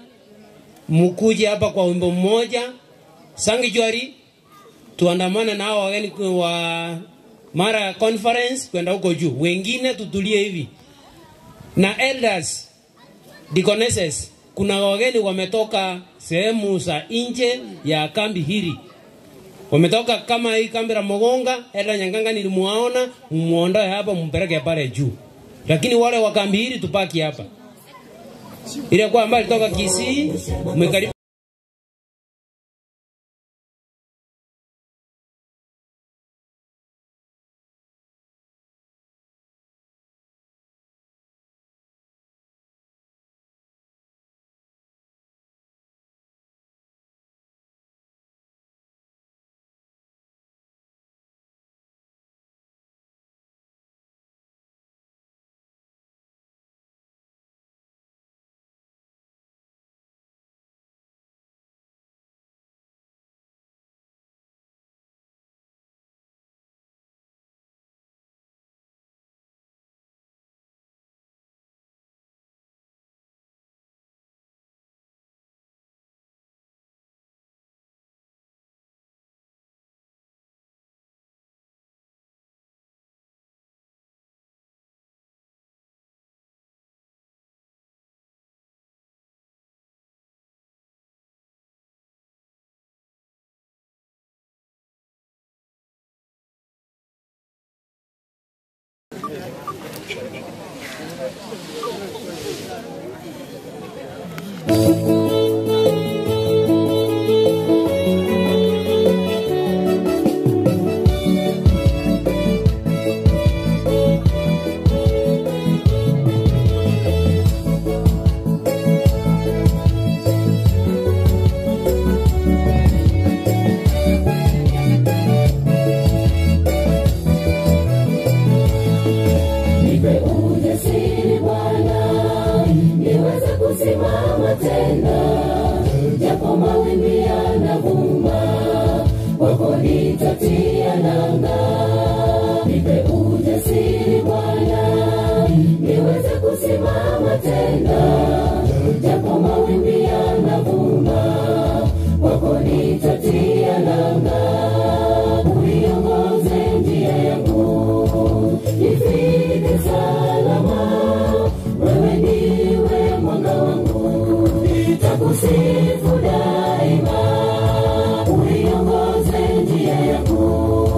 mkuje hapa kwa wimbo mmoja Sanctuary, tuandamane na hao wageni wa Mara Conference kwenda huko juu, wengine tutulie hivi. Na elders, deaconesses, kuna wageni wametoka sehemu za nje ya kambi hili, wametoka kama hii kambi la Mogonga. Elda Nyanganga nilimuona, mmuondoe hapa mumpeleke pale juu, lakini wale wa kambi hili tupaki hapa. Ile kwa ambayo ilitoka Kisii mkaribu Nitakusifu daima, uiongoze njia yangu.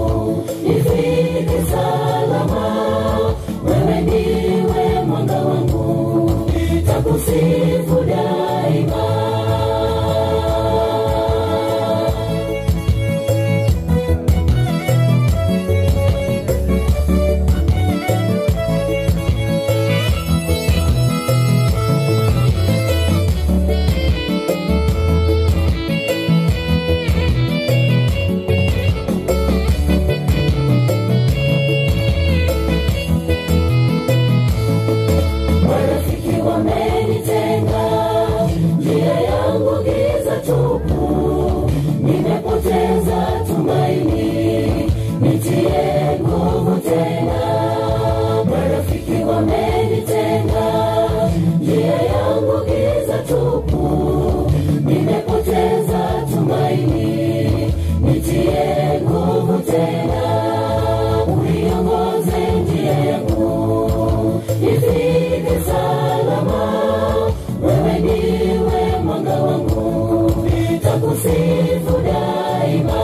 nitakusifu daima.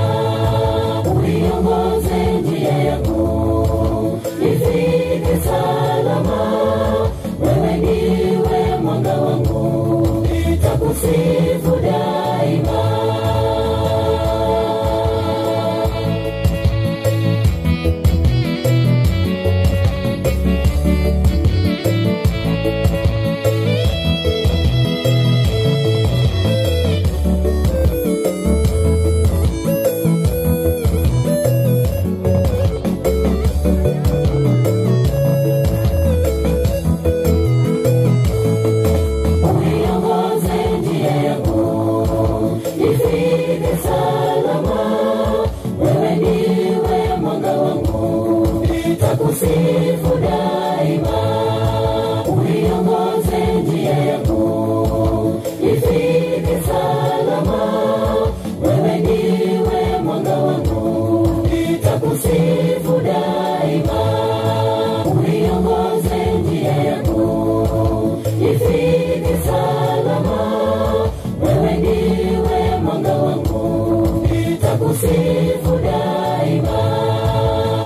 Uiongoze njia yangu nifike salama, wewe ndiwe mwanga wangu, nitakusifu daima. Uiongoze njia yangu nifike salama, wewe ndiwe mwanga wangu, nitakusifu daima. Uiongoze njia yangu nifike salama, wewe ndiwe mwanga wangu, nitakusifu daima. Uiongoze njia yangu nifike salama, wewe ndiwe mwanga wangu, nitakusifu daima.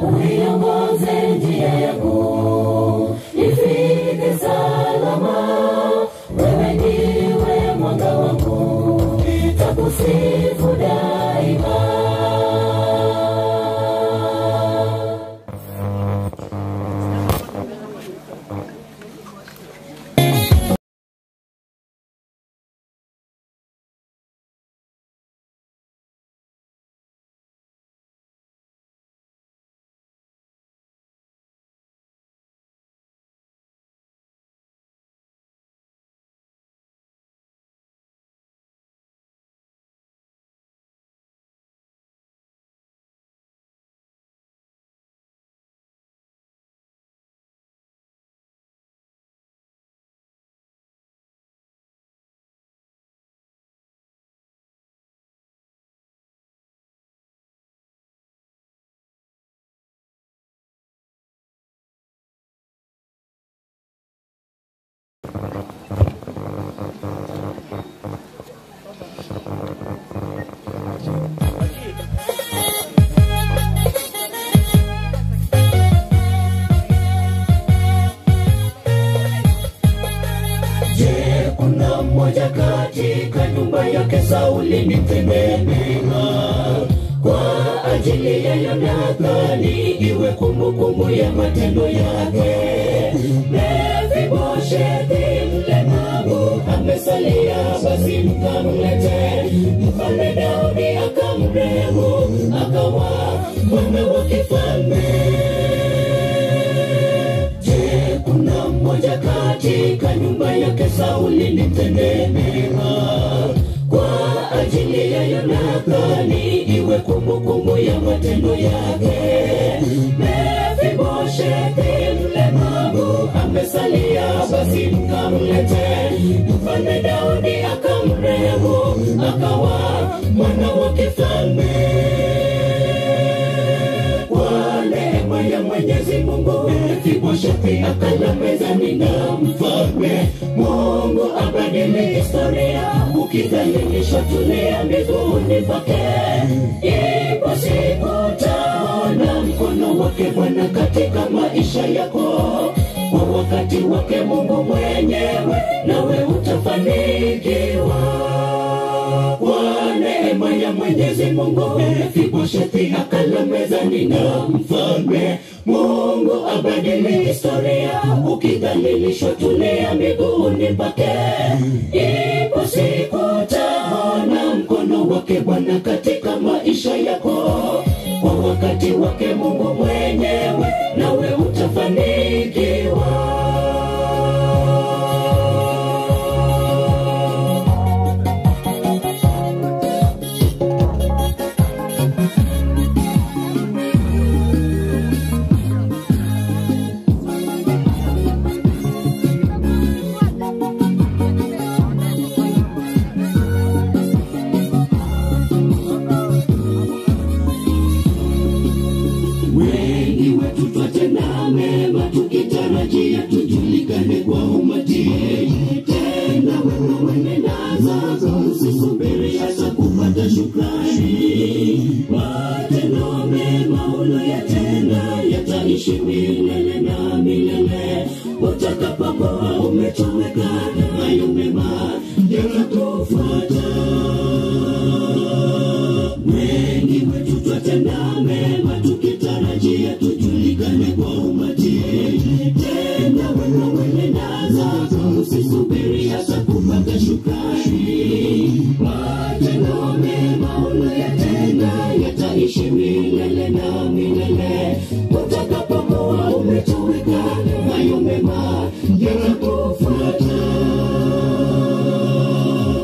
Uiongoze njia yangu nifike salama, wewe ndiwe mwanga wangu, nitakusifu daima. Je, kuna mmoja katika nyumba yake Sauli nimtendee mema kwa ajili ya Yonathani, iwe kumbukumbu ya matendo yake. Mefiboshethi mlemavu amesalia, basi mkamlete. Mfalme Daudi akamrehemu, akawa mwana wa kifalme. Je, kuna mmoja katika nyumba yake Sauli nimtendee mema kwa ajili ya Yonathani, iwe kumbukumbu ya matendo yake. Mefiboshethi mlemavu amesalia, basi mkamlete. Mfalme Daudi akamrehemu, akawa mwana wa kifalme. Kwa neema ya Mwenyezi Mungu, Mefiboshethi akala mezani na mfalme. Mungu abadili historia, ukidhalilishwa tulia miguuni pake. Ipo siku utaona mkono wake Bwana katika maisha yako. Kwa wakati wake Mungu mwenyewe, nawe utafanikiwa. Kwa neema ya Mwenyezi Mungu, Mefiboshethi akala mezani na mfalme. Mungu abadili historia, ukidhalilishwa tulia miguuni pake. Ipo siku utaona mkono wake Bwana katika maisha yako. Kwa wakati wake Mungu mwenyewe, nawe utafanikiwa. Wengi wetu twatenda mema tukitarajia tujulikane kwa umati. Tenda wema wenenda zako, usisubiri hata kupata kupata shukrani. Matendo mema uliyoyatenda yataishi milele na milele. Utakapokuwa umetoweka, hayo mema yatakufuata. Wengi wetu twatenda mema tukitarajia tujulikane kwa umati. Tenda wema wenenda zako, usisubiri hata kupata shukrani. Matendo mema uliyoyatenda yataishi milele na milele. Utakapokuwa umetoweka, hayo mema yatakufuata.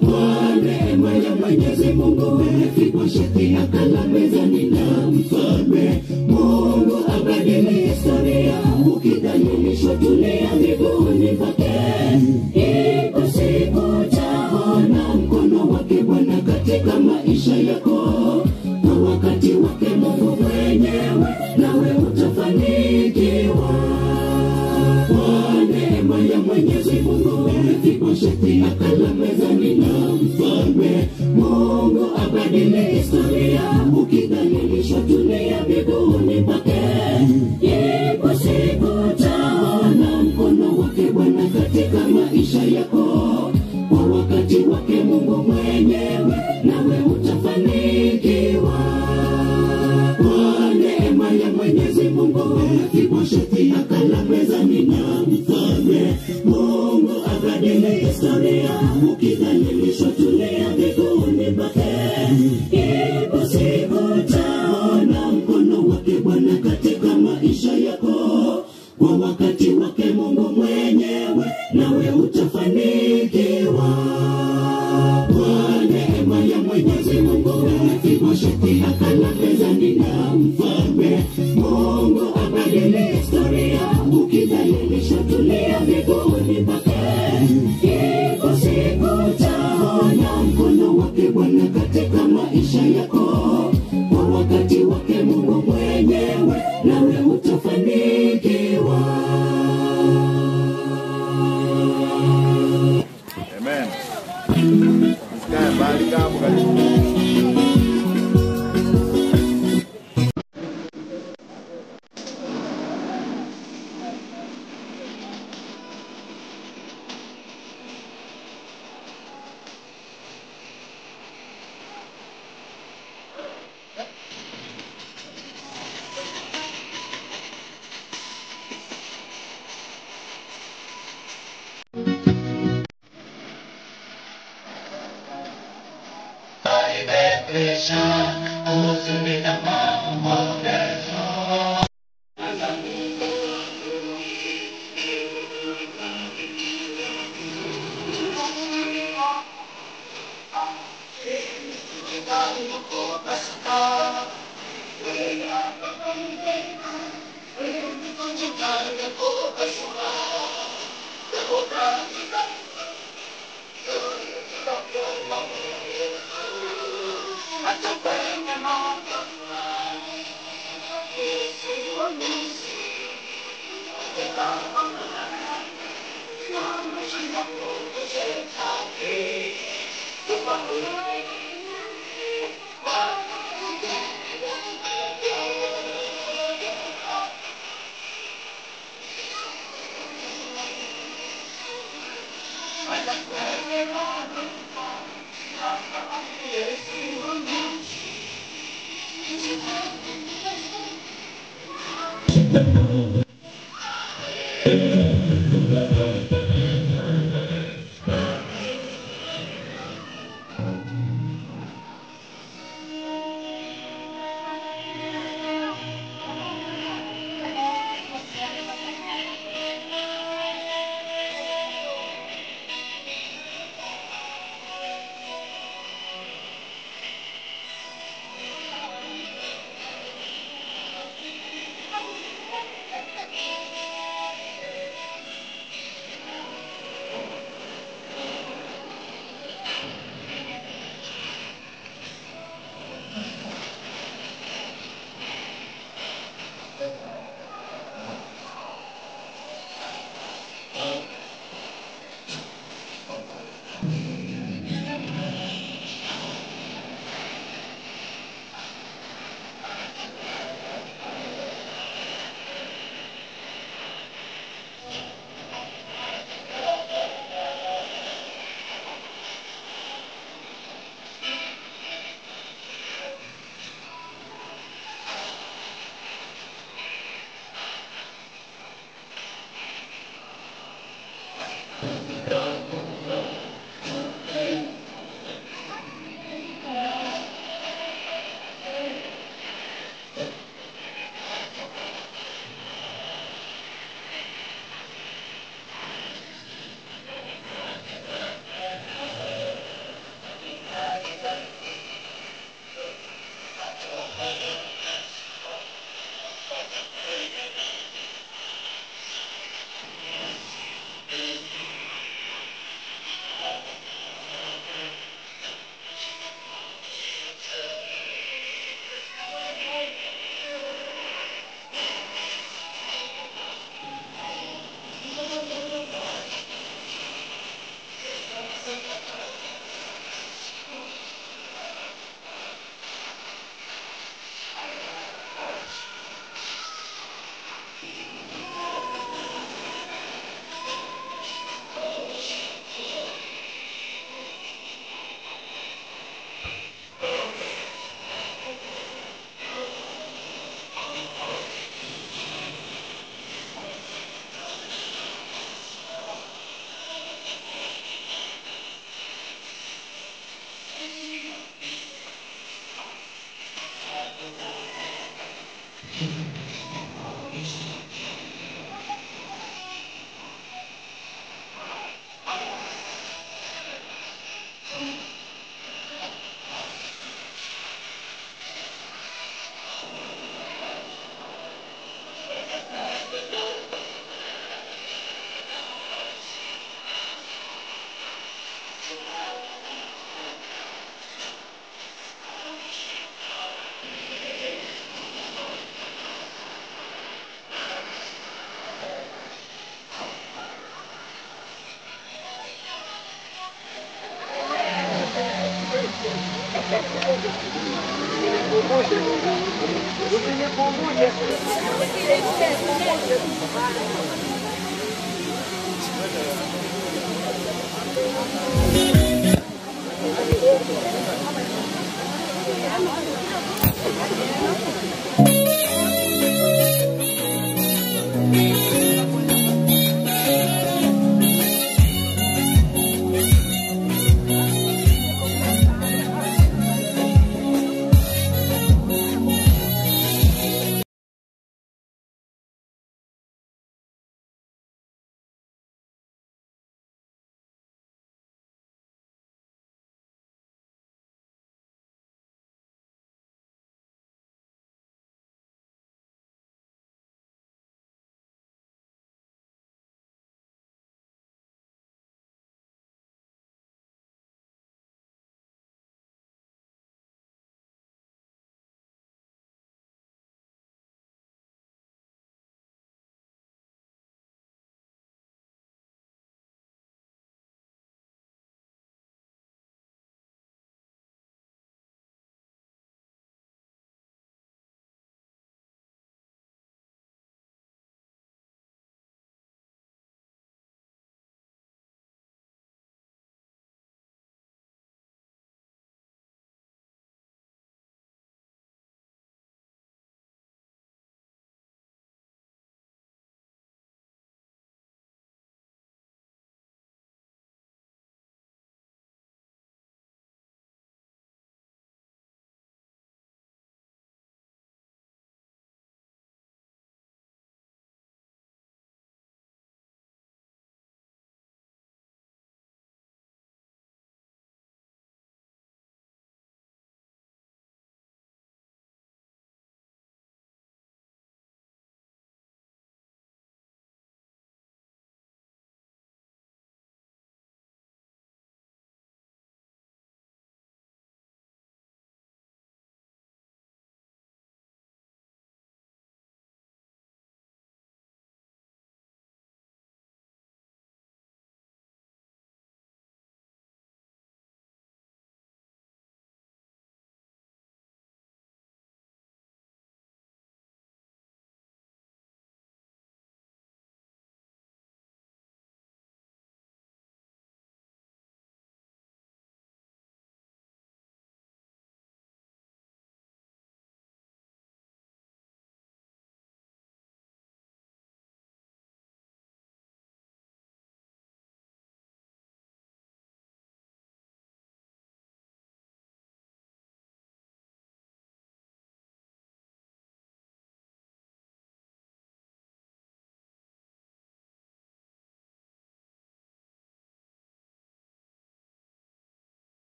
Kwa neema ya Mwenyezi Mungu Mefiboshethi akala mezani na mfalme. Mungu abadili historia, ukidhalilishwa tulia miguuni pake. Ipo siku utaona mkono wake Bwana katika maisha yako. Kwa wakati wake Mungu mwenyewe, nawe utafanikiwa. Kwa neema ya Mwenyezi Mungu Mefiboshethi akala mezani na mfalme. Mungu abadili historia, ukidhalilishwa tulia miguuni pake. Ipo siku utaona mkono wake Bwana katika maisha yako. Kwa wakati wake Mungu mwenyewe, nawe utafanikiwa. Kwa neema ya Mwenyezi Mungu Mefiboshethi akala mezani na mfalme. Mungu abadili historia, ukidhalilishwa tulia miguuni pake. Ipo siku utaona mkono wake Bwana katika maisha yako. Kwa wakati wake Mungu mwenyewe, nawe utafanikiwa. Kwa neema ya Mwenyezi Mungu Mefiboshethi akala mezani na mfalme. Mungu abadili historia, ukidhalilishwa tulia miguuni pake. Ipo siku utaona mkono wake Bwana katika maisha yako. Kwa wakati wake Mungu mwenyewe, nawe utafanikiwa. Amen. Msikae mbali hapo karibu.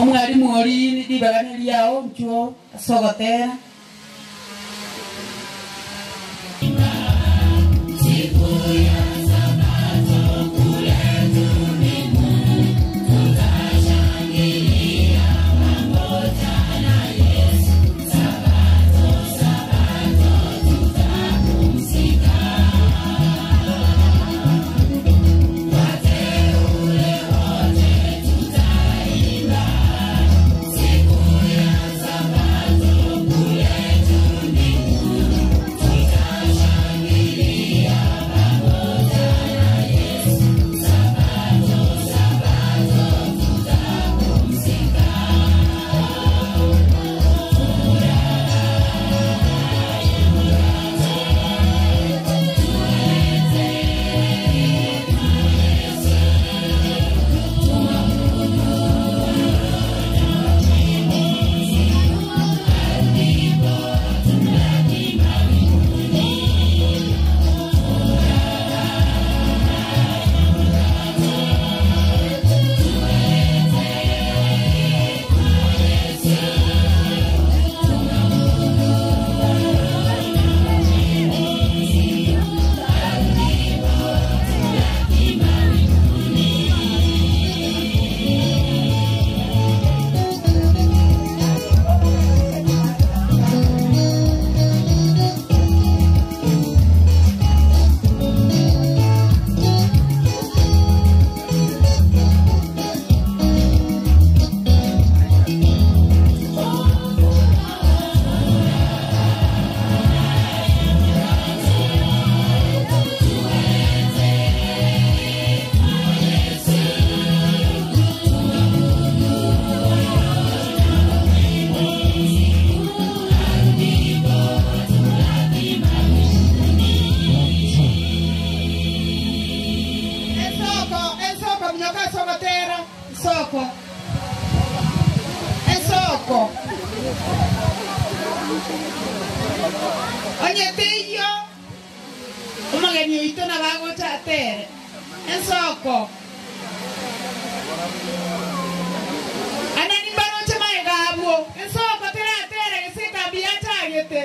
Omwalimu ori libagane lyao mchuo sogotera. Siku ya Sabato kula Minyoka sogotera nsoko. Ensoko. Onye teyo omogeni oito na bagocha atere. Ensoko. Anani baroche maegabwo. Ensoko tera atere geseka biachagete.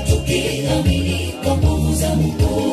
tukiamini kwa nguvu za Mungu.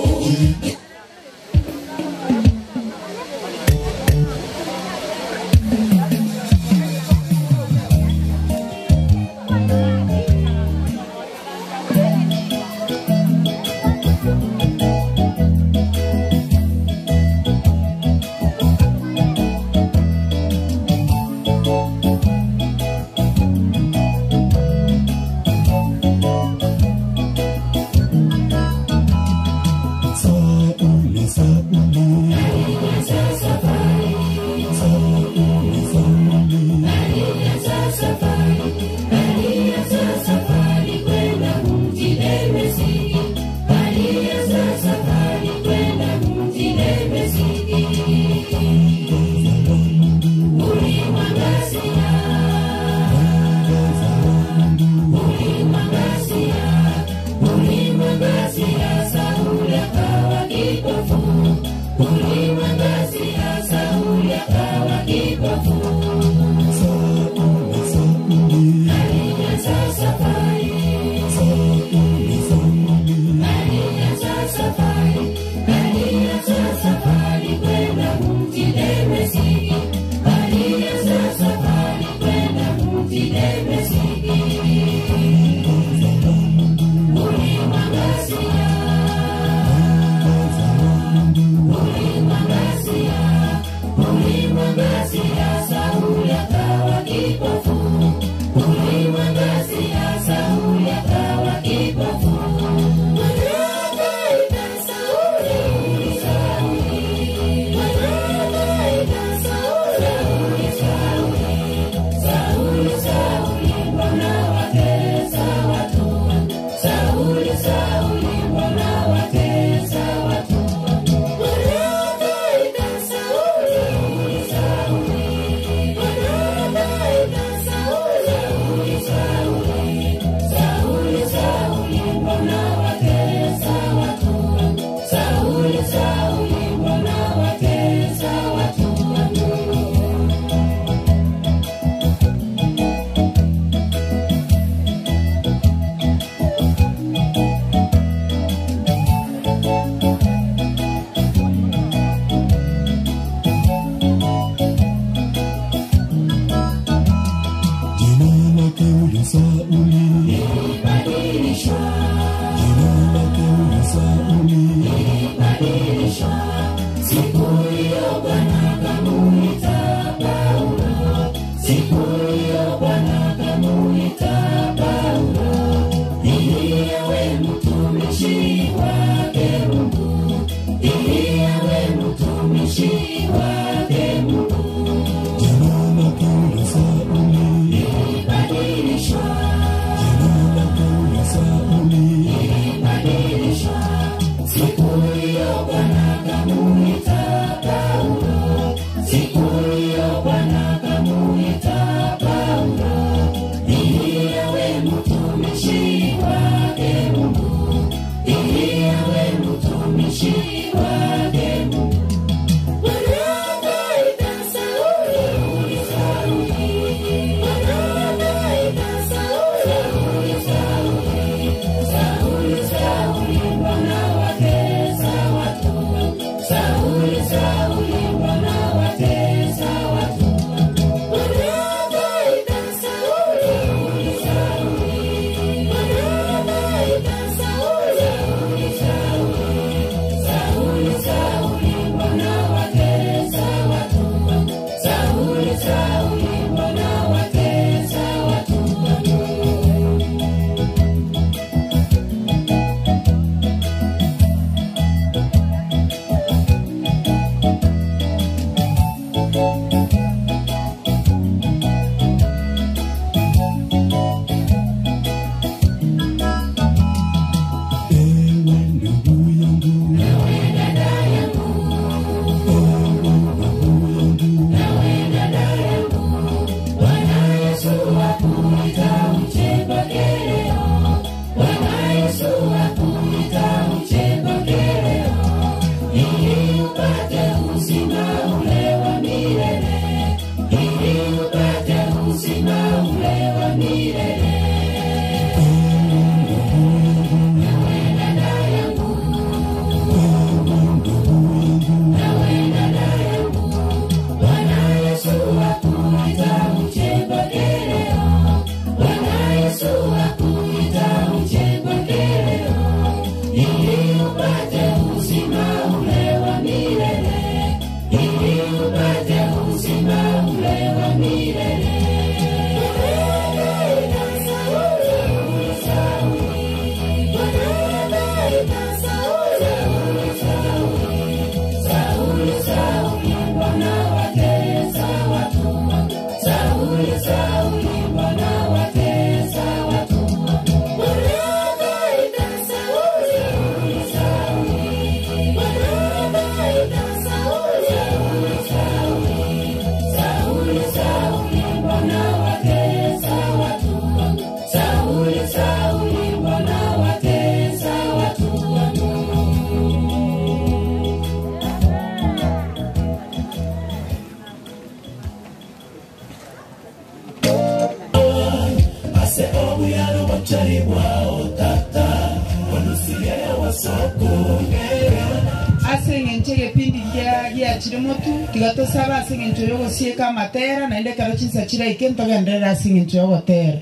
Aseng'enche gĩpindi gĩa chiri motu tiga tũsaba aseng'encho yogosieka amatera naende ekero chinsa chiraike ntogenderera aseng'encho yogotera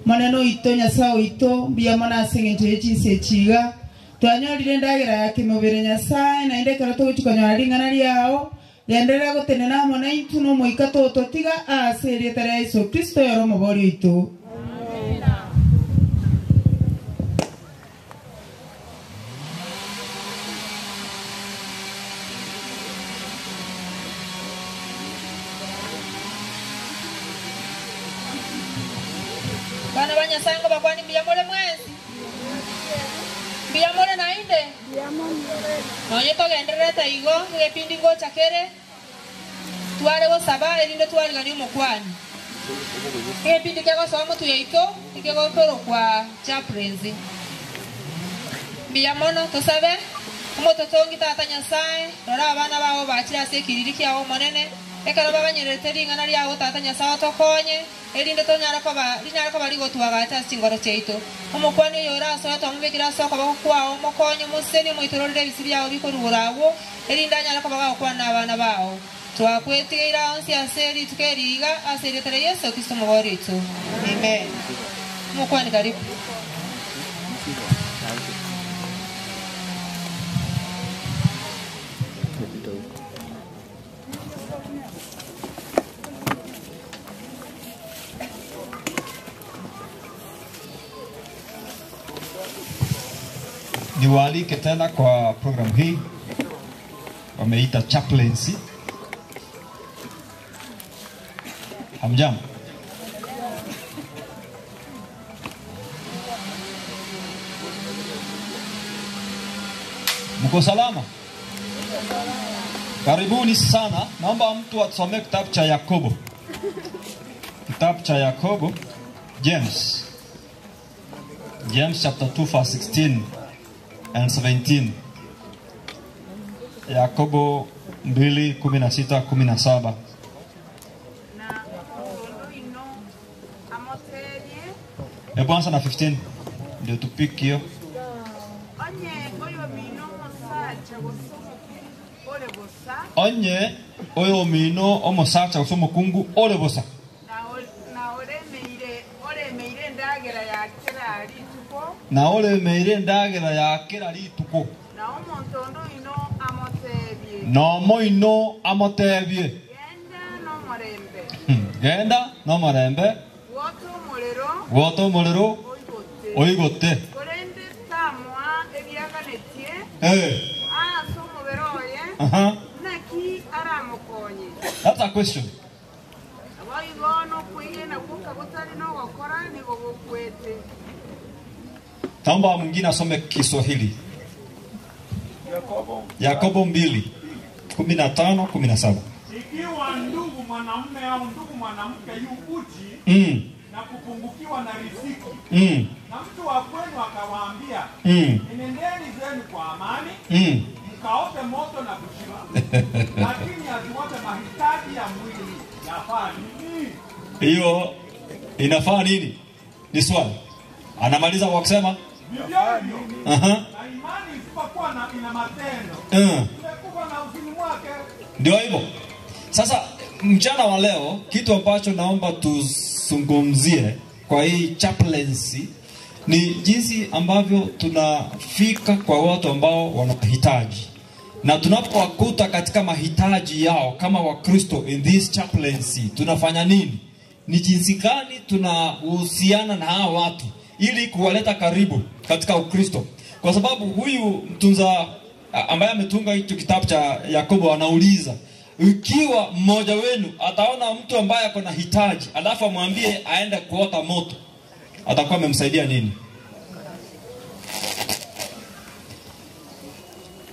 monene oito Nyasaye oito mbuya mono aseng'encho ye chinsa echiga twanyorire endagera ya kĩmũbere Nyasaye naende ekero togochikonyora ring'ana riao genderera gotenena amo na intwe na omoika tototiga ase erieta ria Yesu Kristo yoro omobori oito. Bana ba Nyasaye ngo bakwani mbiyamole mwezi mbiyamole nainde nonye togendererete igo egepindi ngochakere tware gosaba erinde twarigani omokwani egepindi kiagosoma motu yaito ekegokorokwa chaplaincy mbiyamono tosabe omototongi tata Nyasaye rora abana bao bachire ase ekiriri kiao omonene ekero babanyerete ring'ana riao tata Nyasaye otokonye erinde tonyara koba rinyara koba rigotwagacha ase chingoro chiaito omokwani oyo orasoe twamobekire ase okoboko kwao omokonye omoseni omoitororere ebisi biao bikorugura agwo erinde anyara koba gagokwana abana bao twakwetigeire onsi ase rituko eriga ase erieta ria Yesu Kristo omobori oito. Amen. Omokwani karibu. Niwaalike tena kwa programu hii wameita chaplaincy. Hamjambo? Mko salama? Karibuni sana. Naomba mtu atusomee kitabu cha Yakobo. Kitabu cha Yakobo, James. James chapter 2 verse 16 and 17. Yakobo 2:16 17. Hebu anza na 15 ndio tupiki hiyo. Onye oyo mino omosacha gose omokungu ore bosa. Na ore meire ndagera ya kera rituko. Na omonto ino amotebie. No moino amotebie. Genda no morembe. Genda no morembe. Woto Woto omorero. Oigote. Korende tamwa ebiaganetie. Ase omobere oye. Naki aramokonye. That's a question. Aboigo no kwigena kuka gotari no gokora nigo gokwete. Naomba mwingine asome Kiswahili. Yakobo 2:15 17. Ikiwa ndugu mwanamume au ndugu mwanamke yu uchi na kupungukiwa na riziki na mtu wa kwenu akawaambia enendeni zenu kwa amani mkaote moto na kushiba, lakini asiwape mahitaji ya mwili, yafaa nini? Hiyo inafaa nini? Ni swali. Anamaliza kwa kusema na imani isipokuwa na ina matendo imekufa na uzini mwake. Ndio hivyo. Sasa mchana wa leo kitu ambacho naomba tuzungumzie kwa hii chaplaincy ni jinsi ambavyo tunafika kwa watu ambao wanahitaji. Na tunapowakuta katika mahitaji yao kama Wakristo in this chaplaincy, tunafanya nini? Ni jinsi gani tunahusiana na hawa watu ili kuwaleta karibu katika Ukristo? Kwa sababu huyu mtunza ambaye ametunga hicho kitabu cha Yakobo anauliza, ikiwa mmoja wenu ataona mtu ambaye ako na hitaji alafu amwambie aende kuota moto, atakuwa amemsaidia nini?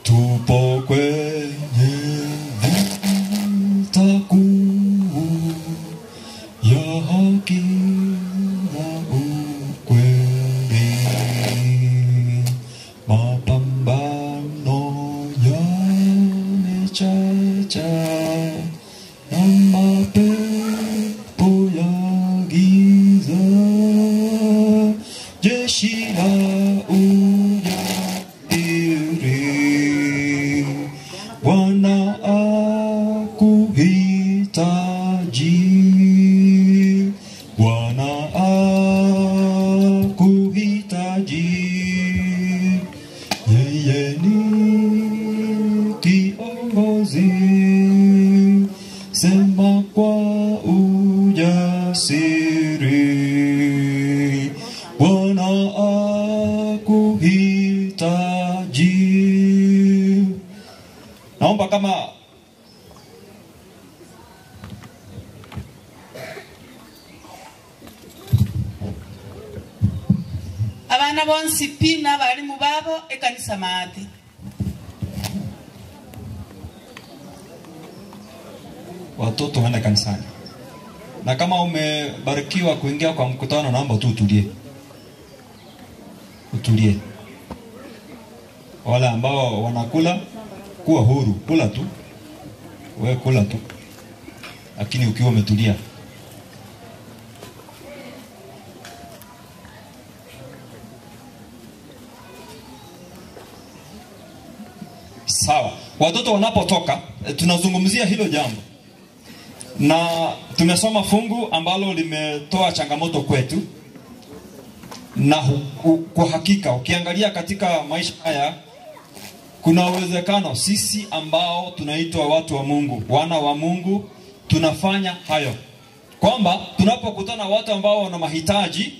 Tupo kwenye vita kuu ya haki na ukweli, mapambano yamechacha na mapepo ya giza, jeshi la ujasiri Naomba kama abana bonsi pi n'abarimu babo ekanisa maate. Watoto waende kanisani. Na kama umebarikiwa kuingia kwa mkutano, naomba tu utulie. Utulie. Wale ambao wanakula, kuwa huru, kula tu. Wewe kula tu. Lakini ukiwa umetulia. Sawa. Watoto wanapotoka, tunazungumzia hilo jambo. Na tumesoma fungu ambalo limetoa changamoto kwetu. Na kwa hakika ukiangalia katika maisha haya, kuna uwezekano sisi ambao tunaitwa watu wa Mungu, wana wa Mungu, tunafanya hayo. Kwamba tunapokutana watu ambao wana mahitaji,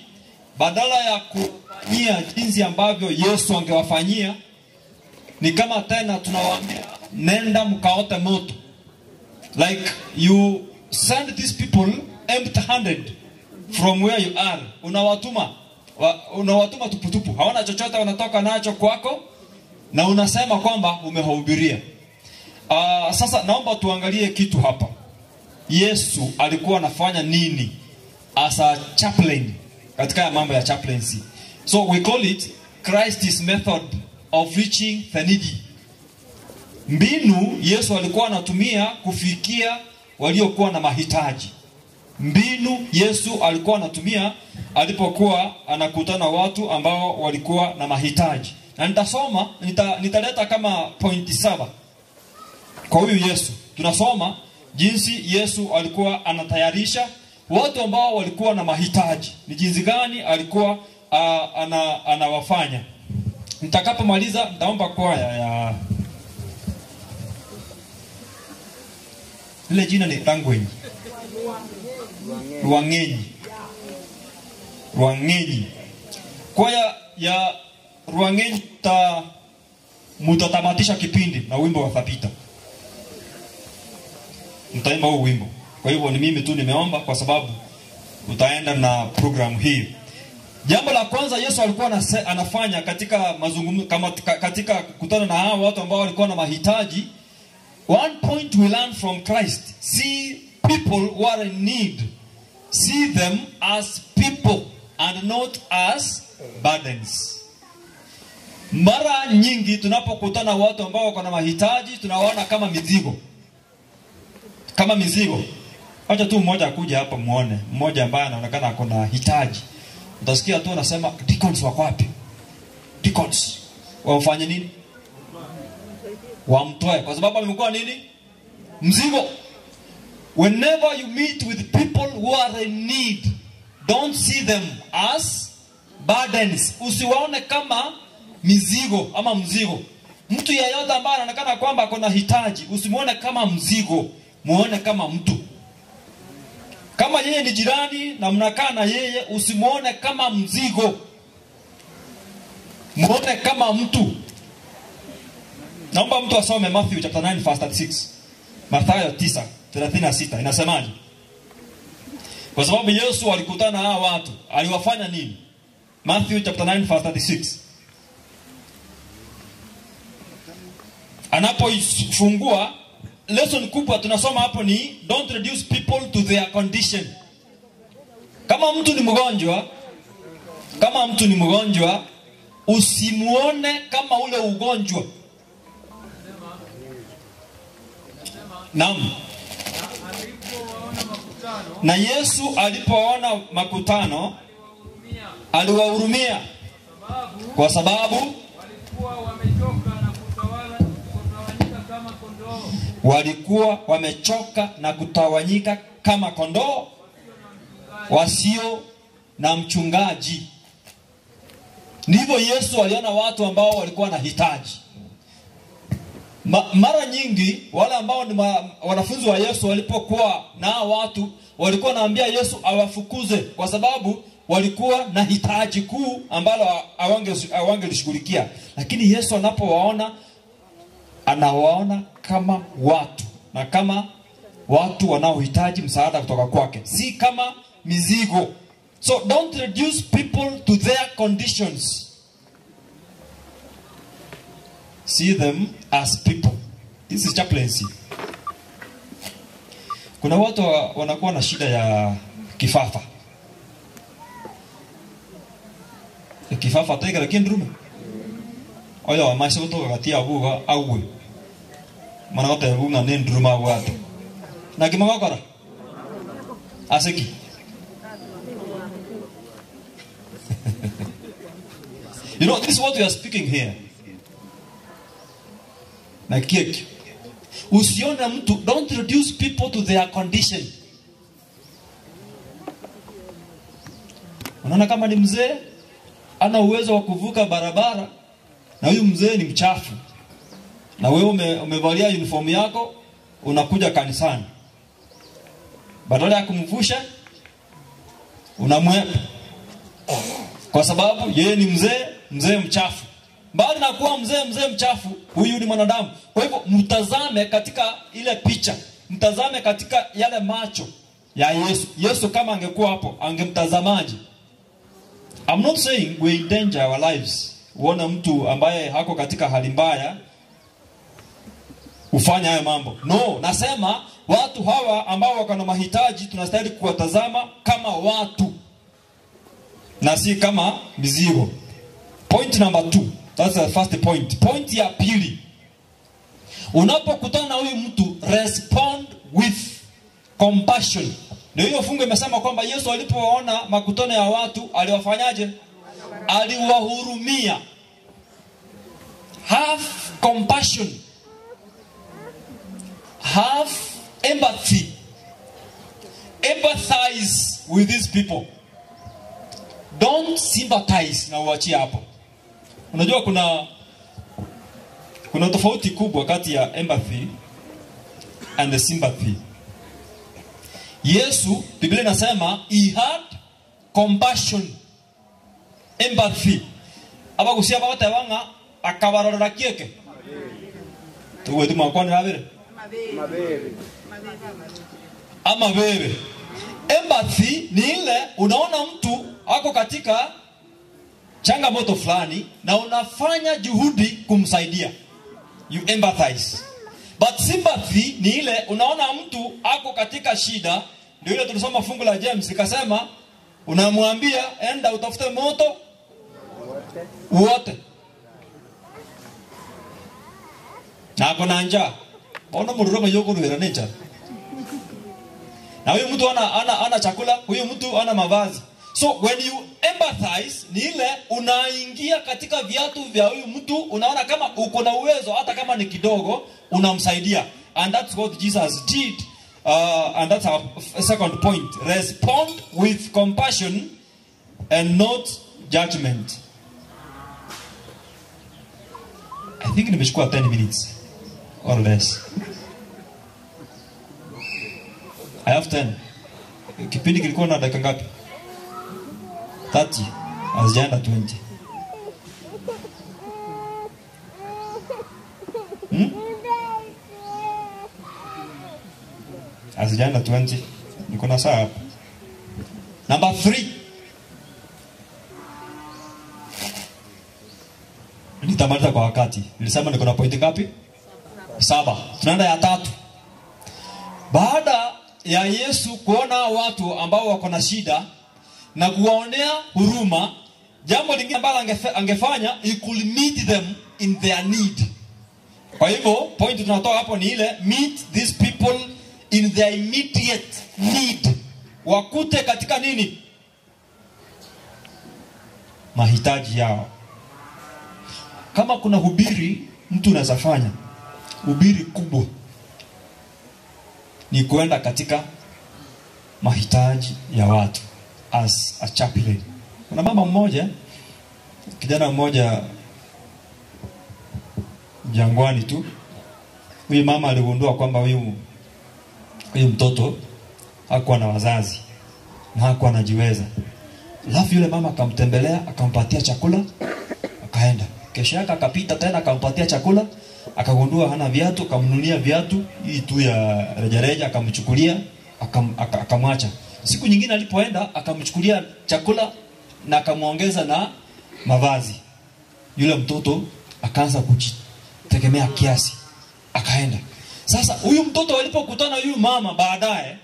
badala ya kufanyia jinsi ambavyo Yesu angewafanyia, ni kama tena tunawaambia nenda mkaote moto. Like you send these people empty-handed from where you are. Unawatuma tuputupu. Hawana chochote wanatoka nacho kwako, na unasema kwamba umewahubiria. Sasa naomba tuangalie kitu hapa. Yesu alikuwa anafanya nini as a chaplain katika mambo ya chaplaincy? So we call it Christ's method of reaching the needy. Mbinu Yesu alikuwa anatumia kufikia waliokuwa na mahitaji. Mbinu Yesu alikuwa anatumia alipokuwa anakutana watu ambao walikuwa na mahitaji. Na nitasoma, nitaleta kama pointi 7 kwa huyu Yesu. Tunasoma jinsi Yesu alikuwa anatayarisha watu ambao walikuwa na mahitaji. Ni jinsi gani alikuwa anawafanya. Nitakapomaliza nitaomba kwaya ya ile jina ni Rangwenyi. Rwangenyi. Rwangenyi. Kwaya ya Rwangenyi mutatamatisha kipindi na wimbo wa Thabita. Mtaimba huu wimbo. Kwa hivyo ni mimi tu nimeomba kwa sababu utaenda na program hii. Jambo la kwanza Yesu alikuwa anafanya katika mazungumzo, katika kukutana na hao watu ambao walikuwa na mahitaji. One point we learn from Christ: see people who are in need. See them as people and not as burdens. Mara nyingi tunapokutana watu ambao wako na mahitaji, tunawaona kama mizigo. Kama mizigo. Acha tu mmoja akuje hapa muone, mmoja ambaye anaonekana ako na hitaji. Utasikia tu anasema deacons wako wapi? Deacons wamfanye nini? Wamtoe, kwa sababu amekuwa nini? Mzigo. Whenever you meet with people who are in need, don't see them as burdens. Usiwaone kama mizigo ama mzigo. Mtu yeyote ambaye anaonekana kwamba ako na hitaji, usimuone kama mzigo, muone kama mtu. Kama yeye ni jirani na mnakaa na yeye, usimuone kama mzigo, muone kama mtu. Naomba mtu asome Matthew chapter 9 verse 36. Mathayo 9:36 inasemaje? Kwa sababu Yesu alikutana na hawa watu, aliwafanya nini? Matthew chapter 9 verse 36. Anapoifungua lesson kubwa tunasoma hapo ni don't reduce people to their condition. Kama mtu ni mgonjwa, kama mtu ni mgonjwa, usimuone kama ule ugonjwa. Naam. Na Yesu alipoona makutano, aliwahurumia kwa sababu walikuwa wamechoka na kutawanyika kama kondoo wasio na mchungaji. Ndivyo Yesu aliona watu ambao walikuwa na hitaji. Mara nyingi wale ambao ni wanafunzi wa Yesu walipokuwa na watu walikuwa naambia Yesu awafukuze kwa sababu walikuwa na hitaji kuu ambalo hawangelishughulikia. Lakini Yesu anapowaona Anawaona kama watu, na kama watu wanaohitaji msaada kutoka kwake, si kama mizigo. So don't reduce people to their conditions. See them as people. This is chaplaincy. Kuna watu wanakuwa na shida ya kifafa. Kifafa tega lakini rume. Oyo amashe kutoka kati abuga awe. Mana wote bunga ne ndruma watu. Na kimagokora. Aseki. You know, this is what we are speaking here. Na kieki. Usione mtu, don't reduce people to their condition. Unaona kama ni mzee ana uwezo wa kuvuka barabara, na huyu mzee ni mchafu, na wewe umevalia uniform yako unakuja kanisani, badala ya kumvusha unamwepa kwa sababu yeye ni mzee mchafu. Mbali na kuwa mzee mchafu, huyu ni mwanadamu. Kwa hivyo mtazame katika ile picha, mtazame katika yale macho ya Yesu. Yesu kama angekuwa hapo, angemtazamaje? I'm not saying we endanger our lives. Uone mtu ambaye hako katika hali mbaya ufanye hayo mambo. No, nasema watu hawa ambao wako na mahitaji tunastahili kuwatazama kama watu na si kama mizigo. Point number 2. That's the first point. Point ya pili. Unapokutana na huyu mtu, respond with compassion. Ndio hiyo fungu imesema kwamba Yesu alipowaona makutano ya watu, aliwafanyaje? Aliwahurumia. Have compassion. Have empathy. Empathize with these people. Don't sympathize. Na uachie hapo. Unajua kuna tofauti kubwa kati ya empathy and the sympathy. Yesu, Biblia inasema he had compassion, empathy. Abagusia bagatebanga akabarorera kieke. Tuwe tumakwanira abere. Amabebe. Empathy ni ile unaona mtu ako katika changamoto fulani na unafanya juhudi kumsaidia. You empathize. But sympathy ni ile unaona mtu ako katika shida, ndio ile tulisoma fungu la James ikasema unamwambia enda utafute moto wote. Na ako na njaa. Ona mururoma yokurwera necha. Na huyu mtu ana chakula, huyu mtu ana mavazi. So when you empathize ni ile unaingia katika viatu vya huyu mtu, unaona kama uko na uwezo hata kama ni kidogo unamsaidia. And that's what Jesus did. And that's our second point. Respond with compassion and not judgment. I think nimechukua 10 minutes or less. I have 10. Kipindi kilikuwa na dakika ngapi? 30. Hazijaenda 20. Hazijaenda 20. Niko na saa hapa. Number 3. Nitamaliza kwa wakati. Nilisema niko na point ngapi? 7. Tunaenda ya 3. Baada ya Yesu kuona watu ambao wako na shida na kuwaonea huruma, jambo lingine ambalo angefanya, he could meet them in their need. Kwa hivyo point tunatoa hapo ni ile, meet these people in their immediate need. Wakute katika nini? Mahitaji yao. Kama kuna hubiri mtu unaweza fanya, hubiri kubwa ni kuenda katika mahitaji ya watu as a chaplain. Kuna mama mmoja, kijana mmoja jangwani tu. Huyu mama aligundua kwamba huyu mtoto hakuwa na wazazi na hakuwa anajiweza. Alafu yule mama akamtembelea, akampatia chakula, akaenda. Kesho yake akapita tena akampatia chakula. Akagundua hana viatu, akamnunulia viatu hii tu ya rejareja, akamchukulia, akamwacha. Siku nyingine alipoenda akamchukulia chakula na akamwongeza na mavazi. Yule mtoto akaanza kujitegemea kiasi, akaenda. Sasa huyu mtoto alipokutana huyu mama baadaye,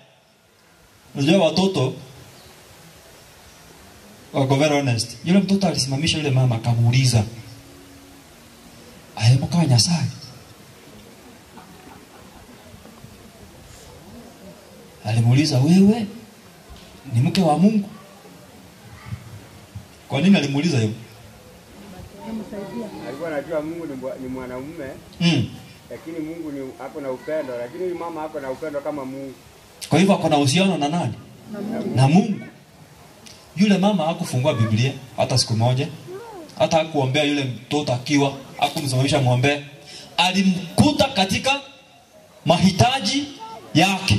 unajua watoto wako very honest. Yule mtoto alisimamisha yule mama akamuuliza, "Ayemuka Nyasaye?" Alimuuliza, "Wewe ni mke wa Mungu?" Kwa nini alimuuliza hivyo? Alikuwa anajua Mungu ni mwanamume. Lakini Mungu ni ako na upendo, lakini huyu mama ako na upendo kama Mungu. Kwa hivyo ako na uhusiano na nani? Na Mungu. Yule mama hakufungua Biblia hata siku moja. Hata hakuombea yule mtoto akiwa, hakumsimamisha muombe. Alimkuta katika mahitaji yake.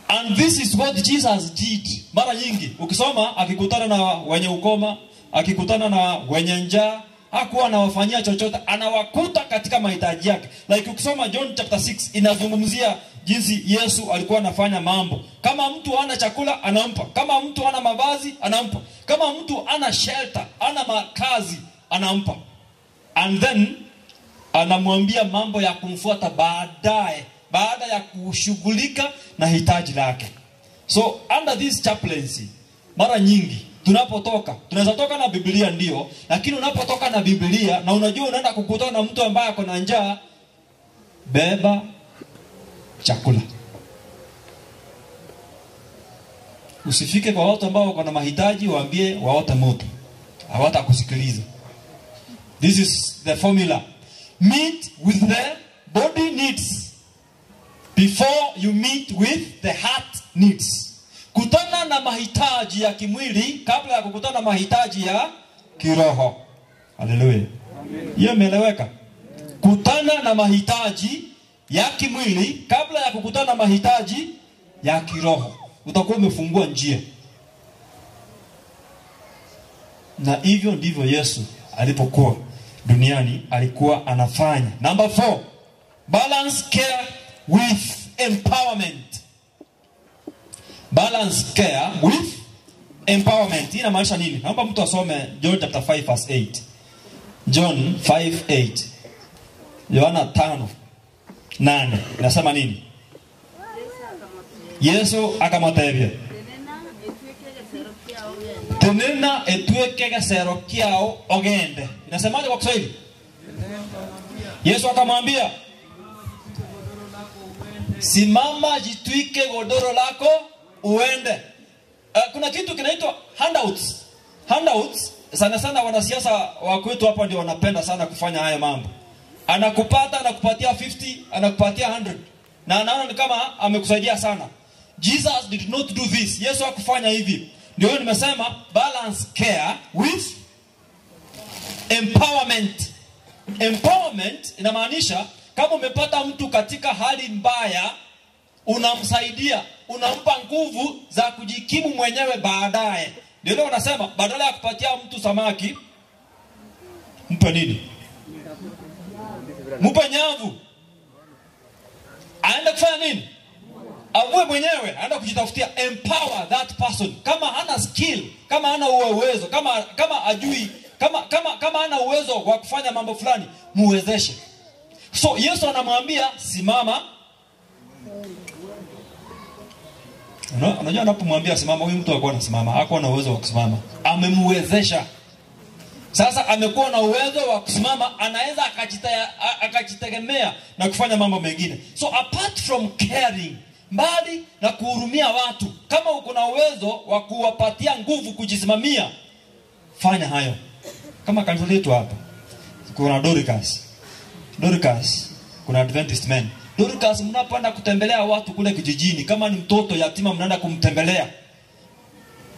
And this is what Jesus did. Mara nyingi ukisoma akikutana na wenye ukoma, akikutana na wenye njaa, hakuwa anawafanyia chochote, anawakuta katika mahitaji yake. Like ukisoma John chapter 6 inazungumzia jinsi Yesu alikuwa anafanya mambo. Kama mtu hana chakula anampa, kama mtu hana mavazi anampa, kama mtu hana shelter, hana makazi anampa. And then anamwambia mambo ya kumfuata baadaye, baada ya kushughulika na hitaji lake. So under this chaplaincy, mara nyingi tunapotoka, tunaweza toka na Biblia ndio, lakini unapotoka na Biblia na unajua unaenda kukutana na mtu ambaye ako na njaa, beba chakula. Usifike kwa watu ambao wako na mahitaji waambie waote moto. Hawatakusikiliza. This is the formula. Meet with the body needs before you meet with the heart needs. Kutana na mahitaji ya kimwili kabla ya kukutana na mahitaji ya kiroho. Haleluya. Hiyo imeeleweka? Kutana na mahitaji ya kimwili kabla ya kukutana na mahitaji ya kiroho. Utakuwa umefungua njia. Na hivyo ndivyo Yesu alipokuwa duniani alikuwa anafanya. Number 4, balance care with empowerment. Balance care with empowerment. Hii inamaanisha nini? Naomba mtu asome John chapter 5 verse 8. John 5:8. Yohana 5:8. Inasema nini? Yesu akamwambia, "Tenena etweke gesero kiao ogende." Inasemaje kwa Kiswahili? Yesu akamwambia, "Simama, jitwike godoro lako uende." Kuna kitu kinaitwa handouts. Handouts sana sana wanasiasa wa kwetu hapa ndio wanapenda sana kufanya haya mambo. Anakupata, anakupatia 50, anakupatia 100. Na anaona ni kama amekusaidia sana. Jesus did not do this. Yesu hakufanya hivi. Ndio nimesema balance care with empowerment. Empowerment inamaanisha kama umepata mtu katika hali mbaya, unamsaidia, unampa nguvu za kujikimu mwenyewe baadaye. Ndio wanasema badala ya kupatia mtu samaki, mpe nini? Mpe nyavu. Aende kufanya nini? Avue mwenyewe, aende kujitafutia. Empower that person. Kama hana skill, kama hana uwezo, kama ajui, kama hana uwezo wa kufanya mambo fulani, muwezeshe. So Yesu anamwambia simama. Unajua anapomwambia simama, huyu mtu alikuwa anasimama, hakuwa na uwezo wa kusimama. Amemwezesha. Sasa amekuwa na uwezo wa kusimama, anaweza akajitegemea na kufanya mambo mengine. So apart from caring, mbali na kuhurumia watu, kama uko na uwezo wa kuwapatia nguvu kujisimamia, fanya hayo. Kama kanisa letu hapa, kuna Dorcas. Dorcas, kuna Adventist men. Dorcas, mnapoenda kutembelea watu kule kijijini, kama ni mtoto yatima mnaenda kumtembelea.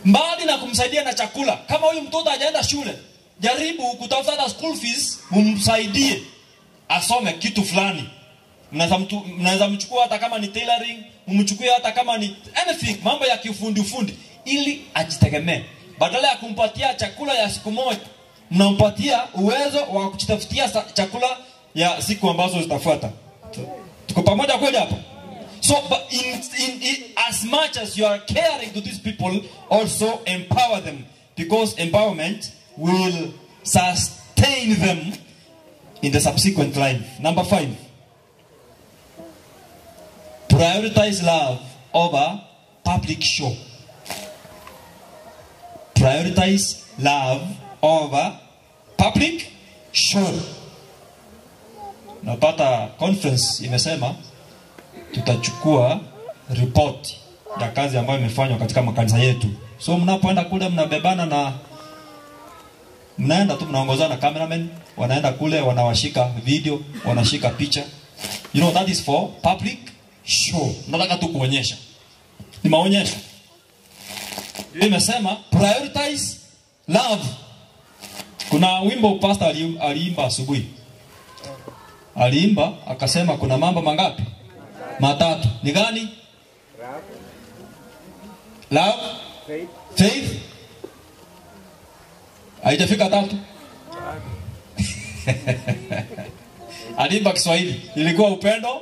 Mbali na kumsaidia na chakula, kama huyu mtoto hajaenda shule, jaribu kutafuta hata school fees, mumsaidie asome kitu fulani. Mnaweza mchukua hata kama ni tailoring, mumchukue hata kama ni anything, mambo ya kiufundi ufundi, ili ajitegemee. Badala ya kumpatia chakula ya siku moja, mnampatia uwezo wa kujitafutia chakula ya siku ambazo zitafuata. Tuko pamoja kweli hapo? So but in as much as you are caring to these people, also empower them, because empowerment will sustain them in the subsequent life. Number 5, prioritize love over public show. Prioritize love over public show. Napata conference imesema tutachukua report ya kazi ambayo imefanywa katika makanisa yetu. So mnapoenda kule mnabebana na mnaenda tu mnaongozana na cameraman, wanaenda kule wanawashika video, wanashika picha. You know that is for public show. Nataka tu kuonyesha. Ni maonyesho. Imesema prioritize love. Kuna wimbo pastor aliimba asubuhi. Aliimba akasema kuna mambo mangapi? Matatu. Ni gani? Love, faith. Haijafika tatu. Aliimba Kiswahili. Ilikuwa upendo,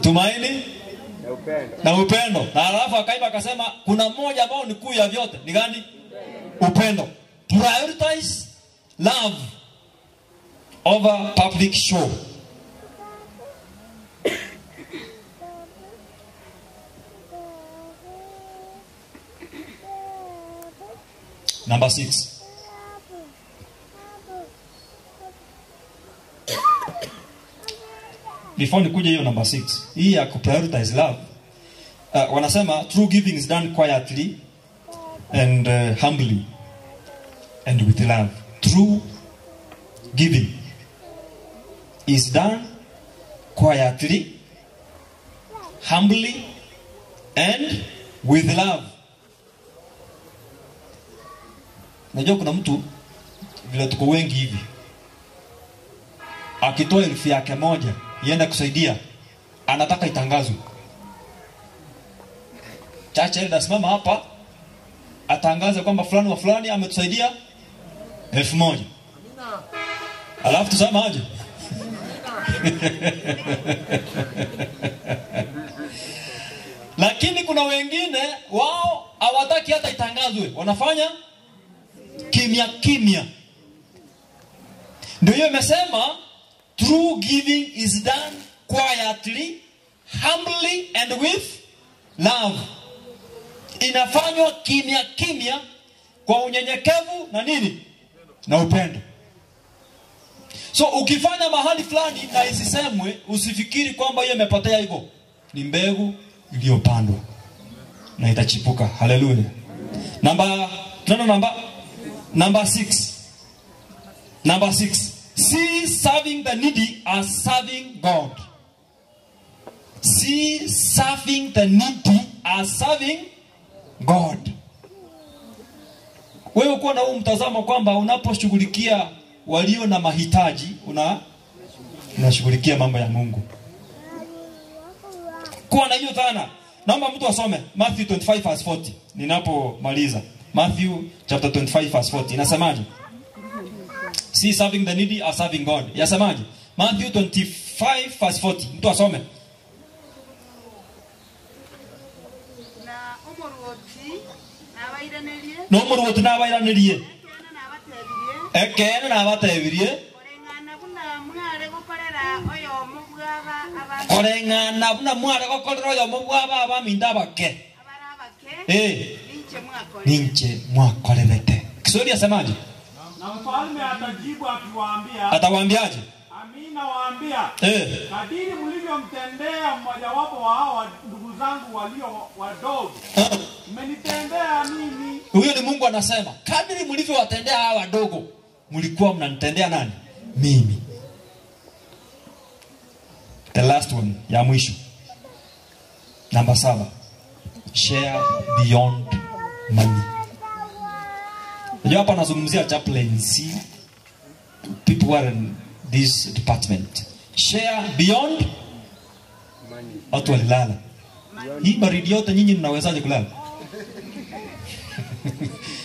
tumaini na upendo. Na upendo. Na alafu akaimba akasema kuna mmoja ambao ni kuu ya vyote. Ni gani? Upendo. Prioritize love over public show. Number 6. Before nikuje hiyo number 6, hii ya prioritize love. Wanasema true giving is done quietly and humbly and with love. True giving is done quietly, humbly and with love. Najua kuna mtu vile tuko wengi hivi, akitoa 1000 yake moja ienda kusaidia, anataka itangazwe. Chacha ile nasimama hapa atangaze kwamba fulani wa fulani ametusaidia 1000. Alafu tusema aje? Lakini kuna wengine wao hawataki hata itangazwe, wanafanya kimya kimya. Ndio hiyo imesema true giving is done quietly, humbly and with love. Inafanywa kimya kimya kwa unyenyekevu na nini? Na upendo. So ukifanya mahali fulani na isisemwe, usifikiri kwamba hiyo imepotea hivyo. Ni mbegu iliyopandwa na itachipuka. Haleluya. Namba 6. Number 6. See serving the needy as serving God. See serving the needy as serving God. Wewe kuwa na huu mtazamo kwamba unaposhughulikia walio na mahitaji, unashughulikia mambo ya Mungu. Kuwa na hiyo dhana. Naomba mtu asome Matthew 25 verse 40 ninapomaliza. Matthew chapter 25 verse 40 inasemaje? See serving the needy as serving God. Yasemaje? Matthew 25 verse 40. Mtu asome. Na omoruoti nabairanerie. No omoruoti nabairanerie. Ekene nabatebirie. Koreng'ana buna mware gokorera oyomo bwaba abaminda abake. Ninche mwakorerete. Kiswahili yasemaje? Na mfalme atajibu akiwaambia. Atawaambiaje? Amina waambia. Kadiri mlivyomtendea mmojawapo wa hao ndugu zangu walio wadogo, mmenitendea mimi. Huyo ni Mungu anasema, kadiri mlivyowatendea hawa wadogo, mlikuwa mnanitendea nani? Mimi. The last one, ya mwisho. Number 7. Share beyond money. Unajua hapa nazungumzia chaplaincy, people who are in this department. Share beyond money. Watu walilala. Hii baridi yote nyinyi mnawezaje kulala?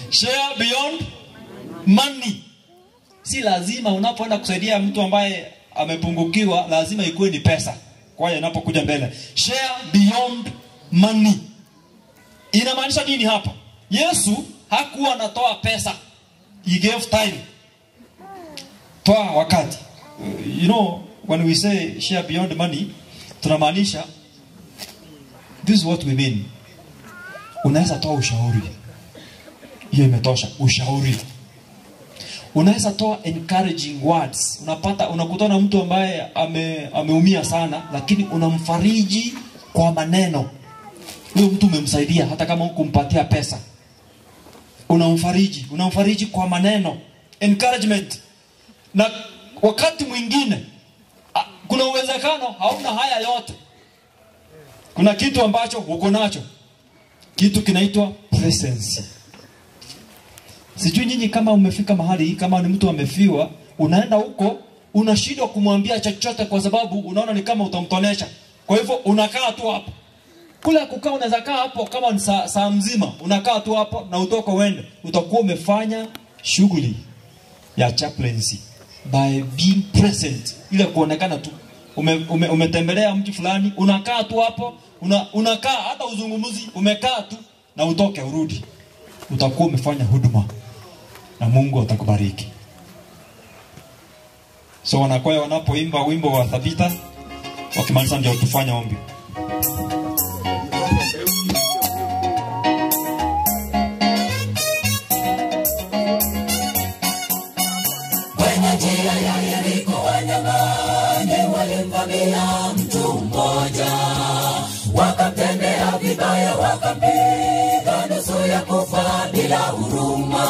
Share beyond money. Si lazima unapoenda kusaidia mtu ambaye amepungukiwa lazima ikuwe ni pesa. Kwa hiyo inapokuja mbele, share beyond money. Inamaanisha nini hapa? Yesu hakuwa anatoa pesa. He gave time. Toa wakati. You know, when we say share beyond money, tunamaanisha this is what we mean. Unaweza toa ushauri. Hiyo imetosha, ushauri. Unaweza toa encouraging words. Unapata, unakutana na mtu ambaye ameumia sana, lakini unamfariji kwa maneno. Huyo mtu umemsaidia hata kama hukumpatia pesa. Unamfariji kwa maneno. Encouragement. Na wakati mwingine kuna uwezekano hauna haya yote. Kuna kitu ambacho uko nacho. Kitu kinaitwa presence. Sijui nyinyi kama umefika mahali, kama ni mtu amefiwa, unaenda huko, unashindwa kumwambia chochote kwa sababu unaona ni kama utamtonesha. Kwa hivyo unakaa tu hapo. Kule kukaa unaweza kaa hapo kama ni saa mzima, unakaa tu hapo na utoka uende. Utakuwa umefanya shughuli ya chaplaincy by being present. Ile kuonekana tu. Umetembelea mtu fulani, unakaa tu hapo, unakaa hata uzungumzi, umekaa tu na utoke urudi. Utakuwa umefanya huduma na Mungu atakubariki. So wanakwaya wanapoimba wimbo wa Thabita, wakimaliza ndio tufanye ombi. Kwenye njia ya Yeriko wanyang'anyi walimvamia mtu mmoja, wakamtendea vibaya, wakampiga nusu ya kufa bila huruma.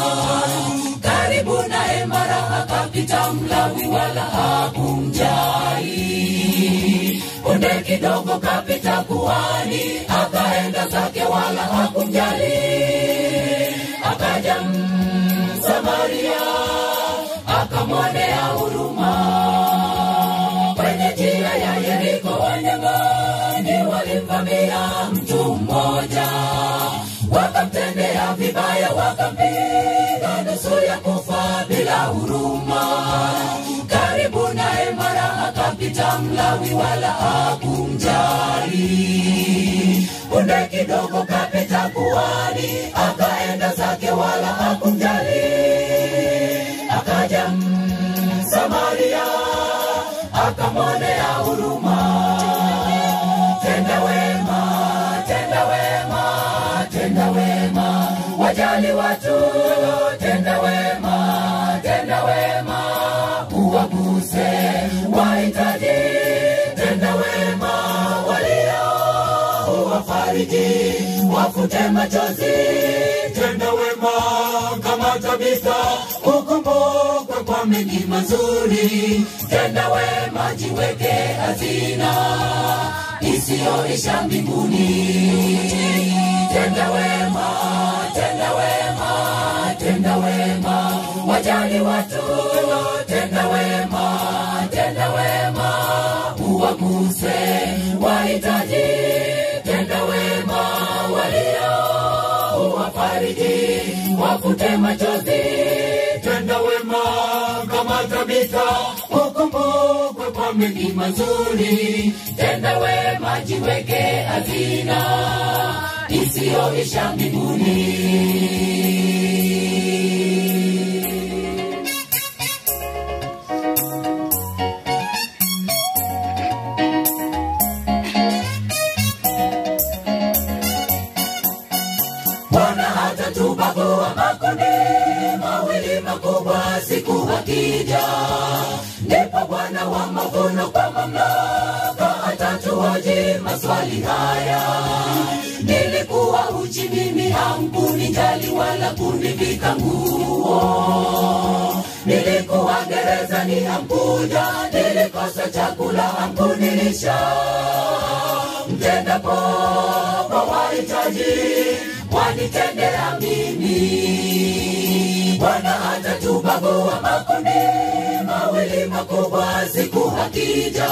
Karibu naye mara akapita Mlawi, wala hakumjali. Punde kidogo kapita kuhani, akaenda zake wala hakumjali. Akaja Msamaria akamwonea huruma. Kwenye njia ya Yeriko wanyang'anyi walimvamia mtu mmoja, wakamtendea vibaya, wakampiga nusu ya kufa bila huruma. Karibu naye mara akapita Mlawi, wala hakumjali. Punde kidogo kapita kuhani, akaenda zake wala hakumjali. Akaja Msamaria akamwonea huruma. Tenda wema, tenda wema, tenda wema, wajali watu. Tenda wema, tenda wema, uwaguse wahitaji. Tenda wema, walio uwafariji, wafute machozi. Tenda wema kama Tabitha, ukumbukwe kwa mengi mazuri. Tenda wema, jiweke hazina isiyoisha mbinguni. Tenda wema, tenda wema, tenda wema, wajali watu. Tenda wema, tenda wema, uwaguse wahitaji. Tenda wema, walio uwafariji, wafute machozi. Tenda wema kama Tabitha, ukumbukwe kwa mengi mazuri. Tenda wema, jiweke hazina isiyoisha mbinguni. Bwana hatatubagua makundi mawili makubwa siku akija. Ndipo Bwana wa mavuno kwa mamlaka atatuhoji maswali haya. Nilikuwa uchi mimi, hamkunijali wala kunivika nguo. Nilikuwa gerezani, hamkuja. Nilikosa chakula, hamkunilisha. Mtendapo kwa wahitaji, wanitendea mimi. Bwana atatubagua makundi mawili makubwa siku akija.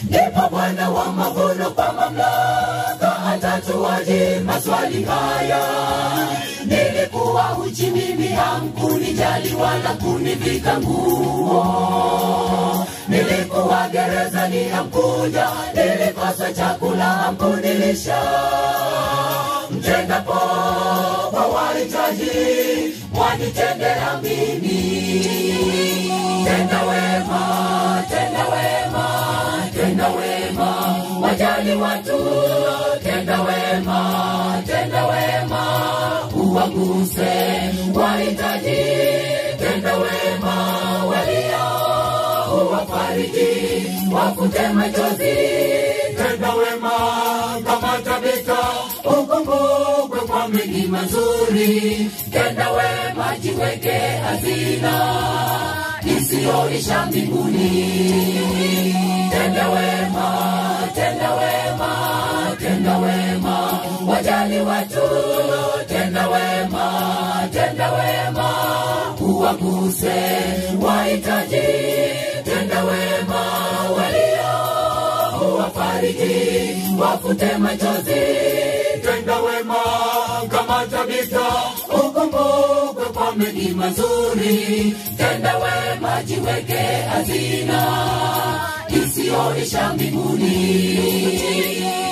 Ndipo Bwana wa mavuno kwa mamlaka atatu Utatuaje maswali haya? Nilikuwa uchi mimi, hamkunijali wala kunivika nguo. Nilikuwa gerezani, hamkuja. Nilikosa chakula, hamkunilisha. Mtendapo kwa wahitaji, mwanitendea mimi. Tenda wema, tenda wema, tenda wema, wajali watu. Tenda wema, tenda wema, uwaguse wahitaji. Tenda wema, walio uwafariji, wafute machozi. Tenda wema kama Tabitha, ukumbukwe kwa mengi mazuri. Tenda wema, jiweke hazina isiyoisha mbinguni. Tenda wema, tenda wema, tenda wema, wajali watu. Tenda wema, tenda wema, uwaguse wahitaji. Tenda wema, walio uwafariji, wafute machozi. Tenda wema kama Tabitha, ukumbukwe kwa mengi mazuri. Tenda wema, jiweke hazina isiyoisha mbinguni.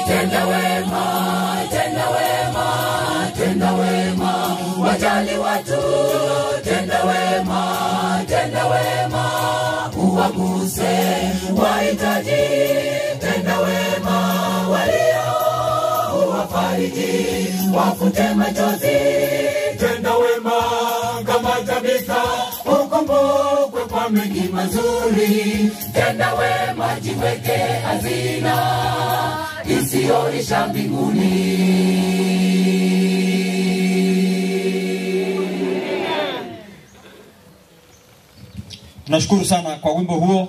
Tenda wema, tenda wema, tenda wema, wajali watu. Tenda wema, tenda wema, uwaguse wahitaji. Tenda wema, walio uwafariji, wafute machozi. Tenda wema kama Tabitha, ukumbukwe kwa mengi mazuri. Tenda wema, jiweke hazina isiyoisha mbinguni. Tunashukuru sana kwa wimbo huo,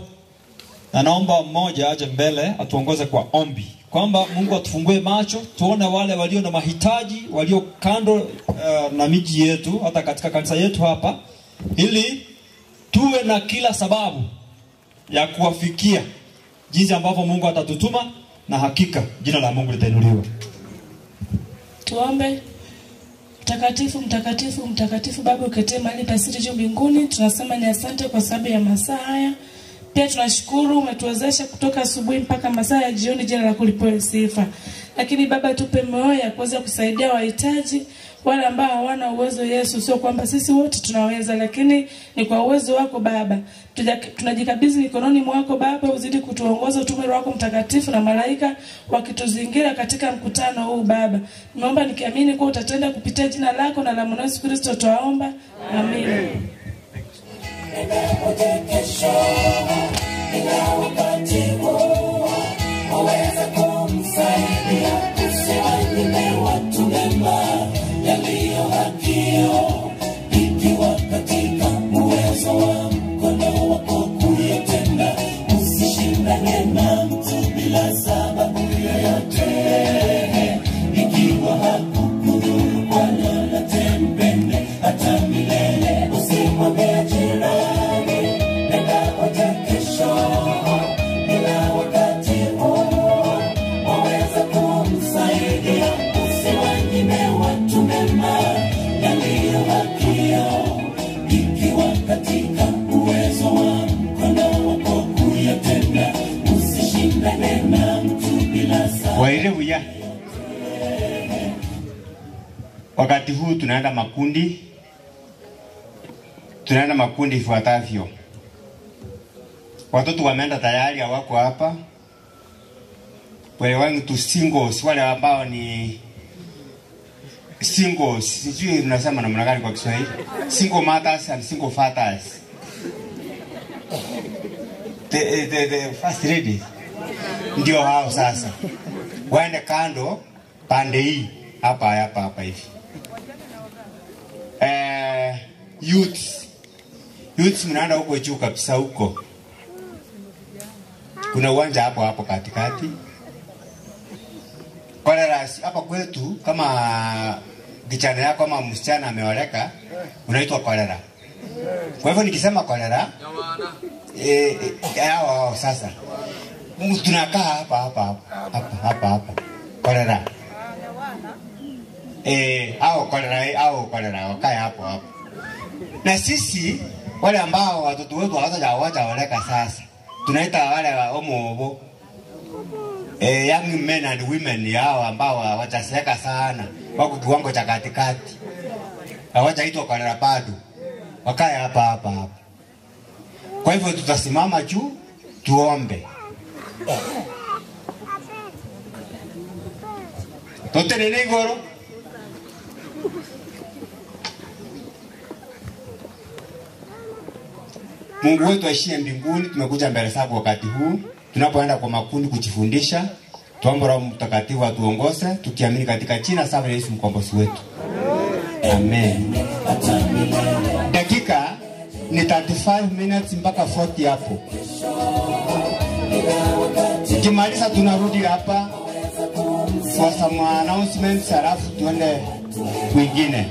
na naomba mmoja aje mbele atuongoze kwa ombi, kwamba Mungu atufungue macho tuone wale walio na mahitaji, walio kando na miji yetu, hata katika kanisa yetu hapa, ili tuwe na kila sababu ya kuwafikia jinsi ambavyo Mungu atatutuma, na hakika jina la Mungu litainuliwa. Tuombe. Mtakatifu, mtakatifu, mtakatifu Baba uketie mahali pa siri juu mbinguni, tunasema ni asante kwa sababu ya masaa haya. Pia tunashukuru umetuwezesha kutoka asubuhi mpaka masaa ya jioni, jina lako lipewe sifa. Lakini Baba, tupe moyo ya kuweza kusaidia wahitaji, wale ambao hawana uwezo. Yesu, sio kwamba sisi wote tunaweza, lakini ni kwa uwezo wako Baba. Tunajikabidhi mikononi mwako Baba, uzidi kutuongoza, utume wako mtakatifu na malaika wakituzingira katika mkutano huu Baba. Nimeomba nikiamini kuwa utatenda kupitia jina lako na la Mwana Yesu Kristo tuomba. Amen. Waweza kumsaidia, usiwanyime watu mema yaliyo hakio, ikiwa katika uwezo wa mkono wako kuyatenda. Usishindane na mtu bila sababu yoyote, ikiwa hakukudhuru kwa lolote, mpende hata milele. Usimwambie jirani nenda oje kesho, bila wakati huo waweza kumsaidia. Usiwanyime watu mema yaliyo hakio, ikiwa katika uwezo wa mkono wako kuyatenda. Usishindane na mtu bila sababu. Wairevuya. Wakati huu tunaenda makundi. Tunaenda makundi ifuatavyo. Watoto wameenda tayari, hawako hapa. Wale wangu tu singles, wale ambao ni singles, sijui mnasema namna gani kwa Kiswahili. Single mothers and single fathers. The first lady ndio hao sasa. Waende kando pande hii hapa hapa hapa hivi. Youth. Youth mnaenda huko juu kabisa huko. Kuna uwanja hapo hapo katikati. Kwa hapa kwetu kama kijana yako ama msichana ameoleka unaitwa kolera. Kwa hivyo nikisema kolera hao sasa. Mungu tunakaa hapa hapa hapa hapa hapa. Kolera. Au kolera au kolera wakae hapo hapo. Na sisi wale ambao watoto wetu hawajaoleka sasa, tunaita wale wa omobo, young men and women hao ambao hawajazeeka sana, wako kiwango cha katikati, hawajaitwa kolera bado, wakae hapa hapa hapa. Kwa hivyo tutasimama juu tuombe. Totenene igoro. Mungu wetu aishie mbinguni, tumekuja mbele zako wakati huu tunapoenda kwa makundi kujifundisha. Tuombe Roho Mtakatifu atuongoze tukiamini katika jina safi la Yesu mkombozi wetu. Amen. Dakika ni 35 minutes mpaka 40 hapo. Tukimaliza tunarudi hapa for some announcements, halafu tuende kwingine.